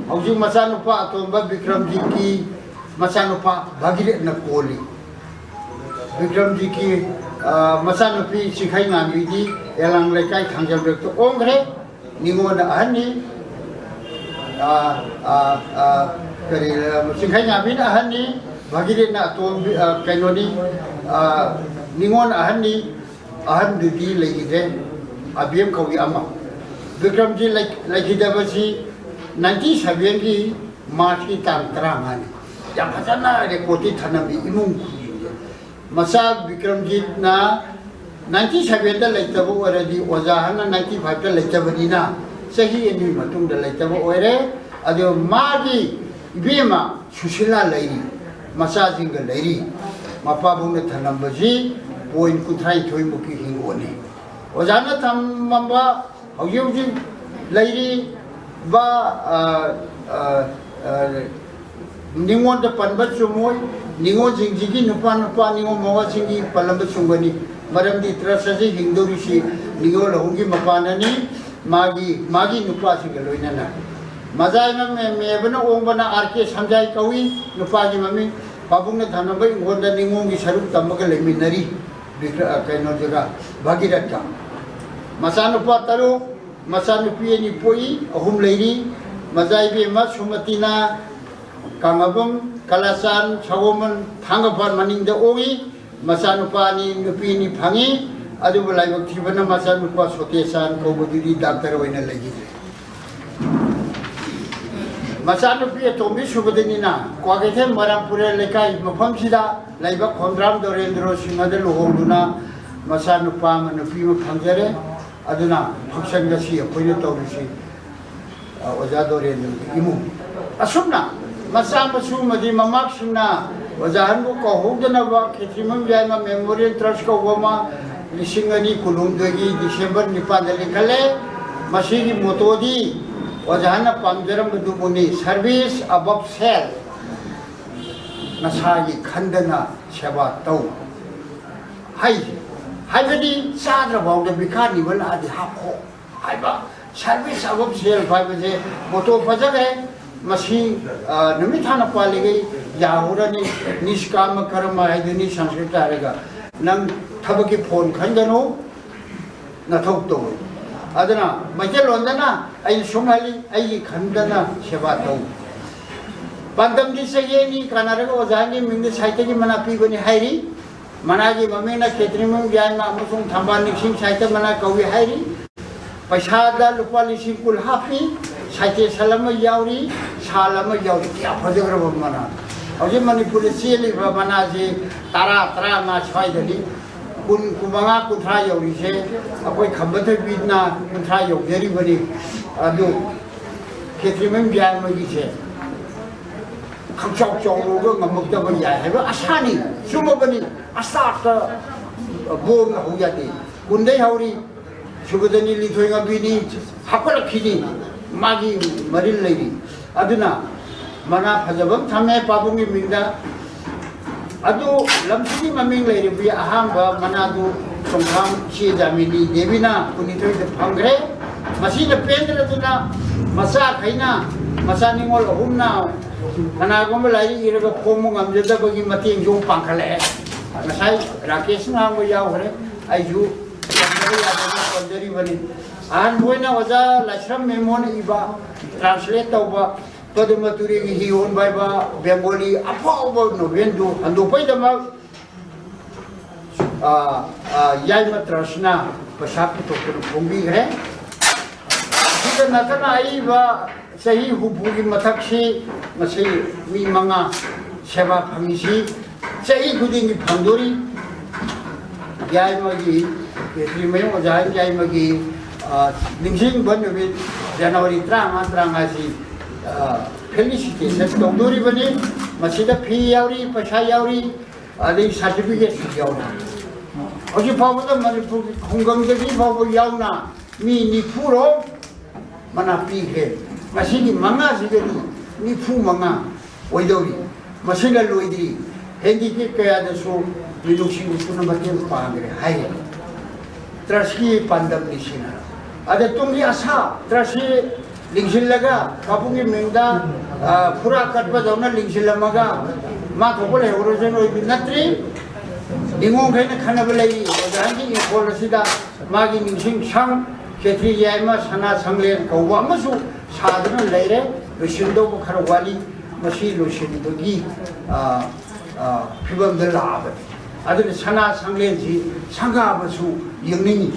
ꯍꯧꯖꯤꯛ ꯃꯆꯥꯅꯨꯄꯥ ꯑꯇꯣꯝꯕ ꯕꯤꯀ꯭ꯔꯝꯖꯤꯠꯀꯤ ꯃꯆꯥꯅꯨꯄꯥ ꯚꯥꯒꯤꯔꯠꯅ ꯀꯣꯜꯂꯤ꯫ ꯕꯤꯀ꯭ꯔꯝꯖꯤꯠꯀꯤ, ꯑ, ꯃꯆꯥꯅꯨꯄꯤ ꯆꯤꯡꯈꯩꯉꯥꯟꯕꯤꯗꯤ ꯌꯦꯂꯥꯡ ꯂꯩꯀꯥꯏ ꯊꯥꯡꯖꯝ ꯂꯩꯔꯛꯇ ꯑꯣꯟꯈ꯭ꯔꯦ꯫ ꯅꯤꯉꯣꯜꯅ ꯑꯍꯟꯅꯤ꯫ ꯑ, ꯑ, ꯑ, ꯀꯔꯤ, ꯑ, ꯆꯤꯡꯈꯩꯉꯥꯟꯕꯤꯅ ꯑꯍꯟꯅꯤ꯫ ꯚꯥꯒꯤꯔꯦꯠꯅ ꯑꯇꯣꯝꯕꯤ, ꯑ, ꯀꯩꯅꯣꯅꯤ, ꯑ, ꯅꯤꯉꯣꯜ ꯑꯍꯟꯅꯤ꯫ ꯑꯍꯟꯗꯨꯗꯤ ꯂꯩꯈꯤꯗ꯭ꯔꯦ꯫ ꯑꯕꯦꯝ ꯀꯧꯏ ꯑꯃ꯫ ꯕꯤꯀ꯭ꯔꯝꯖꯤꯠ ꯂꯩ-, ꯂꯩꯈꯤꯗꯕꯁꯤ ꯅꯥꯏꯟꯇꯤ ꯁꯚꯦꯟꯒꯤ ꯃꯥꯔꯆꯀꯤ ꯇꯥꯡ ꯇꯔꯥꯃꯉꯥꯅꯤ꯫ ꯌꯥꯝ ꯐꯖꯅ ꯔꯦꯀꯣꯔꯠꯇꯤ ꯊꯅꯝꯃꯤ ꯏꯃꯨꯡ ꯈꯨꯗꯤꯡꯒꯤ꯫ ꯃꯆꯥ ꯕꯤꯀ꯭ꯔꯝꯖꯤꯠꯅ ꯅꯥꯏꯟꯇꯤ ꯁꯚꯦꯟꯗ ꯂꯩꯇꯕ ꯑꯣꯏꯔꯗꯤ ꯑꯣꯖꯥ ꯍꯟꯅ ꯅꯥꯏꯟꯇꯤ ꯐꯥꯏꯚꯇ ꯂꯩꯇꯕꯅꯤꯅ ꯆꯍꯤ ꯑꯅꯤꯒꯤ ꯃꯇꯨꯡꯗ ꯂꯩꯇꯕ ꯑꯣꯏꯔꯦ꯫ ꯑꯗꯨ ꯃꯥꯒꯤ ꯏꯕꯦꯝꯃ ꯁꯨꯁꯤꯂꯥ ꯂꯩꯔꯤ꯫ ꯃꯆꯥꯁꯤꯡꯒ ꯂꯩꯔꯤ꯫ ꯃꯄꯥꯕꯨꯡꯅ ꯊꯅꯝꯕꯁꯤ ꯄꯣꯏꯟ ꯀꯨꯟꯊ꯭ꯔꯥꯅꯤꯊꯣꯏꯃꯨꯛꯀꯤ ꯍꯤꯡꯒꯣꯜꯅꯤ꯫ ꯑꯣꯖꯥꯅ ꯊꯝꯃꯝꯕ ꯍꯧꯖꯤꯛ ꯍꯧꯖꯤꯛ ꯂꯩꯔꯤꯕ, ꯑ, ꯑ, ꯑ, ꯅꯤꯉꯣꯜꯗ ꯄꯟꯕ ꯆꯨꯝꯃꯣꯏ꯫ ꯅꯤꯉꯣꯜꯁꯤꯡꯁꯤꯒꯤ ꯅꯨꯄꯥ ꯅꯨꯄꯥ ꯅꯤꯉꯣꯜ ꯃꯋꯥꯁꯤꯡꯒꯤ ꯄꯜꯂꯝꯕ ꯆꯨꯝꯒꯅꯤ꯫ ꯃꯔꯝꯗꯤ ꯇ꯭ꯔꯁ ꯑꯁꯤ ꯍꯤꯡꯗꯧꯔꯤꯁꯤ ꯅꯤꯉꯣꯜ ꯑꯍꯨꯝꯒꯤ ꯃꯄꯥꯟꯅꯅꯤ꯫ ꯃꯥꯒꯤ, ꯃꯥꯒꯤ ꯅꯨꯄꯥꯁꯤꯡꯒ ꯂꯣꯏꯅꯅ꯫ ꯃꯖꯥꯏ ꯃꯃꯦ-, ꯃꯦꯕꯅ ꯑꯣꯡꯕꯅ ꯑꯥꯔ ꯀꯦ ꯁꯟꯖꯥꯏ ꯀꯧꯏ, ꯅꯨꯄꯥꯒꯤ ꯃꯃꯤꯡ꯫ ꯄꯥꯕꯨꯡꯅ ꯊꯝꯂꯝꯕ ꯏꯪꯈꯣꯜꯗ ꯅꯤꯉꯣꯜꯒꯤ ꯁꯔꯨꯛ ꯇꯝꯕꯒ ꯂꯩꯃꯤꯟꯅꯔꯤ꯫ ꯕꯤꯀ꯭ꯔ-, ꯑ, ꯀꯩꯅꯣꯗꯨꯒ, ꯚꯥꯒꯤꯔꯠꯀ꯫ ꯃꯆꯥꯅꯨꯄꯥ ꯇꯔꯨꯛ, ꯃꯆꯥꯅꯨꯄꯤ ꯑꯅꯤ ꯄꯣꯛꯏ, ꯑꯍꯨꯝ ꯂꯩꯔꯤ꯫ ꯃꯆꯥ ꯏꯕꯦꯝꯃ ꯁꯨꯃꯇꯤꯅ ꯀꯥꯡꯉꯕꯝ, ꯀꯂꯥꯆꯥꯟ, ꯁꯒꯣꯜꯕꯟ, ꯊꯥꯡꯒꯄꯥꯠ ꯃꯅꯤꯡꯗ ꯑꯣꯡꯉꯤ꯫ ꯃꯆꯥꯅꯨꯄꯥ ꯑꯅꯤ, ꯅꯨꯄꯤ ꯑꯅꯤ ꯐꯪꯉꯤ꯫ ꯑꯗꯨꯕꯨ ꯂꯥꯏꯕꯛ ꯊꯤꯕꯅ ꯃꯆꯥꯅꯨꯄꯥ ꯁꯣꯇꯦꯆꯥꯟ ꯀꯧꯕꯗꯨꯗꯤ ꯗꯥꯛꯇꯔ ꯑꯣꯏꯅ ꯂꯩꯈꯤꯗ꯭ꯔꯦ꯫ ꯃꯆꯥꯅꯨꯄꯤ ꯑꯇꯣꯝꯕꯤ ꯁꯨꯕꯗꯅꯤꯅ ꯀ꯭ꯋꯥꯀꯩꯊꯦꯜ ꯃꯔꯥꯡꯄꯨꯔꯦꯜ ꯂꯩꯀꯥꯏ ꯃꯐꯝꯁꯤꯗ ꯂꯩꯕ ꯈꯣꯝꯗ꯭ꯔꯥꯝ ꯗꯣꯔꯦꯟꯗ꯭ꯔꯣ ꯁꯤꯡꯍꯗ ꯂꯨꯍꯣꯡꯗꯨꯅ ꯃꯆꯥꯅꯨꯄꯥ ꯑꯃ ꯅꯨꯄꯤ ꯑꯃ ꯐꯪꯖꯔꯦ꯫ ꯑꯗꯨꯅ ꯐꯪꯁꯟ ꯉꯁꯤ ꯑꯩꯈꯣꯏꯅ ꯇꯧꯔꯤꯁꯤ, ꯑ, ꯑꯣꯖꯥ ꯗꯣꯔꯦꯟꯗ꯭ꯔꯣꯒꯤ ꯏꯃꯨꯡ꯫ ꯑꯁꯨꯝꯅ ꯃꯆꯥ ꯃꯁꯨ ꯑꯃꯗꯤ ꯃꯃꯥꯁꯤꯡꯅ ꯑꯣꯖꯥ ꯑꯍꯟꯕꯨ ꯀꯧꯍꯧꯗꯅꯕ ꯈꯦꯇ꯭ꯔꯤꯃꯌꯨꯝ ꯌꯥꯏꯃ ꯃꯦꯃꯣꯔꯤꯌꯦꯜ ꯇ꯭ꯔꯁ ꯀꯧꯕ ꯑꯃ ꯂꯤꯁꯤꯡ ꯑꯅꯤ ꯀꯨꯟꯍꯨꯝꯗꯣꯏꯒꯤ ꯗꯤꯁꯦꯝꯕꯔ ꯅꯤꯄꯥꯟꯗ ꯂꯤꯡꯈꯠꯂꯦ꯫ ꯃꯁꯤꯒꯤ ꯃꯣꯇꯣꯗꯤ ꯑꯣꯖꯥꯅ ꯄꯥꯝꯖꯔꯝꯕꯗꯨꯕꯨꯅꯤ, "Service above self"꯫ ꯅꯁꯥꯒꯤ ꯈꯟꯗꯅ ꯁꯦꯕꯥ ꯇꯧ ꯍꯥꯏꯁꯦ꯫ ꯍꯥꯏꯕꯗꯤ ꯆꯥꯗ꯭ꯔꯐꯥꯎꯗ ꯚꯤꯈꯥꯔꯤ ꯑꯃ ꯂꯥꯛꯑꯗꯤ ꯍꯥꯞꯈꯣ ꯍꯥꯏꯕ꯫ "Service above self" ꯍꯥꯏꯕꯁꯦ ꯃꯣꯇꯣ ꯐꯖꯈ꯭ꯔꯦ꯫ ꯃꯁꯤ, ꯑ, ꯅꯨꯃꯤꯠ ꯊꯥꯅ ꯄꯥꯜꯂꯤꯉꯩ ꯌꯥꯍꯧꯔꯅꯤ꯫ "ꯅꯤꯁꯀꯥꯃ ꯀꯔꯃ" ꯍꯥꯏꯗꯨꯅꯤ ꯁꯪꯁꯀ꯭ꯔꯤꯠꯇ ꯍꯥꯏꯔꯒ꯫ ꯅꯪ ꯊꯕꯛꯀꯤ ꯐꯣꯟ ꯈꯟꯒꯅꯨ, ꯅꯊꯧ ꯇꯧ꯫ ꯑꯗꯨꯅ ꯃꯩꯇꯩꯂꯣꯟꯗꯅ ꯑꯩꯅ ꯁꯨꯝ ꯍꯥꯏꯔꯤ, "ꯑꯩꯒꯤ ꯈꯟꯗꯅ ꯁꯦꯕꯥ ꯇꯧ"꯫ ꯄꯥꯟꯗꯝꯗꯤ ꯆꯍꯤ ꯑꯅꯤ ꯀꯥꯟꯅꯔꯒ ꯑꯣꯖꯥꯒꯤ ꯃꯤꯡꯗ ꯁꯥꯍꯤꯇ꯭ꯌꯒꯤ ꯃꯅꯥ ꯄꯤꯕꯅꯤ ꯍꯥꯏꯔꯤ꯫ ꯃꯅꯥꯒꯤ ꯃꯃꯤꯡꯅ ꯈꯦꯇ꯭ꯔꯤꯃꯌꯨꯝ ꯌꯥꯏꯃ ꯑꯃꯁꯨꯡ ꯊꯝꯕꯥꯜ ꯅꯤꯡꯁꯤꯡ ꯁꯥꯍꯤꯇ꯭ꯌ ꯃꯅꯥ ꯀꯧꯏ ꯍꯥꯏꯔꯤ꯫ ꯄꯩꯁꯥꯗ ꯂꯨꯄꯥ ꯂꯤꯁꯤꯡ ꯀꯨꯟ ꯍꯥꯞꯄꯤ꯫ ꯁꯥꯍꯤꯇ꯭ꯌ ꯁꯟ ꯑꯃ ꯌꯥꯎꯔꯤ, ꯁꯥꯜ ꯑꯃ ꯌꯥꯎꯔꯤ꯫ ꯀꯌꯥ ꯐꯖꯈ꯭ꯔꯕ ꯃꯅꯥ! ꯍꯧꯖꯤꯛ ꯃꯅꯤꯄꯨꯔꯗ ꯆꯦꯜꯂꯤꯕ ꯃꯅꯥꯁꯤ ꯇꯔꯥ, ꯇꯔꯥꯃꯉꯥ ꯁ꯭ꯋꯥꯏꯗꯅꯤ꯫ ꯀꯨꯟ, ꯀꯨꯟꯃꯉꯥ, ꯀꯨꯟꯊ꯭ꯔꯥ ꯌꯧꯔꯤꯁꯦ ꯑꯩꯈꯣꯏ ꯈꯝꯕ ꯊꯣꯏꯕꯤꯅ ꯀꯨꯟꯊ꯭ꯔꯥ ꯌꯧꯖꯔꯤꯕꯅꯤ꯫ ꯑꯗꯨ ꯈꯦꯇ꯭ꯔꯤꯃꯌꯨꯝ ꯌꯥꯏꯃꯒꯤꯁꯦ ꯈꯪꯆꯥꯎ ꯆꯥꯎꯔꯨꯔꯒ ꯉꯝꯃꯛꯇꯕ ꯌꯥꯏ ꯍꯥꯏꯕ ꯑꯁꯥꯅꯤ꯫ ꯆꯨꯝꯃꯕꯅꯤ꯫ ꯑꯁꯥꯠꯇ ꯕꯣꯝꯅ ꯍꯧ ꯌꯥꯗꯦ꯫ ꯀꯨꯟꯗꯩ ꯍꯧꯔꯤ, ꯁꯨꯕꯗꯅꯤ ꯂꯤꯟꯊꯣꯏ ꯉꯝꯕꯤꯅꯤ, ꯍꯥꯞꯀꯠꯂꯛꯈꯤꯅꯤ꯫ ꯃꯥꯒꯤ ꯃꯔꯤꯜ ꯂꯩꯔꯤ꯫ ꯑꯗꯨꯅ ꯃꯅꯥ ꯐꯖꯕ ꯑꯃ ꯊꯝꯃꯦ ꯄꯥꯕꯨꯡꯒꯤ ꯃꯤꯡꯗ꯫ ꯑꯗꯨ ꯂꯝꯁꯤꯒꯤ ꯃꯃꯤꯡ ꯂꯩꯔꯕꯤ ꯑꯍꯥꯟꯕ ꯃꯅꯥꯗꯨ ꯆꯣꯡꯊꯥꯝ ꯏꯆꯦ ꯖꯥꯃꯤꯅꯤ ꯗꯦꯕꯤꯅ ꯀꯨꯟꯅꯤꯊꯣꯏꯗ ꯐꯪꯈ꯭ꯔꯦ꯫ ꯃꯁꯤꯅ ꯄꯦꯟꯗ꯭ꯔꯗꯨꯅ ꯃꯆꯥꯈꯩꯅ, ꯃꯆꯥ ꯅꯤꯉꯣꯜ ꯑꯍꯨꯝꯅ ꯀꯅꯥꯒꯨꯝꯕ ꯂꯥꯏꯔꯤꯛ ꯏꯔꯒ ꯐꯣꯡꯕ ꯉꯝꯖꯗꯕꯒꯤ ꯃꯇꯦꯡꯁꯨ ꯑꯃꯨꯛ ꯄꯥꯡꯈꯠꯂꯛꯑꯦ꯫ ꯉꯁꯥꯏ ꯔꯥꯀꯦꯁ ꯉꯥꯡꯕ ꯌꯥꯎꯈ꯭ꯔꯦ, ꯑꯩꯁꯨ ꯄꯟꯗꯕ ꯌꯥꯗꯅ ꯄꯟꯖꯔꯤꯕꯅꯤ꯫ ꯑꯍꯥꯟꯕ ꯑꯣꯏꯅ ꯑꯣꯖꯥ ꯂꯥꯏꯁ꯭ꯔꯝ ꯃꯦꯃꯣꯅ ꯏꯕ, ꯇ꯭ꯔꯥꯟꯁꯂꯦꯠ ꯇꯧꯕ ꯄꯗꯃ ꯇꯨꯔꯦꯒꯤ ꯍꯤ ꯍꯣꯟꯕ ꯍꯥꯏꯕ ꯕꯦꯡꯒꯣꯂꯤ ꯑꯐꯥꯎꯕ ꯅꯣꯚꯦꯜꯗꯨ ꯍꯟꯗꯣꯛꯄꯩꯗꯃꯛ, ꯑ, ꯑ, ꯌꯥꯏꯃ ꯇ꯭ꯔꯁꯅ ꯄꯩꯁꯥ ꯄꯨꯊꯣꯛꯇꯨꯅ ꯐꯣꯡꯕꯤꯈ꯭ꯔꯦ꯫ ꯑꯁꯤꯗ ꯅꯠꯇꯅ ꯑꯏꯕ ꯆꯍꯤ ꯍꯨꯝꯐꯨꯒꯤ ꯃꯊꯛꯁꯤ ꯉꯁꯤ ꯃꯤ ꯃꯉꯥ ꯁꯦꯕꯥ ꯐꯪꯉꯤꯁꯤ ꯆꯍꯤ ꯈꯨꯗꯤꯡꯒꯤ ꯐꯪꯗꯣꯔꯤ꯫ ꯌꯥꯏꯃꯒꯤ, ꯈꯦꯇ꯭ꯔꯤꯃꯌꯨꯝ ꯑꯣꯖꯥ ꯌꯥꯏꯃꯒꯤ, ꯑ, ꯅꯤꯡꯁꯤꯡꯕ ꯅꯨꯃꯤꯠ ꯖꯅꯋꯥꯔꯤ ꯇꯔꯥꯃꯉꯥ, ꯇꯔꯥꯃꯉꯥꯁꯤ, ꯑ, ꯐꯦꯂꯤꯁꯤꯇꯦꯁꯟ ꯇꯧꯗꯣꯔꯤꯕꯅꯤ꯫ ꯃꯁꯤꯗ ꯐꯤ ꯌꯥꯎꯔꯤ, ꯄꯩꯁꯥ ꯌꯥꯎꯔꯤ, ꯑꯗꯩ ꯁꯥꯔꯇꯤꯐꯤꯀꯦꯠꯁꯨ ꯌꯥꯎꯔꯤ꯫ ꯍꯧꯖꯤꯛ ꯐꯥꯎꯕꯗ ꯃꯅꯤꯄꯨꯔꯒꯤ ꯈꯨꯡꯒꯪꯗꯒꯤ ꯐꯥꯎꯕ ꯌꯥꯎꯅ ꯃꯤ ꯅꯤꯐꯨꯔꯣꯝ ꯃꯅꯥ ꯄꯤꯈ꯭ꯔꯦ꯫ ꯉꯁꯤꯒꯤ ꯃꯉꯥꯁꯤꯗꯗꯤ ꯅꯤꯐꯨ ꯃꯉꯥ ꯑꯣꯏꯗꯧꯔꯤ꯫ ꯃꯁꯤꯅ ꯂꯣꯏꯗ꯭ꯔꯤ꯫ ꯍꯦꯟꯗꯤꯀꯦꯞ ꯀꯌꯥꯗꯁꯨ ꯃꯤꯅꯨꯡꯁꯤ ꯎꯠꯇꯨꯅ ꯃꯇꯦꯡ ꯄꯥꯡꯈ꯭ꯔꯦ ꯍꯥꯏꯔꯤ꯫ ꯇ꯭ꯔꯁꯀꯤ ꯄꯥꯟꯗꯝꯅꯤ ꯁꯤꯅ꯫ ꯑꯗ ꯇꯨꯡꯒꯤ ꯑꯁꯥ, ꯇ꯭ꯔꯁꯁꯤ ꯂꯤꯡꯁꯤꯜꯂꯒ ꯄꯥꯕꯨꯡꯒꯤ ꯃꯤꯡꯗ, ꯑ, ꯐꯨꯔꯥ ꯀꯠꯄꯗꯧꯅ ꯂꯤꯡꯁꯤꯜꯂꯝꯃꯒ ꯃꯥ ꯊꯣꯛꯄ ꯂꯩꯍꯧꯔꯁꯅꯨ ꯑꯣꯏꯕ ꯅꯠꯇ꯭ꯔꯤ꯫ ꯅꯤꯉꯣꯜꯈꯩꯅ ꯈꯟꯅꯕ ꯂꯩꯔꯤ꯫ ꯑꯣꯖꯥꯒꯤ ꯏꯪꯈꯣꯜ ꯑꯁꯤꯗ ꯃꯥꯒꯤ ꯅꯤꯡꯁꯤꯡ ꯁꯪ, ꯈꯦꯇ꯭ꯔꯤ ꯌꯥꯏꯃ ꯁꯅꯥ ꯁꯪꯂꯦꯟ ꯀꯧꯕ ꯑꯃꯁꯨ ꯁꯥꯗꯨꯅ ꯂꯩꯔꯦ꯫ ꯂꯣꯏꯁꯤꯟꯗꯧꯕ ꯈꯔ ꯋꯥꯠꯂꯤ꯫ ꯃꯁꯤ ꯂꯣꯏꯁꯤꯟꯕꯒꯤ, ꯑ, ꯑ, ꯐꯤꯕꯝꯗ ꯂꯥꯛꯑꯕꯅꯤ꯫ ꯑꯗꯨꯅ ꯁꯅꯥ ꯁꯪꯂꯦꯟꯁꯤ ꯁꯪꯒꯥꯕꯁꯨ ꯌꯦꯡꯅꯤꯡꯏ꯫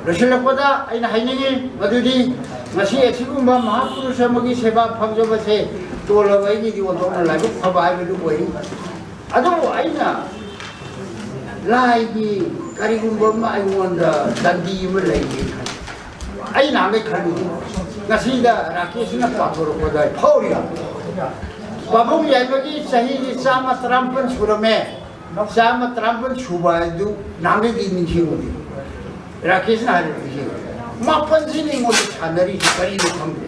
ꯂꯣꯏꯁꯤꯜꯂꯛꯄꯗ ꯑꯩꯅ ꯍꯥꯏꯅꯤꯡꯏ ꯃꯗꯨꯗꯤ ꯉꯁꯤ ꯑꯁꯤꯒꯨꯝꯕ ꯃꯍꯥꯄꯨꯔꯨꯁ ꯑꯃꯒꯤ ꯁꯦꯕꯥ ꯐꯪꯖꯕꯁꯦ ꯇꯣꯜꯂꯕ ꯑꯩꯒꯤꯗꯤ ꯑꯣꯟꯊꯣꯛꯅ ꯂꯥꯏꯕꯛ ꯐꯕ ꯍꯥꯏꯕꯗꯨ ꯑꯣꯏ꯫ ꯑꯗꯨꯕꯨ ꯑꯩꯅ ꯂꯥꯏꯒꯤ ꯀꯔꯤꯒꯨꯝꯕ ꯑꯃ ꯑꯩꯉꯣꯟꯗ ꯗꯟꯗꯤ ꯑꯃ ꯂꯩꯒꯦ ꯈꯜꯂꯤ꯫ ꯑꯩ ꯅꯍꯥꯟꯗꯩ ꯈꯜꯂꯤ꯫ ꯉꯁꯤꯗ ꯔꯥꯀꯦꯁꯅ ꯄꯥꯊꯣꯔꯛꯄꯗ ꯑꯩ ꯐꯥꯎꯔꯤꯕ꯫ ꯄꯥꯕꯨꯡ ꯌꯥꯏꯃꯒꯤ ꯆꯍꯤꯗꯤ ꯆꯥꯝꯃ ꯇꯔꯥꯃꯥꯄꯟ ꯁꯨꯔꯝꯃꯦ꯫ ꯆꯥꯝꯃ ꯇꯔꯥꯃꯥꯄꯟ ꯁꯨꯕ ꯍꯥꯏꯗꯨ ꯅꯍꯥꯟꯗꯩꯗꯤ ꯅꯤꯡꯁꯤꯡꯉꯨꯗꯦ꯫ ꯔꯥꯀꯦꯁꯅ ꯍꯥꯏꯔꯛꯄꯁꯦ ꯃꯥꯄꯟꯁꯤꯅ ꯑꯩꯉꯣꯟꯗ ꯁꯥꯟꯅꯔꯤꯁꯦ ꯀꯔꯤꯅꯣ ꯈꯪꯗꯦ꯫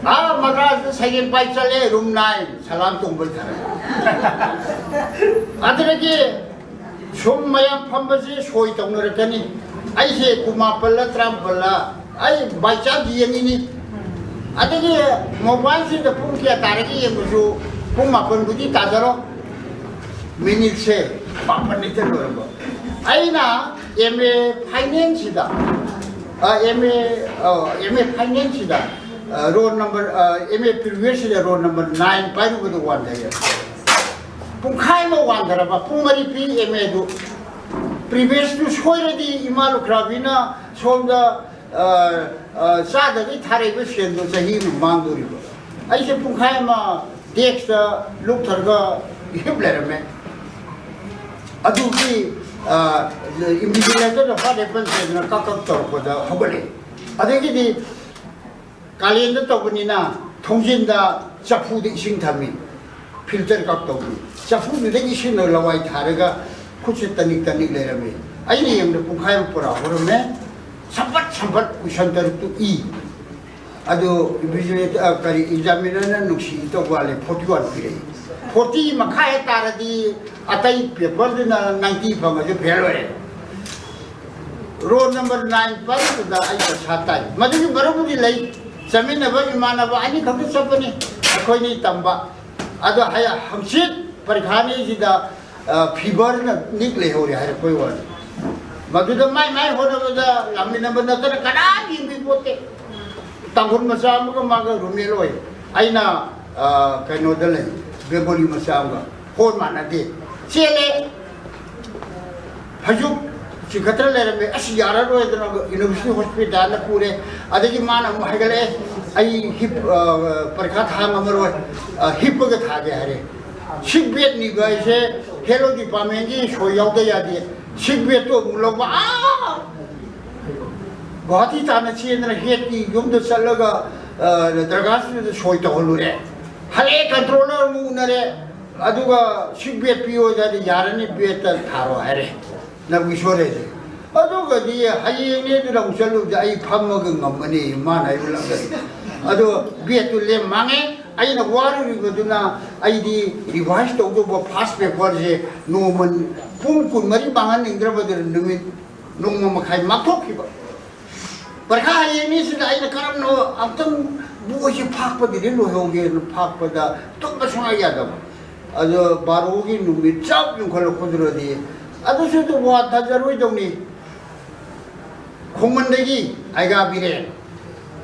ꯑꯥ ꯃꯗ꯭ꯔꯥꯁꯇ ꯁꯩꯔꯦꯡ ꯄꯥꯏ ꯆꯠꯂꯦ, ꯔꯨꯝ ꯅꯥꯏꯟ, ꯁꯂꯥꯝ ꯇꯣꯡꯕ ꯊꯥꯔꯛꯑꯦ꯫ ꯑꯗꯨꯗꯒꯤ ꯁꯨꯝ ꯃꯌꯥꯝ ꯐꯝꯕꯁꯦ ꯁꯣꯏ ꯇꯧꯅꯔꯛꯀꯅꯤ꯫ ꯑꯩꯁꯦ ꯀꯨꯟꯃꯥꯄꯜꯂ ꯇꯔꯥꯃꯥꯄꯜꯂ ꯑꯩ ꯕꯥꯏ ꯆꯥꯟꯁ ꯌꯦꯡꯉꯤꯅꯤ꯫ ꯑꯗꯒꯤ ꯃꯣꯕꯥꯏꯜꯁꯤꯗ ꯄꯨꯡ ꯀꯌꯥ ꯇꯥꯔꯒꯦ ꯌꯦꯡꯕꯁꯨ ꯄꯨꯡ ꯃꯥꯄꯟꯕꯨꯗꯤ ꯇꯥꯖꯔꯣ꯫ ꯃꯤꯅꯤꯠꯁꯦ ꯃꯥꯄꯟ ꯍꯦꯛꯇ ꯂꯣꯏꯔꯝꯕ꯫ ꯑꯩꯅ ꯑꯦꯝ ꯑꯦ ꯐꯥꯏꯅꯦꯟꯁꯁꯤꯗ, ꯑꯦꯝ ꯑꯦ ꯑꯦꯝ ꯑꯦ ꯐꯥꯏꯅꯦꯟꯁꯁꯤꯗ ꯔꯣꯜ ꯅꯝꯕꯔ, ꯑꯦꯝ ꯑꯦ ꯄ꯭ꯔꯤꯚꯤꯌꯁꯁꯤꯗ ꯔꯣꯜ ꯅꯝꯕꯔ ꯅꯥꯏꯟ ꯄꯥꯏꯔꯨꯕꯗ ꯋꯥꯟꯊꯩꯌꯦ꯫ ꯄꯨꯡꯈꯥꯏ ꯑꯃ ꯋꯥꯟꯊꯔꯕ, ꯄꯨꯡ ꯃꯔꯤ ꯄꯤ ꯑꯦꯝ ꯑꯦꯗꯨ꯫ ꯄ꯭ꯔꯤꯚꯤꯌꯁꯇꯨ ꯁꯣꯏꯔꯗꯤ ꯏꯃꯥ ꯂꯨꯈ꯭ꯔꯥꯕꯤꯅ ꯁꯣꯝꯗ ꯑ, ꯑ, ꯆꯥꯗꯒꯤ ꯊꯥꯔꯛꯏꯕ ꯁꯦꯜꯗꯣ ꯆꯍꯤ ꯑꯃ ꯃꯥꯡꯗꯣꯔꯤꯕ꯫ ꯑꯩꯁꯦ ꯄꯨꯡꯈꯥꯏ ꯑꯃ ꯗꯦꯛꯁꯇ ꯂꯨꯞꯊꯔꯒ ꯍꯤꯞ ꯂꯩꯔꯝꯃꯦ꯫ ꯑꯗꯨꯒꯤ, ꯑ, invigilatorꯅ ꯐꯥꯗꯦ ꯄꯟꯆꯦꯗꯅ ꯀꯛ ꯀꯛ ꯇꯧꯔꯛꯄꯗ ꯍꯧꯒꯠꯂꯛꯑꯦ꯫ ꯑꯗꯒꯤꯗꯤ ꯀꯥꯂꯦꯟꯗ ꯇꯧꯕꯅꯤꯅ ꯊꯣꯡꯖꯤꯟꯗ ꯆꯐꯨꯗ ꯏꯁꯤꯡ ꯊꯝꯃꯤ꯫ ꯐꯤꯜꯇꯔ ꯀꯛ ꯇꯧꯕꯤ꯫ ꯆꯐꯨꯗꯨꯗꯒꯤ ꯏꯁꯤꯡꯅ ꯂꯋꯥꯏ ꯊꯥꯔꯒ ꯈꯨꯠꯁꯦ ꯇꯅꯤꯛ ꯇꯅꯤꯛ ꯂꯩꯔꯝꯃꯤ꯫ ꯑꯩꯅ ꯌꯦꯡꯕꯗ ꯄꯨꯡꯈꯥꯏ ꯑꯃ ꯄꯨꯔꯥ ꯍꯧꯔꯝꯃꯦ꯫ ꯁꯝꯄꯠ ꯁꯝꯄꯠ ꯀꯣꯏꯁꯟ ꯇꯔꯨꯛꯇꯨ ꯏ꯫ ꯑꯗꯨ invigilator, ꯑ, ꯀꯔꯤ, examinerꯅ ꯅꯨꯡꯁꯤ ꯇꯧꯕ ꯋꯥꯠꯂꯦ, ꯐꯣꯔꯇꯤ ꯋꯥꯟ ꯄꯤꯔꯛꯏ꯫ ꯐꯣꯔꯇꯤ ꯃꯈꯥꯏ ꯍꯦꯛ ꯇꯥꯔꯗꯤ ꯑꯇꯩ ꯄꯦꯄꯔꯗꯨꯅ ꯅꯥꯏꯟꯇꯤ ꯐꯪꯉꯁꯨ ꯐꯦꯜ ꯑꯣꯏꯔꯦ꯫ ꯔꯣꯜ ꯅꯝꯕꯔ ꯅꯥꯏꯟ ꯄꯥꯏꯕꯗꯨꯗ ꯑꯩ ꯄꯩꯁꯥ ꯇꯥꯏ꯫ ꯃꯗꯨꯒꯤ ꯃꯔꯝꯕꯨꯗꯤ ꯂꯩ꯫ ꯆꯠꯃꯤꯟꯅꯕ ꯏꯃꯥꯟꯅꯕ ꯑꯅꯤꯈꯛꯇ ꯆꯠꯄꯅꯤ ꯑꯩꯈꯣꯏꯅꯤ ꯇꯝꯕ꯫ ꯑꯗꯣ ꯍꯌꯦꯡ ꯍꯪꯆꯤꯠ ꯄꯔꯤꯈꯥꯅꯤꯁꯤꯗ, ꯑ, ꯐꯤꯚꯔꯅ ꯅꯤꯛ ꯂꯩꯍꯧꯔꯦ ꯍꯥꯏꯔꯛꯄꯩ ꯋꯥꯅꯤ꯫ ꯃꯗꯨꯗ ꯃꯥꯏ ꯃꯥꯏ ꯍꯣꯠꯅꯕꯗ ꯂꯥꯛꯃꯤꯟꯅꯕ ꯅꯠꯇꯅ ꯀꯅꯥꯝ ꯌꯦꯡꯕꯤꯄꯣꯠꯇꯦ꯫ ꯇꯥꯡꯈꯨꯜ ꯃꯆꯥ ꯑꯃꯒ ꯃꯥꯒ ꯔꯨꯝꯃꯦꯠ ꯑꯣꯏ꯫ ꯑꯩꯅ, ꯑ, ꯀꯩꯅꯣꯗ ꯂꯩ, ꯕꯦꯡꯒꯣꯂꯤ ꯃꯆꯥ ꯑꯃꯒ ꯍꯣꯟ ꯃꯥꯟꯅꯗꯦ꯫ ꯆꯦꯜꯂꯦ, ꯐꯩꯖꯨꯞ ꯆꯤꯡꯈꯠꯇꯅ ꯂꯩꯔꯝꯃꯦ꯫ ꯑꯁ, ꯌꯥꯔꯔꯣꯏꯗꯅ ꯌꯨꯅꯤꯚꯔꯁꯤꯇꯤ ꯍꯣꯁꯄꯤꯇꯥꯜꯗ ꯄꯨꯔꯦ꯫ ꯑꯗꯒꯤ ꯃꯥꯅ ꯑꯃꯨꯛ ꯍꯥꯏꯒꯠꯂꯛꯑꯦ, "ꯑꯩ ꯍꯤꯞ-, ꯑ, ꯄꯔꯤꯈꯥ ꯊꯥ ꯉꯝꯃꯔꯣꯏ, ꯑ, ꯍꯤꯞꯄꯒ ꯊꯥꯒꯦ" ꯍꯥꯏꯔꯦ꯫ ꯁꯤꯛ ꯕꯦꯗ ꯅꯤꯕ ꯍꯥꯏꯁꯦ ꯍꯦꯜꯊ ꯗꯤꯄꯥꯔꯠꯃꯦꯟꯒꯤ ꯁꯣꯏ ꯌꯥꯎꯗ ꯌꯥꯗꯦ꯫ ꯁꯤꯛ ꯕꯦꯗꯇꯣ ꯑꯃꯨꯛ ꯂꯧꯕ, ꯑꯥ! ꯒꯨꯋꯥꯍꯥꯇꯤ ꯇꯥꯟꯅ ꯆꯦꯟꯗꯅ ꯍꯦꯠꯀꯤ ꯌꯨꯝꯗ ꯆꯠꯂꯒ, ꯑ, ꯗꯔꯒꯥꯁꯤꯗ ꯁꯣꯏ ꯇꯧꯍꯜꯂꯨꯔꯦ꯫ ꯍꯜꯂꯛꯑꯦ, ꯀꯟꯇ꯭ꯔꯣꯂꯔ ꯑꯃꯨꯛ ꯎꯅꯔꯦ꯫ ꯑꯗꯨꯒ "ꯁꯤꯛ ꯕꯦꯗ ꯄꯤꯌꯣ" ꯍꯥꯏꯗꯤ, "ꯌꯥꯔꯅꯤ, ꯕꯦꯗꯇ ꯊꯥꯔꯣ" ꯍꯥꯏꯔꯦ꯫ ꯅꯕꯒꯤꯁꯣꯔ ꯍꯥꯏꯁꯦ꯫ ꯑꯗꯨꯒꯗꯤ ꯍꯌꯦꯡꯅꯦ ꯑꯗꯨꯅ ꯑꯃꯨꯛ ꯆꯠꯂꯨꯕꯗ ꯑꯩ ꯐꯝꯃꯒ ꯉꯝꯃꯅꯤ, ꯃꯥꯅ ꯑꯩꯕꯨ ꯂꯥꯛꯀꯅꯤ꯫ ꯑꯗꯣ ꯕꯦꯗꯇꯨ ꯂꯦꯝ ꯃꯥꯡꯉꯦ꯫ ꯑꯩꯅ ꯋꯥꯔꯨꯔꯤꯕꯗꯨꯅ ꯑꯩꯗꯤ ꯔꯤꯚꯥꯏꯁ ꯇꯧꯗꯧꯕ ꯐꯥꯔꯁ ꯄꯦꯄꯔꯁꯦ ꯅꯣꯡꯃ ꯄꯨꯡ ꯀꯨꯟꯃꯔꯤ ꯃꯥꯡꯍꯟꯅꯤꯡꯗ꯭ꯔꯕꯗꯨꯅ ꯅꯨꯃꯤꯠ ꯅꯣꯡꯃ ꯃꯈꯥꯏ ꯃꯥꯡꯊꯣꯛꯈꯤꯕ꯫ ꯄꯔꯤꯈꯥ ꯍꯌꯦꯡꯅꯤ ꯁꯤꯗ ꯑꯩꯅ ꯀꯔꯝꯅ ꯑꯝꯇꯪ ꯕꯣꯏꯁꯦ ꯐꯥꯛꯄꯗꯒꯤ ꯂꯣꯏꯍꯧꯒꯦꯅ ꯐꯥꯛꯄꯗ ꯇꯨꯝꯕ ꯁꯨꯡꯌꯥ ꯌꯥꯗꯕ꯫ ꯑꯗꯣ ꯕꯥꯔꯣꯒꯤ ꯅꯨꯃꯤꯠ ꯆꯞ ꯌꯨꯡꯈꯠꯂꯛꯄꯗꯨꯗꯗꯤ ꯑꯗꯨꯁꯨ ꯑꯗꯨꯝ ꯋꯥ ꯊꯥꯖꯔꯣꯏꯗꯧꯅꯤ꯫ ꯈꯣꯡꯃꯟꯗꯒꯤ ꯑꯩꯒꯥ ꯕꯤꯔꯦꯟ,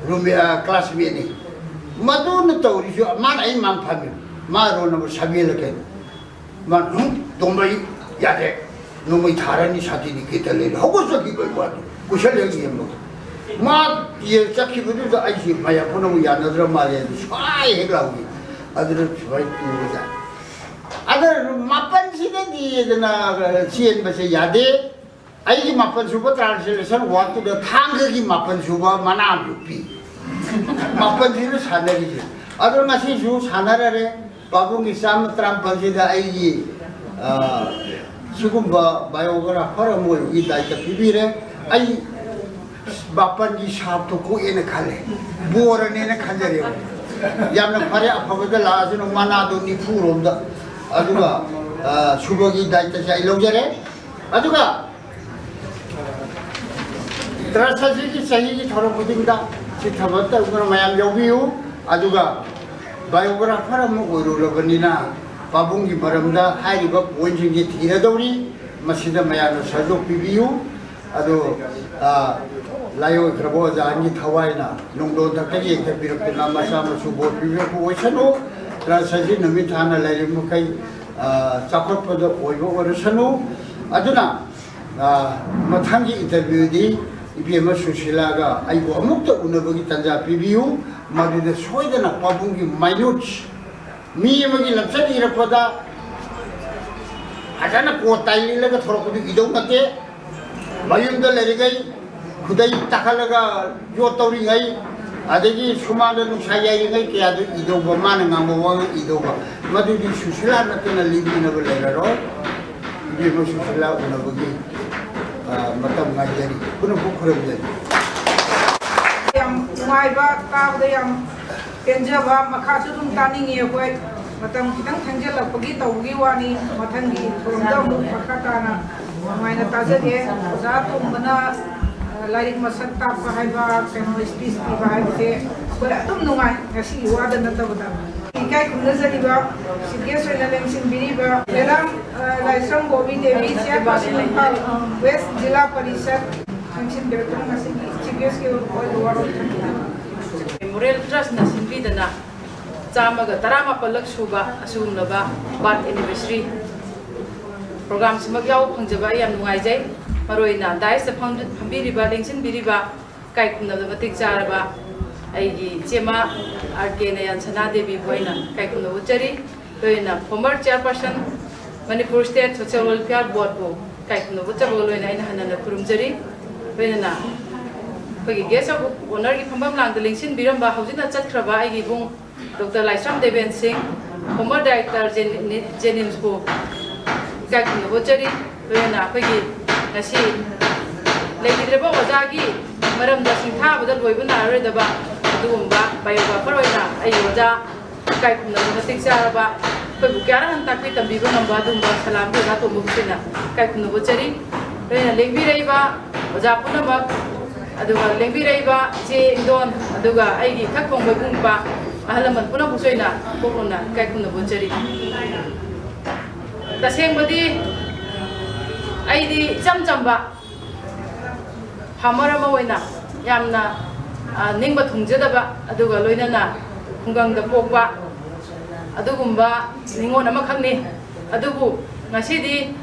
ꯔꯨꯝꯃꯦ-, ꯑ, ꯀ꯭ꯂꯥꯁꯃꯦꯠꯅꯤ꯫ ꯃꯗꯨꯅ ꯇꯧꯔꯤꯁꯨ, ꯃꯥꯅ ꯑꯩ ꯃꯥꯡ ꯐꯝꯃꯤ꯫ ꯃꯥ ꯔꯣꯜ ꯅꯝꯕꯔ ꯁꯚꯦꯟꯂ ꯀꯩꯅꯣ꯫ ꯃꯥꯅ, "ꯍꯨꯝ, ꯇꯣꯝꯕꯩ ꯌꯥꯗꯦ꯫ ꯅꯣꯡꯃꯩ ꯊꯥꯔꯅꯤ, ꯁꯥꯔꯇꯤꯐꯤꯀꯦꯠꯇ ꯂꯩꯔꯦ꯫" ꯍꯧꯒꯠꯆꯈꯤꯕ ꯋꯥꯗꯣ ꯀꯨꯏꯁꯜꯂꯦ ꯌꯦꯡꯕꯗ꯫ ꯃꯥ ꯌꯦ-, ꯆꯠꯈꯤꯕꯗꯨꯗ ꯑꯩꯁꯦ ꯃꯌꯥꯝ ꯄꯨꯝꯅꯃꯛ ꯌꯥꯅꯗ꯭ꯔ ꯃꯥꯜꯂꯦ꯫ ꯑꯗꯨ ꯁ꯭ꯋꯥꯏ ꯍꯦꯛ ꯂꯥꯎꯏ꯫ ꯑꯗꯨꯅ ꯁꯨꯃꯥꯏꯅ ꯇꯨꯔꯒ꯫ ꯑꯗ ꯃꯥꯄꯟꯁꯤꯗꯗꯤ ꯑꯗꯨꯅ ꯆꯦꯟꯕꯁꯦ ꯌꯥꯗꯦ꯫ ꯑꯩꯒꯤ ꯃꯥꯄꯟ ꯁꯨꯕ ꯇ꯭ꯔꯥꯟꯁꯂꯦꯁꯟ ꯋꯥꯛꯇꯨꯗ ꯊꯥꯡꯒꯒꯤ ꯃꯥꯄꯟ ꯁꯨꯕ ꯃꯅꯥ ꯑꯃꯁꯨ ꯄꯤ꯫ ꯃꯥꯄꯟꯁꯤꯅ ꯁꯥꯟꯅꯔꯤꯁꯦ꯫ ꯑꯗꯣ ꯉꯁꯤꯁꯨ ꯁꯥꯟꯅꯔꯔꯦ꯫ ꯄꯥꯕꯨꯡꯒꯤ ꯆꯥꯝꯃ ꯇꯔꯥꯃꯥꯄꯜꯁꯤꯗ ꯑꯩꯒꯤ, ꯑ, ꯁꯤꯒꯨꯝꯕ ꯕꯥꯏꯑꯣꯒ꯭ꯔꯥꯐꯔ ꯑꯃ ꯑꯣꯏꯕꯒꯤ ꯗꯥꯏꯇ ꯄꯤꯕꯤꯔꯦ꯫ ꯑꯩ ꯃꯥꯄꯟꯒꯤ ꯁꯥꯞꯇꯣ ꯀꯣꯛꯑꯦꯅ ꯈꯜꯂꯦ, ꯕꯣꯔꯅꯦꯅ ꯈꯟꯖꯔꯦꯕ꯫ ꯌꯥꯝꯅ ꯐꯔꯦ, ꯑꯐꯕꯗ ꯂꯥꯛꯑꯁꯤꯅ ꯃꯅꯥꯗꯣ ꯅꯤꯐꯨ ꯔꯣꯝꯗ꯫ ꯑꯗꯨꯒ, ꯑ, ꯁꯨꯕꯒꯤ ꯗꯥꯏꯇꯁꯦ ꯑꯩ ꯂꯧꯖꯔꯦ꯫ ꯑꯗꯨꯒ ꯇ꯭ꯔꯁ ꯑꯁꯤꯒꯤ ꯆꯍꯤꯒꯤ ꯊꯧꯔꯝ ꯈꯨꯗꯤꯡꯗ ꯁꯤ ꯊꯕꯛ ꯇꯧꯗꯨꯅ ꯃꯌꯥꯝ ꯌꯥꯎꯕꯤꯌꯨ꯫ ꯑꯗꯨꯒ ꯕꯥꯏꯑꯣꯒ꯭ꯔꯥꯐꯔ ꯑꯃ ꯑꯣꯏꯔꯨꯔꯕꯅꯤꯅ ꯄꯥꯕꯨꯡꯒꯤ ꯃꯔꯝꯗ ꯍꯥꯏꯔꯤꯕ ꯄꯣꯏꯟꯁꯤꯡꯁꯤ ꯊꯤꯔꯗꯧꯔꯤ꯫ ꯃꯁꯤꯗ ꯃꯌꯥꯝꯅ ꯁꯍꯖꯣꯛ ꯄꯤꯕꯤꯌꯨ꯫ ꯑꯗꯣ, ꯑ, ꯂꯥꯏꯑꯣꯏꯈ꯭ꯔꯕ ꯑꯣꯖꯥꯒꯤ ꯊꯋꯥꯏꯅ ꯅꯣꯡꯗꯣꯟ ꯊꯛꯇ ꯌꯦꯡꯊꯕꯤꯔꯛꯇꯨꯅ ꯃꯆꯥ ꯃꯁꯨ ꯕꯣꯔ ꯄꯤꯕꯤꯔꯛꯄ ꯑꯣꯏꯁꯅꯨ꯫ ꯇ꯭ꯔꯁ ꯑꯁꯤ ꯅꯨꯃꯤꯠ ꯊꯥꯅ ꯂꯩꯔꯤꯕ ꯃꯈꯩ, ꯑ, ꯆꯥꯎꯈꯠꯄꯗ ꯑꯣꯏꯕ ꯑꯣꯏꯔꯁꯅꯨ꯫ ꯑꯗꯨꯅ, ꯑ, ꯃꯊꯪꯒꯤ interview ꯗꯤ ꯏꯕꯦꯝꯃ ꯁꯨꯁꯤꯂꯥꯒ ꯑꯩꯕꯨ ꯑꯃꯨꯛꯇ ꯎꯅꯕꯒꯤ ꯇꯥꯟꯖꯥ ꯄꯤꯕꯤꯌꯨ꯫ ꯃꯗꯨꯗ ꯁꯣꯏꯗꯅ ꯄꯥꯕꯨꯡꯒꯤ minutes, ꯃꯤ ꯑꯃꯒꯤ ꯂꯝꯆꯠ ꯏꯔꯛꯄꯗ ꯐꯖꯅ ꯀꯣꯠ ꯇꯥꯏ ꯂꯤꯠꯂꯒ ꯊꯣꯔꯛꯄꯗꯨ ꯏꯗꯧ ꯅꯠꯇꯦ꯫ ꯃꯌꯨꯝꯗ ꯂꯩꯔꯤꯉꯩ ꯈꯨꯗꯩ ꯇꯥꯈꯠꯂꯒ ꯌꯣꯠ ꯇꯧꯔꯤꯉꯩ, ꯑꯗꯒꯤ ꯁꯨꯃꯥꯡꯗ ꯅꯨꯡꯁꯥ ꯌꯥꯏꯔꯤꯉꯩ ꯀꯌꯥꯗꯨ ꯏꯗꯧꯕ, ꯃꯥꯅ ꯉꯥꯡꯕ ꯋꯥ ꯏꯗꯧꯕ, ꯃꯗꯨꯗꯤ ꯁꯨꯁꯤꯂꯥ ꯅꯠꯇꯅ ꯂꯤꯡꯕꯤꯅꯕ ꯂꯩꯔꯔꯣꯏ꯫ ꯏꯕꯦꯝꯃ ꯁꯨꯁꯤꯂꯥ ꯎꯅꯕꯒꯤ, ꯑ, ꯃꯇꯝ ꯉꯥꯏꯖꯔꯤ꯫ ꯄꯨꯝꯅꯃꯛꯄꯨ ꯈꯨꯔꯨꯝꯖꯔꯤ꯫ ꯌꯥꯝ ꯅꯨꯡꯉꯥꯏꯕ, ꯇꯥꯕꯗ ꯌꯥꯝ ꯄꯦꯟꯖꯕ, ꯃꯈꯥꯁꯨ ꯑꯗꯨꯝ ꯇꯥꯅꯤꯡꯉꯤ ꯑꯩꯈꯣꯏ꯫ ꯃꯇꯝ ꯈꯤꯇꯪ ꯊꯦꯡꯖꯤꯜꯂꯛꯄꯒꯤ ꯇꯧꯕꯒꯤ ꯋꯥꯅꯤ, ꯃꯊꯪꯒꯤ ꯊꯧꯔꯝꯗ ꯑꯃꯨꯛ ꯃꯈꯥ ꯇꯥꯅ ꯅꯨꯡꯉꯥꯏꯅ ꯇꯥꯖꯒꯦ꯫ ꯑꯣꯖꯥ ꯇꯣꯝꯕꯅ, ꯑ, ꯂꯥꯏꯔꯤꯛ ꯃꯁꯛ ꯇꯥꯛꯄ ꯍꯥꯏꯕ, ꯀꯩꯅꯣ, speech ꯄꯤꯕ ꯍꯥꯏꯕꯁꯦ ꯑꯩꯈꯣꯏ ꯑꯗꯨꯝ ꯅꯨꯡꯉꯥꯏ, ꯉꯁꯤꯒꯤ ꯋꯥꯗ ꯅꯠꯇꯕꯗ꯫ ꯏꯀꯥꯏ ꯈꯨꯝꯅꯖꯔꯤꯕ chief guest ꯑꯣꯏꯅ ꯂꯦꯡꯁꯤꯟꯕꯤꯔꯤꯕ madam, ꯑ, ꯂꯥꯏꯁ꯭ꯔꯝ ꯕꯣꯕꯤ ꯗꯦꯕꯤ, chairperson ꯏꯝꯐꯥꯜ West ꯖꯤꯂꯥ ꯄꯔꯤꯁꯠ, ꯂꯦꯡꯁꯤꯟꯕꯤꯔꯛꯇꯨꯅ ꯉꯁꯤꯒꯤ chief guest ꯀꯤ ꯑꯣꯏꯕ ꯋꯥꯔꯣꯜ ꯊꯝꯖꯔꯤ꯫ Memorial Trust ꯅ ꯁꯤꯟꯕꯤꯗꯅ ꯆꯥꯝꯃꯒ ꯇꯔꯥꯃꯥꯄꯜꯂꯛ ꯁꯨꯕ ꯑꯁꯤꯒꯨꯝꯂꯕ birth anniversary program ꯁꯤꯃꯛ ꯌꯥꯎꯕ ꯐꯪꯖꯕ ꯑꯩ ꯌꯥꯝ ꯅꯨꯡꯉꯥꯏꯖꯩ꯫ ꯃꯔꯨꯑꯣꯏꯅ dais ꯇ ꯐꯝ-, ꯐꯝꯕꯤꯔꯤꯕ, ꯂꯦꯡꯁꯤꯟꯕꯤꯔꯤꯕ, ꯏꯀꯥꯏ ꯈꯨꯝꯅꯕꯗ ꯃꯇꯤꯛ ꯆꯥꯔꯕ ꯑꯩꯒꯤ ꯏꯆꯦꯃ ꯑꯥꯔ ꯀꯦ ꯅꯌꯥꯟꯁꯅꯥ ꯗꯦꯕꯤꯕꯨ ꯑꯩꯅ ꯏꯀꯥꯏ ꯈꯨꯝꯅꯕ ꯎꯠꯆꯔꯤ꯫ ꯂꯣꯏꯅꯅ former chairperson Manipur State Social Welfare Board ꯕꯨ ꯏꯀꯥꯏ ꯈꯨꯝꯅꯕ ꯎꯠꯆꯕꯒ ꯂꯣꯏꯅꯅ ꯑꯩꯅ ꯍꯟꯅ ꯍꯟꯅ ꯈꯨꯔꯨꯝꯖꯔꯤ꯫ ꯂꯣꯏꯅꯅ ꯑꯩꯈꯣꯏꯒꯤ guest of honour ꯒꯤ ꯐꯝꯐꯝ ꯂꯥꯡꯗ ꯂꯦꯡꯁꯤꯟꯕꯤꯔꯝꯕ, ꯍꯧꯖꯤꯛꯅ ꯆꯠꯈ꯭ꯔꯕ ꯑꯩꯒꯤ ꯏꯕꯨꯡ ꯗꯣꯛꯇꯔ ꯂꯥꯏꯁ꯭ꯔꯝ ꯗꯦꯕꯦꯟ ꯁꯤꯡ, former director ꯖꯦꯅꯤ-, ꯖꯦꯅꯤꯝꯁꯄꯨ ꯏꯀꯥꯏ ꯈꯨꯝꯅꯕ ꯎꯠꯆꯔꯤ꯫ ꯂꯣꯏꯅꯅ ꯑꯩꯈꯣꯏꯒꯤ ꯉꯁꯤ ꯂꯩꯈꯤꯗ꯭ꯔꯕ ꯑꯣꯖꯥꯒꯤ ꯃꯔꯝꯗ ꯁꯤꯡꯊꯥꯕꯗ ꯂꯣꯏꯕ ꯅꯥꯏꯔꯔꯣꯏꯗꯕ ꯑꯗꯨꯒꯨꯝꯕ biographer ꯑꯣꯏꯅ ꯑꯩꯒꯤ ꯑꯣꯖꯥ ꯏꯀꯥꯏ ꯈꯨꯝꯅꯕ ꯃꯇꯤꯛ ꯆꯥꯔꯕ, ꯑꯩꯈꯣꯏꯕꯨ ꯀꯌꯥꯔꯛ ꯍꯟꯅ ꯇꯥꯛꯄꯤ ꯇꯝꯕꯤꯕ ꯉꯝꯕ ꯑꯗꯨꯒꯨꯝꯕ ꯁꯂꯥꯝꯒꯤ ꯑꯣꯖꯥ ꯇꯣꯝꯕꯕꯨꯁꯨ ꯑꯩꯅ ꯏꯀꯥꯏ ꯈꯨꯝꯅꯕ ꯎꯠꯆꯔꯤ꯫ ꯂꯣꯏꯅꯅ ꯂꯦꯡꯕꯤꯔꯛꯏꯕ ꯑꯣꯖꯥ ꯄꯨꯝꯅꯃꯛ, ꯑꯗꯨꯒ ꯂꯦꯡꯕꯤꯔꯛꯏꯕ ꯏꯆꯦ ꯏꯟꯗꯣꯟ, ꯑꯗꯨꯒ ꯑꯩꯒꯤ ꯏꯊꯛ ꯊꯣꯡꯕ ꯏꯕꯨꯡ ꯏꯄ꯭ꯋꯥ, ꯑꯍꯜ ꯂꯃꯟ ꯄꯨꯝꯅꯃꯛꯄꯨꯁꯨ ꯑꯩꯅ ꯄꯣꯛꯂꯨꯅ ꯏꯀꯥꯏ ꯈꯨꯝꯅꯕ ꯎꯠꯆꯔꯤ꯫ ꯇꯁꯦꯡꯕꯗꯤ ꯑꯩꯗꯤ ꯏꯆꯝ ꯆꯝꯕ, ꯐꯥꯔꯃꯔ ꯑꯃ ꯑꯣꯏꯅ ꯌꯥꯝꯅ ꯅꯤꯡꯕ ꯊꯨꯡꯖꯗꯕ, ꯑꯗꯨꯒ ꯂꯣꯏꯅꯅ ꯈꯨꯡꯒꯪꯗ ꯄꯣꯛꯄ ꯑꯗꯨꯒꯨꯝꯕ ꯅꯤꯉꯣꯜ ꯑꯃꯈꯛꯅꯤ꯫ ꯑꯗꯨꯕꯨ ꯉꯁꯤꯗꯤ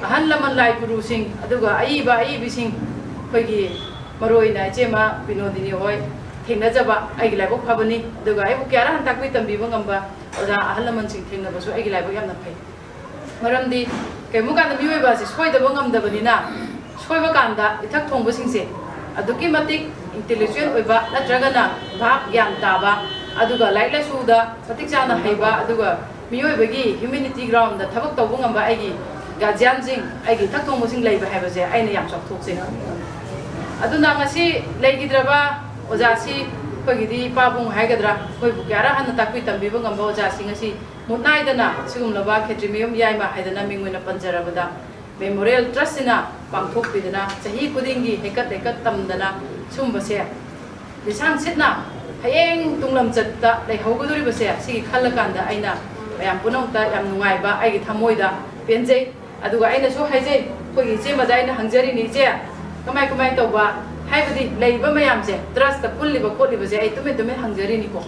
ꯑꯍꯜ ꯂꯃꯟ ꯂꯥꯏ ꯒꯨꯔꯨꯁꯤꯡ, ꯑꯗꯨꯒ ꯑꯏꯕ ꯑꯏꯕꯤꯁꯤꯡ, ꯑꯩꯈꯣꯏꯒꯤ ꯃꯔꯨꯑꯣꯏꯅ ꯏꯆꯦꯃ ꯕꯤꯅꯣꯗꯤꯅꯤ ꯍꯣꯏ ꯊꯦꯡꯅꯖꯕ ꯑꯩꯒꯤ ꯂꯥꯏꯕꯛ ꯐꯕꯅꯤ꯫ ꯑꯗꯨꯒ ꯑꯩꯕꯨ ꯀꯌꯥꯔ ꯍꯟ ꯇꯥꯛꯄꯤ ꯇꯝꯕꯤꯕ ꯉꯝꯕ ꯑꯣꯖꯥ ꯑꯍꯜ ꯂꯃꯟꯁꯤꯡ ꯊꯦꯡꯅꯕꯁꯨ ꯑꯩꯒꯤ ꯂꯥꯏꯕꯛ ꯌꯥꯝꯅ ꯐꯩ꯫ ꯃꯔꯝꯗꯤ ꯀꯔꯤꯒꯨꯝꯕ ꯀꯥꯟꯗ ꯃꯤꯑꯣꯏꯕ ꯑꯁꯤ ꯁꯣꯏꯗꯕ ꯉꯝꯗꯕꯅꯤꯅ, ꯁꯣꯏꯕ ꯀꯥꯟꯗ ꯏꯊꯛ ꯊꯣꯡꯕꯁꯤꯡꯁꯦ ꯑꯗꯨꯛꯀꯤ ꯃꯇꯤꯛ ꯏꯟꯇꯦꯂꯦꯛꯆꯨꯋꯦꯜ ꯑꯣꯏꯕ, ꯅꯠꯇ꯭ꯔꯒꯅ ꯚꯥꯞ ꯒ꯭ꯌꯥꯟ ꯇꯥꯕ, ꯑꯗꯨꯒ ꯂꯥꯏꯔꯤꯛ ꯂꯥꯏꯁꯨꯗ ꯃꯇꯤꯛ ꯆꯥꯅ ꯍꯩꯕ, ꯑꯗꯨꯒ ꯃꯤꯑꯣꯏꯕꯒꯤ ꯍ꯭ꯌꯨꯃꯦꯅꯤꯇꯤ ꯒ꯭ꯔꯥꯎꯟꯗ ꯊꯕꯛ ꯇꯧꯕ ꯉꯝꯕ ꯑꯩꯒꯤ ꯒꯥꯔꯖꯤꯌꯥꯟꯁꯤꯡ, ꯑꯩꯒꯤ ꯏꯊꯛ ꯊꯣꯡꯕꯁꯤꯡ ꯂꯩꯕ ꯍꯥꯏꯕꯁꯦ ꯑꯩꯅ ꯌꯥꯝ ꯆꯥꯎꯊꯣꯛꯆꯩ꯫ ꯑꯗꯨꯅ ꯉꯁꯤ ꯂꯩꯈꯤꯗ꯭ꯔꯕ ꯑꯣꯖꯥꯁꯤ, ꯑꯩꯈꯣꯏꯒꯤꯗꯤ ꯏꯄꯥꯕꯨꯡ ꯍꯥꯏꯒꯗ꯭ꯔꯥ, ꯑꯩꯈꯣꯏꯕꯨ ꯀꯌꯥꯔ ꯍꯟꯅ ꯇꯥꯛꯄꯤ ꯇꯝꯕꯤꯕ ꯉꯝꯕ ꯑꯣꯖꯥꯁꯤ ꯉꯁꯤ ꯃꯨꯠ ꯅꯥꯏꯗꯅ ꯁꯤꯒꯨꯝꯂꯕ ꯈꯦꯇ꯭ꯔꯤꯃꯌꯨꯝ ꯌꯥꯏꯃ ꯍꯥꯏꯗꯅ ꯃꯤꯡ ꯑꯣꯏꯅ ꯄꯟꯖꯔꯕꯗ, ꯃꯦꯃꯣꯔꯤꯌꯦꯜ ꯇ꯭ꯔꯁꯁꯤꯅ ꯄꯥꯡꯊꯣꯛꯄꯤꯗꯅ ꯆꯍꯤ ꯈꯨꯗꯤꯡꯒꯤ ꯍꯩꯀꯠ ꯂꯩꯀꯠ ꯇꯝꯗꯅ ꯁꯨꯝꯕꯁꯦ ꯂꯤꯁꯥꯡ ꯁꯤꯠꯅ ꯍꯌꯦꯡ ꯇꯨꯡꯂꯝꯆꯠꯇ ꯂꯩꯍꯧꯒꯗꯧꯔꯤꯕꯁꯦ, ꯁꯤꯒꯤ ꯈꯜꯂꯀꯥꯟꯗ ꯑꯩꯅ ꯃꯌꯥꯝ ꯄꯨꯝꯅꯃꯛꯇ ꯌꯥꯝ ꯅꯨꯡꯉꯥꯏꯕ ꯑꯩꯒꯤ ꯊꯃꯣꯏꯗ ꯄꯦꯟꯖꯩ꯫ ꯑꯗꯨꯒ ꯑꯩꯅꯁꯨ ꯍꯥꯏꯖꯩ, ꯑꯩꯈꯣꯏꯒꯤ ꯏꯆꯦꯃꯗ ꯑꯩꯅ ꯍꯪꯖꯔꯤꯅꯤ, "ꯏꯆꯦ, ꯀꯃꯥꯏ ꯀꯃꯥꯏ ꯇꯧꯕ?" ꯍꯥꯏꯕꯗꯤ ꯂꯩꯔꯤꯕ ꯃꯌꯥꯝꯁꯦ, ꯇ꯭ꯔꯁꯇ ꯄꯨꯜꯂꯤꯕ ꯈꯣꯠꯂꯤꯕꯁꯦ ꯑꯩ ꯇꯨꯃꯤꯟ ꯇꯨꯃꯤꯟ ꯍꯪꯖꯔꯤꯅꯤꯀꯣ꯫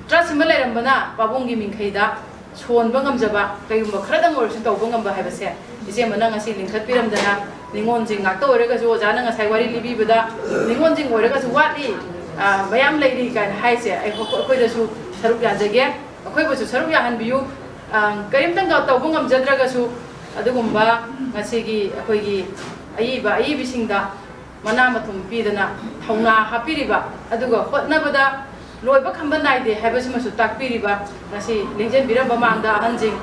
ꯇ꯭ꯔꯁ ꯑꯃ ꯂꯩꯔꯝꯕꯅ ꯄꯥꯕꯨꯡꯒꯤ ꯃꯤꯡꯈꯩꯗ ꯁꯣꯟꯕ ꯉꯝꯖꯕ, ꯀꯩꯒꯨꯝꯕ ꯈꯔꯗꯪ ꯑꯣꯏꯔꯁꯨ ꯇꯧꯕ ꯉꯝꯕ ꯍꯥꯏꯕꯁꯦ ꯏꯆꯦꯃꯅ ꯉꯁꯤ ꯂꯤꯡꯈꯠꯄꯤꯔꯝꯗꯅ, ꯅꯤꯉꯣꯜꯁꯤꯡ ꯉꯥꯛꯇ ꯑꯣꯏꯔꯒꯁꯨ, ꯑꯣꯖꯥꯅ ꯉꯁꯥꯏ ꯋꯥꯔꯤ ꯂꯤꯕꯤꯕꯗ, ꯅꯤꯉꯣꯜꯁꯤꯡ ꯑꯣꯏꯔꯒꯁꯨ ꯋꯥꯠꯂꯤ, ꯑ, ꯃꯌꯥꯝ ꯂꯩꯔꯤ ꯀꯥꯏꯅ ꯍꯥꯏꯁꯦ, ꯑꯩ, ꯑꯩꯈꯣꯏꯗꯁꯨ ꯁꯔꯨꯛ ꯌꯥꯖꯒꯦ, ꯑꯩꯈꯣꯏꯕꯨꯁꯨ ꯁꯔꯨꯛ ꯌꯥꯍꯟꯕꯤꯌꯨ꯫ ꯑ, ꯀꯔꯤꯝꯇꯪꯒ ꯇꯧꯕ ꯉꯝꯖꯗ꯭ꯔꯒꯁꯨ, ꯑꯗꯨꯒꯨꯝꯕ ꯉꯁꯤꯒꯤ ꯑꯩꯈꯣꯏꯒꯤ ꯑꯏꯕ ꯑꯏꯕꯤꯁꯤꯡꯗ ꯃꯅꯥ ꯃꯊꯨꯝ ꯄꯤꯗꯅ ꯊꯧꯅꯥ ꯍꯥꯞꯄꯤꯔꯤꯕ, ꯑꯗꯨꯒ ꯍꯣꯠꯅꯕꯗ ꯂꯣꯏꯕ ꯈꯝꯕ ꯅꯥꯏꯗꯦ ꯍꯥꯏꯕꯁꯤꯃꯁꯨ ꯇꯥꯛꯄꯤꯔꯤꯕ ꯉꯁꯤ ꯂꯦꯡꯖꯦꯟꯕꯤꯔꯝꯕ ꯃꯥꯡꯗ ꯑꯍꯟꯁꯤꯡ,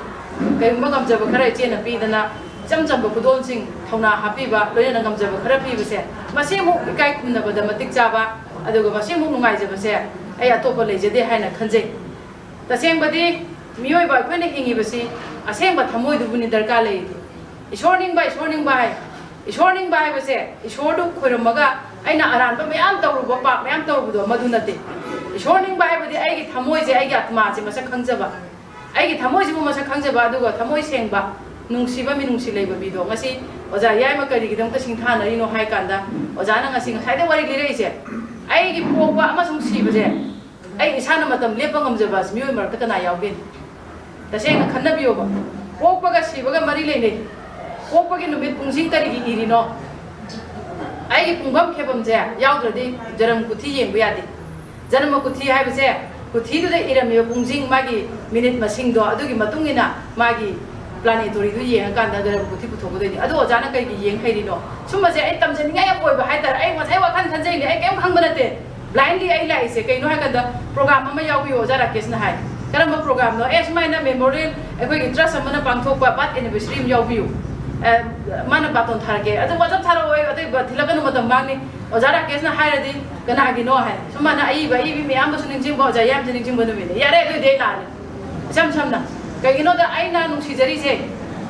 ꯀꯔꯤꯒꯨꯝꯕ ꯉꯝꯖꯕ ꯈꯔ ꯏꯆꯦꯅ ꯄꯤꯗꯅ, ꯏꯆꯝ ꯆꯝꯕ ꯈꯨꯗꯣꯜꯁꯤꯡ ꯊꯧꯅꯥ ꯍꯥꯞꯄꯤꯕ, ꯂꯣꯏꯅꯅ ꯉꯝꯖꯕ ꯈꯔ ꯄꯤꯕꯁꯦ, ꯃꯁꯤꯃꯨꯛ ꯏꯀꯥꯏ ꯈꯨꯝꯅꯕꯗ ꯃꯇꯤꯛ ꯆꯥꯕ, ꯑꯗꯨꯒ ꯃꯁꯤꯃꯨꯛ ꯅꯨꯡꯉꯥꯏꯖꯕꯁꯦ ꯑꯩ ꯑꯇꯣꯞꯄ ꯂꯩꯖꯗꯦ ꯍꯥꯏꯅ ꯈꯟꯖꯩ꯫ ꯇꯁꯦꯡꯕꯗꯤ ꯃꯤꯑꯣꯏꯕ ꯑꯩꯈꯣꯏꯅ ꯍꯤꯡꯉꯤꯕꯁꯤ ꯑꯁꯦꯡꯕ ꯊꯃꯣꯏꯗꯨꯕꯨꯅꯤ ꯗꯔꯀꯥꯔ ꯂꯩꯔꯤꯗꯤ꯫ "ꯏꯁꯣꯔ ꯅꯤꯡꯕ, ꯏꯁꯣꯔ ꯅꯤꯡꯕ" ꯍꯥꯏ꯫ ꯏꯁꯣꯔ ꯅꯤꯡꯕ ꯍꯥꯏꯕꯁꯦ ꯏꯁꯣꯔꯗꯨ ꯈꯣꯏꯔꯝꯃꯒ ꯑꯩꯅ ꯑꯔꯥꯟꯕ ꯃꯌꯥꯝ ꯇꯧꯔꯨꯕ, ꯄꯥꯞ ꯃꯌꯥꯝ ꯇꯧꯔꯨꯕꯗꯣ ꯃꯗꯨ ꯅꯠꯇꯦ꯫ ꯏꯁꯣꯔ ꯅꯤꯡꯕ ꯍꯥꯏꯕꯗꯤ ꯑꯩꯒꯤ ꯊꯃꯣꯏꯁꯦ, ꯑꯩꯒꯤ ꯑꯥꯇꯃꯥꯁꯦ ꯃꯁꯛ ꯈꯪꯖꯕ, ꯑꯩꯒꯤ ꯊꯃꯣꯏꯁꯤꯕꯨ ꯃꯁꯛ ꯈꯪꯖꯕ, ꯑꯗꯨꯒ ꯊꯃꯣꯏ ꯁꯦꯡꯕ, ꯅꯨꯡꯁꯤꯕ ꯃꯤꯅꯨꯡꯁꯤ ꯂꯩꯕ ꯃꯤꯗꯣ꯫ ꯉꯁꯤ ꯑꯣꯖꯥ ꯌꯥꯏꯃ ꯀꯔꯤꯒꯤꯗꯃꯛꯇ ꯁꯤꯡꯊꯥꯅꯔꯤꯅꯣ ꯍꯥꯏ ꯀꯥꯟꯗ, ꯑꯣꯖꯥꯅ ꯉꯁꯤ ꯉꯁꯥꯏꯗꯩ ꯋꯥꯔꯤ ꯂꯤꯔꯛꯏꯁꯦ, ꯑꯩꯒꯤ ꯄꯣꯛꯄ ꯑꯃꯁꯨꯡ ꯁꯤꯕꯁꯦ ꯑꯩ ꯏꯁꯥꯅ ꯃꯇꯝ ꯂꯦꯞꯄ ꯉꯝꯖꯕ ꯑꯁꯤ ꯃꯤꯑꯣꯏ ꯃꯔꯛꯇ ꯀꯅꯥ ꯌꯥꯎꯒꯦ? ꯇꯁꯦꯡꯅ ꯈꯟꯅꯕꯤꯌꯣꯕ꯫ ꯄꯣꯛꯄꯒ ꯁꯤꯕꯒ ꯃꯔꯤ ꯂꯩꯅꯩ꯫ ꯄꯣꯛꯄꯒꯤ ꯅꯨꯃꯤꯠ ꯄꯨꯡꯁꯤꯡ ꯀꯔꯤꯒꯤ ꯏꯔꯤꯅꯣ? ꯑꯩꯒꯤ ꯄꯨꯡꯐꯝ ꯈꯦꯕꯝꯁꯦ ꯌꯥꯎꯗ꯭ꯔꯗꯤ ꯖꯔꯝ ꯀꯨꯊꯤ ꯌꯦꯡꯕ ꯌꯥꯗꯦ꯫ ꯖꯔꯃ ꯀꯨꯊꯤ ꯍꯥꯏꯕꯁꯦ ꯀꯨꯊꯤꯗꯨꯗ ꯏꯔꯝꯃꯤꯕ ꯄꯨꯡꯁꯤꯡ, ꯃꯥꯒꯤ ꯃꯤꯅꯤꯠ ꯃꯁꯤꯡꯗꯣ, ꯑꯗꯨꯒꯤ ꯃꯇꯨꯡ ꯏꯟꯅ ꯃꯥꯒꯤ ꯄ꯭ꯂꯥꯅꯦꯇꯣꯔꯤꯗꯨ ꯌꯦꯡꯉꯀꯥꯟꯗ ꯖꯔꯃ ꯀꯨꯊꯤ ꯄꯨꯊꯣꯛꯀꯗꯣꯏꯅꯤ꯫ ꯑꯗꯣ ꯑꯣꯖꯥꯅ ꯀꯩꯒꯤ ꯌꯦꯡ ꯍꯩꯔꯤꯅꯣ? ꯁꯨꯝꯕꯁꯦ ꯑꯩ ꯇꯝꯖꯅꯤꯡꯉꯥꯏ ꯌꯥꯝ ꯑꯣꯏꯕ ꯍꯥꯏꯇꯥꯔꯦ꯫ ꯑꯩ ꯉꯁꯥꯏ ꯋꯥꯈꯜ ꯈꯟꯖꯩꯅꯦ, ꯑꯩ ꯀꯩꯝ ꯈꯪꯕ ꯅꯠꯇꯦ꯫ ꯕ꯭ꯂꯥꯏꯟꯂꯤ ꯑꯩ ꯂꯥꯛꯏꯁꯦ ꯀꯩꯅꯣ ꯍꯥꯏ ꯀꯥꯟꯗ, ꯄ꯭ꯔꯣꯒ꯭ꯔꯥꯝ ꯑꯃ ꯌꯥꯎꯕꯤꯌꯨ ꯑꯣꯖꯥ ꯔꯥꯀꯦꯁꯅ ꯍꯥꯏ꯫ ꯀꯔꯝꯕ ꯄ꯭ꯔꯣꯒ꯭ꯔꯥꯝꯅꯣ? ꯑꯦ, ꯁꯨꯃꯥꯏꯅ ꯃꯦꯃꯣꯔꯤꯌꯦꯜ ꯑꯩꯈꯣꯏꯒꯤ ꯇ꯭ꯔꯁ ꯑꯃꯅ ꯄꯥꯡꯊꯣꯛꯄ ꯕꯥꯔꯠ ꯑꯦꯅꯤꯚꯔꯁꯔꯤ ꯑꯃ ꯌꯥꯎꯕꯤꯌꯨ꯫ ꯑꯦ, ꯃꯥꯅ ꯕꯥꯇꯣꯟ ꯊꯥꯔꯛꯀꯦ꯫ ꯑꯗꯨ ꯋꯥꯆꯞ ꯊꯥꯔꯛꯑꯣ, ꯑꯩ ꯑꯇꯩ ꯕ-, ꯊꯤꯜꯂꯛꯀꯅꯨ, ꯃꯇꯝ ꯃꯥꯡꯅꯤ꯫ ꯑꯣꯖꯥ ꯔꯥꯀꯦꯁꯅ ꯍꯥꯏꯔꯗꯤ ꯀꯅꯥꯒꯤꯅꯣ ꯍꯥꯏ꯫ ꯁꯨꯃꯥꯏꯅ ꯑꯏꯕ, ꯑꯏꯕꯤ ꯃꯌꯥꯝꯕꯨꯁꯨ ꯅꯤꯡꯁꯤꯡꯕ, ꯑꯣꯖꯥ ꯌꯥꯝꯁꯨ ꯅꯤꯡꯁꯤꯡꯕ ꯅꯨꯃꯤꯠꯅꯤ꯫ ꯌꯥꯔꯦ, ꯑꯗꯨꯏꯗꯤ ꯑꯩ ꯂꯥꯛꯑꯅꯤ꯫ ꯏꯁꯝ ꯁꯝꯅ, ꯀꯩꯒꯤꯅꯣꯗ ꯑꯩꯅ ꯅꯨꯡꯁꯤꯖꯔꯤꯁꯦ,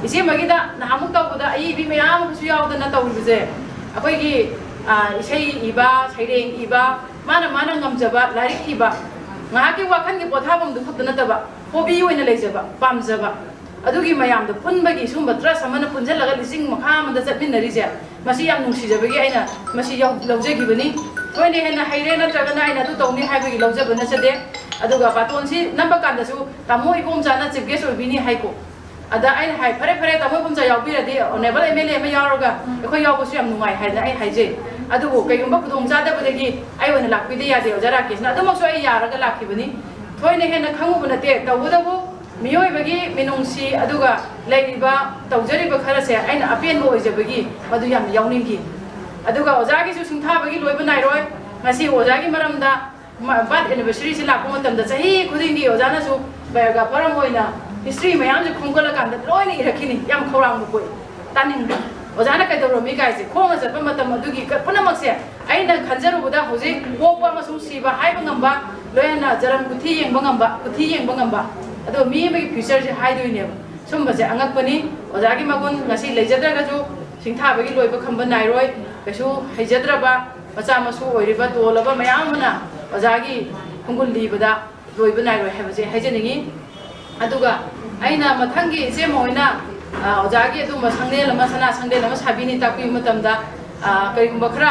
ꯏꯆꯦꯃꯒꯤꯗ ꯅꯍꯥꯟꯃꯨꯛ ꯇꯧꯕꯗ ꯑꯏꯕꯤ ꯃꯌꯥꯝ ꯑꯃꯁꯨ ꯌꯥꯎꯗꯅ ꯇꯧꯔꯤꯕꯁꯦ, ꯑꯩꯈꯣꯏꯒꯤ, ꯑ, ꯏꯁꯩ ꯏꯕ, ꯁꯩꯔꯦꯡ ꯏꯕ, ꯃꯥꯅ ꯃꯥꯅ ꯉꯝꯖꯕ ꯂꯥꯏꯔꯤꯛ ꯏꯕ, ꯉꯥꯏꯍꯥꯛꯀꯤ ꯋꯥꯈꯜꯒꯤ ꯄꯣꯊꯥꯐꯝꯗꯨ ꯈꯛꯇ ꯅꯠꯇꯕ, ꯍꯣꯕꯤ ꯑꯣꯏꯅ ꯂꯩꯖꯕ, ꯄꯥꯝꯖꯕ, ꯑꯗꯨꯒꯤ ꯃꯌꯥꯝꯗꯣ ꯄꯨꯟꯕꯒꯤ ꯁꯤꯒꯨꯝꯕ ꯇ꯭ꯔꯁ ꯑꯃꯅ ꯄꯨꯟꯁꯤꯜꯂꯒ ꯂꯤꯁꯤꯡ ꯃꯈꯥ ꯑꯃꯗ ꯆꯠꯃꯤꯟꯅꯔꯤꯁꯦ, ꯃꯁꯤ ꯌꯥꯝ ꯅꯨꯡꯁꯤꯖꯕꯒꯤ ꯑꯩꯅ ꯃꯁꯤ ꯌꯥꯎ-, ꯂꯧꯖꯈꯤꯕꯅꯤ꯫ ꯊꯣꯏꯅ ꯍꯦꯟꯅ ꯍꯩꯔꯦ ꯅꯠꯇ꯭ꯔꯒꯅ ꯑꯩꯅ ꯑꯗꯨ ꯇꯧꯅꯤ ꯍꯥꯏꯕꯒꯤ ꯂꯧꯖꯕ ꯅꯠꯆꯗꯦ꯫ ꯑꯗꯨꯒ ꯕꯥꯇꯣꯟꯁꯤ ꯅꯝꯕ ꯀꯥꯟꯗꯁꯨ ꯇꯥꯃꯣ ꯏꯕꯣꯝꯆꯥꯅ ꯆꯤꯐ ꯒꯦꯁ ꯑꯣꯏꯕꯤꯅꯤ ꯍꯥꯏꯀꯣ꯫ ꯑꯗ ꯑꯩꯅ ꯍꯥꯏ, "ꯐꯔꯦ, ꯐꯔꯦ, ꯇꯥꯃꯣ Ibomcha ꯌꯥꯎꯕꯤꯔꯗꯤ honourable M L A ꯑꯃ ꯌꯥꯎꯔꯒ ꯑꯩꯈꯣꯏ ꯌꯥꯎꯕꯁꯨ ꯌꯥꯝ ꯅꯨꯡꯉꯥꯏ" ꯍꯥꯏꯅ ꯑꯩ ꯍꯥꯏꯖꯩ꯫ ꯑꯗꯨꯕꯨ ꯀꯩꯒꯨꯝꯕ ꯈꯨꯗꯣꯡꯆꯥꯗꯕꯗꯒꯤ ꯑꯩ ꯑꯣꯏꯅ ꯂꯥꯛꯄꯤꯗ ꯌꯥꯗꯦ ꯑꯣꯖꯥ ꯔꯥꯀꯦꯁꯅ꯫ ꯑꯗꯨꯃꯛꯁꯨ ꯑꯩ ꯌꯥꯔꯒ ꯂꯥꯛꯈꯤꯕꯅꯤ꯫ ꯊꯣꯏꯅ ꯍꯦꯟꯅ ꯈꯪꯉꯨꯕ ꯅꯠꯇꯦ, ꯇꯧꯕꯇꯕꯨ ꯃꯤꯑꯣꯏꯕꯒꯤ ꯃꯤꯅꯨꯡꯁꯤ ꯑꯗꯨꯒ ꯂꯩꯔꯤꯕ, ꯇꯧꯖꯔꯤꯕ ꯈꯔꯁꯦ ꯑꯩꯅ ꯑꯄꯦꯟꯕ ꯑꯣꯏꯖꯕꯒꯤ ꯃꯗꯨ ꯌꯥꯝꯅ ꯌꯥꯎꯅꯤꯡꯈꯤ꯫ ꯑꯗꯨꯒ ꯑꯣꯖꯥꯒꯤꯁꯨ ꯁꯤꯡꯊꯥꯕꯒꯤ ꯂꯣꯏꯕ ꯅꯥꯏꯔꯣꯏ꯫ ꯉꯁꯤ ꯑꯣꯖꯥꯒꯤ ꯃꯔꯝꯗ ꯃ-, ꯕꯥꯔꯠ ꯑꯦꯅꯤꯚꯔꯁꯔꯤꯁꯤ ꯂꯥꯛꯄ ꯃꯇꯝꯗ ꯆꯍꯤ ꯈꯨꯗꯤꯡꯒꯤ ꯑꯣꯖꯥꯅꯁꯨ ꯕꯥꯏꯑꯣꯒ꯭ꯔꯥꯐꯔ ꯑꯃ ꯑꯣꯏꯅ ꯍꯤꯁꯇ꯭ꯔꯤ ꯃꯌꯥꯝꯁꯦ ꯈꯣꯝꯒꯠꯂꯀꯥꯟꯗ ꯂꯣꯏꯅ ꯏꯔꯛꯈꯤꯅꯤ꯫ ꯌꯥꯝ ꯈꯧꯔꯥꯡꯕ ꯄꯣꯛꯏ꯫ ꯇꯥꯅꯤꯡꯕ꯫ ꯑꯣꯖꯥꯅ ꯀꯩꯗꯧꯔꯝꯃꯤ ꯀꯥꯏꯁꯦ, ꯈꯣꯡꯅ ꯆꯠꯄ ꯃꯇꯝ ꯑꯗꯨꯒꯤ ꯀ-, ꯄꯨꯝꯅꯃꯛꯁꯦ ꯑꯩꯅ ꯈꯟꯖꯔꯨꯕꯗ ꯍꯧꯖꯤꯛ ꯄꯣꯛꯄ ꯑꯃꯁꯨꯡ ꯁꯤꯕ ꯍꯥꯏꯕ ꯉꯝꯕ, ꯂꯣꯏꯅꯅ ꯖꯔꯝ ꯀꯨꯊꯤ ꯌꯦꯡꯕ ꯉꯝꯕ, ꯀꯨꯊꯤ ꯌꯦꯡꯕ ꯉꯝꯕ, ꯑꯗꯣ ꯃꯤ ꯑꯃꯒꯤ ꯐ꯭ꯌꯨꯆꯔꯁꯦ ꯍꯥꯏꯗꯣꯏꯅꯦꯕ꯫ ꯁꯨꯝꯕꯁꯦ ꯑꯉꯛꯄꯅꯤ꯫ ꯑꯣꯖꯥꯒꯤ ꯃꯒꯨꯟ ꯉꯁꯤ ꯂꯩꯖꯗ꯭ꯔꯒꯁꯨ ꯁꯤꯡꯊꯥꯕꯒꯤ ꯂꯣꯏꯕ ꯈꯝꯕ ꯅꯥꯏꯔꯣꯏ꯫ ꯀꯩꯁꯨ ꯍꯩꯖꯗ꯭ꯔꯕ ꯃꯆꯥ ꯃꯁꯨ ꯑꯣꯏꯔꯤꯕ ꯇꯣꯜꯂꯕ ꯃꯌꯥꯝ ꯑꯃꯅ ꯑꯣꯖꯥꯒꯤ ꯈꯣꯡꯒꯨꯜ ꯂꯤꯕꯗ ꯂꯣꯏꯕ ꯅꯥꯏꯔꯣꯏ ꯍꯥꯏꯕꯁꯦ ꯍꯥꯏꯖꯅꯤꯡꯉꯤ꯫ ꯑꯗꯨꯒ ꯑꯩꯅ ꯃꯊꯪꯒꯤ ꯏꯆꯦꯃ ꯍꯣꯏꯅ ꯑ, ꯑꯣꯖꯥꯒꯤ ꯑꯗꯨꯒꯨꯝꯕ ꯁꯪꯂꯦꯟ ꯑꯃ, ꯁꯅꯥ ꯁꯪꯂꯦꯟ ꯑꯃ ꯁꯥꯕꯤꯅꯤ ꯇꯥꯛꯄꯤꯕ ꯃꯇꯝꯗ, ꯑ, ꯀꯔꯤꯒꯨꯝꯕ ꯈꯔ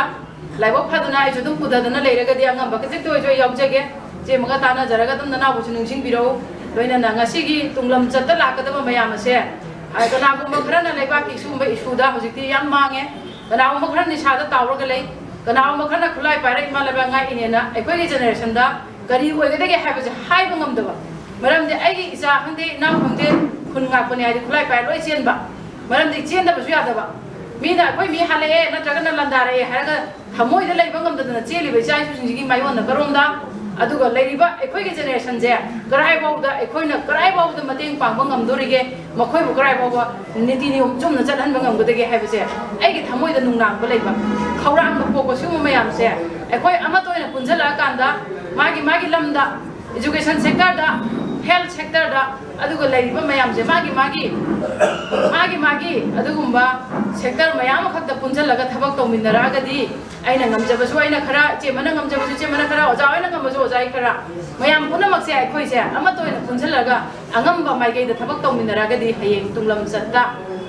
ꯂꯥꯏꯕꯛ ꯐꯗꯅ ꯑꯩꯁꯨ ꯑꯗꯨꯝ ꯄꯨꯊꯗꯅ ꯂꯩꯔꯒꯗꯤ ꯑꯉꯝꯕ ꯈꯖꯤꯛꯇ ꯑꯣꯏꯁꯨ ꯑꯩ ꯌꯥꯎꯖꯒꯦ꯫ ꯏꯆꯦꯃꯒ ꯇꯥꯟꯅꯖꯔꯒ ꯑꯗꯨꯝ ꯅꯅꯥꯎꯕꯨꯁꯨ ꯅꯤꯡꯁꯤꯡꯕꯤꯔꯛꯎ꯫ ꯂꯣꯏꯅꯅ ꯉꯁꯤꯒꯤ ꯇꯨꯡꯂꯝ ꯆꯠꯇ ꯂꯥꯛꯀꯗꯕ ꯃꯌꯥꯝ ꯑꯁꯦ, ꯑ, ꯀꯅꯥꯒꯨꯝꯕ ꯈꯔꯅ ꯂꯩꯕꯥꯛꯀꯤ ꯁꯤꯒꯨꯝꯕ ꯏꯁꯨꯗ ꯍꯧꯖꯤꯛꯇꯤ ꯌꯥꯝ ꯃꯥꯡꯉꯦ, ꯀꯅꯥꯒꯨꯝꯕ ꯈꯔ ꯅꯤꯁꯥꯗ ꯇꯥꯎꯔꯒ ꯂꯩ, ꯀꯅꯥꯒꯨꯝꯕ ꯈꯔꯅ ꯈꯨꯠꯂꯥꯏ ꯄꯥꯏꯔ ꯏꯃꯥ ꯂꯩꯕꯥꯛ ꯉꯥꯛꯏꯅꯦꯅ ꯑꯩꯈꯣꯏꯒꯤ ꯖꯦꯅꯦꯔꯦꯁꯟꯗ ꯀꯔꯤ ꯑꯣꯏꯒꯗꯒꯦ ꯍꯥꯏꯕꯁꯦ ꯍꯥꯏꯕ ꯉꯝꯗꯕ꯫ ꯃꯔꯝꯗꯤ ꯑꯩꯒꯤ ꯏꯆꯥ ꯈꯪꯗꯦ, ꯏꯅꯥꯎ ꯈꯪꯗꯦ, ꯈꯨꯟ ꯉꯥꯛꯄꯅꯦ ꯍꯥꯏꯗꯤ ꯈꯨꯠꯂꯥꯏ ꯄꯥꯏꯔ ꯂꯣꯏ ꯆꯦꯟꯕ꯫ ꯃꯔꯝꯗꯤ ꯆꯦꯟꯗꯕꯁꯨ ꯌꯥꯗꯕ꯫ ꯃꯤꯅ ꯑꯩꯈꯣꯏ ꯃꯤ ꯍꯜꯂꯛꯑꯦ ꯅꯠꯇ꯭ꯔꯒꯅ ꯂꯥꯟꯗꯥꯔꯛꯑꯦ ꯍꯥꯏꯔꯒ ꯊꯃꯣꯏꯗ ꯂꯩꯕ ꯉꯝꯗꯗꯅ ꯆꯦꯜꯂꯤꯕ ꯏꯆꯥ ꯏꯁꯨꯁꯤꯡꯁꯤꯒꯤ ꯃꯥꯏꯑꯣꯟꯅ ꯀꯔꯣꯝꯗ, ꯑꯗꯨꯒ ꯂꯩꯔꯤꯕ ꯑꯩꯈꯣꯏꯒꯤ ꯖꯦꯅꯦꯔꯦꯁꯟꯁꯦ ꯀꯔꯥꯏꯐꯥꯎꯗ ꯑꯩꯈꯣꯏꯅ ꯀꯔꯥꯏꯐꯥꯎꯗ ꯃꯇꯦꯡ ꯄꯥꯡꯕ ꯉꯝꯗꯣꯔꯤꯒꯦ, ꯃꯈꯣꯏꯕꯨ ꯀꯔꯥꯏꯐꯥꯎꯕ ꯅꯤꯇꯤ ꯅꯤꯌꯣꯝ ꯆꯨꯝꯅ ꯆꯠꯍꯟꯕ ꯉꯝꯒꯗꯒꯦ ꯍꯥꯏꯕꯁꯦ ꯑꯩꯒꯤ ꯊꯃꯣꯏꯗ ꯅꯨꯡꯅꯥꯡꯕ ꯂꯩꯕ, ꯈꯧꯔꯥꯡꯕ ꯄꯣꯛꯄ ꯁꯤꯒꯨꯝꯕ ꯃꯌꯥꯝꯁꯦ ꯑꯩꯈꯣꯏ ꯑꯃꯠꯇ ꯑꯣꯏꯅ ꯄꯨꯟꯁꯤꯜꯂꯛꯑꯀꯥꯟꯗ ꯃꯥꯒꯤ ꯃꯥꯒꯤ ꯂꯝꯗ, education sectorꯗ, health sectorꯗ, ꯑꯗꯨꯒ ꯂꯩꯔꯤꯕ ꯃꯌꯥꯝꯁꯦ ꯃꯥꯒꯤ ꯃꯥꯒꯤ, ꯃꯥꯒꯤ ꯃꯥꯒꯤ ꯑꯗꯨꯒꯨꯝꯕ sector ꯃꯌꯥꯝ ꯑꯃꯈꯛꯇ ꯄꯨꯟꯁꯤꯜꯂꯒ ꯊꯕꯛ ꯇꯧꯃꯤꯟꯅꯔꯛꯑꯒꯗꯤ ꯑꯩꯅ ꯉꯝꯖꯕꯁꯨ ꯑꯩꯅ ꯈꯔ, ꯏꯆꯦꯃꯅ ꯉꯝꯖꯕꯁꯨ ꯏꯆꯦꯃꯅ ꯈꯔ, ꯑꯣꯖꯥ ꯍꯣꯏꯅ ꯉꯝꯕꯁꯨ ꯑꯣꯖꯥꯒꯤ ꯈꯔ, ꯃꯌꯥꯝ ꯄꯨꯝꯅꯃꯛꯁꯦ ꯑꯩꯈꯣꯏꯁꯦ ꯑꯃꯠꯇ ꯑꯣꯏꯅ ꯄꯨꯟꯁꯤꯜꯂꯒ ꯑꯉꯝꯕ ꯃꯥꯏꯀꯩꯗ ꯊꯕꯛ ꯇꯧꯃꯤꯟꯅꯔꯒꯗꯤ ꯍꯌꯦꯡ ꯇꯨꯡꯂꯝ ꯆꯠꯇ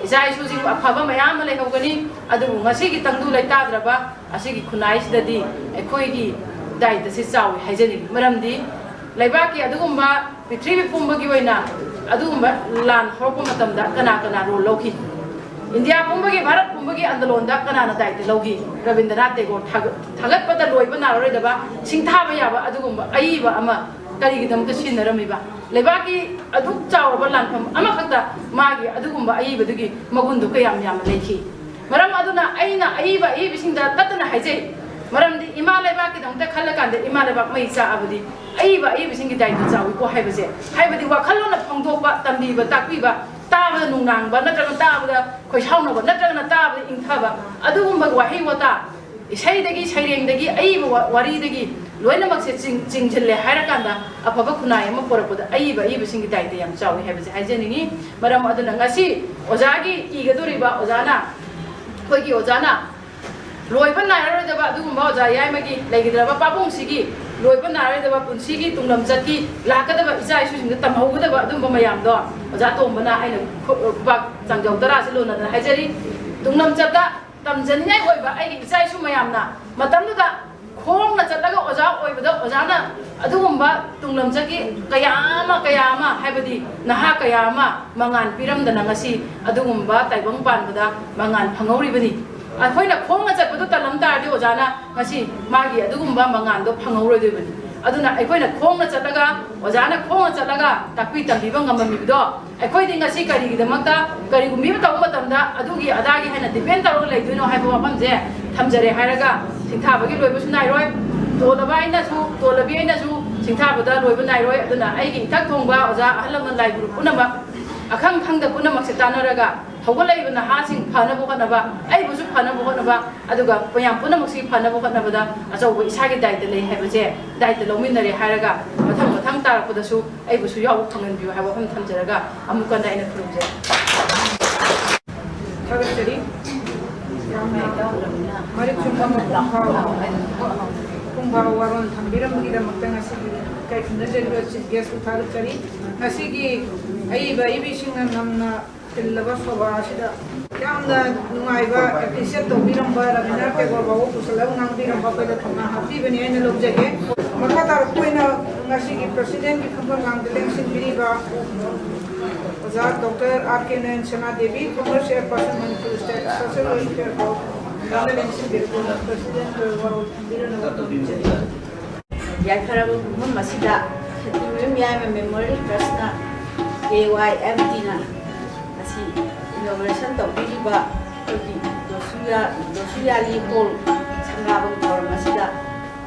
ꯏꯆꯥ ꯏꯁꯨꯁꯤꯡ ꯑꯐꯕ ꯃꯌꯥꯝ ꯑꯃ ꯂꯩꯍꯧꯒꯅꯤ꯫ ꯑꯗꯨꯕꯨ ꯉꯁꯤꯒꯤ ꯇꯪꯗꯨ ꯂꯩꯇꯥꯗ꯭ꯔꯕ ꯑꯁꯤꯒꯤ ꯈꯨꯟꯅꯥꯏꯁꯤꯗꯗꯤ ꯑꯩꯈꯣꯏꯒꯤ ꯗꯥꯏꯇꯁꯤ ꯆꯥꯎꯏ ꯍꯥꯏꯖꯅꯤꯡꯏ꯫ ꯃꯔꯝꯗꯤ ꯂꯩꯕꯥꯛꯀꯤ ꯑꯗꯨꯒꯨꯝꯕ ꯄ꯭ꯔꯤꯊꯤꯕꯤ ꯄꯨꯝꯕꯒꯤ ꯑꯣꯏꯅ ꯑꯗꯨꯒꯨꯝꯕ ꯂꯥꯟ ꯍꯧꯔꯛꯄ ꯃꯇꯝꯗ ꯀꯅꯥ ꯀꯅꯥ ꯔꯣꯜ ꯂꯧꯈꯤ? ꯏꯟꯗꯤꯌꯥ ꯄꯨꯝꯕꯒꯤ, ꯚꯥꯔꯠ ꯄꯨꯝꯕꯒꯤ ꯑꯟꯗꯣꯂꯣꯟꯗ ꯀꯅꯥꯅ ꯗꯥꯏꯇ ꯂꯧꯈꯤ? ꯔꯕꯤꯟꯗ꯭ꯔꯅꯥꯊ ꯇꯦꯒꯣꯔ ꯊꯥꯒꯠ-, ꯊꯥꯒꯠꯄꯗ ꯂꯣꯏꯕ ꯅꯥꯔꯔꯣꯏꯗꯕ, ꯁꯤꯡꯊꯥꯕ ꯌꯥꯕ ꯑꯗꯨꯒꯨꯝꯕ ꯑꯏꯕ ꯑꯃ ꯀꯔꯤꯒꯤꯗꯃꯛꯇ ꯁꯤꯖꯤꯟꯅꯔꯝꯃꯤꯕ? ꯂꯩꯕꯥꯛꯀꯤ ꯑꯗꯨꯛ ꯆꯥꯎꯔꯕ ꯂꯥꯟꯐꯝ ꯑꯃꯈꯛꯇ ꯃꯥꯒꯤ ꯑꯗꯨꯒꯨꯝꯕ ꯑꯏꯕꯗꯨꯒꯤ ꯃꯒꯨꯟꯗꯨ ꯀꯌꯥꯝ ꯌꯥꯝꯅ ꯂꯩꯈꯤ? ꯃꯔꯝ ꯑꯗꯨꯅ ꯑꯩꯅ ꯑꯏꯕ ꯑꯏꯕꯁꯤꯡꯗ ꯇꯠꯇꯅ ꯍꯥꯏꯖꯩ꯫ ꯃꯔꯝꯗꯤ ꯏꯃꯥ ꯂꯩꯕꯥꯛꯀꯤꯗꯃꯛꯇ ꯈꯜꯂꯀꯥꯟꯗ ꯏꯃꯥ ꯂꯩꯕꯥꯛ ꯃꯩ ꯆꯥꯛꯑꯕꯗꯤ ꯑꯏꯕ ꯑꯏꯕꯁꯤꯡꯒꯤ ꯗꯥꯏꯇ ꯆꯥꯎꯏꯀꯣ ꯍꯥꯏꯕꯁꯦ, ꯍꯥꯏꯕꯗꯤ ꯋꯥꯈꯜꯂꯣꯟꯅ ꯐꯣꯡꯗꯣꯛꯄ, ꯇꯝꯕꯤꯕ, ꯇꯥꯛꯄꯤꯕ, ꯇꯥꯕꯗ ꯅꯨꯡꯅꯥꯡꯕ ꯅꯠꯇ꯭ꯔꯒ ꯇꯥꯕꯗ ꯈꯣꯏꯁꯥꯎꯅꯕ ꯅꯠꯇ꯭ꯔꯒꯅ ꯇꯥꯕꯗ ꯏꯪꯊꯕ, ꯑꯗꯨꯒꯨꯝꯕ ꯋꯥꯍꯩ ꯋꯥꯇꯥ, ꯏꯁꯩꯗꯒꯤ, ꯁꯩꯔꯦꯡꯗꯒꯤ, ꯑꯏꯕ ꯋꯥ-, ꯋꯥꯔꯤꯗꯒꯤ ꯂꯣꯏꯅꯃꯛꯁꯦ ꯆꯤꯡ-, ꯆꯤꯡꯁꯤꯜꯂꯦ ꯍꯥꯏꯔꯀꯥꯟꯗ ꯑꯐꯕ ꯈꯨꯟꯅꯥꯏ ꯑꯃ ꯄꯨꯔꯛꯄꯗ ꯑꯏꯕ ꯑꯏꯕꯁꯤꯡꯒꯤ ꯗꯥꯏꯇ ꯌꯥꯝ ꯆꯥꯎꯏ ꯍꯥꯏꯕꯁꯦ ꯍꯥꯏꯖꯅꯤꯡꯉꯤ꯫ ꯃꯔꯝ ꯑꯗꯨꯅ ꯉꯁꯤ ꯑꯣꯖꯥꯒꯤ ꯏꯒꯗꯧꯔꯤꯕ ꯑꯣꯖꯥꯅ, ꯑꯩꯈꯣꯏꯒꯤ ꯑꯣꯖꯥꯅ ꯂꯣꯏꯕ ꯅꯥꯏꯔꯔꯣꯏꯗꯕ ꯑꯗꯨꯒꯨꯝꯕ ꯑꯣꯖꯥ ꯌꯥꯏꯃꯒꯤ ꯂꯩꯈꯤꯗ꯭ꯔꯕ ꯄꯥꯕꯨꯡꯁꯤꯒꯤ ꯂꯣꯏꯕ ꯅꯥꯏꯔꯣꯏꯗꯕ ꯄꯨꯟꯁꯤꯒꯤ ꯇꯨꯡꯂꯝꯆꯠꯀꯤ ꯂꯥꯛꯀꯗꯕ ꯏꯆꯥ ꯏꯁꯨꯁꯤꯡꯗ ꯇꯝꯍꯧꯒꯗꯕ ꯑꯗꯨꯝꯕ ꯃꯌꯥꯝꯗꯣ ꯑꯣꯖꯥ ꯇꯣꯝꯕꯅ ꯑꯩꯅ ꯈꯨ-, ꯈꯨꯕꯥꯛ ꯆꯥꯡꯖꯧ ꯇꯔꯥꯁꯤ ꯂꯣꯟꯅꯗꯅ ꯍꯥꯏꯖꯔꯤ꯫ ꯇꯨꯡꯂꯝꯆꯠꯇ ꯇꯝꯖꯅꯤꯡꯉꯥꯏ ꯑꯣꯏꯕ ꯑꯩꯒꯤ ꯏꯆꯥ ꯏꯁꯨ ꯃꯌꯥꯝꯅ ꯃꯇꯝꯗꯨꯗ ꯈꯣꯡꯅ ꯆꯠꯂꯒ ꯑꯣꯖꯥ ꯑꯣꯏꯕꯗ ꯑꯣꯖꯥꯅ ꯑꯗꯨꯒꯨꯝꯕ ꯇꯨꯡꯂꯝꯆꯠꯀꯤ ꯀꯌꯥ ꯑꯃ, ꯀꯌꯥ ꯑꯃ, ꯍꯥꯏꯕꯗꯤ ꯅꯍꯥ ꯀꯌꯥ ꯑꯃ ꯃꯉꯥꯜ ꯄꯤꯔꯝꯗꯅ ꯉꯁꯤ ꯑꯗꯨꯒꯨꯝꯕ ꯇꯥꯏꯕꯪ ꯄꯥꯟꯕꯗ ꯃꯉꯥꯜ ꯐꯪꯍꯧꯔꯤꯕꯅꯤ꯫ ꯑꯩꯈꯣꯏꯅ ꯈꯣꯡꯅ ꯆꯠꯄꯗꯣ ꯇꯜꯂꯝ ꯇꯥꯔꯗꯤ ꯑꯣꯖꯥꯅ ꯉꯁꯤ ꯃꯥꯒꯤ ꯑꯗꯨꯒꯨꯝꯕ ꯃꯉꯥꯜꯗꯣ ꯐꯪꯍꯧꯔꯣꯏꯗꯣꯏꯕꯅꯤ꯫ ꯑꯗꯨꯅ ꯑꯩꯈꯣꯏꯅ ꯈꯣꯡꯅ ꯆꯠꯂꯒ, ꯑꯣꯖꯥꯅ ꯈꯣꯡꯅ ꯆꯠꯂꯒ ꯇꯥꯛꯄꯤ ꯇꯝꯕꯤꯕ ꯉꯝꯃꯝꯃꯤꯕꯗꯣ, ꯑꯩꯈꯣꯏꯗꯤ ꯉꯁꯤ ꯀꯔꯤꯒꯤꯗꯃꯛꯇ ꯀꯔꯤꯒꯨꯝꯕ ꯑꯃ ꯇꯧꯕ ꯃꯇꯝꯗ ꯑꯗꯨꯒꯤ ꯑꯗꯥꯒꯤ ꯍꯥꯏꯅ depend ꯇꯧꯔꯒ ꯂꯩꯗꯣꯏꯅꯣ ꯍꯥꯏꯕ ꯋꯥꯐꯝꯁꯦ ꯊꯝꯖꯔꯦ ꯍꯥꯏꯔꯒ, ꯁꯤꯡꯊꯥꯕꯒꯤ ꯂꯣꯏꯕꯁꯨ ꯅꯥꯏꯔꯣꯏ, ꯇꯣꯜꯂꯕ ꯑꯩꯅꯁꯨ, ꯇꯣꯜꯂꯕꯤ ꯑꯩꯅꯁꯨ ꯁꯤꯡꯊꯥꯕꯗ ꯂꯣꯏꯕ ꯅꯥꯏꯔꯣꯏ꯫ ꯑꯗꯨꯅ ꯑꯩꯒꯤ ꯏꯊꯛ ꯊꯣꯡꯕ ꯑꯣꯖꯥ, ꯑꯍꯜ ꯂꯃꯟ, ꯂꯥꯏ ꯒꯨꯔꯨ ꯄꯨꯝꯅꯃꯛ, ꯑꯈꯪ ꯈꯪꯗ ꯄꯨꯝꯅꯃꯛꯁꯦ ꯇꯥꯟꯅꯔꯒ ꯍꯧꯒꯠꯂꯛꯏꯕ ꯅꯍꯥꯁꯤꯡ ꯐꯅꯕ ꯍꯣꯠꯅꯕ, ꯑꯩꯕꯨꯁꯨ ꯐꯅꯕ ꯍꯣꯠꯅꯕ, ꯑꯗꯨꯒ ꯃꯌꯥꯝ ꯄꯨꯝꯅꯃꯛꯁꯤ ꯐꯅꯕ ꯍꯣꯠꯅꯕꯗ ꯑꯆꯧꯕ ꯏꯁꯥꯒꯤ ꯗꯥꯏꯇ ꯂꯩ ꯍꯥꯏꯕꯁꯦ ꯗꯥꯏꯇ ꯂꯧꯃꯤꯟꯅꯔꯦ ꯍꯥꯏꯔꯒ, ꯃꯊꯪ ꯃꯊꯪ ꯇꯥꯔꯛꯄꯗꯁꯨ ꯑꯩꯕꯨꯁꯨ ꯌꯥꯎꯕ ꯐꯪꯍꯟꯕꯤꯌꯨ ꯍꯥꯏꯕ ꯋꯥꯐꯝ ꯊꯝꯖꯔꯒ, ꯑꯃꯨꯛ ꯍꯟꯅ ꯑꯩꯅ ꯈꯨꯔꯨꯝꯖꯔꯤ꯫ ꯊꯥꯒꯠꯆꯔꯤ꯫ ꯌꯥꯝꯅ ꯃꯔꯤꯛ ꯆꯨꯝꯕ ꯃꯄꯨꯡ ꯐꯥꯕ, ꯃꯄꯨꯡ ꯐꯥꯕ ꯋꯥꯔꯣꯜ ꯊꯝꯕꯤꯔꯝꯕꯒꯤꯗꯃꯛꯇ ꯉꯁꯤꯒꯤ ꯏꯀꯥꯏ ꯈꯨꯝꯅꯖꯔꯤꯕ Chief Guest ꯄꯨ ꯊꯥꯒꯠꯆꯔꯤ꯫ ꯉꯁꯤꯒꯤ ꯑꯏꯕ ꯑꯏꯕꯤꯁꯤꯡꯅ ꯅꯝꯅ ꯇꯤꯜꯂꯕ ꯁꯣꯚꯥ ꯑꯁꯤꯗ ꯌꯥꯝꯅ ꯅꯨꯡꯉꯥꯏꯕ appreciate ꯇꯧꯕꯤꯔꯝꯕ ꯔꯕꯤꯟꯗ꯭ꯔꯅꯥꯊ ꯇꯦꯒꯣꯔ ꯐꯥꯎꯕ ꯄꯨꯁꯜꯂꯒ ꯉꯥꯡꯕꯤꯔꯝꯕ ꯑꯩꯈꯣꯏꯗ ꯊꯧꯅꯥ ꯍꯥꯞꯄꯤꯕꯅꯤ ꯍꯥꯏꯅ ꯂꯧꯖꯒꯦ꯫ ꯃꯈꯥ ꯇꯥꯔꯛꯄ ꯑꯣꯏꯅ ꯉꯁꯤꯒꯤ President ꯀꯤ ꯐꯝꯐꯝ ꯂꯥꯡꯗ ꯂꯦꯡꯁꯤꯟꯕꯤꯔꯤꯕ ꯑꯣꯖꯥ Doctor R K ꯅꯌꯟ ꯁꯅꯥ Devi, former Chairperson Manipur State Social Welfare Board, ꯂꯥꯡꯗ ꯂꯦꯡꯁꯤꯟꯕꯤꯔꯛꯇꯨꯅ President ꯀꯤ ꯋꯥꯔꯣꯜ ꯊꯝꯕꯤꯔꯅꯕ ꯇꯧꯖꯔꯤ꯫ ꯌꯥꯏꯐꯔꯕ ꯀꯨꯝꯐꯝ ꯑꯁꯤꯗ ꯈꯦꯇ꯭ꯔꯤꯃꯌꯨꯝ ꯌꯥꯏꯃ Memorial Trust ꯅ K Y M T ꯅ ꯉꯁꯤ inauguration ꯇꯧꯕꯤꯔꯤꯕ ꯑꯩꯈꯣꯏꯒꯤ ꯖꯣꯁꯨꯌꯥ-, ꯖꯣꯁꯨꯌꯥꯔꯤ Hall ꯁꯪꯒꯥꯕꯝ ꯊꯧꯔꯝ ꯑꯁꯤꯗ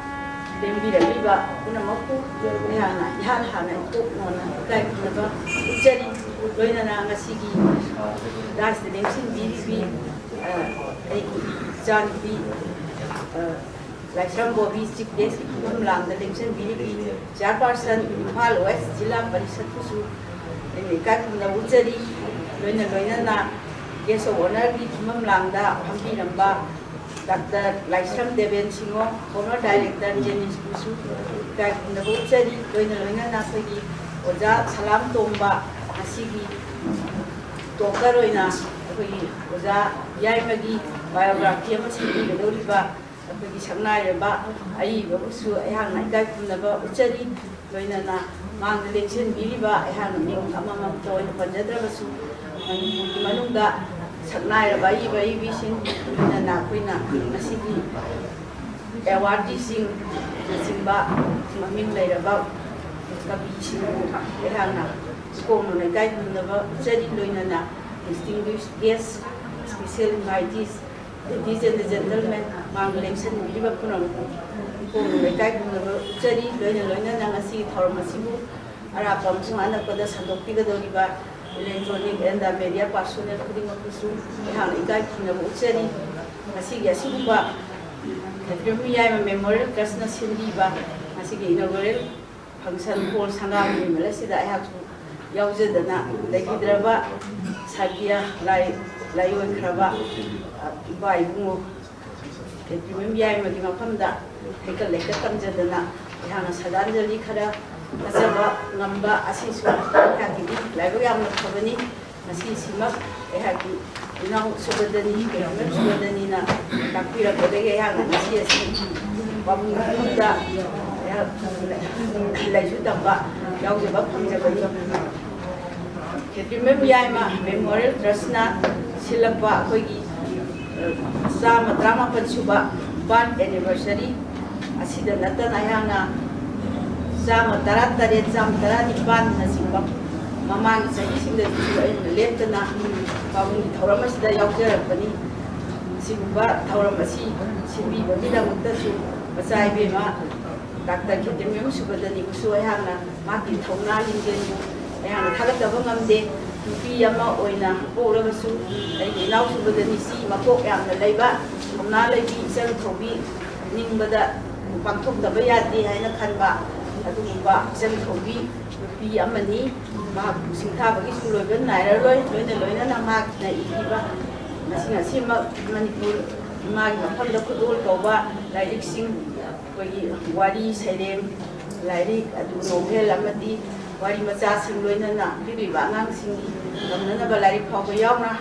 ꯂꯦꯡꯕꯤꯔꯛꯂꯤꯕ ꯄꯨꯝꯅꯃꯛꯄꯨ ꯑꯩꯍꯥꯛꯅ ꯏꯍꯥꯟ ꯍꯥꯟꯅ ꯏꯀꯣꯛ ꯅꯣꯟꯅ ꯏꯀꯥꯏ ꯈꯨꯝꯅꯕ ꯎꯠꯆꯔꯤ꯫ ꯂꯣꯏꯅꯅ ꯉꯁꯤꯒꯤ ꯗꯥꯏꯁꯇ ꯂꯦꯡꯁꯤꯟꯕꯤꯔꯤꯕꯤ, ꯑ, ꯑꯩꯒꯤ ꯏꯆꯥꯅꯨꯄꯤ, ꯑ, ꯂꯥꯏꯁ꯭ꯔꯝ ꯕꯣꯕꯤ, Chief Guest ꯀꯤ ꯐꯝꯐꯝ ꯂꯥꯡꯗ ꯂꯦꯡꯁꯤꯟꯕꯤꯔꯤꯕꯤ Chairperson ꯏꯝꯐꯥꯜ West ꯖꯤꯂꯥ ꯄꯔꯤꯁꯠꯄꯨꯁꯨ ꯑꯩꯅ ꯏꯀꯥꯏ ꯈꯨꯝꯅꯕ ꯎꯠꯆꯔꯤ꯫ ꯂꯣꯏꯅ ꯂꯣꯏꯅꯅ Guest of Honour ꯒꯤ ꯐꯝꯐꯝ ꯂꯥꯡꯗ ꯐꯝꯕꯤꯔꯝꯕ ꯗꯥꯛꯇꯔ ꯂꯥꯏꯁ꯭ꯔꯝ ꯗꯦꯕꯦꯟ ꯁꯤꯡꯍꯣ, former director ꯖꯦꯅꯤꯝꯁꯄꯨꯁꯨ ꯏꯀꯥꯏ ꯈꯨꯝꯅꯕ ꯎꯠꯆꯔꯤ꯫ ꯂꯣꯏꯅ ꯂꯣꯏꯅꯅ ꯑꯩꯈꯣꯏꯒꯤ ꯑꯣꯖꯥ ꯁꯂꯥꯝ ꯇꯣꯝꯕ, ꯉꯁꯤꯒꯤ ꯇꯣꯞꯄꯔ ꯑꯣꯏꯅ ꯑꯩꯈꯣꯏꯒꯤ ꯑꯣꯖꯥ ꯌꯥꯏꯃꯒꯤ ꯕꯥꯏꯑꯣꯒ꯭ꯔꯥꯐꯤ ꯑꯃ ꯁꯦꯝꯕꯤꯒꯗꯧꯔꯤꯕ ꯑꯩꯈꯣꯏꯒꯤ ꯁꯛꯅꯥꯏꯔꯕ ꯑꯏꯕꯕꯨꯁꯨ ꯑꯩꯍꯥꯛꯅ ꯏꯀꯥꯏ ꯈꯨꯝꯅꯕ ꯎꯠꯆꯔꯤ꯫ ꯂꯣꯏꯅꯅ ꯃꯥꯡꯗ ꯂꯦꯡꯁꯤꯟꯕꯤꯔꯤꯕ ꯑꯩꯍꯥꯛꯅ ꯃꯤꯡ ꯑꯃꯃꯝꯇ ꯑꯣꯏꯅ ꯄꯟꯖꯗ꯭ꯔꯕꯁꯨ, ꯃꯅꯤꯄꯨꯔꯒꯤ ꯃꯅꯨꯡꯗ ꯁꯛꯅꯥꯏꯔꯕ ꯑꯏꯕ ꯑꯏꯕꯤꯁꯤꯡ, ꯂꯣꯏꯅꯅ ꯑꯩꯈꯣꯏꯅ ꯉꯁꯤꯒꯤ ꯑꯦꯋꯥꯔꯗꯤꯁꯤꯡꯅꯆꯤꯡꯕ ꯃꯃꯤꯡ ꯂꯩꯔꯕ ꯀꯕꯤꯁꯤꯡꯕꯨ ꯑꯩꯍꯥꯛꯅ ꯏꯀꯣꯛꯅ ꯂꯩꯀꯥꯏ ꯈꯨꯝꯅꯕ ꯎꯠꯆꯔꯤ꯫ ꯂꯣꯏꯅꯅ distinguished guest, special invitees, ladies and gentlemen, ꯃꯥꯡꯗ ꯂꯦꯡꯁꯤꯟꯕꯤꯔꯤꯕ ꯄꯨꯝꯅꯃꯛꯄꯨ ꯏꯀꯣꯛꯅ ꯂꯩꯀꯥꯏ ꯈꯨꯝꯅꯕ ꯎꯠꯆꯔꯤ꯫ ꯂꯣꯏꯅ ꯂꯣꯏꯅꯅ ꯉꯁꯤꯒꯤ ꯊꯧꯔꯝ ꯑꯁꯤꯕꯨ ꯑꯔꯥꯞꯄ ꯑꯃꯁꯨꯡ ꯑꯅꯛꯄꯗ ꯁꯟꯗꯣꯛꯄꯤꯒꯗꯧꯔꯤꯕ electronic and media personnel ꯈꯨꯗꯤꯡꯃꯛꯄꯨꯁꯨ ꯑꯩꯍꯥꯛꯅ ꯏꯀꯥꯏ ꯈꯨꯝꯅꯕ ꯎꯠꯆꯔꯤ꯫ ꯉꯁꯤꯒꯤ ꯑꯁꯤꯒꯨꯝꯕ ꯈꯦꯇ꯭ꯔꯤꯃꯌꯨꯝ ꯌꯥꯏꯃ Memorial Trustꯅ ꯁꯤꯟꯕꯤꯕ ꯉꯁꯤꯒꯤ inaugural function hall ꯁꯪꯒꯥꯕ ꯅꯨꯃꯤꯠ ꯑꯁꯤꯗ ꯑꯩꯍꯥꯛꯁꯨ ꯌꯥꯎꯖꯗꯅ ꯂꯩꯈꯤꯗ꯭ꯔꯕ ꯁꯥꯒꯤꯌꯥ ꯂꯥꯏ, ꯂꯥꯏꯑꯣꯏꯈ꯭ꯔꯕ ꯏꯄꯥ ꯏꯕꯨꯡꯉꯣ ꯈꯦꯇ꯭ꯔꯤꯃꯌꯨꯝ ꯌꯥꯏꯃꯒꯤ ꯃꯐꯝꯗ ꯍꯩꯀꯠ ꯂꯩꯀꯠ ꯇꯝꯖꯗꯅ ꯑꯩꯍꯥꯛꯅ ꯁ꯭ꯔꯗꯥꯟꯖꯂꯤ ꯈꯔ ꯊꯥꯖꯕ ꯉꯝꯕ ꯑꯁꯤꯁꯨ ꯑꯩꯍꯥꯛꯀꯤꯗꯤ ꯂꯥꯏꯕꯛ ꯌꯥꯝꯅ ꯐꯕꯅꯤ꯫ ꯉꯁꯤꯁꯤꯃꯛ ꯑꯩꯍꯥꯛꯀꯤ ꯏꯅꯥꯎ ꯁꯨꯕꯗꯅꯤ, ꯀꯩꯅꯣꯝ ꯁꯨꯕꯗꯅꯤꯅ ꯇꯥꯛꯄꯤꯔꯛꯄꯗꯒꯤ ꯑꯩꯍꯥꯛꯅ ꯉꯁꯤ ꯑꯁꯤ ꯄꯥꯕꯨꯡ ꯃꯐꯝꯗ ꯑꯩꯍꯥꯛ ꯂꯥꯏꯔꯤꯛꯁꯨ ꯇꯝꯕ ꯌꯥꯎꯖꯕ ꯐꯪꯖꯕꯅꯤ꯫ ꯈꯦꯇ꯭ꯔꯤꯃꯌꯨꯝ ꯌꯥꯏꯃ Memorial Trustꯅ ꯁꯤꯜꯂꯛꯄ ꯑꯩꯈꯣꯏꯒꯤ ꯆꯥꯝꯃ ꯇꯔꯥꯃꯥꯄꯟ ꯁꯨꯕ birth anniversary ꯑꯁꯤꯗ ꯅꯠꯇꯅ ꯑꯩꯍꯥꯛꯅ ꯆꯥꯝꯃ ꯇꯔꯥ ꯇꯔꯦꯠ, ꯆꯥꯝꯃ ꯇꯔꯥ ꯅꯤꯄꯥꯟꯅꯆꯤꯡꯕ ꯃꯃꯥꯡꯒꯤ ꯆꯍꯤꯁꯤꯡꯗꯁꯨ ꯑꯩꯅ ꯂꯦꯞꯇꯅ ꯄꯥꯕꯨꯡꯒꯤ ꯊꯧꯔꯝ ꯑꯁꯤꯗ ꯌꯥꯎꯖꯔꯛꯄꯅꯤ꯫ ꯑꯁꯤꯒꯨꯝꯕ ꯊꯧꯔꯝ ꯑꯁꯤ ꯁꯤꯟꯕꯤꯕꯒꯤꯗꯃꯛꯇꯁꯨ ꯃꯆꯥ ꯏꯕꯦꯝꯃ ꯗꯥꯛꯇꯔ ꯈꯦꯇ꯭ꯔꯤꯃꯌꯨꯝ ꯁꯨꯕꯗꯅꯤꯕꯨꯁꯨ ꯑꯩꯍꯥꯛꯅ ꯃꯍꯥꯛꯀꯤ ꯊꯧꯅꯥ ꯂꯤꯡꯖꯦꯜꯕꯨ ꯑꯩꯍꯥꯛꯅ ꯊꯥꯒꯠꯇꯕ ꯉꯝꯗꯦ꯫ ꯅꯨꯄꯤ ꯑꯃ ꯑꯣꯏꯅ ꯄꯣꯛꯂꯕꯁꯨ ꯑꯩꯒꯤ ꯏꯅꯥꯎ ꯁꯨꯕꯗꯅꯤ ꯁꯤ ꯃꯀꯣꯛ ꯌꯥꯝꯅ ꯂꯩꯕ, ꯊꯧꯅꯥ ꯂꯩꯕꯤ, ꯏꯆꯪ ꯊꯧꯕꯤ, ꯅꯤꯡꯕꯗ ꯄꯥꯡꯊꯣꯛꯇꯕ ꯌꯥꯗꯦ ꯍꯥꯏꯅ ꯈꯟꯕ ꯑꯗꯨꯒꯨꯝꯕ ꯏꯆꯪ ꯊꯧꯕꯤ ꯅꯨꯄꯤ ꯑꯃꯅꯤ꯫ ꯃꯍꯥꯛꯄꯨ ꯁꯤꯡꯊꯥꯕꯒꯤꯁꯨ ꯂꯣꯏꯕ ꯅꯥꯏꯔꯔꯣꯏ꯫ ꯂꯣꯏꯅ ꯂꯣꯏꯅꯅ ꯃꯍꯥꯛꯅ ꯏꯕꯤꯕ ꯉꯁꯤ ꯉꯁꯤꯃꯛ ꯃꯅꯤꯄꯨꯔ ꯏꯃꯥꯒꯤ ꯃꯐꯝꯗ ꯈꯨꯗꯣꯜ ꯇꯧꯕ ꯂꯥꯏꯔꯤꯛꯁꯤꯡ, ꯑꯩꯈꯣꯏꯒꯤ ꯋꯥꯔꯤ ꯁꯩꯔꯦꯡ, ꯂꯥꯏꯔꯤꯛ ꯑꯗꯨ ꯅꯣꯚꯦꯜ ꯑꯃꯗꯤ ꯋꯥꯔꯤ ꯃꯆꯥꯁꯤꯡ, ꯂꯣꯏꯅꯅ ꯄꯤꯛꯂꯤꯕ ꯑꯉꯥꯡꯁꯤꯡꯒꯤ ꯇꯝꯅꯅꯕ ꯂꯥꯏꯔꯤꯛ ꯐꯥꯎꯕ ꯌꯥꯎꯅ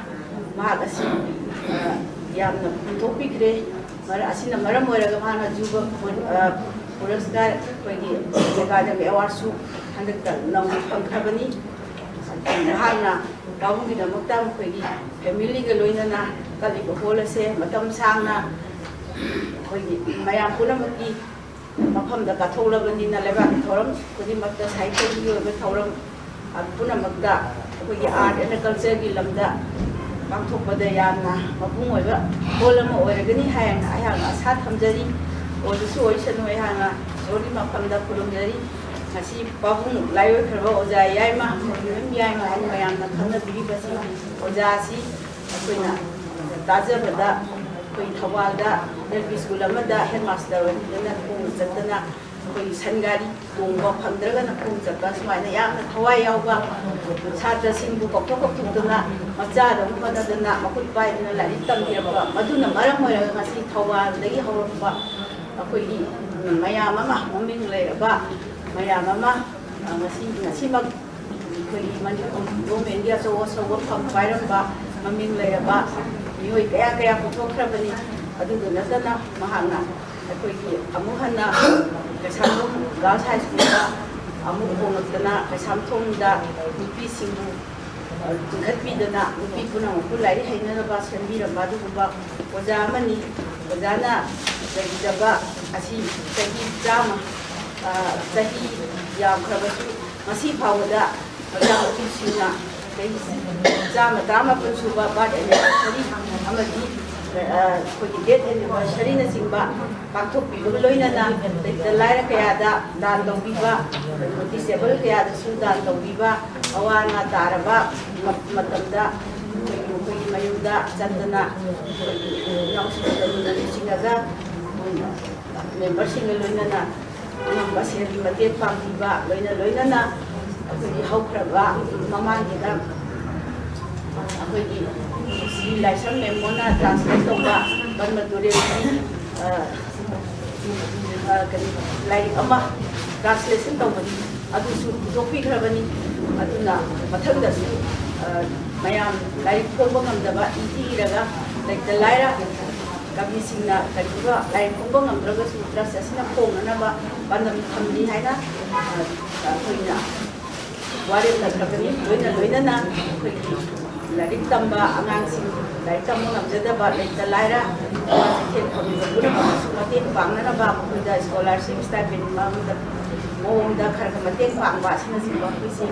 ꯃꯍꯥꯛ ꯑꯁꯤ, ꯑ, ꯌꯥꯝꯅ ꯄꯨꯊꯣꯛꯄꯤꯈ꯭ꯔꯦ꯫ ꯃꯔ-, ꯑꯁꯤꯅ ꯃꯔꯝ ꯑꯣꯏꯔꯒ ꯃꯥꯅ ꯖꯨꯕ ꯄꯨ-, ꯑ, ꯄꯨꯔꯁꯀꯥꯔ ꯑꯩꯈꯣꯏꯒꯤ ꯑꯦꯀꯥꯗꯃꯤ ꯑꯦꯋꯥꯔꯗꯁꯨ ꯍꯟꯗꯛꯇ ꯅꯧꯅ ꯐꯪꯈ꯭ꯔꯕꯅꯤ꯫ ꯃꯍꯥꯛꯅ ꯄꯥꯕꯨꯡꯒꯤꯗꯃꯛꯇ ꯃꯈꯣꯏꯒꯤ ꯐꯦꯃꯤꯂꯤꯒ ꯂꯣꯏꯅꯅ ꯀꯠꯂꯤꯕ ꯍꯣꯜ ꯑꯁꯦ ꯃꯇꯝ ꯁꯥꯡꯅ ꯑꯩꯈꯣꯏꯒꯤ ꯃꯌꯥꯝ ꯄꯨꯝꯅꯃꯛꯀꯤ ꯃꯐꯝꯗ ꯀꯠꯊꯣꯛꯂꯕꯅꯤꯅ, ꯂꯩꯕꯥꯛꯀꯤ ꯊꯧꯔꯝ ꯈꯨꯗꯤꯡꯃꯛꯇ, ꯁꯥꯍꯤꯇ꯭ꯌꯒꯤ ꯑꯣꯏꯕ ꯊꯧꯔꯝ ꯄꯨꯝꯅꯃꯛꯇ ꯑꯩꯈꯣꯏꯒꯤ ꯑꯥꯔꯠ ꯑꯦꯟ ꯀꯜꯆꯔꯒꯤ ꯂꯝꯗ ꯄꯥꯡꯊꯣꯛꯄꯗ ꯌꯥꯝꯅ ꯃꯄꯨꯡ ꯑꯣꯏꯕ ꯍꯣꯜ ꯑꯃ ꯑꯣꯏꯔꯒꯅꯤ ꯍꯥꯏꯅ ꯑꯩꯍꯥꯛꯅ ꯑꯁꯥ ꯊꯝꯖꯔꯤ꯫ ꯑꯣꯏꯕꯁꯨ ꯑꯣꯏꯁꯅꯨ, ꯑꯩꯍꯥꯛꯅ ꯏꯁꯣꯔꯒꯤ ꯃꯐꯝꯗ ꯈꯨꯔꯨꯝꯖꯔꯤ꯫ ꯉꯁꯤ ꯄꯥꯕꯨꯡ ꯂꯥꯏꯑꯣꯏꯈ꯭ꯔꯕ ꯑꯣꯖꯥ ꯌꯥꯏꯃ, ꯌꯥꯏꯃ ꯍꯥꯏꯅ ꯃꯌꯥꯝꯅ ꯈꯪꯅꯕꯤꯔꯤꯕꯁꯤ, ꯑꯣꯖꯥ ꯑꯁꯤ ꯑꯩꯈꯣꯏꯅ ꯇꯥꯖꯕꯗ ꯑꯩꯈꯣꯏ ꯊꯧꯕꯥꯜꯗ ꯑꯦꯜ ꯄꯤ ꯁ꯭ꯀꯨꯜ ꯑꯃꯗ ꯍꯦꯗ ꯃꯥꯁꯇꯔ ꯑꯣꯏꯕꯗꯅ ꯈꯣꯡꯅ ꯆꯠꯇꯅ, ꯑꯩꯈꯣꯏꯒꯤ ꯁꯟ ꯒꯥꯔꯤ ꯇꯣꯡꯕ ꯐꯪꯗ꯭ꯔꯒꯅ ꯈꯣꯡ ꯆꯠꯄ, ꯁꯨꯃꯥꯏꯅ ꯌꯥꯝꯅ ꯊꯋꯥꯏ ꯌꯥꯎꯕ, ꯁꯥꯇ꯭ꯔꯁꯤꯡꯕꯨ ꯀꯧꯊꯣꯛ ꯀꯧꯊꯣꯛꯇꯅ, ꯃꯆꯥꯗꯧꯅ ꯍꯣꯠꯅꯗꯅ, ꯃꯈꯨꯠ ꯄꯥꯏꯗꯅ ꯂꯥꯏꯔꯤꯛ ꯇꯝꯕꯤꯔꯛꯄ, ꯃꯗꯨꯅ ꯃꯔꯝ ꯑꯣꯏꯔꯒ ꯉꯁꯤ ꯊꯧꯕꯥꯜꯗꯒꯤ ꯍꯧꯔꯛꯄ ꯑꯩꯈꯣꯏꯒꯤ ꯃꯌꯥꯝ ꯑꯃ, ꯃꯃꯤꯡ ꯂꯩꯔꯕ ꯃꯌꯥꯝ ꯑꯃ, ꯉꯁꯤ, ꯉꯁꯤꯃꯛ ꯑꯩꯈꯣꯏꯒꯤ ꯃꯅꯤꯄꯨꯔ ꯒꯣꯔꯃꯦꯟꯒꯤ ꯑꯆꯧ ꯑꯆꯧꯕ ꯐꯝ ꯄꯥꯏꯔꯝꯕ, ꯃꯃꯤꯡ ꯂꯩꯔꯕ ꯃꯤꯑꯣꯏ ꯀꯌꯥ ꯀꯌꯥ ꯄꯨꯊꯣꯛꯈ꯭ꯔꯕꯅꯤ꯫ ꯑꯗꯨꯗ ꯅꯠꯇꯅ ꯃꯍꯥꯛꯅ ꯑꯩꯈꯣꯏꯒꯤ ꯑꯃꯨꯛ ꯍꯟꯅ ꯀꯩꯁꯥꯝꯊꯣꯡ ꯒꯥꯔꯜꯁ ꯍꯥꯏ ꯁ꯭ꯀꯨꯜꯗ ꯑꯃꯨꯛ ꯍꯣꯡꯂꯛꯇꯅ, ꯀꯩꯁꯥꯝꯊꯣꯡꯗ ꯅꯨꯄꯤꯁꯤꯡꯕꯨ ꯆꯤꯡꯈꯠꯄꯤꯗꯅ, ꯅꯨꯄꯤ ꯄꯨꯝꯅꯃꯛꯄꯨ ꯂꯥꯏꯔꯤꯛ ꯍꯩꯅꯅꯕ ꯁꯦꯝꯕꯤꯔꯝꯕ ꯑꯗꯨꯒꯨꯝꯕ ꯑꯣꯖꯥ ꯑꯃꯅꯤ꯫ ꯑꯣꯖꯥꯅ ꯂꯩꯈꯤꯗꯕ ꯑꯁꯤ ꯆꯍꯤ ꯆꯥꯝꯃ, ꯑ, ꯆꯍꯤ ꯌꯥꯝꯈ꯭ꯔꯕꯁꯨ, ꯉꯁꯤ ꯐꯥꯎꯕꯗ ꯑꯣꯖꯥ ꯃꯄꯤꯁꯤꯡꯅ ꯆꯍꯤ ꯆꯥꯝꯃ ꯇꯔꯥꯃꯥꯄꯜ ꯁꯨꯕ ꯕꯥꯔꯠ ꯑꯦꯅꯤꯚꯔꯁꯔꯤ ꯑꯃꯗꯤ, ꯑ, ꯑꯩꯈꯣꯏꯒꯤ ꯗꯦꯠ ꯑꯦꯅꯤꯚꯔꯁꯔꯤꯅꯆꯤꯡꯕ ꯄꯥꯡꯊꯣꯛꯄꯤꯕꯒ ꯂꯣꯏꯅꯅ, ꯂꯩꯇ ꯂꯥꯏꯔ ꯀꯌꯥꯗ ꯗꯥꯟ ꯇꯧꯕꯤꯕ, ꯗꯤꯁꯦꯕꯜ ꯀꯌꯥꯗꯁꯨ ꯗꯥꯟ ꯇꯧꯕꯤꯕ, ꯑꯋꯥ ꯑꯅꯥ ꯇꯥꯔꯕ ꯃ-, ꯃꯇꯝꯗ ꯑꯩꯈꯣꯏꯒꯤ ꯃꯈꯣꯏꯒꯤ ꯃꯌꯨꯝꯗ ꯆꯠꯇꯅ, ꯑꯩꯈꯣꯏꯒꯤ ꯏꯅꯥꯎꯁꯤꯡꯒ ꯂꯨꯅ ꯅꯨꯡꯁꯤꯅꯒ, ꯃꯦꯝꯕꯔꯁꯤꯡꯒ ꯂꯣꯏꯅꯅ ꯑꯉꯝꯕ ꯁꯦꯜꯒꯤ ꯃꯇꯦꯡ ꯄꯥꯡꯕꯤꯕ, ꯂꯣꯏꯅ ꯂꯣꯏꯅꯅ ꯑꯩꯈꯣꯏꯒꯤ ꯍꯧꯈ꯭ꯔꯕ ꯃꯃꯥꯡꯒꯤꯗ ꯑꯩꯈꯣꯏꯒꯤ ꯁ꯭ꯔꯤ ꯂꯥꯏꯁ꯭ꯔꯝ ꯃꯦꯝꯕꯣꯅ ꯇ꯭ꯔꯥꯟꯁꯂꯦꯠ ꯇꯧꯕ ꯕꯟꯃ ꯇꯨꯔꯦꯜꯒꯤ, ꯑ, ꯑ, ꯀꯔꯤ, ꯂꯥꯏꯔꯤꯛ ꯑꯃ ꯇ꯭ꯔꯥꯟꯁꯂꯦꯁꯟ ꯇꯧꯕꯅꯤ, ꯑꯗꯨꯁꯨ ꯄꯨꯊꯣꯛꯄꯤꯈ꯭ꯔꯕꯅꯤ꯫ ꯑꯗꯨꯅ ꯃꯊꯪꯗꯁꯨ, ꯑ, ꯃꯌꯥꯝ ꯂꯥꯏꯔꯤꯛ ꯐꯣꯡꯕ ꯉꯝꯗꯕ, ꯏꯗꯤ ꯏꯔꯒ ꯂꯩꯇ ꯂꯥꯏꯔ ꯀꯕꯤꯁꯤꯡꯅ ꯀꯔꯤꯒꯨꯝꯕ ꯂꯥꯏꯔꯤꯛ ꯐꯣꯡꯕ ꯉꯝꯗ꯭ꯔꯒꯁꯨ ꯇ꯭ꯔꯁ ꯑꯁꯤꯅ ꯐꯣꯡꯅꯅꯕ ꯄꯥꯟꯗꯝ ꯊꯝꯂꯤ ꯍꯥꯏꯅ, ꯑ, ꯑꯩꯈꯣꯏꯅ ꯋꯥꯔꯦꯞ ꯅꯠꯇ꯭ꯔꯕꯅꯤ꯫ ꯂꯣꯏꯅ ꯂꯣꯏꯅꯅ ꯑꯩꯈꯣꯏꯒꯤ ꯂꯥꯏꯔꯤꯛ ꯇꯝꯕ ꯑꯉꯥꯡꯁꯤꯡ, ꯂꯥꯏꯔꯤꯛ ꯇꯝꯕ ꯉꯝꯖꯗꯕ ꯂꯩꯇ ꯂꯥꯏꯔ, ꯁꯦꯟ ꯐꯪꯗꯕ ꯄꯨꯝꯅꯃꯛꯇꯁꯨ ꯃꯇꯦꯡ ꯄꯥꯡꯅꯅꯕ, ꯃꯈꯣꯏꯗ ꯁ꯭ꯀꯣꯂꯥꯔꯁꯤꯞ, ꯁ꯭ꯇꯥꯏꯄꯦꯟ ꯃꯑꯣꯡꯗ, ꯃꯑꯣꯡꯗ ꯈꯔ ꯈꯔ ꯃꯇꯦꯡ ꯄꯥꯡꯕ ꯑꯁꯤꯅꯆꯤꯡꯕ ꯑꯩꯈꯣꯏꯁꯤ,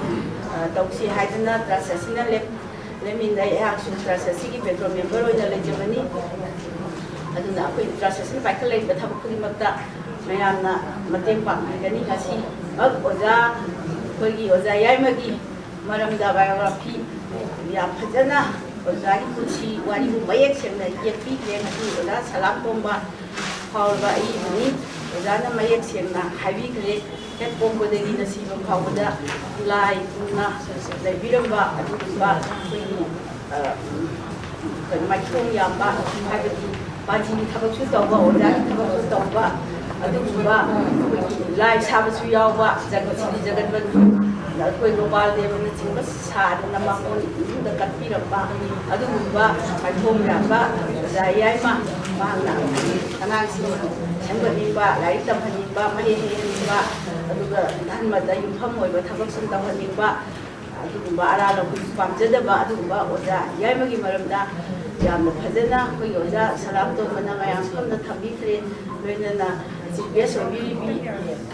ꯑ, ꯇꯧꯁꯤ ꯍꯥꯏꯗꯅ ꯇ꯭ꯔꯁ ꯑꯁꯤꯅ ꯂꯦꯞ-, ꯂꯦꯞꯃꯤꯟꯅꯩ꯫ ꯑꯩꯍꯥꯛꯁꯨ ꯇ꯭ꯔꯁ ꯑꯁꯤꯒꯤ ꯄꯦꯇ꯭ꯔꯣꯜ ꯃꯦꯝꯕꯔ ꯑꯣꯏꯅ ꯂꯩꯖꯕꯅꯤ꯫ ꯑꯗꯨꯅ ꯑꯩꯈꯣꯏ ꯇ꯭ꯔꯁ ꯑꯁꯤꯅ ꯄꯥꯏꯈꯠꯂꯛꯏꯕ ꯊꯕꯛ ꯈꯨꯗꯤꯡꯃꯛꯇ ꯃꯌꯥꯝꯅ ꯃꯇꯦꯡ ꯄꯥꯡꯕꯤꯒꯅꯤ꯫ ꯉꯁꯤꯃꯛ ꯑꯣꯖꯥ, ꯑꯩꯈꯣꯏꯒꯤ ꯑꯣꯖꯥ ꯌꯥꯏꯃꯒꯤ ꯃꯔꯝꯗ ꯕꯥꯏꯑꯣꯒ꯭ꯔꯥꯐꯤ ꯌꯥꯝ ꯐꯖꯅ ꯑꯣꯖꯥꯒꯤ ꯄꯨꯟꯁꯤ ꯋꯥꯔꯤꯕꯨ ꯃꯌꯦꯛ ꯁꯦꯡꯅ ꯌꯦꯛꯄꯤꯈ꯭ꯔꯦ꯫ ꯉꯁꯤ ꯑꯣꯖꯥ ꯁꯂꯥꯝ ꯇꯣꯝꯕ ꯐꯥꯎꯔꯕ ꯑꯏꯕꯅꯤ꯫ ꯑꯣꯖꯥꯅ ꯃꯌꯦꯛ ꯁꯦꯡꯅ ꯍꯥꯏꯕꯤꯈ꯭ꯔꯦ꯫ ꯍꯦꯛ ꯄꯣꯛꯄꯗꯒꯤ ꯉꯁꯤꯕ ꯐꯥꯎꯕꯗ ꯂꯥꯏ ꯇꯨꯡꯅ ꯂꯩꯕꯤꯔꯝꯕ ꯑꯗꯨꯒꯨꯝꯕ ꯑꯩꯈꯣꯏꯒꯤ, ꯑ, ꯀꯩꯅꯣ, ꯃꯥꯏꯊꯣꯡ ꯌꯥꯝꯕ, ꯍꯥꯏꯕꯗꯤ ꯄꯥꯟꯖꯤꯒꯤ ꯊꯕꯛꯁꯨ ꯇꯧꯕ, ꯑꯣꯖꯥꯒꯤ ꯊꯕꯛꯁꯨ ꯇꯧꯕ, ꯑꯗꯨꯒꯨꯝꯕ ꯑꯩꯈꯣꯏꯒꯤ ꯂꯥꯏ ꯁꯥꯕꯁꯨ ꯌꯥꯎꯕ, ꯖꯒꯠ ꯁꯤꯗꯤ ꯖꯒꯠ ꯕꯟꯙꯨ, ꯑꯩꯈꯣꯏ ꯒꯣꯄꯥꯜ ꯗꯦꯕꯅꯆꯤꯡꯕ ꯁꯥꯗꯅ ꯃꯉꯣꯟ ꯏꯃꯨꯡꯗ ꯀꯠꯄꯤꯔꯝꯕ ꯑꯗꯨꯒꯨꯝꯕ ꯃꯥꯏꯊꯣꯡ ꯌꯥꯝꯕ ꯑꯣꯖꯥ ꯌꯥꯏꯃ, ꯃꯍꯥꯛꯅ ꯑꯉꯥꯡꯁꯤꯡ ꯁꯦꯝꯒꯠꯅꯤꯡꯕ, ꯂꯥꯏꯔꯤꯛ ꯇꯝꯍꯟꯅꯤꯡꯕ, ꯃꯍꯩ ꯍꯩꯍꯟꯅꯤꯡꯕ, ꯑꯗꯨꯒ ꯙꯔꯃꯗ ꯌꯨꯝꯐꯝ ꯑꯣꯏꯕ ꯊꯕꯛꯁꯤꯡ ꯇꯧꯍꯟꯅꯤꯡꯕ, ꯑꯗꯨꯒꯨꯝꯕ ꯑꯔꯥꯜ ꯑꯩꯈꯣꯏꯒꯤ ꯄꯥꯝꯖꯗꯕ ꯑꯗꯨꯒꯨꯝꯕ ꯑꯣꯖꯥ ꯌꯥꯏꯃꯒꯤ ꯃꯔꯝꯗ ꯌꯥꯝꯅ ꯐꯖꯅ ꯑꯩꯈꯣꯏꯒꯤ ꯑꯣꯖꯥ ꯁꯂꯥꯝ ꯇꯣꯝꯕꯅ ꯃꯌꯥꯝ ꯃꯐꯝꯗ ꯊꯝꯕꯤꯈ꯭ꯔꯦ꯫ ꯂꯣꯏꯅꯅ ꯆꯤꯐ ꯒꯦꯁ ꯑꯣꯏꯕꯤꯔꯤꯕꯤ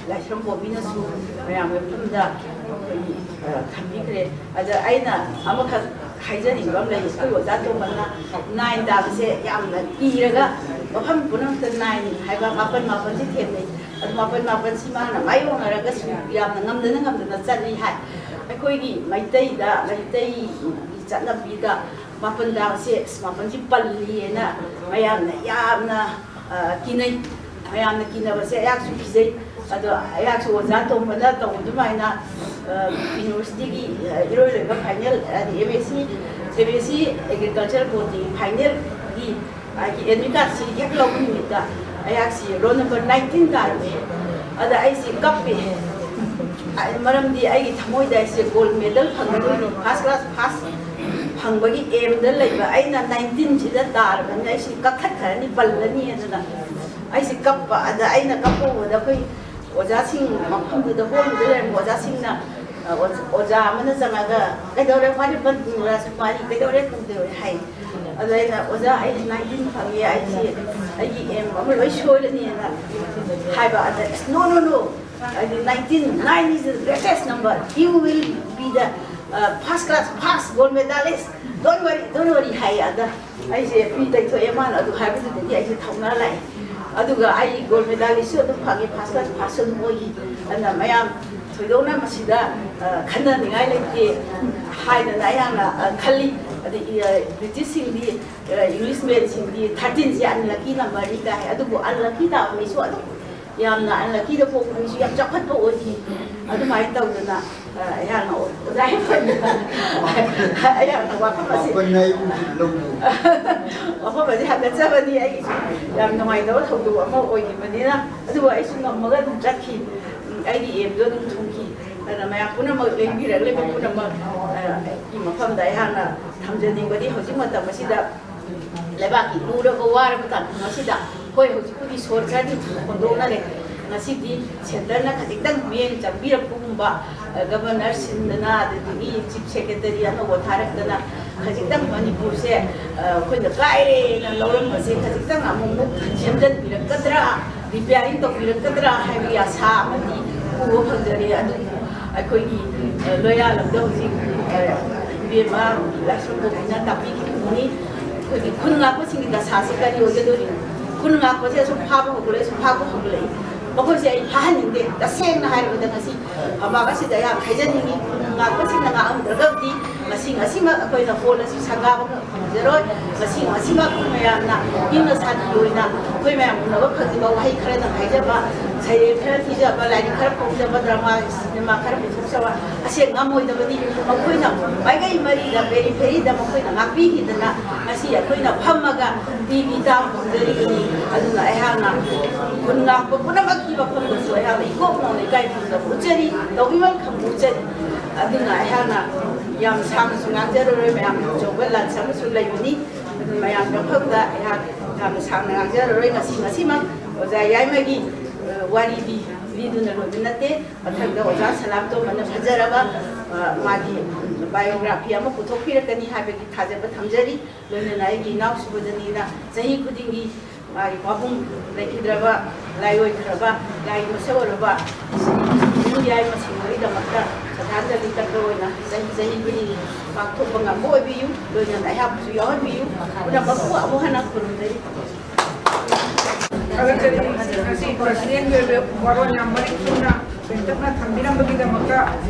ꯂꯥꯏꯁ꯭ꯔꯝ ꯕꯣꯕꯤꯅꯁꯨ ꯃꯌꯥꯝ ꯃꯐꯝꯗ ꯑꯩꯈꯣꯏꯒꯤ, ꯑ, ꯊꯝꯕꯤꯈ꯭ꯔꯦ꯫ ꯑꯗ ꯑꯩꯅ ꯑꯃꯈꯛ ꯍꯥꯏꯖꯅꯤꯡꯕ ꯑꯃ ꯂꯩ꯫ ꯑꯩꯈꯣꯏ ꯑꯣꯖꯥ ꯇꯣꯝꯕꯅ ꯅꯥꯏꯟ ꯇꯥꯕꯁꯦ ꯌꯥꯝꯅ ꯀꯤꯔꯒ ꯃꯐꯝ ꯄꯨꯝꯅꯃꯛꯇ ꯅꯥꯏꯟ ꯍꯥꯏꯕ ꯃꯥꯄꯟ ꯃꯥꯄꯟꯁꯤ ꯊꯦꯡꯅꯩ꯫ ꯑꯗꯨ ꯃꯥꯄꯟ ꯃꯥꯄꯟꯁꯤ ꯃꯥꯅ ꯃꯥꯏꯌꯣꯛꯅꯔꯒꯁꯨ ꯌꯥꯝꯅ ꯉꯝꯗꯅ ꯉꯝꯗꯅ ꯆꯠꯂꯤ ꯍꯥꯏ꯫ ꯑꯩꯈꯣꯏꯒꯤ ꯃꯩꯇꯩꯗ, ꯃꯩꯇꯩꯒꯤ ꯆꯠꯅꯕꯤꯗ ꯃꯥꯄꯟ ꯇꯥꯕꯁꯦ, ꯑꯁ, ꯃꯥꯄꯟꯁꯤ ꯄꯜꯂꯤꯑꯅ ꯃꯌꯥꯝꯅ ꯌꯥꯝꯅ, ꯑ, ꯀꯤꯅꯩ꯫ ꯃꯌꯥꯝꯅ ꯀꯤꯅꯕꯁꯦ ꯑꯩꯍꯥꯛꯁꯨ ꯀꯤꯖꯩ꯫ ꯑꯗꯣ ꯑꯩꯍꯥꯛꯁꯨ ꯑꯣꯖꯥ ꯇꯣꯝꯕꯅ ꯇꯧꯕ ꯑꯗꯨꯃꯥꯏꯅ, ꯑ, ꯌꯨꯅꯤꯚꯔꯁꯤꯇꯤꯒꯤ, ꯑ, ꯏꯔꯣꯏ ꯂꯣꯏꯕ ꯐꯥꯏꯅꯦꯜ, ꯍꯥꯏꯗꯤ M S C, M S C agriculture ꯕꯣꯔꯗꯀꯤ ꯐꯥꯏꯅꯦꯜꯒꯤ, ꯑꯩꯒꯤ ꯑꯦꯗꯃꯤꯠ ꯀꯥꯔꯗꯁꯤ ꯍꯦꯛ ꯂꯧꯕ ꯅꯨꯃꯤꯠꯇ ꯑꯩꯍꯥꯛꯁꯤ ꯔꯣꯜ ꯅꯝꯕꯔ ꯅꯥꯏꯟꯇꯤꯟ ꯇꯥꯔꯝꯃꯦ꯫ ꯑꯗ ꯑꯩꯁꯤ ꯀꯞꯄꯤ꯫ ꯑ, ꯃꯔꯝꯗꯤ ꯑꯩꯒꯤ ꯊꯃꯣꯏꯗ ꯑꯩꯁꯦ ꯒꯣꯜ ꯃꯦꯗꯜ ꯐꯪꯒꯗꯣꯏꯅꯤ, ꯐꯥꯔꯁ ꯀ꯭ꯂꯥꯁ ꯐꯥꯔꯁ ꯐꯪꯕꯒꯤ ꯑꯦꯝꯗ ꯂꯩꯕ ꯑꯩꯅ ꯅꯥꯏꯟꯇꯤꯟꯁꯤꯗ ꯇꯥꯔꯕꯅꯤꯅ ꯑꯩꯁꯤ ꯀꯛꯊꯠꯈ꯭ꯔꯅꯤ, ꯄꯜꯂꯅꯤ ꯑꯗꯨꯅ ꯑꯩꯁꯤ ꯀꯞꯄ꯫ ꯑꯗ ꯑꯩꯅ ꯀꯞꯄ ꯎꯕꯗ ꯑꯩꯈꯣꯏ ꯑꯣꯖꯥꯁꯤꯡ, ꯃꯐꯝꯗꯨꯗ ꯍꯣꯜꯗꯨꯗ ꯂꯩꯔꯝꯕ ꯑꯣꯖꯥꯁꯤꯡꯅ, ꯑ, ꯑꯣꯖꯥ, ꯑꯣꯖꯥ ꯑꯃꯅ ꯆꯪꯉꯒ, "ꯀꯩꯗꯧꯔꯦ? What happened, ꯔꯥꯖꯀꯨꯃꯥꯔꯤ? ꯀꯩꯗꯧꯔꯦ? ꯀꯩꯗꯧꯔꯦ?" ꯍꯥꯏ꯫ ꯑꯗ ꯑꯩꯅ, "ꯑꯣꯖꯥ, ꯑꯩ ꯅꯥꯏꯟꯇꯤꯟ ꯐꯪꯉꯦ, ꯑꯩꯁꯤ ꯑꯩꯒꯤ ꯑꯦꯝ ꯑꯃ ꯂꯣꯏ ꯁꯣꯏꯔꯅꯤꯅ" ꯍꯥꯏꯕ꯫ ꯑꯗ, "No, no, no, ꯍꯥꯏꯗꯤ, nineteen, nine is the greatest number. You will be the, uh, first class, first gold medalist. Don't worry, don't worry" ꯍꯥꯏꯌꯦ꯫ ꯑꯗ ꯑꯩꯁꯦ ꯄꯤ ꯇꯩꯊꯣꯛꯑꯦ, ꯃꯥꯅ ꯑꯗꯨ ꯍꯥꯏꯕꯗꯨꯗꯒꯤ ꯑꯩꯁꯦ ꯊꯧꯅꯥ ꯂꯥꯛꯑꯦ꯫ ꯑꯗꯨꯒ ꯑꯩ ꯒꯣꯜ ꯃꯦꯗꯥꯂꯤꯁꯁꯨ ꯑꯗꯨꯝ ꯐꯪꯉꯦ, ꯐꯥꯔꯁ ꯀ꯭ꯂꯥꯁ ꯐꯥꯔꯁꯁꯨ ꯑꯗꯨꯝ ꯑꯣꯏꯈꯤ꯫ ꯑꯗꯨꯅ ꯃꯌꯥꯝ ꯊꯣꯏꯗꯣꯛꯅ ꯃꯁꯤꯗ, ꯑ, ꯈꯟꯅꯅꯤꯡꯉꯥꯏ ꯂꯩꯇꯦ ꯍꯥꯏꯗꯅ ꯑꯩꯍꯥꯛꯅ, ꯑ, ꯈꯜꯂꯤ꯫ ꯑꯗꯒꯤ, ꯑ, ꯕ꯭ꯔꯤꯇꯤꯁꯁꯤꯡꯗꯤ, ꯑ, ꯏꯪꯂꯤꯁꯃꯦꯟꯁꯤꯡꯗꯤ ꯊꯥꯔꯇꯤꯟꯁꯦ ꯑꯟꯂꯛꯀꯤ ꯅꯝꯕꯔꯅꯤ ꯀꯥꯏ꯫ ꯑꯗꯨꯕꯨ ꯑꯟꯂꯛꯀꯤ ꯇꯥꯕ ꯃꯤꯁꯨ ꯑꯗꯨꯝ ꯌꯥꯝꯅ ꯑꯟꯂꯛꯀꯤꯗ ꯄꯣꯛꯄ ꯃꯤꯁꯨ ꯌꯥꯝ ꯆꯥꯎꯈꯠꯄ ꯑꯣꯏꯈꯤ꯫ ꯑꯗꯨꯃꯥꯏꯅ ꯇꯧꯗꯅ, ꯑ, ꯑꯩꯍꯥꯛꯅ ꯑꯣꯖꯥ ꯌꯥꯝ ꯐꯪꯗꯅ ꯑꯩꯍꯥꯛꯅ ꯋꯥꯐꯝ ꯑꯁꯤ ꯋꯥꯈꯜ ꯅꯥꯏꯕꯨꯡꯁꯤ ꯂꯧꯕ꯫ ꯋꯥꯐꯝ ꯑꯁꯤ ꯍꯪꯒꯠꯆꯕꯅꯤ꯫ ꯑꯩꯒꯤꯁꯨ ꯌꯥꯝ ꯅꯨꯡꯉꯥꯏꯇꯕ ꯊꯧꯗꯣꯛ ꯑꯃ ꯑꯣꯏꯈꯤꯕꯅꯤꯅ, ꯑꯗꯨꯕꯨ ꯑꯩꯁꯨ ꯉꯝꯃꯒ ꯑꯗꯨꯝ ꯆꯠꯈꯤ꯫ ꯎꯝ, ꯑꯩꯒꯤ ꯑꯦꯝꯗꯣ ꯑꯗꯨꯝ ꯊꯨꯡꯈꯤ꯫ ꯑꯗꯨꯅ ꯃꯌꯥꯝ ꯄꯨꯝꯅꯃꯛ ꯂꯦꯡꯕꯤꯔꯛꯂꯤꯕ ꯄꯨꯝꯅꯃꯛ, ꯑ, ꯒꯤ ꯃꯐꯝꯗ ꯑꯩꯍꯥꯛꯅ ꯊꯝꯖꯅꯤꯡꯕꯗꯤ ꯍꯧꯖꯤꯛ ꯃꯇꯝ ꯑꯁꯤꯗ ꯂꯩꯕꯥꯛꯀꯤ ꯂꯨꯔꯕ ꯋꯥꯔꯕ ꯇꯥꯟꯐꯝ ꯑꯁꯤꯗ, ꯍꯣꯏ, ꯍꯧꯖꯤꯛꯄꯨꯗꯤ ꯁꯣꯔ ꯈꯔꯗꯤ ꯍꯣꯟꯗꯣꯛꯅꯔꯦ꯫ ꯉꯁꯤꯗꯤ ꯁꯦꯟꯇꯔꯅ ꯈꯖꯤꯛꯇꯪ ꯃꯤꯠꯌꯦꯡ ꯆꯪꯕꯤꯔꯛꯄꯒꯨꯝꯕ, ꯑ, ꯒꯕꯔꯅꯔ ꯁꯤꯟꯗꯅ, ꯑꯗꯨꯗꯒꯤ ꯆꯤꯐ ꯁꯦꯀ꯭ꯔꯦꯇꯔꯤ ꯑꯅꯧꯕ ꯊꯥꯔꯛꯇꯅ, ꯈꯖꯤꯛꯇꯪ ꯃꯅꯤꯄꯨꯔꯁꯦ, ꯑ, ꯑꯩꯈꯣꯏꯅ ꯀꯥꯏꯔꯦꯅ ꯂꯧꯔꯝꯕꯁꯦ ꯈꯖꯤꯛꯇꯪ ꯑꯃꯨꯛ ꯑꯃꯨꯛ ꯁꯦꯝꯖꯤꯟꯕꯤꯔꯛꯀꯗ꯭ꯔꯥ, ꯔꯤꯄꯤꯌꯥꯔꯤꯡ ꯇꯧꯕꯤꯔꯛꯀꯗ꯭ꯔꯥ ꯍꯥꯏꯕꯒꯤ ꯑꯁꯥ ꯑꯃꯗꯤ ꯎꯕ ꯐꯪꯖꯔꯦ꯫ ꯑꯗꯨꯕꯨ ꯑꯩꯈꯣꯏꯒꯤ, ꯑ, ꯂꯣꯌꯥꯂꯝꯗ ꯍꯧꯖꯤꯛ, ꯑ, ꯏꯕꯦꯝꯃ ꯂꯥꯏꯁ꯭ꯔꯝ ꯕꯣꯕꯤꯅ ꯇꯥꯛꯄꯤꯈꯤꯕꯅꯤ꯫ ꯑꯩꯈꯣꯏꯒꯤ ꯈꯨꯟ ꯉꯥꯛꯄꯁꯤꯡꯒꯤ ꯗꯁꯥꯁꯤ ꯀꯔꯤ ꯑꯣꯏꯒꯗꯣꯔꯤꯅꯣ? ꯈꯨꯟ ꯉꯥꯛꯄꯁꯦ ꯑꯁꯨꯝ ꯐꯥꯕ ꯍꯧꯒꯠꯂꯛꯑꯦ, ꯑꯁꯨꯝ ꯐꯥꯕ ꯍꯧꯒꯠꯂꯛꯏ꯫ ꯃꯈꯣꯏꯁꯦ ꯑꯩ ꯐꯥꯍꯟꯅꯤꯡꯗꯦ꯫ ꯇꯁꯦꯡꯅ ꯍꯥꯏꯔꯕꯗ ꯉꯁꯤ ꯐꯝꯄꯥꯛ ꯑꯁꯤꯗ ꯌꯥꯝ ꯍꯥꯏꯖꯅꯤꯡꯉꯤ꯫ ꯉꯥꯛꯄꯁꯤꯡꯅ ꯉꯥꯛꯑꯝꯗ꯭ꯔꯒꯗꯤ ꯃꯁꯤꯡ ꯑꯁꯤꯃꯛ ꯑꯩꯈꯣꯏꯅ ꯍꯣꯜ ꯑꯁꯤ ꯁꯪꯒꯥꯕ ꯐꯪꯖꯔꯣꯏ꯫ ꯃꯁꯤꯡ ꯑꯁꯤꯃꯛ ꯑꯩꯈꯣꯏ ꯃꯌꯥꯝꯅ ꯏꯪꯅ ꯁꯥꯟꯇꯤ ꯑꯣꯏꯅ ꯑꯩꯈꯣꯏ ꯃꯌꯥꯝ ꯎꯅꯕ ꯐꯪꯖꯕ ꯋꯥꯍꯩ ꯈꯔꯗꯪ ꯍꯥꯏꯖꯕ, ꯁꯩꯔꯦꯡ ꯈꯔ ꯊꯤꯖꯕ, ꯂꯥꯏꯔꯤꯛ ꯈꯔ ꯐꯣꯡꯖꯕ, ꯗ꯭ꯔꯃꯥ, ꯁꯤꯅꯦꯃꯥ ꯈꯔ ꯄꯨꯊꯣꯛꯆꯕ ꯑꯁꯤ ꯉꯝꯃꯣꯏꯗꯕꯅꯤ꯫ ꯃꯈꯣꯏꯅ ꯃꯥꯏꯀꯩ ꯃꯔꯤꯗ, ꯄꯦꯔꯤꯐꯦꯔꯤꯗ ꯃꯈꯣꯏꯅ ꯉꯥꯛꯄꯤꯈꯤꯗꯅ ꯉꯁꯤ ꯑꯩꯈꯣꯏꯅ ꯐꯝꯃꯒ ꯇꯤ ꯚꯤ ꯇꯥꯕ ꯐꯪꯖꯔꯤꯕꯅꯤ꯫ ꯑꯗꯨꯅ ꯑꯩꯍꯥꯛꯅ ꯈꯨꯟ ꯉꯥꯛꯄ ꯄꯨꯝꯅꯃꯛꯀꯤ ꯃꯐꯝꯗꯁꯨ ꯑꯩꯍꯥꯛꯅ ꯏꯀꯣꯛ ꯅꯧꯅ ꯏꯀꯥꯏ ꯈꯨꯝꯅꯕ ꯎꯠꯆꯔꯤ, ꯇꯧꯕꯤꯃꯜ ꯈꯪꯕ ꯎꯠꯆꯔꯤ꯫ ꯑꯗꯨꯅ ꯑꯩꯍꯥꯛꯅ ꯌꯥꯝ ꯁꯥꯡꯅꯁꯨ ꯉꯥꯡꯖꯔꯔꯣꯏ, ꯃꯌꯥꯝ ꯑꯆꯧꯕ ꯂꯟꯁ ꯑꯃꯁꯨ ꯂꯩꯕꯅꯤ꯫ ꯑꯗꯨꯅ ꯃꯌꯥꯝꯒꯤ ꯃꯐꯝꯗ ꯑꯩꯍꯥꯛ ꯌꯥꯝ ꯁꯥꯡꯅ ꯉꯥꯡꯖꯔꯔꯣꯏ꯫ ꯉꯁꯤ, ꯉꯁꯤꯃꯛ ꯑꯣꯖꯥ ꯌꯥꯏꯃꯒꯤ, ꯑ, ꯋꯥꯔꯤꯗꯤ ꯂꯤꯗꯨꯅ ꯂꯣꯏꯕ ꯅꯠꯇꯦ꯫ ꯃꯊꯪꯗ ꯑꯣꯖꯥ ꯁꯂꯥꯝꯇꯣꯝꯕꯅ ꯐꯖꯔꯕ, ꯑ, ꯃꯥꯒꯤ ꯕꯥꯏꯑꯣꯒ꯭ꯔꯥꯐꯤ ꯑꯃ ꯄꯨꯊꯣꯛꯄꯤꯔꯛꯀꯅꯤ ꯍꯥꯏꯕꯒꯤ ꯊꯥꯖꯕ ꯊꯝꯖꯔꯤ꯫ ꯂꯣꯏꯅꯅ ꯑꯩꯒꯤ ꯏꯅꯥꯎ ꯁꯨꯕꯗꯅꯤꯅ ꯆꯍꯤ ꯈꯨꯗꯤꯡꯒꯤ ꯃꯥꯒꯤ ꯄꯥꯕꯨꯡ ꯂꯩꯈꯤꯗ꯭ꯔꯕ, ꯂꯥꯏꯑꯣꯏꯈ꯭ꯔꯕ, ꯂꯥꯏꯒꯤ ꯃꯁꯛ ꯑꯣꯏꯔꯕ ꯌꯥꯏꯃꯁꯤꯡ ꯃꯔꯤꯗꯃꯛꯇ ꯁꯗꯥꯟꯗ ꯂꯤꯀꯠꯄ ꯑꯣꯏꯅ ꯆꯍꯤ ꯆꯍꯤ ꯈꯨꯗꯤꯡꯒꯤ ꯄꯥꯡꯊꯣꯛꯄ ꯉꯝꯕ ꯑꯣꯏꯕꯤꯌꯨ꯫ ꯂꯣꯏꯅꯅ ꯑꯩꯍꯥꯛꯄꯨꯁꯨ ꯌꯥꯎꯍꯟꯕꯤꯌꯨ꯫ ꯄꯨꯝꯅꯃꯛꯄꯨ ꯑꯃꯨꯛ ꯍꯟꯅ ꯈꯨꯔꯨꯝꯖꯔꯤ꯫ ꯊꯥꯒꯠꯆꯔꯤ꯫ ꯉꯁꯤ ꯄ꯭ꯔꯁꯤꯗꯦꯟꯒꯤ ꯑꯣꯏꯕ ꯋꯥꯔꯣꯜ ꯌꯥꯝ ꯃꯔꯤꯛ ꯆꯨꯝꯅ ꯇꯦꯟꯇꯛꯅ ꯊꯝꯕꯤꯔꯝꯕꯒꯤꯗꯃꯛꯇ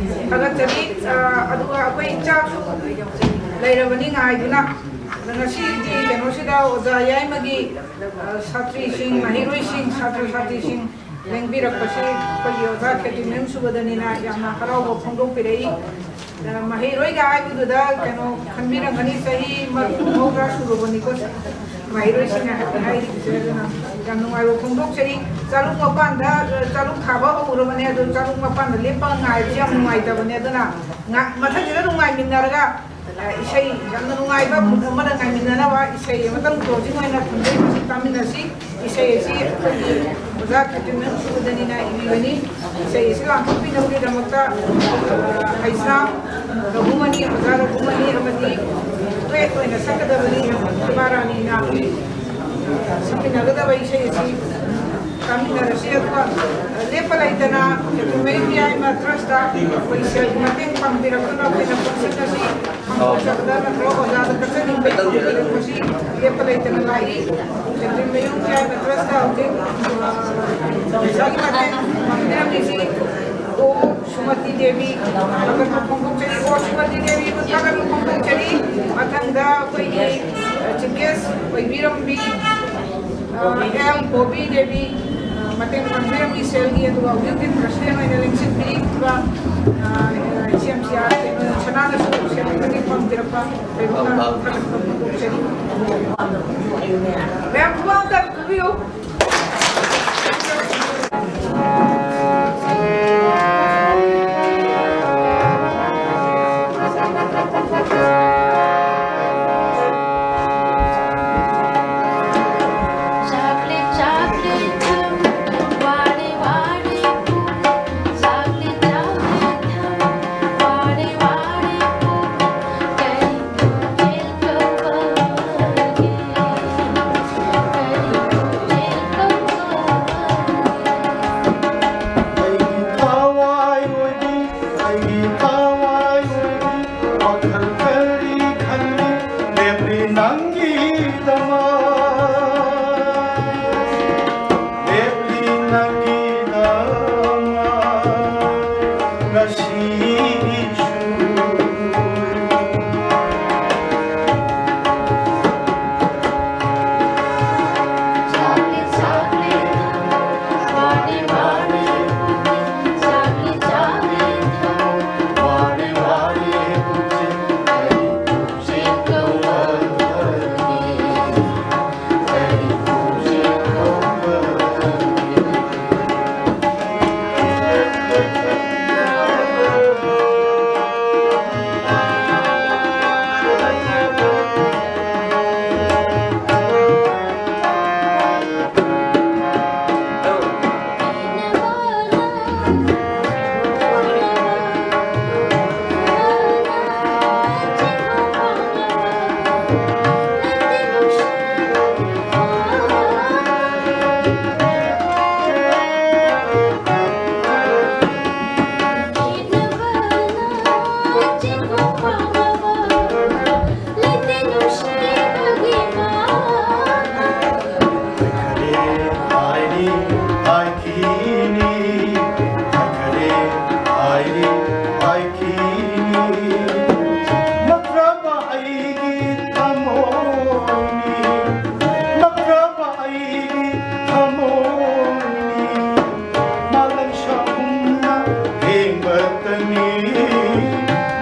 ꯊꯥꯒꯠꯆꯔꯤ꯫ ꯑ, ꯑꯗꯨꯒ ꯑꯩꯈꯣꯏ ꯆꯥꯛꯁꯨ ꯂꯩꯔꯕꯅꯤ ꯉꯥꯏꯗꯨꯅ꯫ ꯑꯗ ꯉꯁꯤꯒꯤ ꯀꯩꯅꯣꯁꯤꯗ ꯑꯣꯖꯥ ꯌꯥꯏꯃꯒꯤ, ꯑ, ꯁꯥꯇ꯭ꯔꯤꯁꯤꯡ, ꯃꯍꯩꯔꯣꯏꯁꯤꯡ, ꯁꯥꯇ꯭ꯔ ꯁꯥꯇ꯭ꯔꯤꯁꯤꯡ ꯂꯦꯡꯕꯤꯔꯛꯄꯁꯤ ꯑꯩꯈꯣꯏꯒꯤ ꯑꯣꯖꯥ ꯈꯦꯇ꯭ꯔꯤꯃꯌꯨꯝ ꯁꯨꯕꯗꯅꯤꯅ ꯌꯥꯝꯅ ꯍꯔꯥꯎꯕ ꯐꯣꯡꯗꯣꯛꯄꯤꯔꯛꯏ꯫ ꯑ, ꯃꯍꯩꯔꯣꯏꯒ ꯍꯥꯏꯕꯗꯨꯗ ꯀꯩꯅꯣ ꯈꯟꯕꯤꯔꯝꯒꯅꯤ, ꯆꯍꯤ ꯃ-, ꯃꯧꯗ꯭ꯔꯥ ꯁꯨꯔꯕꯅꯤꯀꯣ ꯃꯍꯩꯔꯣꯏꯁꯤꯡꯅ ꯍꯥꯏ-, ꯍꯥꯏꯔꯤꯕꯁꯦ꯫ ꯑꯗꯨꯅ ꯌꯥꯝ ꯅꯨꯡꯉꯥꯏꯕ ꯐꯣꯡꯗꯣꯛꯆꯔꯤ꯫ ꯆꯥꯂꯨꯛ ꯃꯄꯥꯟꯗ, ꯑ, ꯆꯥꯂꯨꯛ ꯊꯥꯕ ꯍꯧꯔꯕꯅꯦ, ꯑꯗꯣ ꯆꯥꯂꯨꯛ ꯃꯄꯥꯟꯗ ꯂꯦꯞꯄꯒ ꯉꯥꯏꯕꯁꯦ ꯌꯥꯝ ꯅꯨꯡꯉꯥꯏꯇꯕꯅꯦ꯫ ꯑꯗꯨꯅ ꯉꯥ-, ꯃꯊꯪꯁꯤꯗ ꯑꯗꯨꯝ ꯉꯥꯏꯃꯤꯟꯅꯔꯒ, ꯑ, ꯏꯁꯩ ꯌꯥꯝꯅ ꯅꯨꯡꯉꯥꯏꯕ ꯃꯨꯠ ꯑꯃꯗ ꯉꯥꯏꯃꯤꯟꯅꯅꯕ ꯏꯁꯩ ꯑꯃꯇꯪ ꯀ꯭ꯂꯣꯖꯤꯡ ꯑꯣꯏꯅ ꯈꯨꯟꯗꯩ ꯃꯁꯤ ꯇꯥꯃꯤꯟꯅꯁꯤ꯫ ꯏꯁꯩ ꯑꯁꯤ ꯑꯩꯈꯣꯏꯒꯤ ꯑꯣꯖꯥ ꯈꯦꯇ꯭ꯔꯤꯃꯌꯨꯝ ꯁꯨꯕꯗꯅꯤꯅ ꯏꯕꯤꯕꯅꯤ꯫ ꯏꯁꯩ ꯑꯁꯤ ꯂꯥꯡꯊꯣꯛꯄꯤꯅꯕꯒꯤꯗꯃꯛꯇ, ꯑ, ꯍꯩꯁꯥꯝ ꯔꯘꯨꯃꯅꯤ, ꯑꯣꯖꯥ ꯔꯘꯨꯃꯅꯤ ꯑꯃꯗꯤ ꯗꯨꯋꯦꯠ ꯑꯣꯏꯅ ꯁꯛꯀꯗꯕꯅꯤ ꯁꯤꯃꯥ ꯔꯥꯅꯤꯅ ꯁꯛꯃꯤꯟꯅꯒꯗꯕ ꯏꯁꯩ ꯑꯁꯤ ꯇꯥꯃꯤꯟꯅꯔꯁꯤ꯫ ꯑꯗꯨꯒ ꯂꯦꯞꯄ ꯂꯩꯇꯅ ꯈꯦꯇ꯭ꯔꯤꯃꯌꯨꯝ ꯌꯥꯏꯃ ꯇ꯭ꯔꯁꯇ ꯑꯩꯈꯣꯏ ꯁꯦꯜꯒꯤ ꯃꯇꯦꯡ ꯄꯥꯡꯕꯤꯔꯛꯇꯨꯅ ꯑꯩꯈꯣꯏꯅ ꯄꯨꯟꯁꯤꯟ ꯑꯁꯤ ꯈꯪꯍꯧꯖꯕꯗ ꯅꯠꯇ꯭ꯔꯒ ꯑꯣꯖꯥꯗ ꯀꯠꯆꯅꯤꯡꯕ ꯊꯝꯕꯤꯔꯛꯄꯁꯤ ꯂꯦꯞꯄ ꯂꯩꯇꯅ ꯂꯥꯛꯏ꯫ ꯈꯦꯇ꯭ꯔꯤꯃꯌꯨꯝ ꯌꯥꯏꯃ ꯇ꯭ꯔꯁꯇ ꯍꯧꯖꯤꯛ, ꯑ, ꯄꯩꯁꯥꯒꯤ ꯃꯇꯦꯡ ꯄꯥꯡꯕꯤꯔꯝꯃꯤꯁꯤ ꯁꯨꯃꯇꯤ ꯗꯦꯕꯤ ꯊꯥꯒꯠꯄ ꯐꯣꯡꯗꯣꯛꯆꯔꯤ꯫ ꯑꯣ, ꯁꯨꯃꯇꯤ ꯗꯦꯕꯤꯕꯨ ꯊꯥꯒꯠꯄ ꯐꯣꯡꯗꯣꯛꯆꯔꯤ꯫ ꯃꯊꯪꯗ ꯑꯩꯈꯣꯏꯒꯤ, ꯑ, ꯆꯤꯐ ꯒꯦꯁ ꯑꯣꯏꯕꯤꯔꯝꯕꯤ, ꯑ, ꯑꯦꯜ ꯕꯣꯕꯤ ꯗꯦꯕꯤ, ꯑ, ꯃꯇꯦꯡ ꯄꯥꯡꯕꯤꯔꯝꯕꯤ ꯁꯦꯜꯒꯤ, ꯑꯗꯨꯒ ꯍꯧꯖꯤꯛ ꯍꯧꯖꯤꯛ ꯄ꯭ꯔꯁꯤꯗꯦꯟ ꯑꯣꯏꯅ ꯂꯦꯡꯁꯤꯟꯕꯤꯔꯤꯕ, ꯑ, ꯁꯤ ꯑꯦꯝ ꯁꯤ ꯑꯥꯔ ꯀꯩꯅꯣ ꯁꯅꯥꯅꯁꯨ ꯁꯦꯜꯒꯤ ꯃꯇꯦꯡ ꯄꯥꯡꯕꯤꯔꯛꯄ ꯂꯣꯏꯅꯃꯛ ꯊꯥꯒꯠꯄ ꯐꯣꯡꯗꯣꯛꯆꯔꯤ꯫ ꯃꯌꯥꯝ ꯈꯨꯕꯥꯛ ꯑꯝꯇ ꯈꯨꯕꯤꯌꯨ꯫ ꯑꯩꯒꯤ ꯊꯋꯥꯏ ꯑꯣꯏꯕꯤ, ꯑꯩꯒꯤ ꯊꯋꯥꯏ ꯑꯣꯏꯕꯤ, ꯋꯥꯈꯜ ꯀꯔꯤ ꯈꯜꯂꯤ, ꯂꯦꯞꯂꯤ ꯅꯪꯒꯤꯗꯃꯛ, ꯂꯦꯞꯂꯤ ꯅꯪꯒꯤꯗꯃꯛ, ꯉꯁꯤꯁꯨ꯫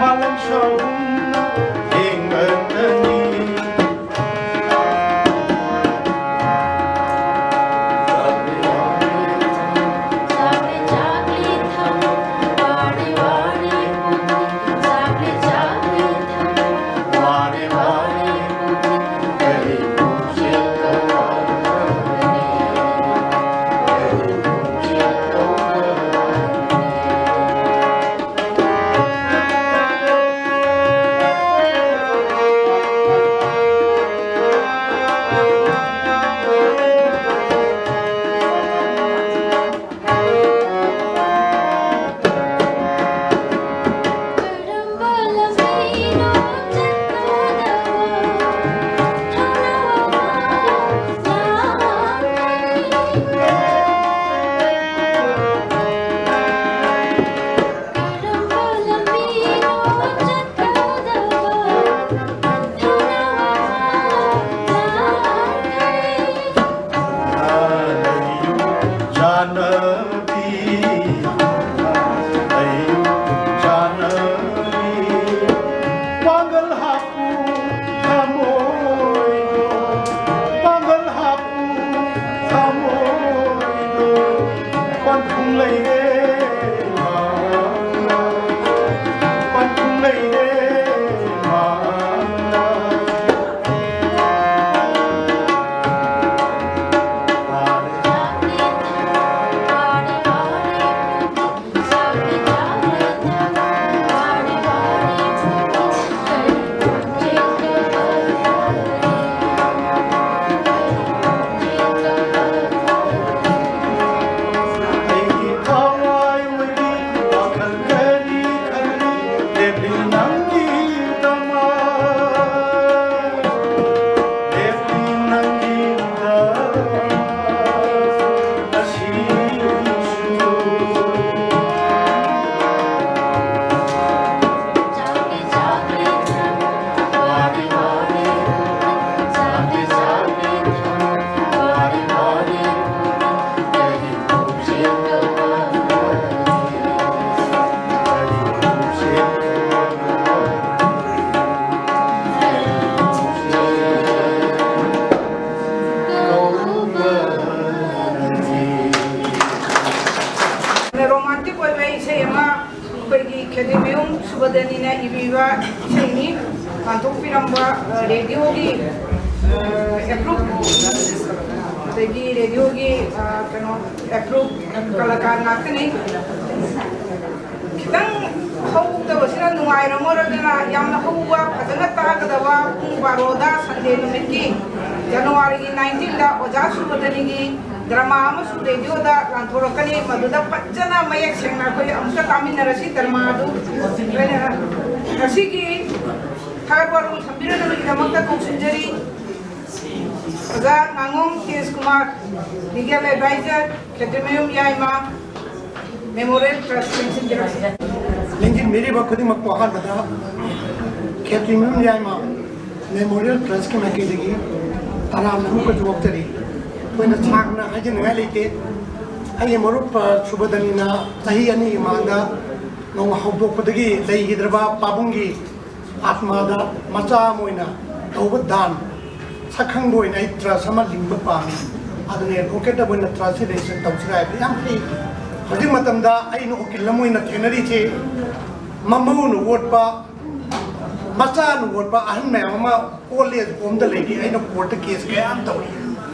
ꯃꯥꯂꯪ ꯁꯍꯨꯝꯅ ꯌꯦꯡꯂꯛꯀꯅꯤ꯫ ꯁꯨꯕꯗꯅꯤꯅ ꯏꯕꯤꯕ ꯏꯁꯩꯅꯤ꯫ ꯄꯥꯡꯊꯣꯛꯄꯤꯔꯝꯕ, ꯑ, ꯔꯦꯗꯤꯑꯣꯒꯤ, ꯑ, ꯑꯦꯄ꯭ꯔꯨꯞ, ꯑꯗꯒꯤ ꯔꯦꯗꯤꯑꯣꯒꯤ, ꯑ, ꯀꯩꯅꯣ, ꯑꯦꯄ꯭ꯔꯨꯞ ꯀꯂꯥꯀꯥꯔ ꯉꯥꯛꯇꯅꯤ꯫ ꯈꯤꯇꯪ ꯍꯧꯗꯕꯁꯤꯅ ꯅꯨꯡꯉꯥꯏꯔꯝꯃꯔꯣꯏꯗꯅ, ꯌꯥꯝꯅ ꯍꯧꯕ, ꯐꯖꯅ ꯇꯥꯒꯗꯕ, ꯄꯨꯡ ꯕꯥꯔꯣꯗ ꯁꯟꯗꯦ ꯅꯨꯃꯤꯠꯀꯤ, ꯖꯅꯋꯥꯔꯤꯒꯤ nineteenꯗ ꯑꯣꯖꯥ ꯁꯨꯕꯗꯅꯤꯒꯤ ꯗ꯭ꯔꯃꯥ ꯑꯃꯁꯨ ꯔꯦꯗꯤꯑꯣꯗ ꯂꯥꯟꯊꯣꯔꯛꯀꯅꯤ꯫ ꯃꯗꯨꯗ ꯐꯖꯅ ꯃꯌꯦꯛ ꯁꯦꯡꯅ ꯑꯩꯈꯣꯏ ꯑꯃꯨꯛꯇ ꯇꯥꯃꯤꯟꯅꯔꯁꯤ ꯗ꯭ꯔꯃꯥ ꯑꯗꯨ꯫ ꯂꯣꯏꯅꯅ ꯉꯁꯤꯒꯤ ꯊꯥꯒꯠ ꯋꯥꯔꯣꯜ ꯊꯝꯕꯤꯔꯗꯕꯒꯤꯗꯃꯛꯇ ꯀꯧꯁꯤꯟꯖꯔꯤ꯫ ꯑꯣꯖꯥ ꯉꯥꯉꯣꯝ ꯇꯦꯖ ꯀꯨꯃꯥꯔ, ꯂꯤꯒꯦꯜ ꯑꯦꯗꯚꯥꯏꯖꯔ, ꯈꯦꯇ꯭ꯔꯤꯃꯌꯨꯝ ꯌꯥꯏꯃ ꯃꯦꯃꯣꯔꯤꯌꯦꯜ ꯇ꯭ꯔꯁ ꯂꯦꯡꯁꯤꯟꯕꯤꯔꯛꯁꯤ꯫ ꯂꯦꯡꯁꯤꯟꯕꯤꯔꯤꯕ ꯈꯨꯗꯤꯡꯃꯛꯄꯨ ꯑꯍꯥꯟꯕꯗ ꯈꯦꯇ꯭ꯔꯤꯃꯌꯨꯝ ꯌꯥꯏꯃ ꯃꯦꯃꯣꯔꯤꯌꯦꯜ ꯇ꯭ꯔꯁꯀꯤ ꯃꯥꯏꯀꯩꯗꯒꯤ ꯇꯔꯥꯝꯅ ꯑꯃꯨꯛꯀꯁꯨ ꯑꯣꯛꯆꯔꯤ꯫ ꯑꯩꯈꯣꯏꯅ ꯁꯥꯡꯅ ꯍꯥꯏꯖꯅꯤꯡꯉꯥꯏ ꯂꯩꯇꯦ꯫ ꯑꯩꯒꯤ ꯃꯔꯨꯞ, ꯑ, ꯁꯨꯕꯗꯅꯤꯅ ꯆꯍꯤ ꯑꯅꯤꯒꯤ ꯃꯃꯥꯡꯗ ꯅꯣꯡꯃ ꯍꯧꯗꯣꯛꯄꯗꯒꯤ ꯂꯩꯈꯤꯗ꯭ꯔꯕ ꯄꯥꯕꯨꯡꯒꯤ ꯑꯥꯠꯃꯥꯗ ꯃꯆꯥ ꯑꯃ ꯑꯣꯏꯅ ꯇꯧꯕ ꯗꯥꯟ ꯁꯛꯈꯪꯕ ꯑꯣꯏꯅ ꯑꯩ ꯇ꯭ꯔꯁ ꯑꯃ ꯂꯤꯡꯕ ꯄꯥꯝꯃꯤ꯫ ꯑꯗꯨꯅ ꯑꯦꯗꯚꯣꯀꯦꯠ ꯑꯣꯏꯅ ꯇ꯭ꯔꯁꯁꯤ ꯔꯦꯖꯤꯁꯇꯔ ꯇꯧꯁꯤꯔ ꯍꯥꯏꯕꯗꯤ ꯌꯥꯝ ꯐꯩ꯫ ꯍꯧꯖꯤꯛ ꯃꯇꯝꯗ ꯑꯩꯅ ꯎꯀꯤꯜ ꯑꯃ ꯑꯣꯏꯅ ꯊꯦꯡꯅꯔꯤꯁꯤ, ꯃꯃꯧꯅ ꯑꯣꯠꯄ, ꯃꯆꯥꯅ ꯑꯣꯠꯄ ꯑꯍꯟ ꯃꯌꯥꯝ ꯑꯃ ꯑꯣꯜ ꯑꯦꯖ ꯍꯣꯝꯗ ꯂꯩꯔꯤ꯫ ꯑꯩꯅ ꯀꯣꯔꯠꯇ ꯀꯦꯁ ꯀꯌꯥ ꯑꯃ ꯇꯧꯔꯤ꯫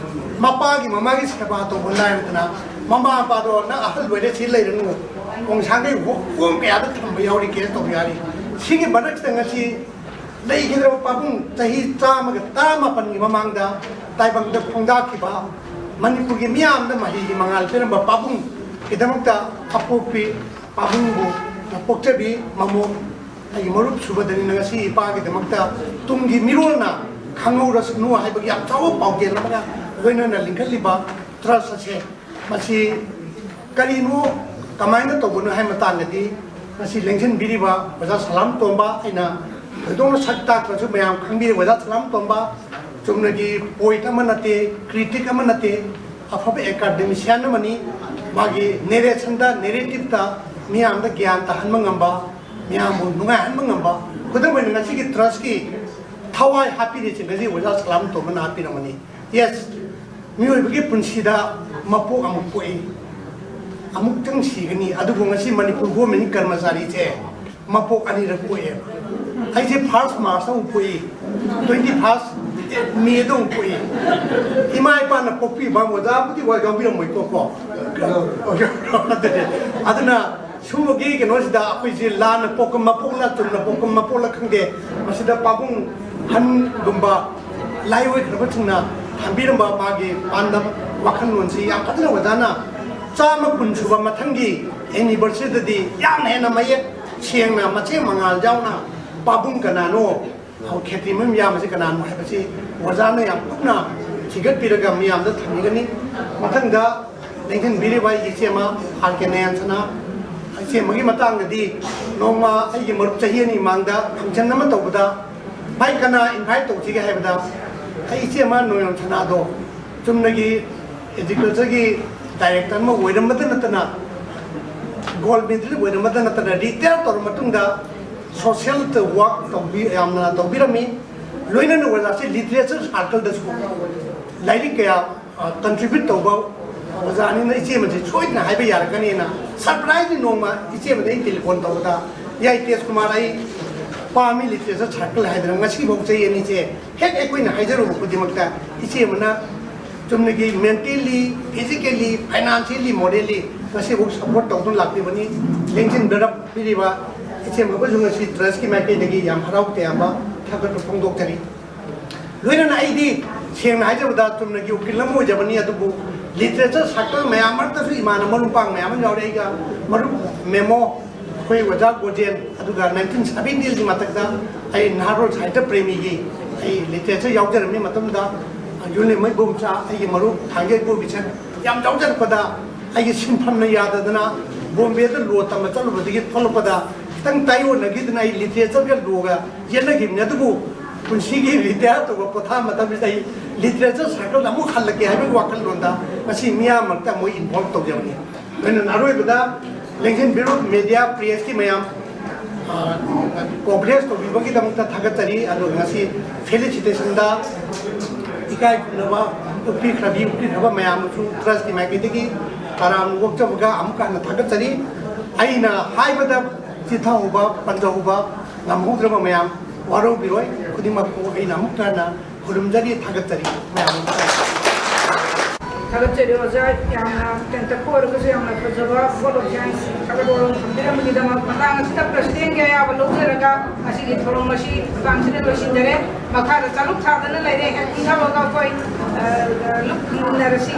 ꯃꯄꯥꯒꯤ ꯃꯃꯥꯒꯤ ꯁꯦꯕꯥ ꯇꯧꯕ ꯂꯥꯏꯔꯗꯅ, ꯃꯃꯥ ꯃꯄꯥꯗꯣ "ꯅꯪ ꯑꯍꯜ ꯑꯣꯏꯔꯦ, ꯁꯤ ꯂꯩꯔꯅꯨ", ꯈꯣꯡꯁꯥꯡꯈꯩ ꯍꯣ-, ꯍꯣꯝ ꯀꯌꯥꯗ ꯊꯝꯕ ꯌꯥꯎꯔꯤ, ꯀꯦꯁ ꯇꯧꯕ ꯌꯥꯎꯔꯤ꯫ ꯁꯤꯒꯤ ꯃꯔꯛꯁꯤꯗ ꯉꯁꯤ ꯂꯩꯈꯤꯗ꯭ꯔꯕ ꯄꯥꯕꯨꯡ, ꯆꯍꯤ ꯆꯥꯝꯃꯒ ꯇꯔꯥꯃꯥꯄꯟꯒꯤ ꯃꯃꯥꯡꯗ ꯇꯥꯏꯕꯪꯗ ꯈꯣꯡꯗꯥꯈꯤꯕ, ꯃꯅꯤꯄꯨꯔꯒꯤ ꯃꯤꯌꯥꯝꯗ ꯃꯍꯩꯒꯤ ꯃꯉꯥꯜ ꯄꯤꯔꯝꯕ ꯄꯥꯕꯨꯡꯒꯤꯗꯃꯛꯇ ꯑꯄꯣꯛꯄꯤ ꯄꯥꯕꯨꯡꯕꯨ, ꯄꯣꯛꯆꯕꯤ ꯃꯃꯣꯝ, ꯑꯩꯒꯤ ꯃꯔꯨꯞ ꯁꯨꯕꯗꯅꯤꯅ ꯉꯁꯤ ꯏꯄꯥꯒꯤꯗꯃꯛꯇ ꯇꯨꯡꯒꯤ ꯃꯤꯔꯣꯜꯅ ꯈꯪꯍꯧꯔꯁꯅꯨ ꯍꯥꯏꯕꯒꯤ ꯌꯥꯝ ꯆꯥꯎꯕ ꯄꯥꯎꯖꯦꯜ ꯑꯃꯒ ꯂꯣꯏꯅꯅ ꯂꯤꯡꯈꯠꯂꯤꯕ ꯇ꯭ꯔꯁ ꯑꯁꯦ, ꯃꯁꯤ ꯀꯔꯤꯅꯣ, ꯀꯃꯥꯏꯅ ꯇꯧꯕꯅꯣ ꯍꯥꯏꯕ ꯃꯇꯥꯡꯗꯗꯤ ꯉꯁꯤ ꯂꯦꯡꯁꯤꯟꯕꯤꯔꯤꯕ ꯑꯣꯖꯥ ꯁꯂꯥꯝ ꯇꯣꯝꯕ, ꯑꯩꯅ ꯊꯣꯏꯗꯣꯛꯅ ꯁꯛ ꯇꯥꯛꯇ꯭ꯔꯁꯨ ꯃꯌꯥꯝ ꯈꯪꯕꯤꯔꯤꯕ ꯑꯣꯖꯥ ꯁꯂꯥꯝ ꯇꯣꯝꯕ ꯆꯨꯝꯅꯒꯤ ꯄꯣꯏꯠ ꯑꯃ ꯅꯠꯇꯦ, ꯀ꯭ꯔꯤꯇꯤꯛ ꯑꯃ ꯅꯠꯇꯦ, ꯑꯐꯕ ꯑꯦꯀꯥꯗꯦꯃꯤꯁꯤꯌꯥꯟ ꯑꯃꯅꯤ꯫ ꯃꯥꯒꯤ ꯅꯦꯔꯦꯁꯟꯗ, ꯅꯦꯔꯦꯇꯤꯞꯇ ꯃꯤꯌꯥꯝꯗ ꯒ꯭ꯌꯥꯟ ꯇꯥꯍꯟꯕ ꯉꯝꯕ, ꯃꯤꯌꯥꯝꯕꯨ ꯅꯨꯡꯉꯥꯏꯍꯟꯕ ꯉꯝꯕ, ꯈꯨꯗꯝ ꯑꯣꯏꯅ ꯉꯁꯤꯒꯤ ꯇ꯭ꯔꯁꯀꯤ ꯊꯋꯥꯏ ꯍꯥꯞꯄꯤꯔꯤꯁꯤ ꯉꯁꯤ ꯑꯣꯖꯥ ꯁꯂꯥꯝ ꯇꯣꯝꯕꯅ ꯍꯥꯞꯄꯤꯔꯝꯕꯅꯤ꯫ ꯌꯦꯁ, ꯃꯤꯑꯣꯏꯕꯒꯤ ꯄꯨꯟꯁꯤꯗ ꯃꯄꯣꯛ ꯑꯃꯨꯛ ꯄꯣꯛꯏ, ꯑꯃꯨꯛꯇꯪ ꯁꯤꯒꯅꯤ꯫ ꯑꯗꯨꯕꯨ ꯉꯁꯤ ꯃꯅꯤꯄꯨꯔ ꯒꯣꯔꯃꯦꯟꯒꯤ ꯀꯔꯃꯆꯥꯔꯤꯁꯦ ꯃꯄꯣꯛ ꯑꯅꯤꯔꯛ ꯄꯣꯛꯑꯦꯕ꯫ ꯑꯩꯁꯦ ꯐꯥꯔꯁ ꯃꯥꯔꯁꯇ ꯑꯃꯨꯛ ꯄꯣꯛꯏ, ꯇ꯭ꯋꯦꯟꯇꯤ ꯐꯥꯔꯁ ꯃꯦꯗ ꯑꯃꯨꯛ ꯄꯣꯛꯏ꯫ ꯏꯃꯥ ꯏꯄꯥꯅ ꯄꯣꯛꯄꯤꯕ ꯑꯣꯖꯥꯕꯨꯗꯤ ꯋꯥ ꯌꯥꯎꯕꯤꯔꯝꯃꯣꯏꯀꯣ ꯀꯣ꯫ ꯑꯗꯨꯅ ꯁꯨꯝꯕꯒꯤ ꯀꯩꯅꯣꯁꯤꯗ ꯑꯩꯈꯣꯏꯁꯦ ꯂꯥꯟꯅ ꯄꯣꯛꯄ ꯃꯄꯣꯛꯂ ꯆꯨꯝꯅ ꯄꯣꯛꯄ ꯃꯄꯣꯛꯂ ꯈꯪꯗꯦ, ꯃꯁꯤꯗ ꯄꯥꯕꯨꯡ ꯑꯍꯟꯒꯨꯝꯕ ꯂꯥꯏ ꯑꯣꯏꯈ꯭ꯔꯕꯁꯤꯡꯅ ꯊꯝꯕꯤꯔꯝꯕ ꯃꯥꯒꯤ ꯄꯥꯟꯗꯝ ꯋꯥꯈꯜꯂꯣꯟꯁꯤ ꯌꯥꯝ ꯐꯖꯅ ꯑꯣꯖꯥꯅ ꯆꯥꯝꯃ ꯀꯨꯟ ꯁꯨꯕ ꯃꯊꯪꯒꯤ ꯑꯦꯅꯤꯚꯔꯁꯔꯤꯗꯗꯤ ꯌꯥꯝꯅ ꯍꯦꯟꯅ ꯃꯌꯦꯛ ꯁꯦꯡꯅ ꯃꯆꯦ ꯃꯉꯥꯜ ꯌꯥꯎꯅ ꯄꯥꯕꯨꯡ ꯀꯅꯥꯅꯣ, ꯈꯦꯇ꯭ꯔꯤ ꯃꯌꯨꯝ ꯌꯥꯝꯕꯁꯤ ꯀꯅꯥꯅꯣ ꯍꯥꯏꯕꯁꯤ ꯑꯣꯖꯥꯅ ꯌꯥꯝ ꯀꯨꯞꯅ ꯊꯤꯒꯠꯄꯤꯔꯒ ꯃꯤꯌꯥꯝꯗ ꯊꯝꯕꯤꯒꯅꯤ꯫ ꯃꯊꯪꯗ ꯂꯦꯡꯁꯤꯟꯕꯤꯔꯤꯕ ꯑꯩꯒꯤ ꯏꯆꯦꯃ ꯑꯥꯔ ꯀꯦ ꯅꯌꯥꯟꯁꯅꯥ, ꯏꯆꯦꯃꯒꯤ ꯃꯇꯥꯡꯗꯗꯤ ꯅꯣꯡꯃ ꯑꯩꯒꯤ ꯃꯔꯨꯞ ꯆꯍꯤ ꯑꯅꯤ ꯃꯃꯥꯡꯗ ꯐꯪꯁꯟ ꯑꯃ ꯇꯧꯕꯗ ꯚꯥꯏ ꯀꯅꯥ ꯏꯟꯚꯥꯏꯠ ꯇꯧꯁꯤꯒꯦ ꯍꯥꯏꯕꯗ ꯑꯩ ꯏꯆꯦꯃ ꯅꯣꯌꯥꯟꯁꯅꯥꯗꯣ ꯆꯨꯝꯅꯒꯤ ꯑꯦꯒ꯭ꯔꯤꯀꯜꯆꯔꯒꯤ ꯗꯥꯏꯔꯦꯛꯇꯔ ꯑꯃ ꯑꯣꯏꯔꯝꯕꯗ ꯅꯠꯇꯅ ꯒꯣꯜ ꯃꯦꯗꯜ ꯑꯣꯏꯔꯝꯕꯗ ꯅꯠꯇꯅ ꯔꯤꯇꯥꯌꯔ ꯇꯧꯔ ꯃꯇꯨꯡꯗ ꯁꯣꯁꯤꯌꯦꯜ ꯋꯥꯔꯛ ꯇꯧꯕꯤ ꯌꯥꯝꯅ ꯇꯧꯕꯤꯔꯝꯃꯤ꯫ ꯂꯣꯏꯅꯅ ꯑꯣꯖꯥꯁꯦ ꯂꯤꯇꯔꯦꯆꯔ ꯁꯥꯔꯀꯜꯗꯁꯨ ꯂꯥꯏꯔꯤꯛ ꯀꯌꯥ ꯀꯟꯇ꯭ꯔꯤꯕ꯭ꯌꯨꯠ ꯇꯧꯕ ꯑꯣꯖꯥꯅꯤꯅ ꯏꯆꯦꯃꯁꯦ ꯁꯣꯏꯗꯅ ꯍꯥꯏꯕ ꯌꯥꯔꯛꯀꯅꯤꯅ ꯁꯔꯄ꯭ꯔꯥꯏꯖ ꯅꯣꯡꯃ ꯏꯆꯦꯃꯗ ꯑꯩ ꯇꯦꯂꯤꯐꯣꯟ ꯇꯧꯕꯗ, "ꯌꯥꯏ ꯇꯦꯖ ꯀꯨꯃꯥꯔ, ꯑꯩ ꯄꯥꯝꯃꯤ ꯂꯤꯇꯔꯦꯆꯔ ꯁꯥꯔꯀꯜ ꯍꯥꯏꯗꯅ ꯉꯁꯤꯐꯥꯎ ꯆꯍꯤ ꯑꯅꯤꯁꯦ ꯍꯦꯛ ꯑꯩꯈꯣꯏꯅ ꯍꯥꯏꯖꯔꯨꯕ ꯈꯨꯗꯤꯡꯃꯛꯇ ꯏꯆꯦꯃꯅ ꯆꯨꯝꯅꯒꯤ ꯃꯦꯟꯇꯦꯜꯂꯤ, ꯐꯤꯖꯤꯀꯦꯜꯂꯤ, ꯐꯥꯏꯅꯥꯟꯁꯤꯌꯦꯜꯂꯤ, ꯃꯣꯔꯦꯜꯂꯤ ꯉꯁꯤꯐꯥꯎ ꯁꯞꯄꯣꯔꯠ ꯇꯧꯗꯨꯅ ꯂꯥꯛꯄꯤꯕꯅꯤ꯫ ꯂꯦꯡꯁꯤꯟꯕꯤꯔꯛꯄꯤꯔꯤꯕ ꯏꯆꯦꯃꯕꯨꯁꯨ ꯉꯁꯤ ꯇ꯭ꯔꯁꯀꯤ ꯃꯥꯏꯀꯩꯗꯒꯤ ꯌꯥꯝ ꯍꯔꯥꯎ ꯇꯌꯥꯝꯕ ꯊꯥꯒꯠꯄ ꯐꯣꯡꯗꯣꯛꯆꯔꯤ꯫ ꯂꯣꯏꯅꯅ ꯑꯩꯗꯤ ꯁꯦꯡꯅ ꯍꯥꯏꯖꯕꯗ ꯆꯨꯝꯅꯒꯤ ꯎꯀꯤꯜ ꯑꯃ ꯑꯣꯏꯖꯕꯅꯤ, ꯑꯗꯨꯕꯨ ꯂꯤꯇꯔꯦꯆꯔ ꯁꯥꯔꯀꯜ ꯃꯌꯥꯝ ꯃꯔꯛꯇꯁꯨ ꯏꯃꯥꯟꯅꯕ ꯃꯔꯨꯞ ꯃꯄꯥꯡ ꯃꯌꯥꯝ ꯑꯃ ꯌꯥꯎꯔꯦ꯫ ꯑꯩꯒ ꯃꯔꯨꯞ ꯃꯦꯃꯣ, ꯑꯩꯈꯣꯏ ꯑꯣꯖꯥ ꯒꯣꯖꯦꯟ, ꯑꯗꯨꯒ ꯅꯥꯏꯟꯇꯤꯟ ꯁꯚꯦꯟꯇꯤꯁꯀꯤ ꯃꯊꯛꯇ ꯑꯩ ꯅꯍꯥꯔꯣꯜ ꯁꯥꯍꯤꯇ꯭ꯌ ꯄ꯭ꯔꯦꯃꯤꯒꯤ ꯑꯩ ꯂꯤꯇꯔꯦꯆꯔ ꯌꯥꯎꯖꯔꯝꯃꯤ꯫ ꯃꯇꯝꯗ ꯌꯨꯝꯂꯦꯝꯕ ꯏꯕꯣꯝꯆꯥ, ꯑꯩꯒꯤ ꯃꯔꯨꯞ ꯊꯥꯡꯒꯩ ꯏꯕꯣꯕꯤꯁꯟ ꯌꯥꯝ ꯌꯥꯎꯖꯔꯛꯄꯗ ꯑꯩꯒꯤ ꯁꯤꯟꯐꯝꯅ ꯌꯥꯗꯗꯅ ꯕꯣꯝꯕꯦꯗ ꯂꯣ ꯇꯝꯕ ꯆꯠꯂꯨꯕꯗꯒꯤ ꯊꯣꯛꯂꯛꯄꯗ ꯈꯤꯇꯪ ꯇꯥꯏꯑꯣꯟꯅꯈꯤꯗꯅ ꯑꯩ ꯂꯤꯇꯔꯦꯆꯔꯒ ꯂꯣꯒ ꯌꯦꯠꯅꯈꯤꯕꯅꯤ꯫ ꯑꯗꯨꯕꯨ ꯄꯨꯟꯁꯤꯒꯤ ꯔꯤꯇꯥꯌꯔ ꯇꯧꯕ ꯄꯣꯊꯥ ꯃꯇꯝꯁꯤꯗ ꯑꯩ ꯂꯤꯇꯔꯦꯆꯔ ꯁꯥꯔꯀꯜꯗ ꯑꯃꯨꯛ ꯍꯜꯂꯛꯀꯦ ꯍꯥꯏꯕꯒꯤ ꯋꯥꯈꯜꯂꯣꯟꯗ ꯉꯁꯤ ꯃꯤꯌꯥꯝ ꯃꯔꯛꯇ ꯑꯃꯨꯛ ꯏꯟꯚꯣꯜꯕ ꯇꯧꯖꯕꯅꯤ꯫ ꯑꯗꯨꯅ ꯑꯔꯣꯏꯕꯗ ꯂꯦꯡꯁꯤꯟꯕꯤꯔꯨ ꯃꯦꯗꯤꯌꯥ ꯄ꯭ꯔꯦꯁꯀꯤ ꯃꯌꯥꯝ, ꯑ, ꯀꯣꯚꯔꯦꯖ ꯇꯧꯕꯤꯕꯒꯤꯗꯃꯛꯇ ꯊꯥꯒꯠꯆꯔꯤ꯫ ꯑꯗꯨꯒ ꯉꯁꯤ ꯐꯦꯂꯤꯁꯤꯇꯦꯁꯟꯗ ꯏꯀꯥꯏ ꯈꯨꯝꯅꯕ ꯎꯠꯄꯤꯈ꯭ꯔꯕꯤ, ꯎꯠꯄꯤꯈ꯭ꯔꯕ ꯃꯌꯥꯝꯕꯨꯁꯨ ꯇ꯭ꯔꯁꯀꯤ ꯃꯥꯏꯀꯩꯗꯒꯤ ꯇꯔꯥꯝꯅ ꯑꯣꯛꯆꯕꯒ ꯑꯃꯨꯛꯀ ꯍꯟꯅ ꯊꯥꯒꯠꯆꯔꯤ꯫ ꯑꯩꯅ ꯍꯥꯏꯕꯗ ꯆꯤꯊꯍꯧꯕ, ꯄꯟꯖꯍꯧꯕ ꯉꯝꯍꯧꯗ꯭ꯔꯕ ꯃꯌꯥꯝ ꯋꯥꯔꯧꯕꯤꯔꯣꯏ꯫ ꯈꯨꯗꯤꯡꯃꯛꯄꯨ ꯑꯩꯅ ꯑꯃꯨꯛ ꯍꯟꯅ ꯈꯨꯔꯨꯝꯖꯔꯤ, ꯊꯥꯒꯠꯆꯔꯤ ꯃꯌꯥꯝ ꯑꯃ꯫ ꯊꯥꯒꯠꯆꯔꯤ ꯑꯣꯖꯥ, ꯌꯥꯝꯅ ꯇꯦꯟꯇꯛꯄ ꯑꯣꯏꯔꯒꯁꯨ ꯌꯥꯝꯅ ꯐꯖꯕ vote of thanks ꯊꯥꯒꯠ ꯋꯥꯔꯣꯜ ꯊꯝꯕꯤꯔꯝꯕꯒꯤꯗꯃꯛ꯫ ꯃꯇꯥꯡ ꯑꯁꯤꯗ presidentꯒꯤ ꯑꯌꯥꯕ ꯂꯧꯖꯔꯒ ꯉꯁꯤꯒꯤ ꯊꯧꯔꯝ ꯑꯁꯤ ꯃꯇꯥꯡꯁꯤꯗ ꯂꯣꯏꯁꯤꯟꯖꯔꯦ꯫ ꯃꯈꯥꯗ ꯆꯥꯂꯨꯛ ꯊꯥꯗꯅ ꯂꯩꯔꯦ꯫ ꯍꯦꯛ ꯏꯪꯊꯕꯒ ꯑꯩꯈꯣꯏ, ꯑ, ꯂꯨꯞ ꯈꯨꯝꯅꯔꯁꯤ꯫